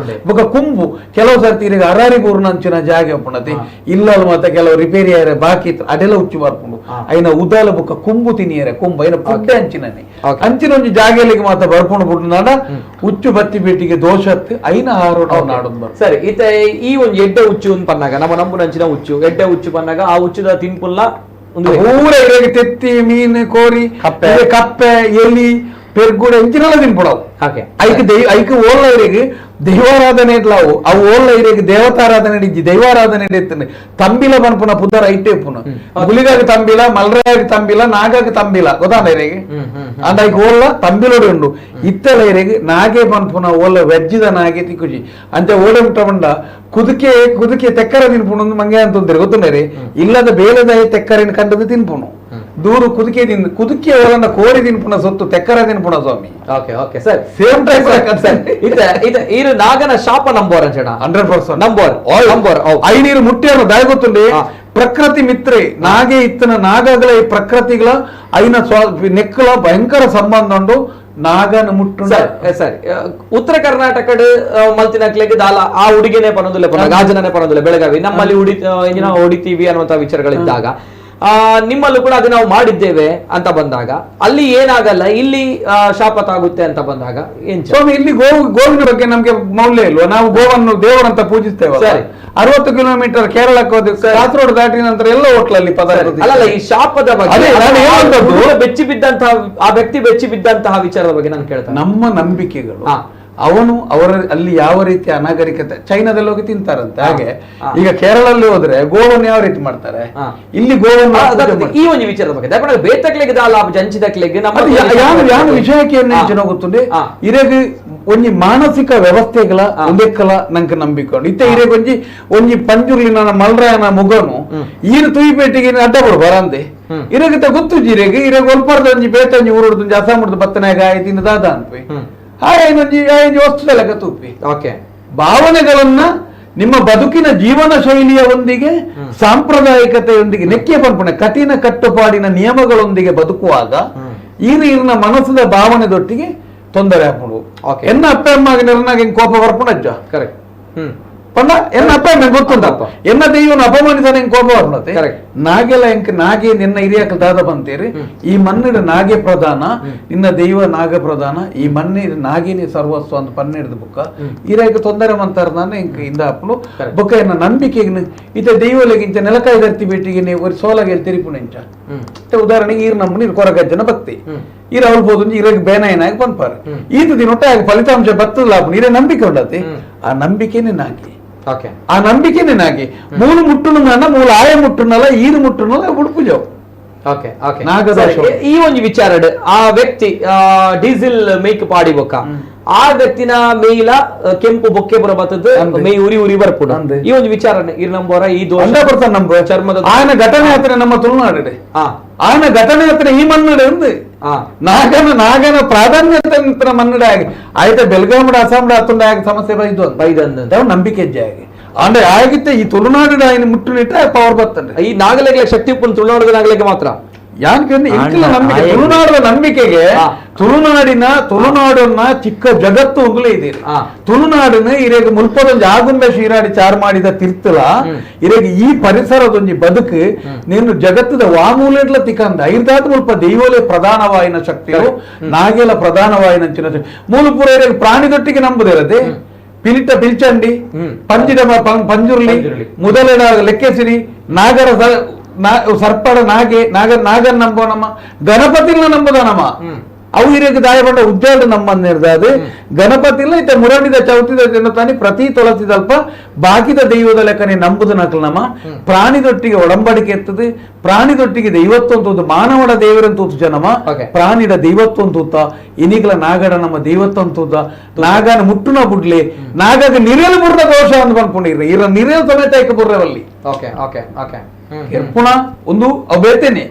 Speaker 5: ಬೊಕ ಕುಂಬು ಕೆಲವು ಸರ್ತಿ ಇರೆಗ್ ಅರಾರಿ ಬೂರ್ನಂಚಿನ ಜಾಗೆ ಉಪ್ಪುಣತಿ ಇಲ್ಲ ಮಾತ್ರ ಕೆಲವು ರಿಪೇರಿ ಆಯ್ರೆ ಬಾಕಿ ಅಡೆಲ್ಲ ಉಚ್ಚು ಬರ್ಪುಂಡು ಐನ ಉದಾಲ ಬೊಕ ಕುಂಬು ತಿನಿಯರೆ ಕುಂಬು ಐನ ಪುಡ್ಡೆ ಅಂಚಿನನೆ. ಅಂಚಿನ ಒಂಜಿ ಜಾಗೆಲಿಗೆ ಮಾತ ಬರ್ಕೊಂಡು ಬಿಟ್ಟು ಉಚ್ಚು ಬತ್ತಿ ಭೇಟಿಗೆ ದೋಷತ್ ಐನ ಹಾರು ನಾವು ನಾಡೊಂದು.
Speaker 1: ಸರಿ, ಇತ್ತೆ ಈ ಒಂದು ಎಡ್ಡೆ ಉಚ್ಚು ಅಂತ ಪನ್ನಾಗ ನಮ್ಮ ನಂಬುನಂಚಿನ ಉಚ್ಚು ಎಡ್ಡೆ ಉಚ್ಚು ಪನ್ನಾಗ ಆ ಉಚ್ಚುದ ತಿನ್ಪುಲ್ಲ
Speaker 5: ಊರ ಇರೆಗೆ ತೆತ್ತಿ ಮೀನು ಕೋರಿ
Speaker 3: ಕಪ್ಪೆ.
Speaker 5: ಕಪ್ಪೆ ಎಲಿ ಪೆರ್ಗುಡೆ ಇಂಚಿನೆಲ್ಲ ತಿನ್ಪಡವು. ಐಕ್ ಐಕ್ ಓಲ್ಲ ಇರೆಗ್ ದೈವಾರಾಧನೆ ಇಡ್ಲಾವು ಅವು ಓಲ್ಲ ಇರೆಗ್ ದೇವತಾರಾಧನೆ ಇಜ್ಜಿ ದೈವಾರಾಧನೆ ಇತ್ತನೆ ತಂಬಿಲ ಪನ್ಪುನ ಪುದರ್ ಐಟೆ ಪುನ ಗುಲಿಗಾಗ ತಂಬಿಲ ಮಲ್ರಾಗ ತಂಬಿಲ ನಾಗಾಗ ತಂಬಿಲ ಗೊತ್ತಾಂಡ ಇರೆಗ್ ಅಂಡ ಐಕ್ ಓಲ್ಲ ತಂಬಿಲೋಡು ಉಂಡು ಇತ್ತಲ ಇರೆಗ್ ನಾಗೆ ಪನ್ಪುನ ಓಲ್ಲ ವೆಜ್ಜಿದ ನಾಗೆ ತಿಕ್ಕುಜಿ ಅಂಚೆ ಓಡೆ ಮುಟ್ಟ ಬಂಡ ಕುದುಕೆ ಕುದುಕೆ ತೆಕ್ಕರ ತಿನ್ಪುಣ ಮಂಗೆ ಅಂತಂದ್ರೆ ಗೊತ್ತುಂಡರೆ ಇಲ್ಲದ ಬೇಲದ ತೆಕ್ಕರಿನ ಕಂಡದ್ದು ತಿನ್ಪುನು ದೂರು ಕುದುಕೆ ತಿನ್ ಕುದುಕೆ ಓಲನ್ನ ಕೋರಿ ತಿನ್ಪುಣ ಸೊತ್ತು ತೆಕ್ಕರ ತಿನ್ಪುಣ ಸ್ವಾಮಿ.
Speaker 1: Okay okay sir
Speaker 5: same type
Speaker 1: ಇತ್ತೆ ಇತ್ತೆ ಈರು ನಾಗನ ಶಾಪ ನಂಬೋರ್ ಅಂಚಣ
Speaker 5: 100%
Speaker 1: ನಂಬೋರ್ ನಂಬೋರ್
Speaker 5: ಐನೀರು ಮುಟ್ಟಿಯನ್ನು ದಾಯ ಗೊತ್ತುಂಡೆ ಪ್ರಕೃತಿ ಮಿತ್ರೆ ನಾಗೆ ಇತ್ತನ ನಾಗಗಳ ಈ ಪ್ರಕೃತಿಗಳ ಐನ ನೆಕ್ಕಲ ಭಯಂಕರ ಸಂಬಂಧ ಉಂಡು ನಾಗನ ಮುಟ್ಟು.
Speaker 1: ಸರಿ ಸರಿ, ಉತ್ತರ ಕರ್ನಾಟಕದ ಮಲ್ತಿನಕ್ಲೆಗ್ ದಾಲ ಆ ಹುಡುಗಿನೇ ಪನೊಂದುಲ್ಲ ಗಾಜನನೇ ಪನೊಂದುಲ್ಲ ಬೆಳಗಾವಿ ನಮ್ಮಲ್ಲಿ ಹೊಡಿತೀವಿ ಅನ್ನುವಂತ ವಿಚಾರಗಳಿದ್ದಾಗ ನಿಮ್ಮಲ್ಲೂ ಕೂಡ ಅದು ನಾವು ಮಾಡಿದ್ದೇವೆ ಅಂತ ಬಂದಾಗ ಅಲ್ಲಿ ಏನಾಗಲ್ಲ, ಇಲ್ಲಿ ಶಾಪ ತಾಗುತ್ತೆ ಅಂತ ಬಂದಾಗ ಏನ್
Speaker 5: ಸ್ವಾಮಿ? ಇಲ್ಲಿ ಗೋವಿನ ಬಗ್ಗೆ ನಮ್ಗೆ ಮೌಲ್ಯ ಇಲ್ವಾ? ನಾವು ಗೋವನ್ನು ದೇವರಂತ ಪೂಜಿಸ್ತೇವೆ.
Speaker 1: ಸರಿ,
Speaker 5: 60 ಕಿಲೋಮೀಟರ್ ಕೇರಳಕ್ಕೆ ಹೋದ ಕಾಸರಗೋಡು ದಾಟಿದ ನಂತರ ಎಲ್ಲ ಹೋಟ್ಲಲ್ಲಿ ಪದಾರ್ಥ.
Speaker 1: ಅಲ್ಲಲ್ಲ, ಈ ಶಾಪದ ಬಗ್ಗೆ ಬೆಚ್ಚಿ ಬಿದ್ದಂತಹ ಆ ವ್ಯಕ್ತಿ ಬೆಚ್ಚಿ ಬಿದ್ದಂತಹ ವಿಚಾರದ ಬಗ್ಗೆ ನಾನು ಕೇಳ್ತೇನೆ.
Speaker 5: ನಮ್ಮ ನಂಬಿಕೆಗಳು ಅವನು ಅವರ ಅಲ್ಲಿ ಯಾವ ರೀತಿ ಅನಾಗರಿಕತೆ ಚೈನಾದಲ್ಲಿ ಹೋಗಿ ತಿಂತಾರಂತೆ, ಹಾಗೆ ಈಗ ಕೇರಳಲ್ಲಿ ಹೋದ್ರೆ ಗೋವನ್ನು ಯಾವ ರೀತಿ ಮಾಡ್ತಾರೆ, ಇಲ್ಲಿ ಗೋವನ್ನು
Speaker 1: ಈ ಒಂದು ವಿಚಾರದ ಬಗ್ಗೆ ಬೇತಕ್ಲೆಗೆ ಜಂಚಿದಕ್ಲೆಗೆ
Speaker 5: ಯಾವ ವಿಷಯಕ್ಕೆ ಜನ ಗೊತ್ತುಂಡೆ ಇರೆಗ್ ಒಂಜಿ ಮಾನಸಿಕ ವ್ಯವಸ್ಥೆಗಳ ಒಂದೆಕ್ಕಲ ನಂಗೆ ನಂಬಿಕೊಂಡು ಇತ್ತೆ ಇರೆಗ್ ಒಂಜಿ ಒಂಜಿ ಪಂಜುರ್ಲಿ ನನ್ನ ಮಲ್ರಾಯನ ಮುಗನು ಈರು ತುಯಿಪೇಟಿಗೆ ಅಡ್ಡ ಬರು ಬರಂದೆ ಇರೆಗಿತ ಗೊತ್ತು ಇರೆಗ್ ಇರೆಗ್ ಒಲ್ಪರ್ದ ಒಂಜಿ ಬೇತ ಒಂಜಿ ಊರುಡ್ದು ಒಂಜಿ ಅಸಾಮುಡ್ದು ಬತ್ತನಾಗ ಆಯ್ತು ದಾದ ಅನ್ಪಿ ಹಾಗೆ ವಸ್ತುದಲೆಕ್ಕ ತೂಪಿ.
Speaker 1: ಓಕೆ,
Speaker 5: ಭಾವನೆಗಳನ್ನ ನಿಮ್ಮ ಬದುಕಿನ ಜೀವನ ಶೈಲಿಯ ಒಂದಿಗೆ ಸಾಂಪ್ರದಾಯಿಕತೆಯೊಂದಿಗೆ ನೆಕ್ಕಿಯ ಪಂಪಣೆ ಕಠಿಣ ಕಟ್ಟುಪಾಡಿನ ನಿಯಮಗಳೊಂದಿಗೆ ಬದುಕುವಾಗ ಈರು ಈರಿನ ಮನಸ್ಸದ ಭಾವನೆದೊಟ್ಟಿಗೆ ತೊಂದರೆ ಹಾಕೊಂಡು ಎನ್ನ ಅಪ್ಪ ಅಮ್ಮ ನಿರ್ನಾಗ ಕೋಪ ಬರ್ಪುಣ ಅಜ್ಜ.
Speaker 1: ಕರೆಕ್ಟ್.
Speaker 5: ಪಂಡ ಎನ್ನ ಅಪ್ಪ ಅಮ್ಮ ಗೊತ್ತುಂಟಪ್ಪ ಎನ್ನ ದೈವನ ಅಪಮಾನಿಸ ಹೆಂಗ್ ಕೋಪ ಬರ್ಪುಣತೆ ನಾಗೆಲ್ಲ ಹೆಂಗ್ ನಾಗೆ ನಿನ್ನ ಹಿರಿಯಕ ದಾದ ಬಂತೀರಿ ಈ ಮಣ್ಣಿಡ ನಾಗೆ ಪ್ರಧಾನ ನಿನ್ನ ದೈವ ನಾಗ ಪ್ರಧಾನ ಈ ಮಣ್ಣಿನ ನಾಗೇನೆ ಸರ್ವಸ್ವ ಅಂತ ಪನ್ನಿಡ್ದು ಬುಕ್ಕ ಇರಾಕ ತೊಂದರೆ ಮಂತಾರ ನಾನು ಹಿಂಗ್ ಇಂದ ಅಪ್ಪನು ಬುಕ್ಕ ಎನ್ನ ನಂಬಿಕೆಗೆ ಇತ ದೈವಲೆಗಿಂತ ನೆಲಕಾಯಿ ಧರ್ತಿ ಭೇಟಿಗೆ ನೀವು ಸೋಲಾಗ ತಿರಿಪುಣ ಇಂಚ ಉದಾಹರಣೆಗೆ ಈರ್ ನಮ್ಮನ್ನ ಇದು ಕೊರಗಜ್ಜನ ಭಕ್ತಿ ಈರ ಅವಳ್ಬೋದು ಇರಾಗ ಬೇನಾಯನಾಗಿ ಬಂದ್ಪಾರೆ ಈತ ದಿನ ಒಟ್ಟಾಗಿ ಫಲಿತಾಂಶ ಬತ್ತದ ಲಾಭ ನೀರೇ ನಂಬಿಕೆ ಉಂಡತಿ ಆ ನಂಬಿಕೆನೆ ನಾಗಿ. ಆ ನಂಬಿಕೆನೆ ನಾಗಿ ಮೂಲ ಮುಟ್ಟುನ ಮೂಲ ಆಯ ಮುಟ್ಟುನಲ್ಲ ಈರು ಮುಟ್ಟುನಲ್ಲ ಉಡುಪು ಜಾವು.
Speaker 1: ಓಕೆ ಓಕೆ, ಈ ಒಂದು ವಿಚಾರ ಆ ವ್ಯಕ್ತಿ ಡೀಸೆಲ್ ಮೇಕ್ ಪಾಡಿ ಬೊಕ್ಕ ಆ ವ್ಯಕ್ತಿನ ಮೇಯಿಲ ಕೆಂಪು ಬೊಕ್ಕೆ ಬರ ಬತ್ತದ ಮೇಯ್ ಉರಿ ಉರಿ ಬರ್ಪುಡ ಈ ಒಂದು ವಿಚಾರ ಇರ್ ನಂಬೋರ ಈ ದೋಷ
Speaker 5: ನಂಬ
Speaker 1: ಚರ್ಮದ
Speaker 5: ಆಯನ ಘಟನೆ ಹತ್ರ ನಮ್ಮ ತುಳುನಾಡಿದೆ ಆಯನ ಘಟನೆ ಹತ್ರ ಈ ಮನ್ನಡೆ ఉంది ನಾಗನ ನಾಗನ ಪ್ರಾಧಾನ್ಯತೆ ಮನ್ನಡೆ ಆಗಿ ಆಯ್ತಾ ಬೆಳಗಾಮಡ ಅಸ್ಸಾಂಡ ಅತ್ತುಂಡ ಆಗಿ ಸಮಸ್ಯೆ ಬೈದು
Speaker 1: ಬೈದಂದ
Speaker 5: ನಂಬಿಕೆ ಹೆಜ್ಜೆ ಆಗಿ ಅಂದ್ರೆ ಆಗಿತ್ತೆ ಈ ತುಳುನಾಡಿನ ఆయన ಮುಟ್ಟುನಿಟ್ಟ ಪವರ್ ಬರ್ತದೆ
Speaker 1: ಈ ನಾಗಲೆಗೆ ಶಕ್ತಿ ತುಳುನಾಡಿದ ನಾಗಲೆಗೆ ಮಾತ್ರ
Speaker 5: ಯಾಕೆ ನಂಬಿಕೆ ತುಳುನಾಡಿನ ನಂಬಿಕೆಗೆ ತುಳುನಾಡಿನ ತುಳುನಾಡನ್ನ ಚಿಕ್ಕ ಜಗತ್ತು ಒಂದುಲೇ ಇದೆ ತುಳುನಾಡಿನ ಇರೇಗ ಮುಲ್ಪದೊಂಜಿ ಆಗುಂಬೆ ಶೀರಾಡಿ ಚಾರ್ ಮಾಡಿದ ತಿರ್ತಲ ಇರೇಗ ಈ ಪರಿಸರದೊಂಜಿ ಬದುಕು ನೀನು ಜಗತ್ತದ ವಾಮೂಲೆಡ್ಲ ತಿಕ್ಕಂದ ಐರ್ದಾದ ಮುಲ್ಪ ದೈವಲೆ ಪ್ರಧಾನವಾಯಿನ ಶಕ್ತಿಯು ನಾಗೆಲ ಪ್ರಧಾನವಾಯಿನ ಮೂಲಪುರ ಇರೇಗ ಪ್ರಾಣಿದೊಟ್ಟಿಗೆ ನಂಬುದಿರದೆ ಪಿಲಿಟ ಪಿಲ್ಚಂಡಿ ಪಂಜಿಡ ಪಂಜುರ್ಲಿ ಮುದಲೆಡ ಲೆಕ್ಕೆಸಿರಿ ನಾಗರ ಸರ್ಪಡ ನಾಗೆ ನಾಗ ನಾಗನ್ ನಂಬೋ ನಮ್ಮ ಗಣಪತಿನ ನಂಬುದ ನಮ್ಮ ಅವು ಇರಕ್ಕೆ ದಾಯಪಂಡ ಉಜ್ಜಾಡ ನಮ್ಮನ್ನಿರ್ದಾದು ಗಣಪತಿಲ್ಲ ಇತ್ತ ಮುರಣಿದ ಚೌತಿದ ಜನತಾನಿ ಪ್ರತಿ ತೊಲಸಿದಲ್ಪ ಬಾಕಿದ ದೈವದ ಲೆಕ್ಕನೆ ನಂಬುದು ನಕಲ್ ನಮ್ಮ ಪ್ರಾಣಿದೊಟ್ಟಿಗೆ ಒಡಂಬಡಿಕೆ ಎತ್ತದು ಪ್ರಾಣಿದೊಟ್ಟಿಗೆ ದೈವತ್ವ ಮಾನವಡ ದೇವರಂತ ಜನಮ ಪ್ರಾಣಿಡ ದೈವತ್ವ ಇನಿಗಳ ನಾಗಡ ನಮ್ಮ ದೈವತ್ವ ನಾಗನ ಮುಟ್ಟುನ ಬುಡ್ಲಿ ನಾಗಗ ನಿರೇಲು ಬುರ್ರ ದೋಷ ಅಂತ ಪನ್ಪುಂಡಿರ ಇರ ನಿರೇಲು ಸಮೇತ ಐಕ ಬುರ್ರವಲ್ಲಿ.
Speaker 1: Okay okay okay,
Speaker 5: ಪುಣ ಒಂದು ಅವು ಬೇತೇನೆ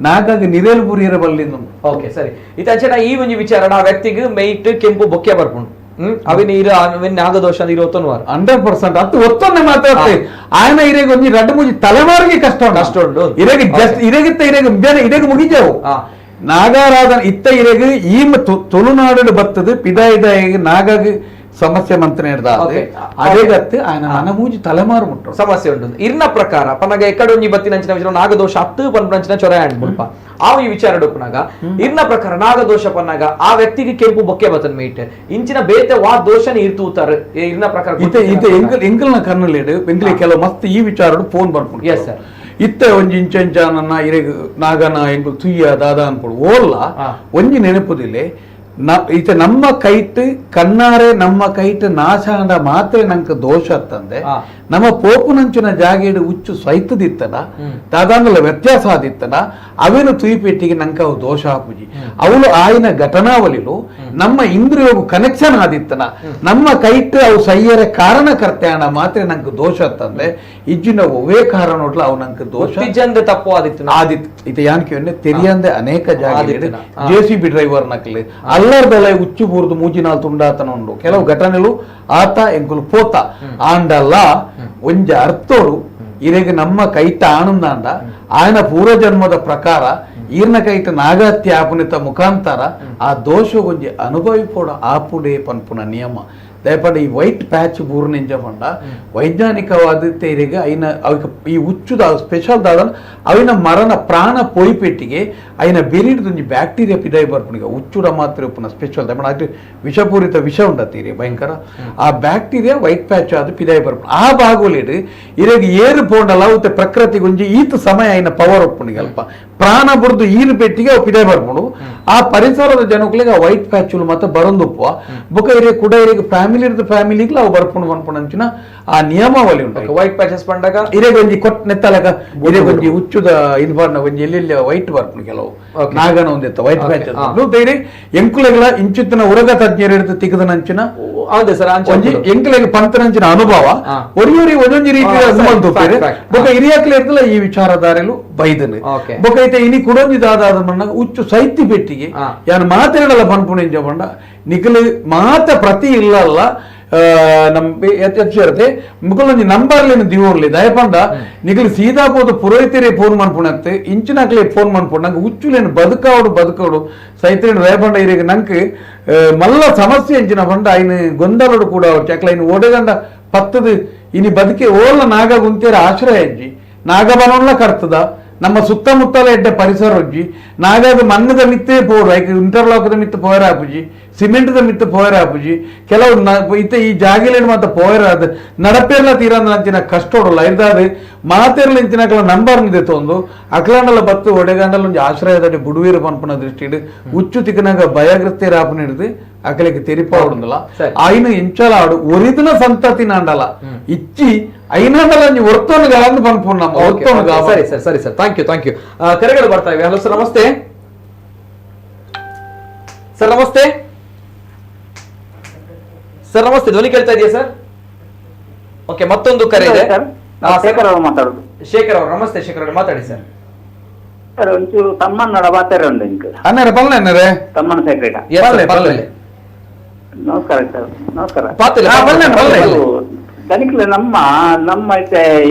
Speaker 5: ನಾಗಾಗ ನಿರೇಲು ಬುರಿಯರ ಬಲ್ಲಿ.
Speaker 1: ಓಕೆ ಸರಿ, ಇತ್ತಂಚನ ಈ ಒಂದು ವಿಚಾರ ಆ ವ್ಯಕ್ತಿಗೆ ಮೇಯ್ಟ್ ಕೆಂಪು ಬೊಕ್ಕೆ ಬರ್ಪುಂಡು ಅವಿನ ಇರ ಅವಿನ ನಾಗದೋಷ ಇರೋ
Speaker 5: 100% ಅದು ಒತ್ತೊಂದೆ ಮಾತಾಡ್ತೇವೆ ఆయన ಇರೇಗ ಒಂಜಿ ರಡ್ಡು ಮೂಜಿ ತಲೆಮಾರಿಗೆ ಕಷ್ಟ
Speaker 1: ಕಷ್ಟ ಉಂಟು
Speaker 5: ಇರೇಗ ಜಸ್ಟ್ ಇರೇಗಿತ್ತ ಇರೇಗ ಬೇರೆ ಇರೇಗ ಮುಗಿಜಾವು ನಾಗಾರಾಧನೆ ಇತ್ತ ಇರೇಗ ಈ ತುಳುನಾಡು ಬತ್ತದು ಪಿದಾಯಿದ ನಾಗಾಗ ಸಮಸ್ಯೆ ಮಂತ್ರ ಹಿಡ್ದ ಅದೇ ಗತ್ತು ఆయన ನನ ಮೂಜಿ ತಲೆಮಾರು ಮುಟ್ಟು
Speaker 1: ಸಮಸ್ಯೆ ಉಂಟು ಇರ್ನ ಪ್ರಕಾರ ಪನಗ ಎಕ್ಕಡೊಂಜಿ ಬತ್ತಿನಂಚಿನ ವಿಚಾರ ನಾಗದೋಷ ಹತ್ತು ಪನ್ಪಂಚಿನ ಚೊರ ಮುಲ್ಪ ಆ ಈ ವಿಚಾರ ಡೊಪ್ಪುನಾಗ ಇರ್ನ ಪ್ರಕಾರ ನಾಗದೋಷ ಪನ್ನಾಗ ಆ ವ್ಯಕ್ತಿಗೆ ಕೆಂಪು ಬೊಕ್ಕೆ ಬತ್ತನ್ ಮೀಟ್ ಇಂಚಿನ ಬೇತೆ ವಾ ದೋಷನ ಇರ್ತೂತಾರೆ ಇರ್ನ ಪ್ರಕಾರ
Speaker 5: ಇತ್ತೆ ಇತ್ತೆ ಎಂಕಲ್ ಎಂಕಲ್ನ ಕಣ್ಣಲ್ಲಿ ಎಂಕಲಿ ಕೆಲವು ಮಸ್ತ್ ಈ ವಿಚಾರ ಫೋನ್ ಬರ್ಕೊಂಡು.
Speaker 1: Yes sir.
Speaker 5: ಇತ್ತೆ ಒಂಜಿ ಇಂಚ ಇಂಚ ಇರೆಗ್ ನಾಗನ ಎಂಕುಲು ತುಯ್ಯ ದಾದ ಅನ್ಪೊಡು ಓಲ್ಲ ಒಂಜಿ ನೆನಪುದಿಲ್ಲ ಇತ್ತೆ ನಮ್ಮ ಕೈಟ್ ಕಣ್ಣಾರೆ ನಮ್ಮ ಕೈಟ್ ನಾಶಾಂಡ ಮಾತ್ರ ನಂಗೆ ದೋಷ ತಂದೆ ನಮ್ಮ ಪೋಪುನಂಚಿನ ಜಾಗೇಡು ಹುಚ್ಚು ಸೈತದಿತ್ತನ ದಾದಾಂಗಲ ವ್ಯತ್ಯಾಸ ಆದಿತ್ತನ ಅವೇನು ತುಯಿಪೆಟ್ಟಿಗೆ ನಂಗೆ ಅವು ದೋಷ ಆಪುಜಿ ಅವಳು ಆಯ್ನ ಘಟನಾವಳಿಲು ನಮ್ಮ ಇಂದ್ರಿಯೋಗು ಕನೆಕ್ಷನ್ ಆದಿತ್ತನ ನಮ್ಮ ಕೈಟ್ ಅವು ಸೈಯರ ಕಾರಣಕರ್ತೆ ಅಣ್ಣ ಮಾತ್ರ ನಂಗೆ ದೋಷ ತಂದೆ ಇಜ್ಜಿನ ಒವೇ ಕಾರಣ ಅವು ನಂಗೆ ದೋಷ
Speaker 1: ತಪ್ಪು ಆದಿತ್ತು
Speaker 5: ಆದಿತ್ತು ಇತ್ತೆ ಯಾನ್ಕೆ ತೆರಿಯಂದೆ ಅನೇಕ ಜಾಗ JCB driver ನಕಲಿ ಅಲ್ಲರ್ದಲ್ಲ ಹುಚ್ಚು ಬೂರ್ದು ಮೂಜಿನಾಲ್ ತುಂಡಾತನ ಉಂಡು ಕೆಲವು ಘಟನೆಗಳು ಆತ ಎಂಕುಲು ಪೋತ ಆಂಡಲ್ಲ ಒಂಜ ಅರ್ಥೋಡು ಇರೆಗ್ ನಮ್ಮ ಕೈಟ ಆನಂದಾಂಡ ಆಯನ ಪೂರ್ವಜನ್ಮದ ಪ್ರಕಾರ ಈರ್ನ ಕೈಟ ನಾಗತ್ಯ ಆಪುನಿತ ಮುಖಾಂತರ ಆ ದೋಷ ಒಂಜಿ ಅನುಭವಿಪೋಡ ಆಪುಡೆ ಪನ್ಪುನ ನಿಯಮ ದಯಪಾಡ ಈ ವೈಟ್ ಪ್ಯಾಚ್ ಬೂರ್ನಿಂಜ ಪಂಡ ವೈಜ್ಞಾನಿಕವಾದ ತೇರಿಗೆ ಐನ ಅವಿಕ ಈ ಹುಚ್ಚುದ ಸ್ಪೆಷಲ್ ದಾದ ಅವಿನ ಮರಣ ಪ್ರಾಣ ಪೊಯ್ಪೆಟ್ಟಿಗೆ ಐನ ಬೆರಿಡ್ದೊಂಜಿ ಬ್ಯಾಕ್ಟೀರಿಯಾ ಪಿದಾಯಿ ಬರ್ಪುನಿಗ ಹುಚ್ಚುಡ ಮಾತ್ರ ಉಪ್ಪುನ ಸ್ಪೆಷಲ್ ದಯಪಂಡ ಅದು ವಿಷಪೂರಿತ ವಿಷ ಉಂಡತ್ತೀರಿ ಭಯಂಕರ ಆ bacteria white patch ಅದು ಪಿದಾಯಿ ಬರ್ಪುನ ಆ ಬಾಗುಲಿಡು ಇರೆಗ್ ಏರು ಪೋಂಡಲ ಉತ್ತೆ ಪ್ರಕೃತಿ ಗುಂಜಿ ಈತ ಸಮಯ ಐನ ಪವರ್ ಉಪ್ಪುನಿಗ ಅಲ್ಪ ಪ್ರಾಣ ಬುರ್ದು ಈರು ಪೆಟ್ಟಿಗೆ ಅವು ಪಿದಾಯಿ ಬರ್ಪುಂಡು ಆ ಪರಿಸರದ ಜನಗಳಿಗೆ ಆ ವೈಟ್ ಪ್ಯಾಚುಲು ಮತ್ತೆ ಬರೊಂದುಪ್ಪುವ ಬೊಕ ಇರೆ ಕೂಡ ಇರೆಗ್ ಫ್ಯಾಮಿಲಿ ಫ್ಯಾಮಿಲಿಗೆ ಅವು ಬರ್ಪುಂಡು ಮನ್ಪುಂಡು ಆ ನಿಯಮಾವಳಿ ಉಂಟು.
Speaker 1: ವೈಟ್ ಪ್ಯಾಚಸ್ ಪಂಡಾಗ
Speaker 5: ಇರೆಗ್ ಒಂಜಿ ಕೊಟ್ ನೆತ್ತಲಗ ಇರೆಗ್ ಒಂಜಿ ಹುಚ್ಚುದ ಇದು ಪಾಡ್ನ ಒಂಜಿ ಎಲ್ಲೆಲ್ಲಿ ವೈಟ್ ಬರ್ಪುಂಡು ಕೆಲವು ನಾಗನ ಒಂದಿತ್ತ ವೈಟ್ ಪ್ಯಾಚಸ್ ಇರೆ ಎಂಕುಲೆಗಳ ಇಂಚಿತ್ತಿನ ಉರಗ ತಜ್ಞರು ಹಿಡಿದು ತಿಕ್ಕದನಂಚಿನ
Speaker 1: ಹೌದು ಸರ್
Speaker 5: ಒಂಜಿ ಎಂಕುಲೆಗ್ ಪಂತನಂಚಿನ ಅನುಭವ ಒರಿಯೊರಿ ಒಂದೊಂಜಿ ರೀತಿಯ ಅನುಭವ ಬೊಕ ಹಿರಿಯಾಕ್ಲೆ ಇರ್ತಲ್ಲ ಈ ವಿಚಾರಧಾರೆಲು ಬೈದನು ಬೊಕ ಐತೆ ಇನಿ ಕುಡೊಂಜಿ ದಾದಾದ ಮಣ್ಣಾಗ ಹುಚ್ಚು ಸೈತಿ ಪೆಟ್ಟಿಗೆ ಯಾನ್ ಮಾತೆರಡಲ ಪನ್ಪುಣ ಇಂಚ ಪಂಡ ನಿಕಲು ಮಾತ ಪ್ರತಿ ಇಲ್ಲಲ್ಲ ನಮ್ ಹೆಚ್ಚಿರುತ್ತೆ ಮುಕುಲೊಂಜಿ ನಂಬರ್ಲೇನು ದಿವೋರ್ಲಿ ದಯಪಂಡ ನಿಕಲು ಸೀದಾ ಪೋದು ಪುರೋಹಿತರೇ ಫೋನ್ ಮನ್ಪುಣತ್ತೆ ಇಂಚಿನಕ್ಲೆ ಫೋನ್ ಮನ್ಪುಣ ನಂಗೆ ಹುಚ್ಚುಲೇನು ಬದುಕಾವಡು ಬದುಕಾವಡು ಸೈತ್ರೇನು ದಯಪಂಡ ಇರಿಗೆ ನಂಗೆ ಮಲ್ಲ ಸಮಸ್ಯೆ ಎಂಚಿನ ಪಂಡ ಐನು ಗೊಂದಲಡು ಕೂಡ ಚಕ್ಲ ಐನು ಓಡೆಗಂಡ ಪತ್ತದು ಇನಿ ಬದುಕೆ ಓಲ್ಲ ನಾಗ ಗುಂತೇರ ಆಶ್ರಯ ಇಜ್ಜಿ ನಾಗಬನೋಲ್ಲ ಕರ್ತದ ನಮ್ಮ ಸುತ್ತಮುತ್ತಲ ಎಡ್ಡೆ ಪರಿಸರ ಉಜ್ಜಿ ನಾಗಾಗ ಮಣ್ಣದ ಮಿತ್ತೇ ಪೋಡು ಐಕ್ ಇಂಟರ್ಲಾಕ್ದ ಮಿತ್ತು ಪೋಯರ ಆಪುಜಿ ಸಿಮೆಂಟ್ದ ಮಿತ್ತು ಪೋಯರ ಆಪುಜಿ ಕೆಲವು ಇತ್ತೆ ಈ ಜಾಗಿಲೇನು ಮಾತ ಪೋಯರ ಅದು ನಡಪೇರ್ಲ ತೀರಂದ ಅಂಚಿನ ಕಷ್ಟ ಉಡಲ್ಲ ಇರ್ದಾದ ಮಾತೇರ್ಲ ಇಂಚಿನ ಅಕ್ಲ ನಂಬರ್ ನಿದೆ ತೊಂದು ಅಕ್ಲಾಂಡಲ ಬತ್ತು ಒಡೆಗಂಡಲ ಒಂಜಿ ಆಶ್ರಯದಡಿ ಬುಡುವೀರು ಪನ್ಪುನ ದೃಷ್ಟಿಡ್ ಹುಚ್ಚು ತಿಕ್ಕನಾಗ ಭಯಗ್ರಸ್ತೆ ರಾಪುನ ಹಿಡಿದು ಅಕಲಿಗೆ ತೆರಿಪಾಡುಂದಲ್ಲ ಆಯ್ನ ಇಂಚಲ ಆಡು ಒರಿದಿನ ಸಂತತಿ ನಾಂಡಲ ಇಚ್ಚಿ ಐನಾಂಡಲ ಒರ್ತೋನು ಗಾಂದು ಪನ್ಪುಣ ನಮ್ಮ ಒರ್ತೋನು ಗಾ.
Speaker 1: ಸರಿ ಸರ್, ಸರಿ sir, thank you thank you. ಕರೆಗಳು ಬರ್ತಾ ಇವೆ. ಹಲೋ ಸರ್ ನಮಸ್ತೆ. ಸರ್ ನಮಸ್ತೆ. ಸರ್ ನಮಸ್ತೆ, ಧ್ವನಿ ಕೇಳ್ತಾ ಇದೆಯಾ ಸರ್? ಓಕೆ, ಮತ್ತೊಂದು ಕರೆ ಇದೆ.
Speaker 8: ಶೇಖರ್ ಅವರು ಮಾತಾಡೋದು.
Speaker 1: ಶೇಖರ್ ಅವರು ನಮಸ್ತೆ. ಶೇಖರ್ ಅವರು ಮಾತಾಡಿ ಸರ್.
Speaker 8: ಸರ್ ಒಂಚೂರು ತಮ್ಮನ್ನಡ ಮಾತಾಡ ಉಂಟು.
Speaker 5: ಅನ್ನರೇ ಪಲ್ಲೆ ಅನ್ನರೇ
Speaker 8: ತಮ್ಮನ ಸೆಕ್ರೆಟ. ನಮಸ್ಕಾರ ಸರ್. ನಮಸ್ಕಾರ. ತನಿಖೆ ನಮ್ಮ ನಮ್ಮ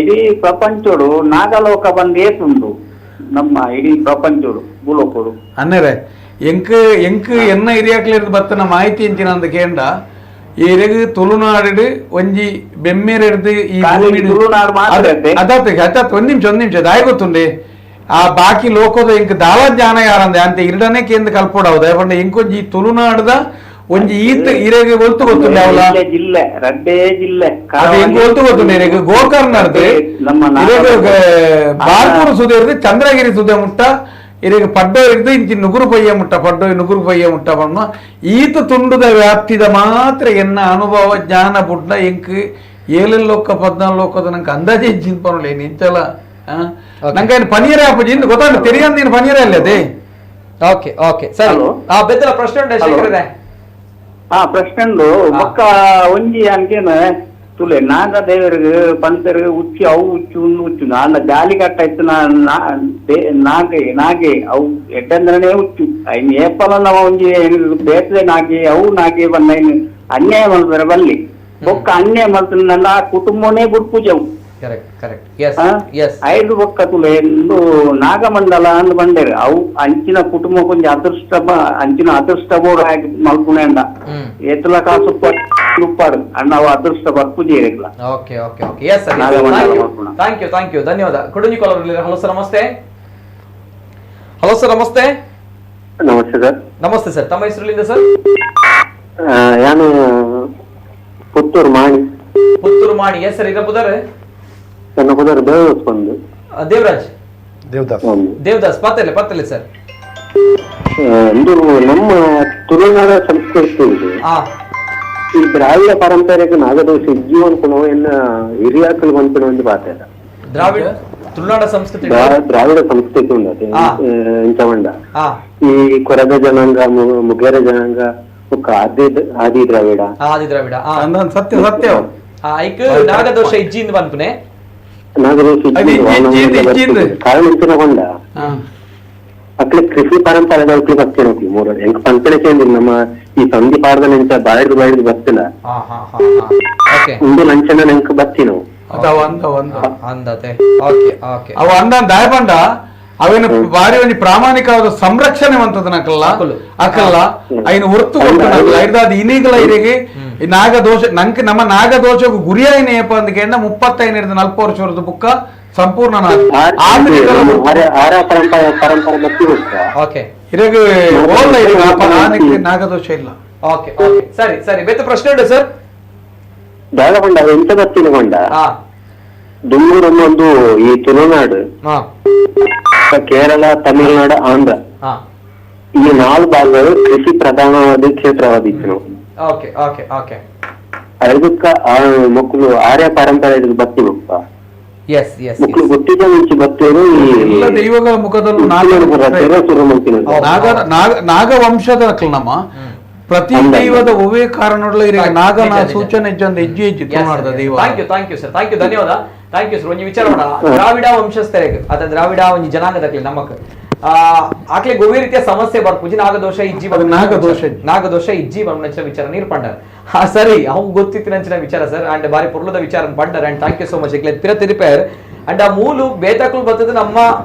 Speaker 8: ಇಡೀ ಪ್ರಪಂಚೋಡು ನಾಗಲೋಕ ಬಂದೇ ಉಂಟು. ನಮ್ಮ ಇಡೀ ಪ್ರಪಂಚೋಡು ಭೂಲೋಕೋಡು
Speaker 5: ಅನ್ನರೇ ಎಂಕ್ ಎಂಕ್ ಎನ್ನ ಇರಿಯಾಕ್ಲಿರ್ದು ಬತ್ತನ ಮಾಹಿತಿ ಎಂಚಿನ ಅಂದ ಕೇಂಡ ಇರೆಗ್ ತುಳುನಾಡು ಒಂಜಿ ಬೆಮ್ಮೇರೆಡ್ದು ಈ
Speaker 8: ತುಳುನಾಡು
Speaker 5: ಅದಾತ ಅದಾತ್ ಒಂದ್ ನಿಮಿಷ ಒಂದ್ ನಿಮಿಷ ದಾಯ ಗೊತ್ತುಂಡೆ ಆ ಬಾಕಿ ಲೋಕದ ಎಂಕ್ ದಾಳ ಜ್ಞಾನ ಯಾರಂದೆ ಅಂತ ಇರಡನೆ ಕೇಂದ್ರ ಕಲ್ಪೋಡವು ದಯಪಂಡ ಎಂಕೊಂಜಿ ತುಳುನಾಡ್ದ ಒಂಜಿ ಈತ ಇರೆಗೆ ಒಲ್ತು ಗೊತ್ತುಂಡೆ ಅವಳ
Speaker 8: ಜಿಲ್ಲೆ ರಡ್ಡೇ ಜಿಲ್ಲೆ
Speaker 5: ಅದು ಎಂಕ್ ಒಲ್ತು ಗೊತ್ತುಂಡೆ ಇರೆಗ್ ಗೋಕರ್ಣ ಇರೆಗ್ ಬಾರ್ಕೂರು ಸುದೆ ಇರ್ದು ಚಂದ್ರಗಿರಿ ಸುದೆ ಮುಟ್ಟ ಇರೆಗ್ ಪಡ್ಡೋ ಇರ್ದು ಇಂಚಿ ನುಗುರು ಪಯ್ಯ ಮುಟ್ಟ ಪಡ್ಡೋ ನುಗುರು ಪಯ್ಯ ಮುಟ್ಟ ಬಣ್ಣ ಈತ ತುಂಡುದ ವ್ಯಾಪ್ತಿದ ಮಾತ್ರ ಎನ್ನ ಅನುಭವ ಜ್ಞಾನ ಬುಡ್ಡ ಎಂಕ್ ಏಳೆಲ್ ಲೋಕ 14 ಲೋಕದ ನಂಗೆ ಅಂದಾಜೆ ಇಜ್ಜಿನ್ ಪನೋಲೆ ಇಂಚಲ ನಂಗೆ ಪನೀರ ಆಪುಜಿ ಇಂದು ಗೊತ್ತಾಗ ತೆರಿಯಂದ ನೀನು ಪನೀರ ಇಲ್ಲ ಅದೇ.
Speaker 1: ಓಕೆ ಓಕೆ ಸರಿ. ಆ ಬೆತ್ತಲ ಪ್ರಶ್ನೆ ಉಂಟು ಶೇಖರೇ?
Speaker 8: ಹಾ ಪ್ರಶ್ನೆ ಉಂಟು. ಬೊಕ್ಕ ಒಂಜಿ ಅನ್ಕೇನ ತುಲೆ ನಾಗ ದೇವರಿಗೆ ಪಂತರಿಗೆ ಉಚ್ಚು ಅವು ಉಚ್ಚು ಉಂದು ಉಚ್ಚು ನಾನ ಜಾಲಿ ಕಟ್ಟ ಇತ್ತು ನಾಗೆ ನಾಗೆ ಅವು ಎಡ್ಡಂದ್ರನೇ ಹುಚ್ಚು ಐನ್ ಏಪಲ ನಮ್ಮ ಒಂಜಿ ಬೇತಲೆ ನಾಗೆ ಅವು ನಾಗೆ ಬಂದ ಐನ್ ಅನ್ಯಾಯ ಮಲ್ಪೆರೆ ಬಲ್ಲಿ ಬೊಕ್ಕ ಅನ್ಯಾಯ ಮಲ್ತನ ಆ ಕುಟುಂಬನೇ ಬುಡ್ಪುಜವು.
Speaker 1: Correct correct. Yes yes.
Speaker 8: ಐದು ಬೊಕ್ಕ ತುಲೆ ಎಂದು ನಾಗಮಂಡಲ ಅಂದ್ ಬಂಡೇರು ಅವು ಅಂಚಿನ ಕುಟುಂಬ ಕೊಂಚ ಅದೃಷ್ಟ ಅಂಚಿನ ಅದೃಷ್ಟ ಬೋರ್ಡ್ ಆಗಿ ಮಲ್ಪುಣೆ ಅಂಡ ಏತಲ ಕಾಸು ಉಪ್ಪಾಡು ಅಣ್ಣ ಅವು ಅದೃಷ್ಟ ಬರ್ಪುಜಿ ಇರಲ್ಲ.
Speaker 1: Okay okay okay. Yes sir. Thank you thank you, ಧನ್ಯವಾದ. ಕುಡುಂಜಿ collar. Hello sir ನಮಸ್ತೆ. Hello sir namaste.
Speaker 8: Namaste sir.
Speaker 1: ನಮಸ್ತೆ ಸರ್, ತಮ್ಮ ಹೆಸರುಲಿಂದ ಸರ್?
Speaker 8: ನಾನು ಪುತ್ತೂರು ಮಾಣಿ.
Speaker 1: ಪುತ್ತೂರು ಮಾಣಿ. ಎಸ್ ಸರ್, ಇದರ ಪುದರ್?
Speaker 8: ನನ್ನ ಪುದರ್ ದೇವದಾಸ್ ಬಂದು.
Speaker 1: ದೇವರಾಜ್.
Speaker 3: ದೇವದಾಸ್.
Speaker 1: ದೇವದಾಸ್, ಪತ್ತಲೆ ಪತ್ತಲೆ ಸರ್.
Speaker 8: ಇದು ನಮ್ಮ ತುಳುನಾಡ ಸಂಸ್ಕೃತಿ ಇದೆ. ಈ ದ್ರಾವಿಡ ಪರಂಪರೆಗೆ ನಾಗದೋಷ ಇಜ್ಜಿ ಅನ್ಕೊಣೋ ಎನ್ನ ಹಿರಿಯಾಕಲು ಅನ್ಕೊಣೋ ಒಂದು ಬಾತೆ.
Speaker 1: ದ್ರಾವಿಡ ತುಳುನಾಡ ಸಂಸ್ಕೃತಿ,
Speaker 8: ದ್ರಾವಿಡ ಸಂಸ್ಕೃತಿ ಉಂಡತೆ ಇಂಚವಂಡ. ಈ ಕೊರಗ ಜನಾಂಗ, ಮುಗೇರ ಜನಾಂಗ, ಆದಿ ಆದಿ ದ್ರಾವಿಡ.
Speaker 1: ಆದಿ ದ್ರಾವಿಡ
Speaker 5: ಸತ್ಯ ಸತ್ಯ.
Speaker 1: ಐಕ್ ನಾಗದೋಷ ಇಜ್ಜಿಂದ ಬಂಪನೆ.
Speaker 8: ನಾಗದೋಷ ಇಜ್ಜಿ ಕಾರಣ ಇಂಚಿನ ಕೊಂಡ ಅಕ್ಲೆ ಕೃಷಿ ಪರಂಪರೆ ಬರ್ತೇನೆ ಮೂರು ಎಂಕ್ ಪಂಪನೆ ಚೇಂದಿಲ್ಲ. ನಮ್ಮ ಈ ಸಂಧಿ ಪಾಡ್ದ ನೆಂಚ ಬಾಯ್ದು ಬಾಯ್ದು ಬರ್ತಿಲ್ಲ ಉಂದು ನಂಚನ ನೆಂಕ್ ಬತ್ತಿ ನಾವು.
Speaker 5: ಅವ ಅಂದ ದಾಯಪಂಡ ಅವೇನು ಬಾರಿ ಒಂಜಿ ಪ್ರಾಮಾಣಿಕವಾದ ಸಂರಕ್ಷಣೆ ಮಂತದ ನಕಲ್ಲ ಅಕಲ್ಲ ಐನ ಹೊರ್ತು ಕೊಟ್ಟು ಐದಾದ ಇನಿಗಳ ಇರಿಗೆ ಈ ನಾಗದೋಷ ನಂಕ್ ನಮ್ಮ ನಾಗದೋಷకు ಗುರಿಯಾಯಿನ ಏಪ ಅಂದకేಂಡ 35 40 ವರ್ಷದ ಬುಕ್ಕ ಸಂಪೂರ್ಣ ನಾಗದೋಷ ಇಲ್ಲ.
Speaker 1: ಓಕೆ ಓಕೆ ಸರಿ ಸರಿ. ಬೇತ ಪ್ರಶ್ನೆ ಉಂಟು ಸರ್?
Speaker 8: ದಾಳಕೊಂಡ ಎಂತ ಬರ್ತೀನಿ ಕೊಂಡ ದುಮ್ಮೂರನ್ನು ಒಂದು ಈ ತುಳುನಾಡು, ಕೇರಳ, ತಮಿಳುನಾಡು, ಆಂಧ್ರ ಈ 4 ಭಾಗಗಳು ಕೃಷಿ ಪ್ರಧಾನವಾದ ಕ್ಷೇತ್ರವಾದಿತ್ತು.
Speaker 1: Okay okay okay.
Speaker 8: ಅದಕ್ಕ ಮಕ್ಕಳು ಆರ್ಯ ಪರಂಪರೆ ಬತ್ತಿ ಬೊಕ್ಕ ಮಕ್ಕಳು ಗೊತ್ತಿದ್ದ ಮುಂಚೆ ಬತ್ತೇರು.
Speaker 5: ಎಲ್ಲ ದೈವಗಳ ಮುಖದಲ್ಲೂ ನಾಗವಂಶದ ನಮ್ಮ ಪ್ರತಿ ದೈವದ ಒವೇ ಕಾರಣಗಳ ನಾಗನ ಸೂಚನೆ ಹೆಜ್ಜೆ ಹೆಜ್ಜೆ ದೈವ.
Speaker 1: Thank you thank you sir, thank you, ಧನ್ಯವಾದ. Thank you sir. ಒಂಜಿ ವಿಚಾರ ಮಾಡೋಣ. ದ್ರಾವಿಡ ವಂಶಸ್ಥರಿಗೆ ಅದ ದ್ರಾವಿಡ ಒಂಜಿ ಜನಾಂಗದಕ್ಲೆ ನಮಕ್ ಆಕ್ಲೆ ಗೊವೇ ರೀತಿಯ ಸಮಸ್ಯೆ ಬರ್ಪುಜಿ ನಾಗದೋಷ ಇಜ್ಜಿ
Speaker 5: ನಾಗದೋಷ
Speaker 1: ನಾಗದೋಷ ಇಜ್ಜಿ ಬಂಚಿನ ವಿಚಾರ ನೀರು ಪಂಡರ್. ಹಾ ಸರಿ, ಅವು ಗೊತ್ತಿತ್ತಿನಂಚಿನ ವಿಚಾರ ಸರ್. ಅಂಡ್ ಬಾರಿ ಪೊರ್ಲದ ವಿಚಾರ ಪಂಡರ್. And thank you so much. ಇಕ್ಲೆ ಪಿರ ತಿರಿಪೇರ್ ಅಂಡ್ ಆ ಮೂಲು ಬೇತಕುಲು ಬರ್ತದೆ ನಮ್ಮ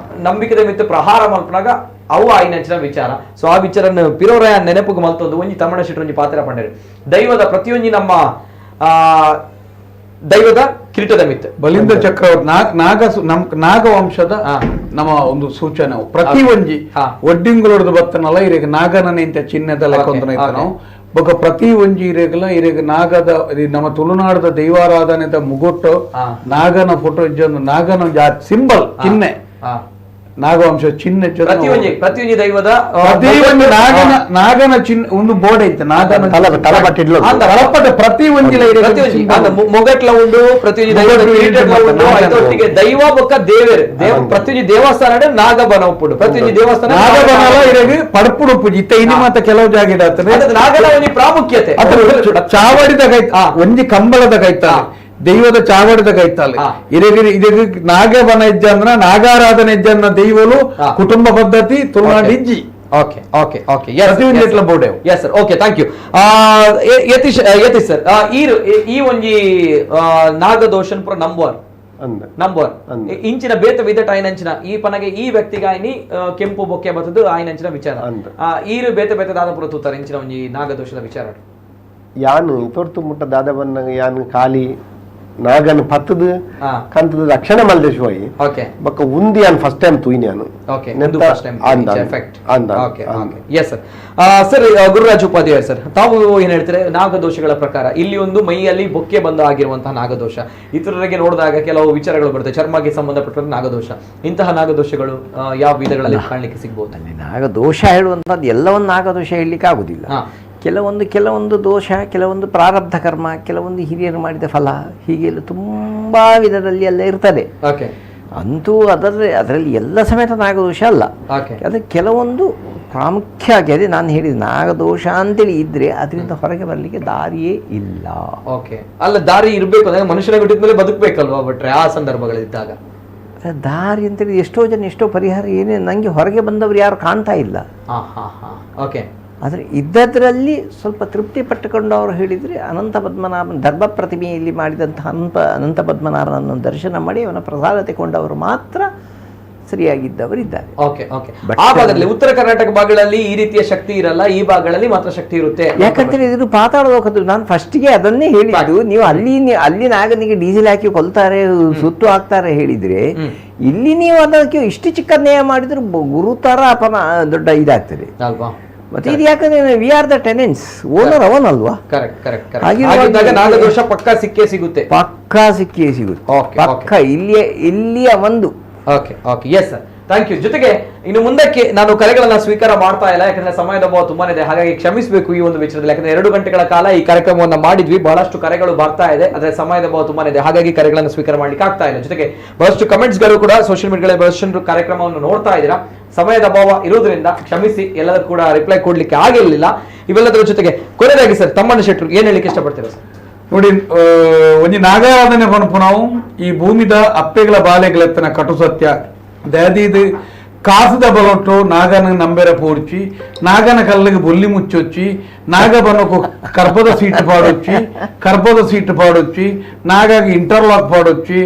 Speaker 1: ನಂಬಿಕೆದ ಮಿತ್ತು ಪ್ರಹಾರ ಮಲ್ಪನಾಗ ಅವು ಆಯಿನಂಚಿನ ವಿಚಾರ. ಸೊ ಆ ವಿಚಾರನ ಪಿರೋರ ನೆನಪುಗೆ ಮಲ್ತೊಂದು ಒಂಜಿ ತಮ್ಮಣ ಶೆಟ್ರು ಒಂಜಿ ಪಾತ್ರ ಪಂಡರು. ದೈವದ ಪ್ರತಿಯೊಂಜಿ ನಮ್ಮ ದೈವದ ಕಿರೀಟದ ಮಿತ್ತು
Speaker 5: ಬಲಿಂದ್ರ ಚಕ್ರವರ್ತಿ ನಾಗ ನಮ್ ನಾಗವಂಶದ ನಮ್ಮ ಒಂದು ಸೂಚನೆ ಪ್ರತಿ ಒಂಜಿ ಒಡ್ಡಿಂಗುಲೊಡ್ದು ಬತ್ತನಲ್ಲ ಇರೆಗ್ ನಾಗನ ಇಂತ ಚಿಹ್ನೆದ ಲೆಕ್ಕೊಂದನ ಇತ್ತು ನಾವು ಬೊಕ ಪ್ರತಿ ಒಂಜಿ ಇರೆಗ್ಲ ಇರೆಗ್ ನಾಗದ ನಮ್ಮ ತುಳುನಾಡದ ದೈವಾರಾಧನೆದ ಮುಗೊಟ್ಟು ನಾಗನ ಫೋಟೋ ಇಜ್ಜೊಂದು ನಾಗನ ಸಿಂಬಲ್ ಚಿಹ್ನೆ ನಾಗವಂಶ ಚಿಹ್ನೆ
Speaker 1: ಪ್ರತಿಯೊಂಜಿ ಪ್ರತಿಯೊಂಜಿ ದೈವದ
Speaker 5: ಪ್ರತಿಯೊಂದು ನಾಗನ ನಾಗನ ಚಿಹ್ನೆ ಒಂದು ಬೋರ್ಡ್ ಐತೆ ನಾಗನ ತಲಪಟ್ಟೆ ಪ್ರತಿ ಒಂಜಿ
Speaker 1: ಮೊಗಟ್ಲ ಉಂಡು ಪ್ರತಿಯೊಂಜಿ ದೈವದ ದೈವ ಬೊಕ್ಕ ದೇವೇರು ದೇವ ಪ್ರತಿಯೊಂಜಿ ದೇವಸ್ಥಾನ ನಾಗಬನ ಉಪ್ಪುಂಡು ಪ್ರತಿಯೊಂಜಿ ದೇವಸ್ಥಾನ
Speaker 5: ನಾಗಬನಲ ಇರೆಗ್ ಪಡ್ಪುಡು ಉಪ್ಪುಜಿ ಇತ್ತ ಇನಿ ಮಾತ ಕೆಲವು ಜಾಗ
Speaker 1: ನಾಗನ ಒಂಜಿ ಪ್ರಾಮುಖ್ಯತೆ
Speaker 5: ಚಾವಡಿದ ಕೈ ಒಂಜಿ ಕಂಬಳದ ಕೈತ ದೈವದ ಚಾವಡಿದ ಕೈತಾಲೆ ಇರೆಗ್ ಇರೆಗ್ ನಾಗಬನ ಇಜ್ಜಂದ್ರ ನಾಗಾರಾಧನೆ ಇಜ್ಜನ್ನ ದೈವಲು ಕುಟುಂಬ ಪದ್ಧತಿ ತುಳುನಾಡು ಇಜ್ಜಿ.
Speaker 1: Okay okay okay. Yes sir, okay, thank you. Yatish Yatish sir, ಈ ಒಂಜಿ ನಾಗದೋಷನ್ ಪೂರ ನಂಬರ್ ನಂಬರ್ ಇಂಚಿನ ಬೇತ ವಿಧಟ ಆಯ್ನಂಚಿನ ಈ ಪನಗೆ ಈ ವ್ಯಕ್ತಿಗೆ ಆಯ್ನಿ ಕೆಂಪು ಬೊಕ್ಕೆ ಬರ್ತದ್ದು ಆಯ್ನಂಚಿನ ವಿಚಾರ ಈರು ಬೇತ ಬೇತ ದಾದ ಪೂರ ತೂತಾರೆ ಇಂಚಿನ ಒಂಜಿ ನಾಗದೋಷದ ವಿಚಾರ.
Speaker 3: ಯಾನು ತೊರ್ತು ಮುಟ್ಟ ದಾದ ಬನ್ನಗ ಯಾನು ಖಾಲಿ ನಾಗನ್ ಪತ್ತದು ಕಂತದ ರಕ್ಷಣೆ ಮಲ್ದೆ ಶಿವಾಯಿ ಬೊಕ್ಕ ಉಂದಿ ಯಾನ್ ಫಸ್ಟ್ ಟೈಮ್ ತೂಯಿನಿ ಯಾನು.
Speaker 1: ಓಕೆ, ಒಂದು first time effect. Okay okay. Yes sir. Sir Gururaj Upadhyaya sir, ತಾವು ಏನ್ ಹೇಳ್ತಾರೆ ನಾಗದೋಷಗಳ ಪ್ರಕಾರ? ಇಲ್ಲಿ ಒಂದು ಮೈಯಲ್ಲಿ ಬೊಕ್ಕೆ ಬಂದ ಆಗಿರುವಂತಹ ನಾಗದೋಷ, ಇತರರಿಗೆ ನೋಡಿದಾಗ ಕೆಲವು ವಿಚಾರಗಳು ಬರುತ್ತೆ, ಚರ್ಮಕ್ಕೆ ಸಂಬಂಧಪಟ್ಟಂತ ನಾಗದೋಷ, ಇಂತಹ ನಾಗದೋಷಗಳು ಯಾವ ವಿಧಗಳಲ್ಲಿ ಕಾಣಲಿಕ್ಕೆ ಸಿಗಬಹುದು?
Speaker 4: ಅಲ್ಲಿ ನಾಗದೋಷ ಹೇಳುವಂಥದ್ದು ಎಲ್ಲವನ್ನು ನಾಗದೋಷ ಹೇಳಲಿಕ್ಕೆ ಆಗುದಿಲ್ಲ. ಕೆಲವೊಂದು ಕೆಲವೊಂದು ದೋಷ, ಕೆಲವೊಂದು ಪ್ರಾರಬ್ಧ ಕರ್ಮ, ಕೆಲವೊಂದು ಹಿರಿಯರು ಮಾಡಿದ ಫಲ, ಹೀಗೆಲ್ಲ ತುಂಬ ವಿಧದಲ್ಲಿ ಎಲ್ಲ ಇರ್ತದೆ. ಅಂತೂ ಅದರಲ್ಲಿ ಎಲ್ಲ ಸಮೇತ ನಾಗದೋಷ ಅಲ್ಲ. ಆದರೆ ಕೆಲವೊಂದು ಪ್ರಾಮುಖ್ಯವಾಗಿ ಅದೇ ನಾನು ಹೇಳಿದ ನಾಗದೋಷ ಅಂತೇಳಿ ಇದ್ದರೆ ಅದರಿಂದ ಹೊರಗೆ ಬರಲಿಕ್ಕೆ ದಾರಿಯೇ ಇಲ್ಲ.
Speaker 1: ಓಕೆ, ಅಲ್ಲ ದಾರಿ ಇರಬೇಕು ಅಂದರೆ ಮನುಷ್ಯನ ಬಿಟ್ಟಿದ ಮೇಲೆ ಬದುಕಬೇಕಲ್ವಾ ಭಟ್ರೆ? ಆ ಸಂದರ್ಭಗಳಿದ್ದಾಗ
Speaker 4: ದಾರಿ ಅಂತೇಳಿ ಎಷ್ಟೋ ಜನ ಎಷ್ಟೋ ಪರಿಹಾರ ಏನೇ ನನಗೆ ಹೊರಗೆ ಬಂದವರು ಯಾರು ಕಾಣ್ತಾ ಇಲ್ಲ.
Speaker 1: ಓಕೆ,
Speaker 4: ಆದರೆ ಇದ್ದದರಲ್ಲಿ ಸ್ವಲ್ಪ ತೃಪ್ತಿ ಪಟ್ಟುಕೊಂಡು ಅವರು ಹೇಳಿದರೆ ಅನಂತ ಪದ್ಮನಾಭನ ದರ್ಭ ಪ್ರತಿಮೆಯಲ್ಲಿ ಮಾಡಿದಂಥ ಅನಂತ ಪದ್ಮನಾಭನನ್ನು ದರ್ಶನ ಮಾಡಿ ಅವನ ಪ್ರಸಾದ ತಗೊಂಡವರು ಮಾತ್ರ ಸರಿಯಾಗಿದ್ದವರು ಇದ್ದಾರೆ.
Speaker 1: ಓಕೆ ಓಕೆ, ಆ ಭಾಗದಲ್ಲಿ ಉತ್ತರ ಕರ್ನಾಟಕ ಭಾಗಗಳಲ್ಲಿ ಈ ರೀತಿಯ ಶಕ್ತಿ ಇರಲ್ಲ, ಈ ಭಾಗಗಳಲ್ಲಿ ಮಾತ್ರ ಶಕ್ತಿ ಇರುತ್ತೆ.
Speaker 4: ಯಾಕಂತೇಳಿ ಇದು ಪಾತಾಳ ಲೋಕದ್ದು. ನಾನು ಫಸ್ಟ್ಗೆ ಅದನ್ನೇ ಹೇಳಿದ್ದು, ನೀವು ಅಲ್ಲಿ ಅಲ್ಲಿ ನಾಗನಿಗೆ ಡೀಸೆಲ್ ಹಾಕಿ ಕೊಲ್ತಾರೆ, ಸುತ್ತು ಹಾಕ್ತಾರೆ ಹೇಳಿದ್ರೆ, ಇಲ್ಲಿ ನೀವು ಅದಕ್ಕೆ ಇಷ್ಟು ಚಿಕ್ಕ ನ್ಯಾಯ ಮಾಡಿದ್ರೆ ಗುರುತರ ಅಪನ ದೊಡ್ಡ ಇದಾಗ್ತದೆ
Speaker 1: ಅಲ್ವಾ?
Speaker 4: ಮತ್ತೆ ಇದು ಯಾಕಂದ್ರೆ we are the tenants, owner ಅವನಲ್ವಾ?
Speaker 1: Correct correct correct. ನಾಗದೋಷ ಪಕ್ಕಾ ಸಿಕ್ಕೇ ಸಿಗುತ್ತೆ,
Speaker 4: ಪಕ್ಕಾ ಸಿಕ್ಕೇ ಸಿಗುತ್ತೆ, ಪಕ್ಕಾ ಇಲ್ಲಿಯ ಇಲ್ಲಿಯ ಒಂದು.
Speaker 1: Okay okay, yes sir, thank you. ಜೊತೆಗೆ ಇನ್ನು ಮುಂದಕ್ಕೆ ನಾನು ಕರೆಗಳನ್ನ ಸ್ವೀಕಾರ ಮಾಡ್ತಾ ಇಲ್ಲ, ಯಾಕಂದ್ರೆ ಸಮಯದ ಅಭಾವ ತುಂಬಾನೇ ಇದೆ, ಹಾಗಾಗಿ ಕ್ಷಮಿಸಬೇಕು ಈ ಒಂದು ವಿಚಾರದಲ್ಲಿ. ಯಾಕಂದ್ರೆ 2 ಗಂಟೆಗಳ ಕಾಲ ಈ ಕಾರ್ಯಕ್ರಮವನ್ನ ಮಾಡಿದ್ವಿ, ಬಹಳಷ್ಟು ಕರೆಗಳು ಬರ್ತಾ ಇದೆ, ಆದ್ರೆ ಸಮಯದ ಅಭಾವ ತುಂಬಾನೇ ಇದೆ, ಹಾಗಾಗಿ ಕರೆಗಳನ್ನು ಸ್ವೀಕಾರ ಮಾಡ್ಲಿಕ್ಕೆ ಆಗ್ತಾ ಇಲ್ಲ. ಜೊತೆಗೆ ಬಹಳಷ್ಟು ಕಮೆಂಟ್ಸ್ ಗಳು ಕೂಡ ಸೋಷಿಯಲ್ ಮೀಡಿಯಾಗಳಲ್ಲಿ ಬಹಳಷ್ಟು ಕಾರ್ಯಕ್ರಮವನ್ನು ನೋಡ್ತಾ ಇದ್ದೀರಾ. ಸಮಯದ ಅಭಾವ ಇರುವುದರಿಂದ ಕ್ಷಮಿಸಿ, ಎಲ್ಲದಕ್ಕೂ ಕೂಡ ರಿಪ್ಲೈ ಕೊಡ್ಲಿಕ್ಕೆ ಆಗಿರ್ಲಿಲ್ಲ. ಇವೆಲ್ಲದರ ಜೊತೆಗೆ ಕೊನೆಯದಾಗಿ ಸರ್, ತಮ್ಮಣ್ಣ ಶೆಟ್ಟರು ಏನ್ ಹೇಳಲಿಕ್ಕೆ ಇಷ್ಟಪಡ್ತೀರಾ ಸರ್?
Speaker 5: ನೋಡಿ, ಒಂಜಿ ನಾಗಾರಾಧನೆ ಪನ್ಪು ನಾವು ಈ ಭೂಮಿದ ಅಪ್ಪೆಗಳ ಬಾಲೆಗಳತ್ತನ ಕಟು ಸತ್ಯ ದಯದೀದು ಕಾಸುದ ಬಲೊಟ್ಟು ನಾಗನ ನಂಬೆರ ಪೂರ್ಚಿ, ನಾಗನ ಕಲ್ಲಿಗೆ ಬೊಲ್ಲಿ ಮುಚ್ಚೊಚ್ಚಿ, ನಾಗ ಬನಕು ಕರ್ಬದ ಸೀಟ್ ಪಾಡೊಚ್ಚಿ, ಕರ್ಬದ ಸೀಟ್ ಪಾಡೊಚ್ಚಿ, ನಾಗಾಗಿ ಇಂಟರ್ಲಾಕ್ ಪಾಡೊಚ್ಚಿ,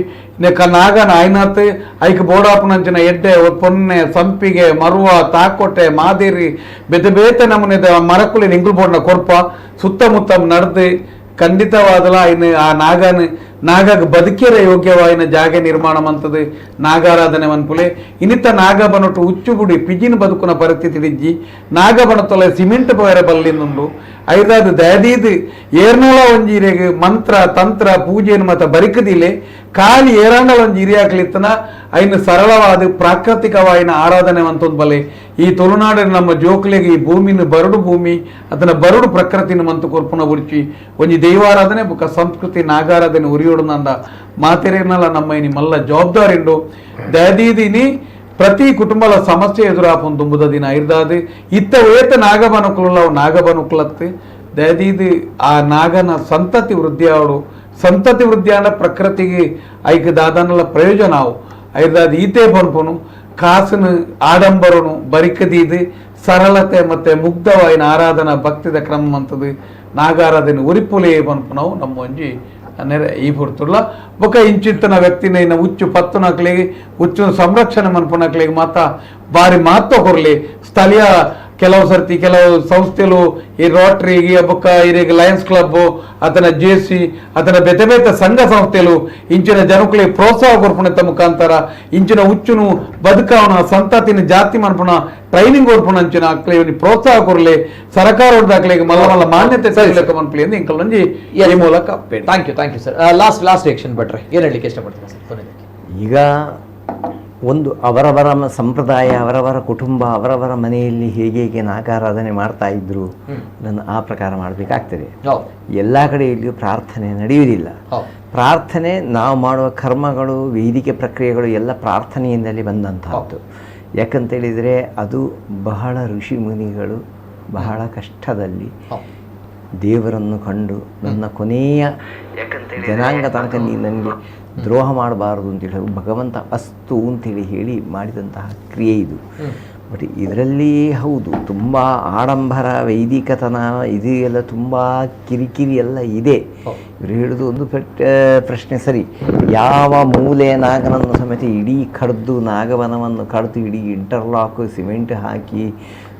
Speaker 5: ನಾಗನ ಆಯ್ನಾತ್ ಐಕ್ ಬೋಡಾಪನಂಚಿನ ಎಡ್ಡೆ ಪೊನ್ನೆ ಸಂಪಿಗೆ ಮರುವ ತಾಕೋಟೆ ಮಾದಿರಿ ಬೇತೆ ಬೇತೆ ನಮೂನೆದ ಮರಕುಲಿ ನಿಂಗುಲ್ ಬೋಡ್ನ ಕೊರ್ಪ ಸುತ್ತಮುತ್ತ ನಡೆದು ಖಂಡಿತವಾದಲ ಇನ್ನು ಆ ನಾಗನ ನಾಗಾಗ ಬದುಕಿರ ಯೋಗ್ಯವಾಯಿನ ಜಾಗೆ ನಿರ್ಮಾಣ ಮಂತದು ನಾಗಾರಾಧನೆ ಮನ್ಪುಲೆ. ಇನ್ನಿತ ನಾಗ ಬನೊಟ್ಟು ಉಚ್ಚುಬುಡಿ ಪಿಜಿನ ಬದುಕುನ ಪರಿಸ್ಥಿತಿ ಇಜ್ಜಿ, ನಾಗ ಬನತೊಲೆ ಸಿಮೆಂಟ್ ಪೋಯರ ಬಲ್ಲಿಂದುಂಡು. ಐದಾದು ದಯದೀದು ಏರ್ನೋಳ ಒಂಜಿ ಇರೆಗ್ ಮಂತ್ರ ತಂತ್ರ ಪೂಜೆಯನ್ನು ಮತ ಬರಿಕದಿಲೆ ಖಾಲಿ ಏರಾಂಡಲ ಒಂಜಿ ಹಿರಿಯಾಕ್ಲಿತ್ತನ ಐನು ಸರಳವಾದ ಪ್ರಾಕೃತಿಕವಾಯಿನ ಆರಾಧನೆ ಅಂತಂದು ಬಲೆ. ಈ ತುಳುನಾಡಿನ ನಮ್ಮ ಜೋಕ್ಲೆಗೆ ಈ ಭೂಮಿನ ಬರಡು ಭೂಮಿ ಅದನ್ನ ಬರಡು ಪ್ರಕೃತಿನ ಮಂತು ಕೊರ್ಪುನ ಉರ್ಚಿ ಒಂಜಿ ದೈವಾರಾಧನೆ ಬುಕ್ಕ ಸಂಸ್ಕೃತಿ ನಾಗಾರಾಧನೆ ಉರಿಯೋಡು ನಂದ ಮಾತೆರೇನಲ್ಲ ನಮ್ಮ ನಿಮ್ಮಲ್ಲ ಜವಾಬ್ದಾರಿ ಉಂಡು. ದಯದೀದಿನಿ ಪ್ರತಿ ಕುಟುಂಬದ ಸಮಸ್ಯೆ ಎದುರಾಪುನ್ ತುಂಬುದ ದಿನ ಇರ್ದಾದು ಇತ್ತ ಏತ ನಾಗಬನುಕುಲ ನಾಗಬನುಕುಲತ್ತು ದಯದೀದು ಆ ನಾಗನ ಸಂತತಿ ವೃದ್ಧಿ ಆವಡು, ಸಂತತಿ ವೃದ್ಧಿ ಆಂಡ ಪ್ರಕೃತಿಗೆ ಐಕ್ ದಾದನಲ ಪ್ರಯೋಜನ ಆವು. ಐದಾದ ಈತೆ ಪನ್ಪುನು ಕಾಸನು ಆಡಂಬರನು ಬರಿಕದೀದು ಸರಳತೆ ಮತ್ತೆ ಮುಗ್ಧವಾಯಿನ ಆರಾಧನಾ ಭಕ್ತಿದ ಕ್ರಮ ಅಂತದು ನಾಗಾರಾಧನೆ ಉರಿಪುಲೆ ಪನ್ಪುನವು ನಮ್ಮ ಒಂಜಿ ನೆರೆ ಈ ಪುರ್ತುಲ್ಲ. ಬೊಕ ಇಂಚಿತ್ತನ ವ್ಯಕ್ತಿನ ಇನ್ನ ಉಚ್ಚು ಪತ್ತುನಕ್ಲಿಗೆ ಉಚ್ಚು ಸಂರಕ್ಷಣೆ ಮನ್ಪುನಕ್ಲಿಗೆ ಮಾತ ಬಾರಿ ಮಹತ್ವ ಕೊರ್ಲಿ. ಸ್ಥಳೀಯ ಕೆಲವು ಸರ್ತಿ ಕೆಲವು ಸಂಸ್ಥೆಲು ಈ ರೋಟ್ರಿ ಬೊಕ್ಕ ಇರೆಗ್ ಲಯನ್ಸ್ ಕ್ಲಬ್ ಅದನ್ನ ಜೆ ಸಿ ಅದನ್ನ ಬೇತೆ ಬೇತೆ ಸಂಘ ಸಂಸ್ಥೆಲು ಇಂಚಿನ ಜನಕುಲಿ ಪ್ರೋತ್ಸಾಹ ಕೊರ್ಪುಣೆತ್ತ ಮುಖಾಂತರ ಇಂಚಿನ ಉಚ್ಚುನು ಬದುಕವನ ಸಂತತಿನ ಜಾತಿ ಮನ್ಪುಣ ಟ್ರೈನಿಂಗ್ ಕೊರ್ಪುಣ ಅಂಚಿನ ಅಕ್ಲೆ ಪ್ರೋತ್ಸಾಹ ಕೊರ್ಲಿ ಸರ್ಕಾರ ಅಕ್ಲೆಗೆ ಮಲ್ಲ ಮಲ್ಲ ಮಾನ್ಯತೆ ಸಿಗ್ಲಿಕ್ಕೆ ಮನ್ಪುಲಿ ಎಂದು ಇಂಕಲ್ ಈ ಮೂಲಕ.
Speaker 1: Thank you, thank you sir. Last last reaction ಭಟ್ರೆ, ಏನು ಹೇಳಲಿಕ್ಕೆ ಇಷ್ಟಪಡ್ತೀರಾ ಸರ್ ಕೊನೆಯದಾಗಿ?
Speaker 4: ಈಗ ಒಂದು ಅವರವರ ಸಂಪ್ರದಾಯ, ಅವರವರ ಕುಟುಂಬ, ಅವರವರ ಮನೆಯಲ್ಲಿ ಹೇಗೆ ಹೇಗೆ ನಾಗಾರಾಧನೆ ಮಾಡ್ತಾ ಇದ್ರು ಅದನ್ನು ಆ ಪ್ರಕಾರ ಮಾಡಬೇಕಾಗ್ತದೆ. ಎಲ್ಲ ಕಡೆಯಲ್ಲಿಯೂ ಪ್ರಾರ್ಥನೆ ನಡೆಯುವುದಿಲ್ಲ. ಪ್ರಾರ್ಥನೆ ನಾವು ಮಾಡುವ ಕರ್ಮಗಳು, ವೈದಿಕ ಪ್ರಕ್ರಿಯೆಗಳು ಎಲ್ಲ ಪ್ರಾರ್ಥನೆಯಿಂದಲೇ ಬಂದಂತಹದ್ದು. ಯಾಕಂತೇಳಿದರೆ ಅದು ಬಹಳ ಋಷಿ ಮುನಿಗಳು ಬಹಳ ಕಷ್ಟದಲ್ಲಿ ದೇವರನ್ನು ಕಂಡು ನನ್ನ ಕೊನೆಯ ಜನಾಂಗ ತನಕ ನೀನು ನನಗೆ ದ್ರೋಹ ಮಾಡಬಾರದು ಅಂತೇಳಿ ಭಗವಂತ ಅಸ್ತು ಅಂತೇಳಿ ಹೇಳಿ ಮಾಡಿದಂತಹ ಕ್ರಿಯೆ ಇದು. ಬಟ್ ಇದರಲ್ಲಿ ಹೌದು, ತುಂಬ ಆಡಂಬರ, ವೈದಿಕತನ ಇದು ಎಲ್ಲ ತುಂಬ ಕಿರಿಕಿರಿ ಎಲ್ಲ ಇದೆ. ಇವರು ಹೇಳೋದು ಒಂದು ಪ್ರಶ್ನೆ ಸರಿ. ಯಾವ ಮೂಲೆಯ ನಾಗನನ್ನು ಸಮೇತ ಇಡೀ ಕಡ್ದು, ನಾಗವನವನ್ನು ಕಡ್ದು ಇಡೀ ಇಂಟರ್ಲಾಕ್ ಸಿಮೆಂಟ್ ಹಾಕಿ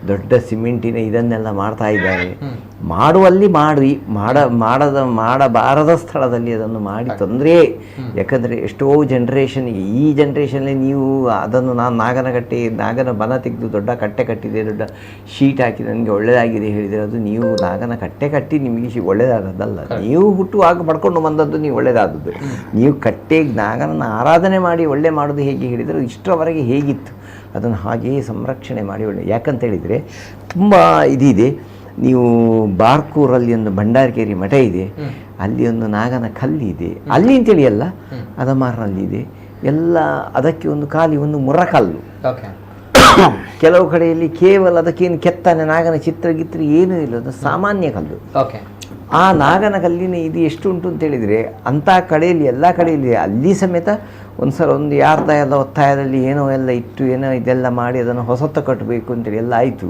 Speaker 4: ದೊಡ್ಡ ಸಿಮೆಂಟಿನ ಇದನ್ನೆಲ್ಲ ಮಾಡ್ತಾ ಇದ್ದಾರೆ. ಮಾಡುವಲ್ಲಿ ಮಾಡಿ, ಮಾಡಬಾರದ ಸ್ಥಳದಲ್ಲಿ ಅದನ್ನು ಮಾಡಿ ತೊಂದರೆ. ಯಾಕಂದರೆ ಎಷ್ಟೋ ಜನ್ರೇಷನ್ಗೆ, ಈ ಜನ್ರೇಷನಲ್ಲಿ ನೀವು ಅದನ್ನು ನಾನು ನಾಗನ ಕಟ್ಟೆ, ನಾಗನ ಬನ ತೆಗೆದು ದೊಡ್ಡ ಕಟ್ಟೆ ಕಟ್ಟಿದೆ, ದೊಡ್ಡ ಶೀಟ್ ಹಾಕಿ ನನಗೆ ಒಳ್ಳೆಯದಾಗಿದೆ ಹೇಳಿದರೆ ಅದು ನೀವು ನಾಗನ ಕಟ್ಟೆ ಕಟ್ಟಿ ನಿಮಗೆ ಒಳ್ಳೆಯದಾದದ್ದಲ್ಲ. ನೀವು ಹುಟ್ಟುವಾಗ ಪಡ್ಕೊಂಡು ಬಂದದ್ದು ನೀವು ಒಳ್ಳೆಯದಾದದ್ದು. ನೀವು ಕಟ್ಟೆ ನಾಗನನ್ನು ಆರಾಧನೆ ಮಾಡಿ ಒಳ್ಳೆ ಮಾಡೋದು ಹೇಗೆ ಹೇಳಿದರೆ ಇಷ್ಟರವರೆಗೆ ಹೇಗಿತ್ತು ಅದನ್ನು ಹಾಗೆಯೇ ಸಂರಕ್ಷಣೆ ಮಾಡಿ ಒಳ್ಳೆ. ಯಾಕಂತೇಳಿದರೆ ತುಂಬ ಇದಿದೆ. ನೀವು ಬಾರ್ಕೂರಲ್ಲಿ ಒಂದು ಭಂಡಾರಕೇರಿ ಮಠ ಇದೆ, ಅಲ್ಲಿ ಒಂದು ನಾಗನ ಕಲ್ಲಿದೆ, ಅಲ್ಲಿ ಅಂತೇಳಿ ಅಲ್ಲ, ಅದಮಾರ್ನಲ್ಲಿದೆ ಎಲ್ಲ. ಅದಕ್ಕೆ ಒಂದು ಖಾಲಿ ಒಂದು ಮುರಕಲ್ಲು. ಕೆಲವು ಕಡೆಯಲ್ಲಿ ಕೇವಲ ಅದಕ್ಕೇನು ಕೆತ್ತನೆ ನಾಗನ ಚಿತ್ರ ಗಿತ್ರ ಏನೂ ಇಲ್ಲ, ಅದು ಸಾಮಾನ್ಯ ಕಲ್ಲು. ಆ ನಾಗನ ಕಲ್ಲಿನ ಇದು ಎಷ್ಟು ಉಂಟು ಅಂತೇಳಿದರೆ ಅಂಥ ಕಡೆಯಲ್ಲಿ ಎಲ್ಲ ಕಡೆಯಲ್ಲಿ ಅಲ್ಲಿ ಸಮೇತ ಒಂದು ಸಲ ಒಂದು ಯಾರ್ದ ಎಲ್ಲ ಒತ್ತಾಯದಲ್ಲಿ ಏನೋ ಎಲ್ಲ ಇಟ್ಟು ಏನೋ ಇದೆಲ್ಲ ಮಾಡಿ ಅದನ್ನು ಹೊಸತ್ತು ಕಟ್ಟಬೇಕು ಅಂತೇಳಿ ಎಲ್ಲ ಆಯಿತು.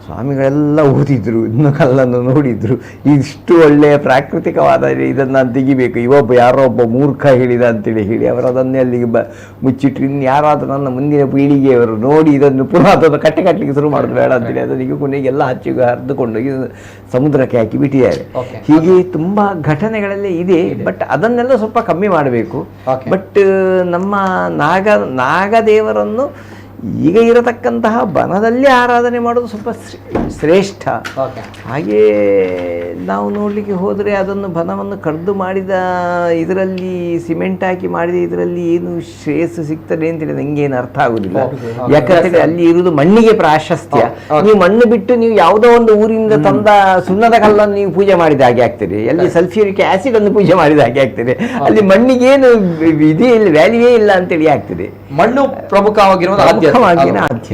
Speaker 4: ಸ್ವಾಮಿಗಳೆಲ್ಲ ಓದಿದ್ರು, ಇನ್ನು ಕಲ್ಲನ್ನು ನೋಡಿದ್ರು, ಇಷ್ಟು ಒಳ್ಳೆಯ ಪ್ರಾಕೃತಿಕವಾದ ಇದನ್ನು ನಾನು ತೆಗಿಬೇಕು, ಇವೊಬ್ಬ ಯಾರೋ ಒಬ್ಬ ಮೂರ್ಖ ಹೇಳಿದ ಅಂತೇಳಿ ಹೇಳಿ ಅವರು ಅದನ್ನೇ ಅಲ್ಲಿಗೆ ಮುಚ್ಚಿಟ್ರು. ಇನ್ನು ಯಾರಾದರೂ ನನ್ನ ಮುಂದಿನ ಪೀಳಿಗೆಯವರು ನೋಡಿ ಇದನ್ನು ಪುನಃ ಅದನ್ನು ಕಟ್ಟೆ ಕಟ್ಟಲಿಕ್ಕೆ ಶುರು ಮಾಡೋದು ಬೇಡ ಅಂತೇಳಿ ಅದನ್ನು ಈಗ ಕೊನೆಗೆಲ್ಲ ಹಚ್ಚಿ ಹರಿದುಕೊಂಡೋಗಿ ಸಮುದ್ರಕ್ಕೆ ಹಾಕಿ ಬಿಟ್ಟಿದ್ದಾರೆ. ಹೀಗೆ ತುಂಬ ಘಟನೆಗಳಲ್ಲೇ ಇದೆ, ಬಟ್ ಅದನ್ನೆಲ್ಲ ಸ್ವಲ್ಪ ಕಮ್ಮಿ ಮಾಡಬೇಕು. ಬಟ್ ನಮ್ಮ ನಾಗದೇವರನ್ನು ಈಗ ಇರತಕ್ಕಂತಹ ಬನದಲ್ಲಿ ಆರಾಧನೆ ಮಾಡೋದು ಸ್ವಲ್ಪ ಶ್ರೇಷ್ಠ. ಹಾಗೇ ನಾವು ನೋಡಲಿಕ್ಕೆ ಹೋದರೆ ಅದನ್ನು ಬನವನ್ನು ಕಡಿದು ಮಾಡಿದ ಇದರಲ್ಲಿ ಸಿಮೆಂಟ್ ಹಾಕಿ ಮಾಡಿದ ಇದರಲ್ಲಿ ಏನು ಶ್ರೇಯಸ್ಸು ಸಿಗ್ತದೆ ಅಂತೇಳಿ ನನಗೇನು ಅರ್ಥ ಆಗುದಿಲ್ಲ. ಯಾಕಂತೇಳಿ ಅಲ್ಲಿ ಇರುವುದು ಮಣ್ಣಿಗೆ ಪ್ರಾಶಸ್ತ್ಯ. ನೀವು ಮಣ್ಣು ಬಿಟ್ಟು ನೀವು ಯಾವುದೋ ಒಂದು ಊರಿಂದ ತಂದ ಸುಣ್ಣದ ಕಲ್ಲನ್ನು ನೀವು ಪೂಜೆ ಮಾಡಿದ ಹಾಗೆ ಆಗ್ತದೆ, ಅಲ್ಲಿ ಸಲ್ಫ್ಯೂರಿಕ್ ಆಸಿಡ್ ಅನ್ನು ಪೂಜೆ ಮಾಡಿದ ಹಾಗೆ ಆಗ್ತದೆ, ಅಲ್ಲಿ ಮಣ್ಣಿಗೇನು ಇದೇ ಇಲ್ಲ, ವ್ಯಾಲ್ಯೂವೇ ಇಲ್ಲ ಅಂತೇಳಿ ಆಗ್ತದೆ.
Speaker 1: ಮಣ್ಣು ಪ್ರಮುಖವಾಗಿರುವುದು.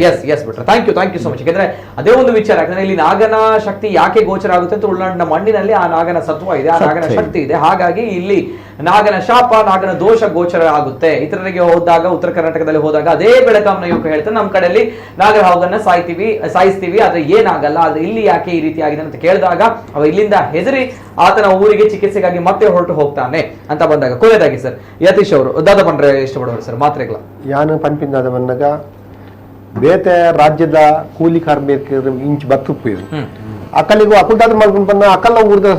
Speaker 1: ಎಸ್ ಎಸ್ ಬಿಟ್ರೆ thank you, thank you so much. ಯಾಕಂದ್ರೆ ಅದೇ ಒಂದು ವಿಚಾರ, ಯಾಕಂದ್ರೆ ಇಲ್ಲಿ ನಾಗನ ಶಕ್ತಿ ಯಾಕೆ ಗೋಚರ ಆಗುತ್ತೆ ಅಂತ ತುಳುನಾಡಿನ ಮಣ್ಣಿನಲ್ಲಿ ಆ ನಾಗನ ಸತ್ವ ಇದೆ, ಆ ನಾಗನ ಶಕ್ತಿ ಇದೆ. ಹಾಗಾಗಿ ಇಲ್ಲಿ ನಾಗನ ಶಾಪ, ನಾಗನ ದೋಷ ಗೋಚರ ಆಗುತ್ತೆ. ಇತರರಿಗೆ ಹೋದಾಗ, ಉತ್ತರ ಕರ್ನಾಟಕದಲ್ಲಿ ಹೋದಾಗ ಅದೇ ಬೆಳಗಾಂನ ಯುವಕ ಹೇಳ್ತಾರೆ, ನಮ್ಮ ಕಡೆಯಲ್ಲಿ ನಾಗರ ಹಾವನ್ನ ಸಾಯಿಸ್ತೀವಿ, ಆದ್ರೆ ಏನಾಗಲ್ಲ, ಆದ್ರೆ ಇಲ್ಲಿ ಯಾಕೆ ಈ ರೀತಿ ಆಗಿದೆ ಅಂತ ಕೇಳಿದಾಗ ಅವ ಇಲ್ಲಿಂದ ಹೆದರಿ ಆತನ ಊರಿಗೆ ಚಿಕಿತ್ಸೆಗಾಗಿ ಮತ್ತೆ ಹೊರಟು ಹೋಗ್ತಾನೆ ಅಂತ ಬಂದಾಗ ಕೊನೆಯದಾಗಿ ಸರ್ ಯತೀಶ್ ಅವರು ದಾದ ಪಂಡ್ರೆ ಇಷ್ಟಪಡೋರು ಸರ್ ಮಾತ್ರೆಗಳ
Speaker 3: ಯಾನು ಪನ್ಪಿಂದಾದ ಬಂದಾಗ ಬೇತೆ ರಾಜ್ಯದ ಕೂಲಿ ಕಾರ್ಮಿಕರು ಇಂಚ್ ಬತ್ತುಪ್ಪೇರು ಅಕ್ಕಲಿಗೂ ಅಕುಲ್ದಾದ ಮಲ್ಕೊಂಡು ಬಂದ ಅಕ್ಕಲ್ಲ ಊರ್ದ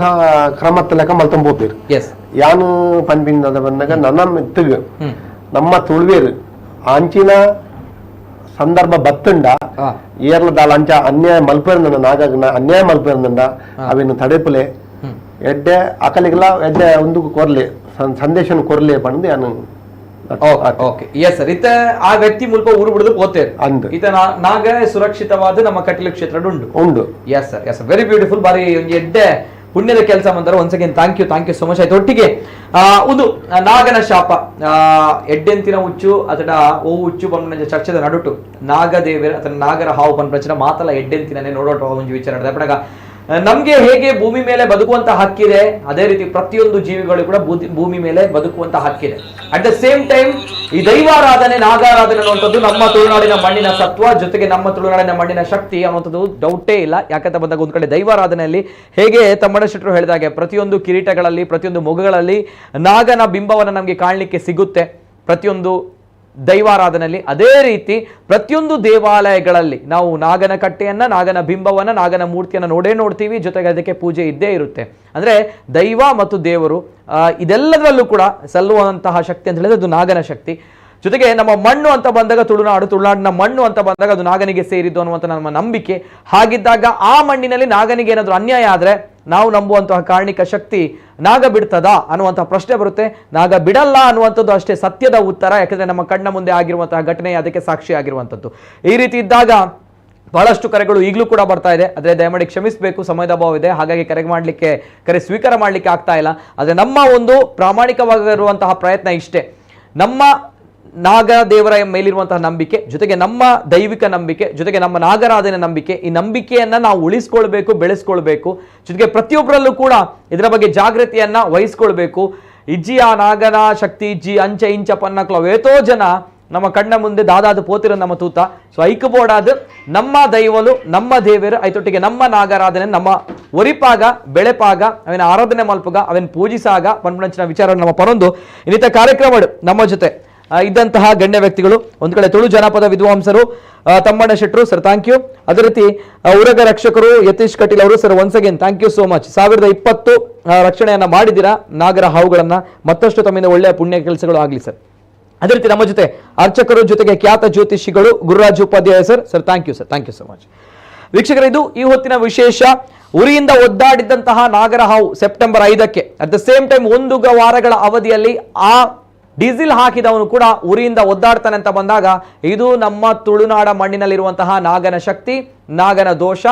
Speaker 3: ಕ್ರಮತ್ತ ಲೆಕ್ಕ ಮಲ್ತೊಂದು ಪೋಪೇರು. ಯಾನು ಪನ್ಪಿಂದಾದ ಬಂದಾಗ ನನ್ನ ಮೆತ್ತಗ ನಮ್ಮ ತುಳುವೇರು ಅಂಚಿನ ಸಂದರ್ಭ ಬತ್ತುಂಡ ಏರ್ಲ ದಾಲ ಅಂಚ ಅನ್ಯಾಯ ಮಲ್ಪೇರ್ನಂಡ ನಾಗ ಅನ್ಯಾಯ ಮಲ್ಪೇರ್ನಂಡ ಅವಿನ ತಡೆಪುಲೆ ಎಡ್ಡೆ ಅಕಲಿಗೆಲ್ಲ ಎಡ್ಡೆ ಒಂದು ಕೊರ್ಲೆ ಸಂದೇಶನ ಕೊರ್ಲೆ ಪಂದು ಯಾನು.
Speaker 1: Okay, yes sir. ಇತ ಆ ವ್ಯಕ್ತಿ ಮೂಲಕ ಊರು ಬಿಡುದು ಪೋತೇರು
Speaker 3: ಅಂದ್
Speaker 1: ಇತ ನಾಗ ಸುರಕ್ಷಿತವಾದ ನಮ್ಮ ಕಟೀಲು ಕ್ಷೇತ್ರ ಉಂಟು ಉಂಡು. Yes sir, yes sir, very beautiful. ಬಾರಿ ಒಂದು ಎಡ್ಡೆ ಪುಣ್ಯದ ಕೆಲಸ ಬಂದರು. Once again thank you, thank you so much. ಆಯ್ತು, ಒಟ್ಟಿಗೆ ಒಂದು ನಾಗನ ಶಾಪ, ಎಡ್ಡೆಂತಿನ ಹುಚ್ಚು ಅಥವಾ ಓ ಹುಚ್ಚು ಬಂದ ಚರ್ಚೆದ ನಡುಟು ನಾಗದೇವರ ಅಥವಾ ನಾಗರ ಹಾವು ಪನ್ಪಂಚಿನ ಮಾತಲ್ಲ ಎಡ್ಡೆಂತಿನೇ ನೋಡೋಟ ಒಂದು ವಿಚಾರ ನಡೆದ. ನಮ್ಗೆ ಹೇಗೆ ಭೂಮಿ ಮೇಲೆ ಬದುಕುವಂತ ಹಕ್ಕಿದೆ, ಅದೇ ರೀತಿ ಪ್ರತಿಯೊಂದು ಜೀವಿಗಳು ಕೂಡ ಭೂಮಿ ಮೇಲೆ ಬದುಕುವಂತ ಹಕ್ಕಿದೆ. At the same time ಈ ದೈವಾರಾಧನೆ, ನಾಗಾರಾಧನೆ ಅನ್ನುವಂಥದ್ದು ನಮ್ಮ ತುಳುನಾಡಿನ ಮಣ್ಣಿನ ಸತ್ವ, ಜೊತೆಗೆ ನಮ್ಮ ತುಳುನಾಡಿನ ಮಣ್ಣಿನ ಶಕ್ತಿ ಅನ್ನುವಂಥದ್ದು ಡೌಟೇ ಇಲ್ಲ. ಯಾಕಂತ ಬಂದಾಗ ಒಂದ್ ಕಡೆ ದೈವಾರಾಧನೆಯಲ್ಲಿ ಹೇಗೆ ತಮ್ಮಣ್ಣ ಶೆಟ್ಟರು ಹೇಳಿದಾಗೆ ಪ್ರತಿಯೊಂದು ಕಿರೀಟಗಳಲ್ಲಿ, ಪ್ರತಿಯೊಂದು ಮೊಗಗಳಲ್ಲಿ ನಾಗನ ಬಿಂಬವನ್ನು ನಮಗೆ ಕಾಣಲಿಕ್ಕೆ ಸಿಗುತ್ತೆ ಪ್ರತಿಯೊಂದು ದೈವಾರಾಧನೆಯಲ್ಲಿ. ಅದೇ ರೀತಿ ಪ್ರತಿಯೊಂದು ದೇವಾಲಯಗಳಲ್ಲಿ ನಾವು ನಾಗನ ಕಟ್ಟೆಯನ್ನ, ನಾಗನ ಬಿಂಬವನ್ನ, ನಾಗನ ಮೂರ್ತಿಯನ್ನು ನೋಡೇ ನೋಡ್ತೀವಿ, ಜೊತೆಗೆ ಅದಕ್ಕೆ ಪೂಜೆ ಇದ್ದೇ ಇರುತ್ತೆ. ಅಂದ್ರೆ ದೈವ ಮತ್ತು ದೇವರು ಇದೆಲ್ಲದರಲ್ಲೂ ಕೂಡ ಸಲ್ಲುವಂತಹ ಶಕ್ತಿ ಅಂತ ಹೇಳಿದ್ರೆ ಅದು ನಾಗನ ಶಕ್ತಿ. ಜೊತೆಗೆ ನಮ್ಮ ಮಣ್ಣು ಅಂತ ಬಂದಾಗ ತುಳುನಾಡು, ತುಳುನಾಡಿನ ಮಣ್ಣು ಅಂತ ಬಂದಾಗ ಅದು ನಾಗನಿಗೆ ಸೇರಿದ್ದು ಅನ್ನುವಂಥ ನಮ್ಮ ನಂಬಿಕೆ. ಹಾಗಿದ್ದಾಗ ಆ ಮಣ್ಣಿನಲ್ಲಿ ನಾಗನಿಗೆ ಏನಾದರೂ ಅನ್ಯಾಯ ಆದರೆ ನಾವು ನಂಬುವಂತಹ ಕಾರಣಿಕ ಶಕ್ತಿ ನಾಗ ಬಿಡ್ತದಾ ಅನ್ನುವಂತಹ ಪ್ರಶ್ನೆ ಬರುತ್ತೆ. ನಾಗ ಬಿಡಲ್ಲ ಅನ್ನುವಂಥದ್ದು ಅಷ್ಟೇ ಸತ್ಯದ ಉತ್ತರ. ಯಾಕಂದ್ರೆ ನಮ್ಮ ಕಣ್ಣ ಮುಂದೆ ಆಗಿರುವಂತಹ ಘಟನೆ ಅದಕ್ಕೆ ಸಾಕ್ಷಿ ಆಗಿರುವಂಥದ್ದು. ಈ ರೀತಿ ಇದ್ದಾಗ ಬಹಳಷ್ಟು ಕರೆಗಳು ಈಗಲೂ ಕೂಡ ಬರ್ತಾ ಇದೆ. ಆದರೆ ದಯಮಾಡಿ ಕ್ಷಮಿಸಬೇಕು, ಸಮಯದ ಅಭಾವ ಇದೆ, ಹಾಗಾಗಿ ಕರೆ ಸ್ವೀಕಾರ ಮಾಡಲಿಕ್ಕೆ ಆಗ್ತಾ ಇಲ್ಲ. ಆದರೆ ನಮ್ಮ ಒಂದು ಪ್ರಾಮಾಣಿಕವಾಗಿರುವಂತಹ ಪ್ರಯತ್ನ ಇಷ್ಟೇ, ನಮ್ಮ ನಾಗದೇವರ ಮೇಲಿರುವಂತಹ ನಂಬಿಕೆ, ಜೊತೆಗೆ ನಮ್ಮ ದೈವಿಕ ನಂಬಿಕೆ, ಜೊತೆಗೆ ನಮ್ಮ ನಾಗರಾಧನೆ ನಂಬಿಕೆ, ಈ ನಂಬಿಕೆಯನ್ನ ನಾವು ಉಳಿಸ್ಕೊಳ್ಬೇಕು, ಬೆಳೆಸ್ಕೊಳ್ಬೇಕು. ಜೊತೆಗೆ ಪ್ರತಿಯೊಬ್ಬರಲ್ಲೂ ಕೂಡ ಇದರ ಬಗ್ಗೆ ಜಾಗೃತಿಯನ್ನ ವಹಿಸ್ಕೊಳ್ಬೇಕು. ಇಜ್ಜಿಯ ನಾಗನ ಶಕ್ತಿ ಇಜ್ಜಿ ಅಂಚ ಇಂಚ ಪನ್ನಕ್ಲ ಏತೋ ಜನ ನಮ್ಮ ಕಣ್ಣ ಮುಂದೆ ದಾದಾದು ಪೋತಿರೋ ನಮ್ಮ ತೂತ. ಸೊ ಐಕಬೋಡಾದ ನಮ್ಮ ದೈವಲು, ನಮ್ಮ ದೇವರು, ಐತೊಟ್ಟಿಗೆ ನಮ್ಮ ನಾಗರಾಧನೆ, ನಮ್ಮ ಒರಿಪಾಗ ಬೆಳೆಪಾಗ ಅವನ ಆರಾಧನೆ ಮಲ್ಪುಗ ಅವನ್ ಪೂಜಿಸಾಗ ಪನ್ಪುಣಂಚಿನ ವಿಚಾರ ನಮ್ಮ ಪರೊಂದು ಇನ್ನಿತ ಕಾರ್ಯಕ್ರಮ ನಮ್ಮ ಜೊತೆ ಇದ್ದಂತಹ ಗಣ್ಯ ವ್ಯಕ್ತಿಗಳು ಒಂದು ಕಡೆ ತುಳು ಜನಪದ ವಿದ್ವಾಂಸರು Thammanna Shetru sir, thank you. ಅದೇ ರೀತಿ ಉರಗ ರಕ್ಷಕರು ಯತೀಶ್ ಕಟೀಲ್ ಅವರು sir, once again thank you so much. 1020 ರಕ್ಷಣೆಯನ್ನ ಮಾಡಿದ್ದೀರಾ ನಾಗರ ಹಾವುಗಳನ್ನ, ಮತ್ತಷ್ಟು ತಮ್ಮಿಂದ ಒಳ್ಳೆಯ ಪುಣ್ಯ ಕೆಲಸಗಳು ಆಗಲಿ ಸರ್. ಅದೇ ರೀತಿ ನಮ್ಮ ಜೊತೆ ಅರ್ಚಕರು ಜೊತೆಗೆ ಖ್ಯಾತ ಜ್ಯೋತಿಷಿಗಳು Gururaj Upadhyaya sir, sir thank you sir, thank you so much. ವೀಕ್ಷಕರೇ, ಇದು ಈ ಹೊತ್ತಿನ ವಿಶೇಷ. ಉರಿಯಿಂದ ಒದ್ದಾಡಿದ್ದಂತಹ ನಾಗರ ಹಾವು September 5ಕ್ಕೆ at the same time 1 ವಾರಗಳ ಅವಧಿಯಲ್ಲಿ ಆ ಡೀಸೆಲ್ ಹಾಕಿದವನು ಕೂಡ ಉರಿಯಿಂದ ಒದ್ದಾಡ್ತಾನೆ ಅಂತ ಬಂದಾಗ ಇದು ನಮ್ಮ ತುಳುನಾಡ ಮಣ್ಣಿನಲ್ಲಿರುವಂತಹ ನಾಗನ ಶಕ್ತಿ, ನಾಗನ ದೋಷ,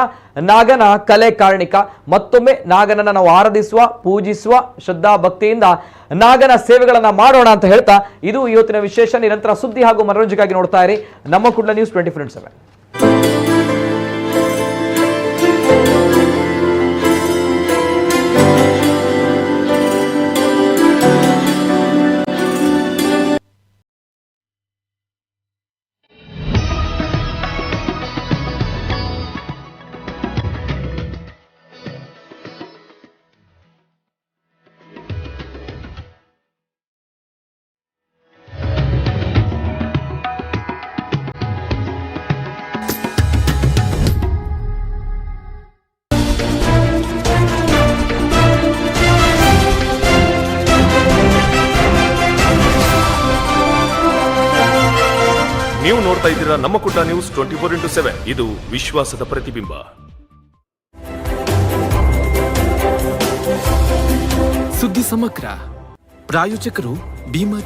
Speaker 1: ನಾಗನ ಕಲೆ ಕಾರಣಿಕ. ಮತ್ತೊಮ್ಮೆ ನಾಗನನ್ನ ನಾವು ಆರಾಧಿಸುವ, ಪೂಜಿಸುವ ಶ್ರದ್ಧಾ ಭಕ್ತಿಯಿಂದ ನಾಗನ ಸೇವೆಗಳನ್ನ ಮಾಡೋಣ ಅಂತ ಹೇಳ್ತಾ ಇದು ಇವತ್ತಿನ ವಿಶೇಷ. ನಿರಂತರ ಸುದ್ದಿ ಹಾಗೂ ಮನರಂಜನೆಗಾಗಿ ನೋಡ್ತಾ ಇರಿ ನಮ್ಮ ಕುಡ್ಲ ನ್ಯೂಸ್ 24x7.
Speaker 10: ನೀವು ನೋಡ್ತಾ ಇದ್ದೀರಾ ನಮ್ಮ Kudla news 24x7. ಇದು ವಿಶ್ವಾಸದ ಪ್ರತಿಬಿಂಬ.
Speaker 11: ಸುದ್ದಿ ಸಮಗ್ರ ಪ್ರಾಯೋಜಕರು ಭೀಮಾ.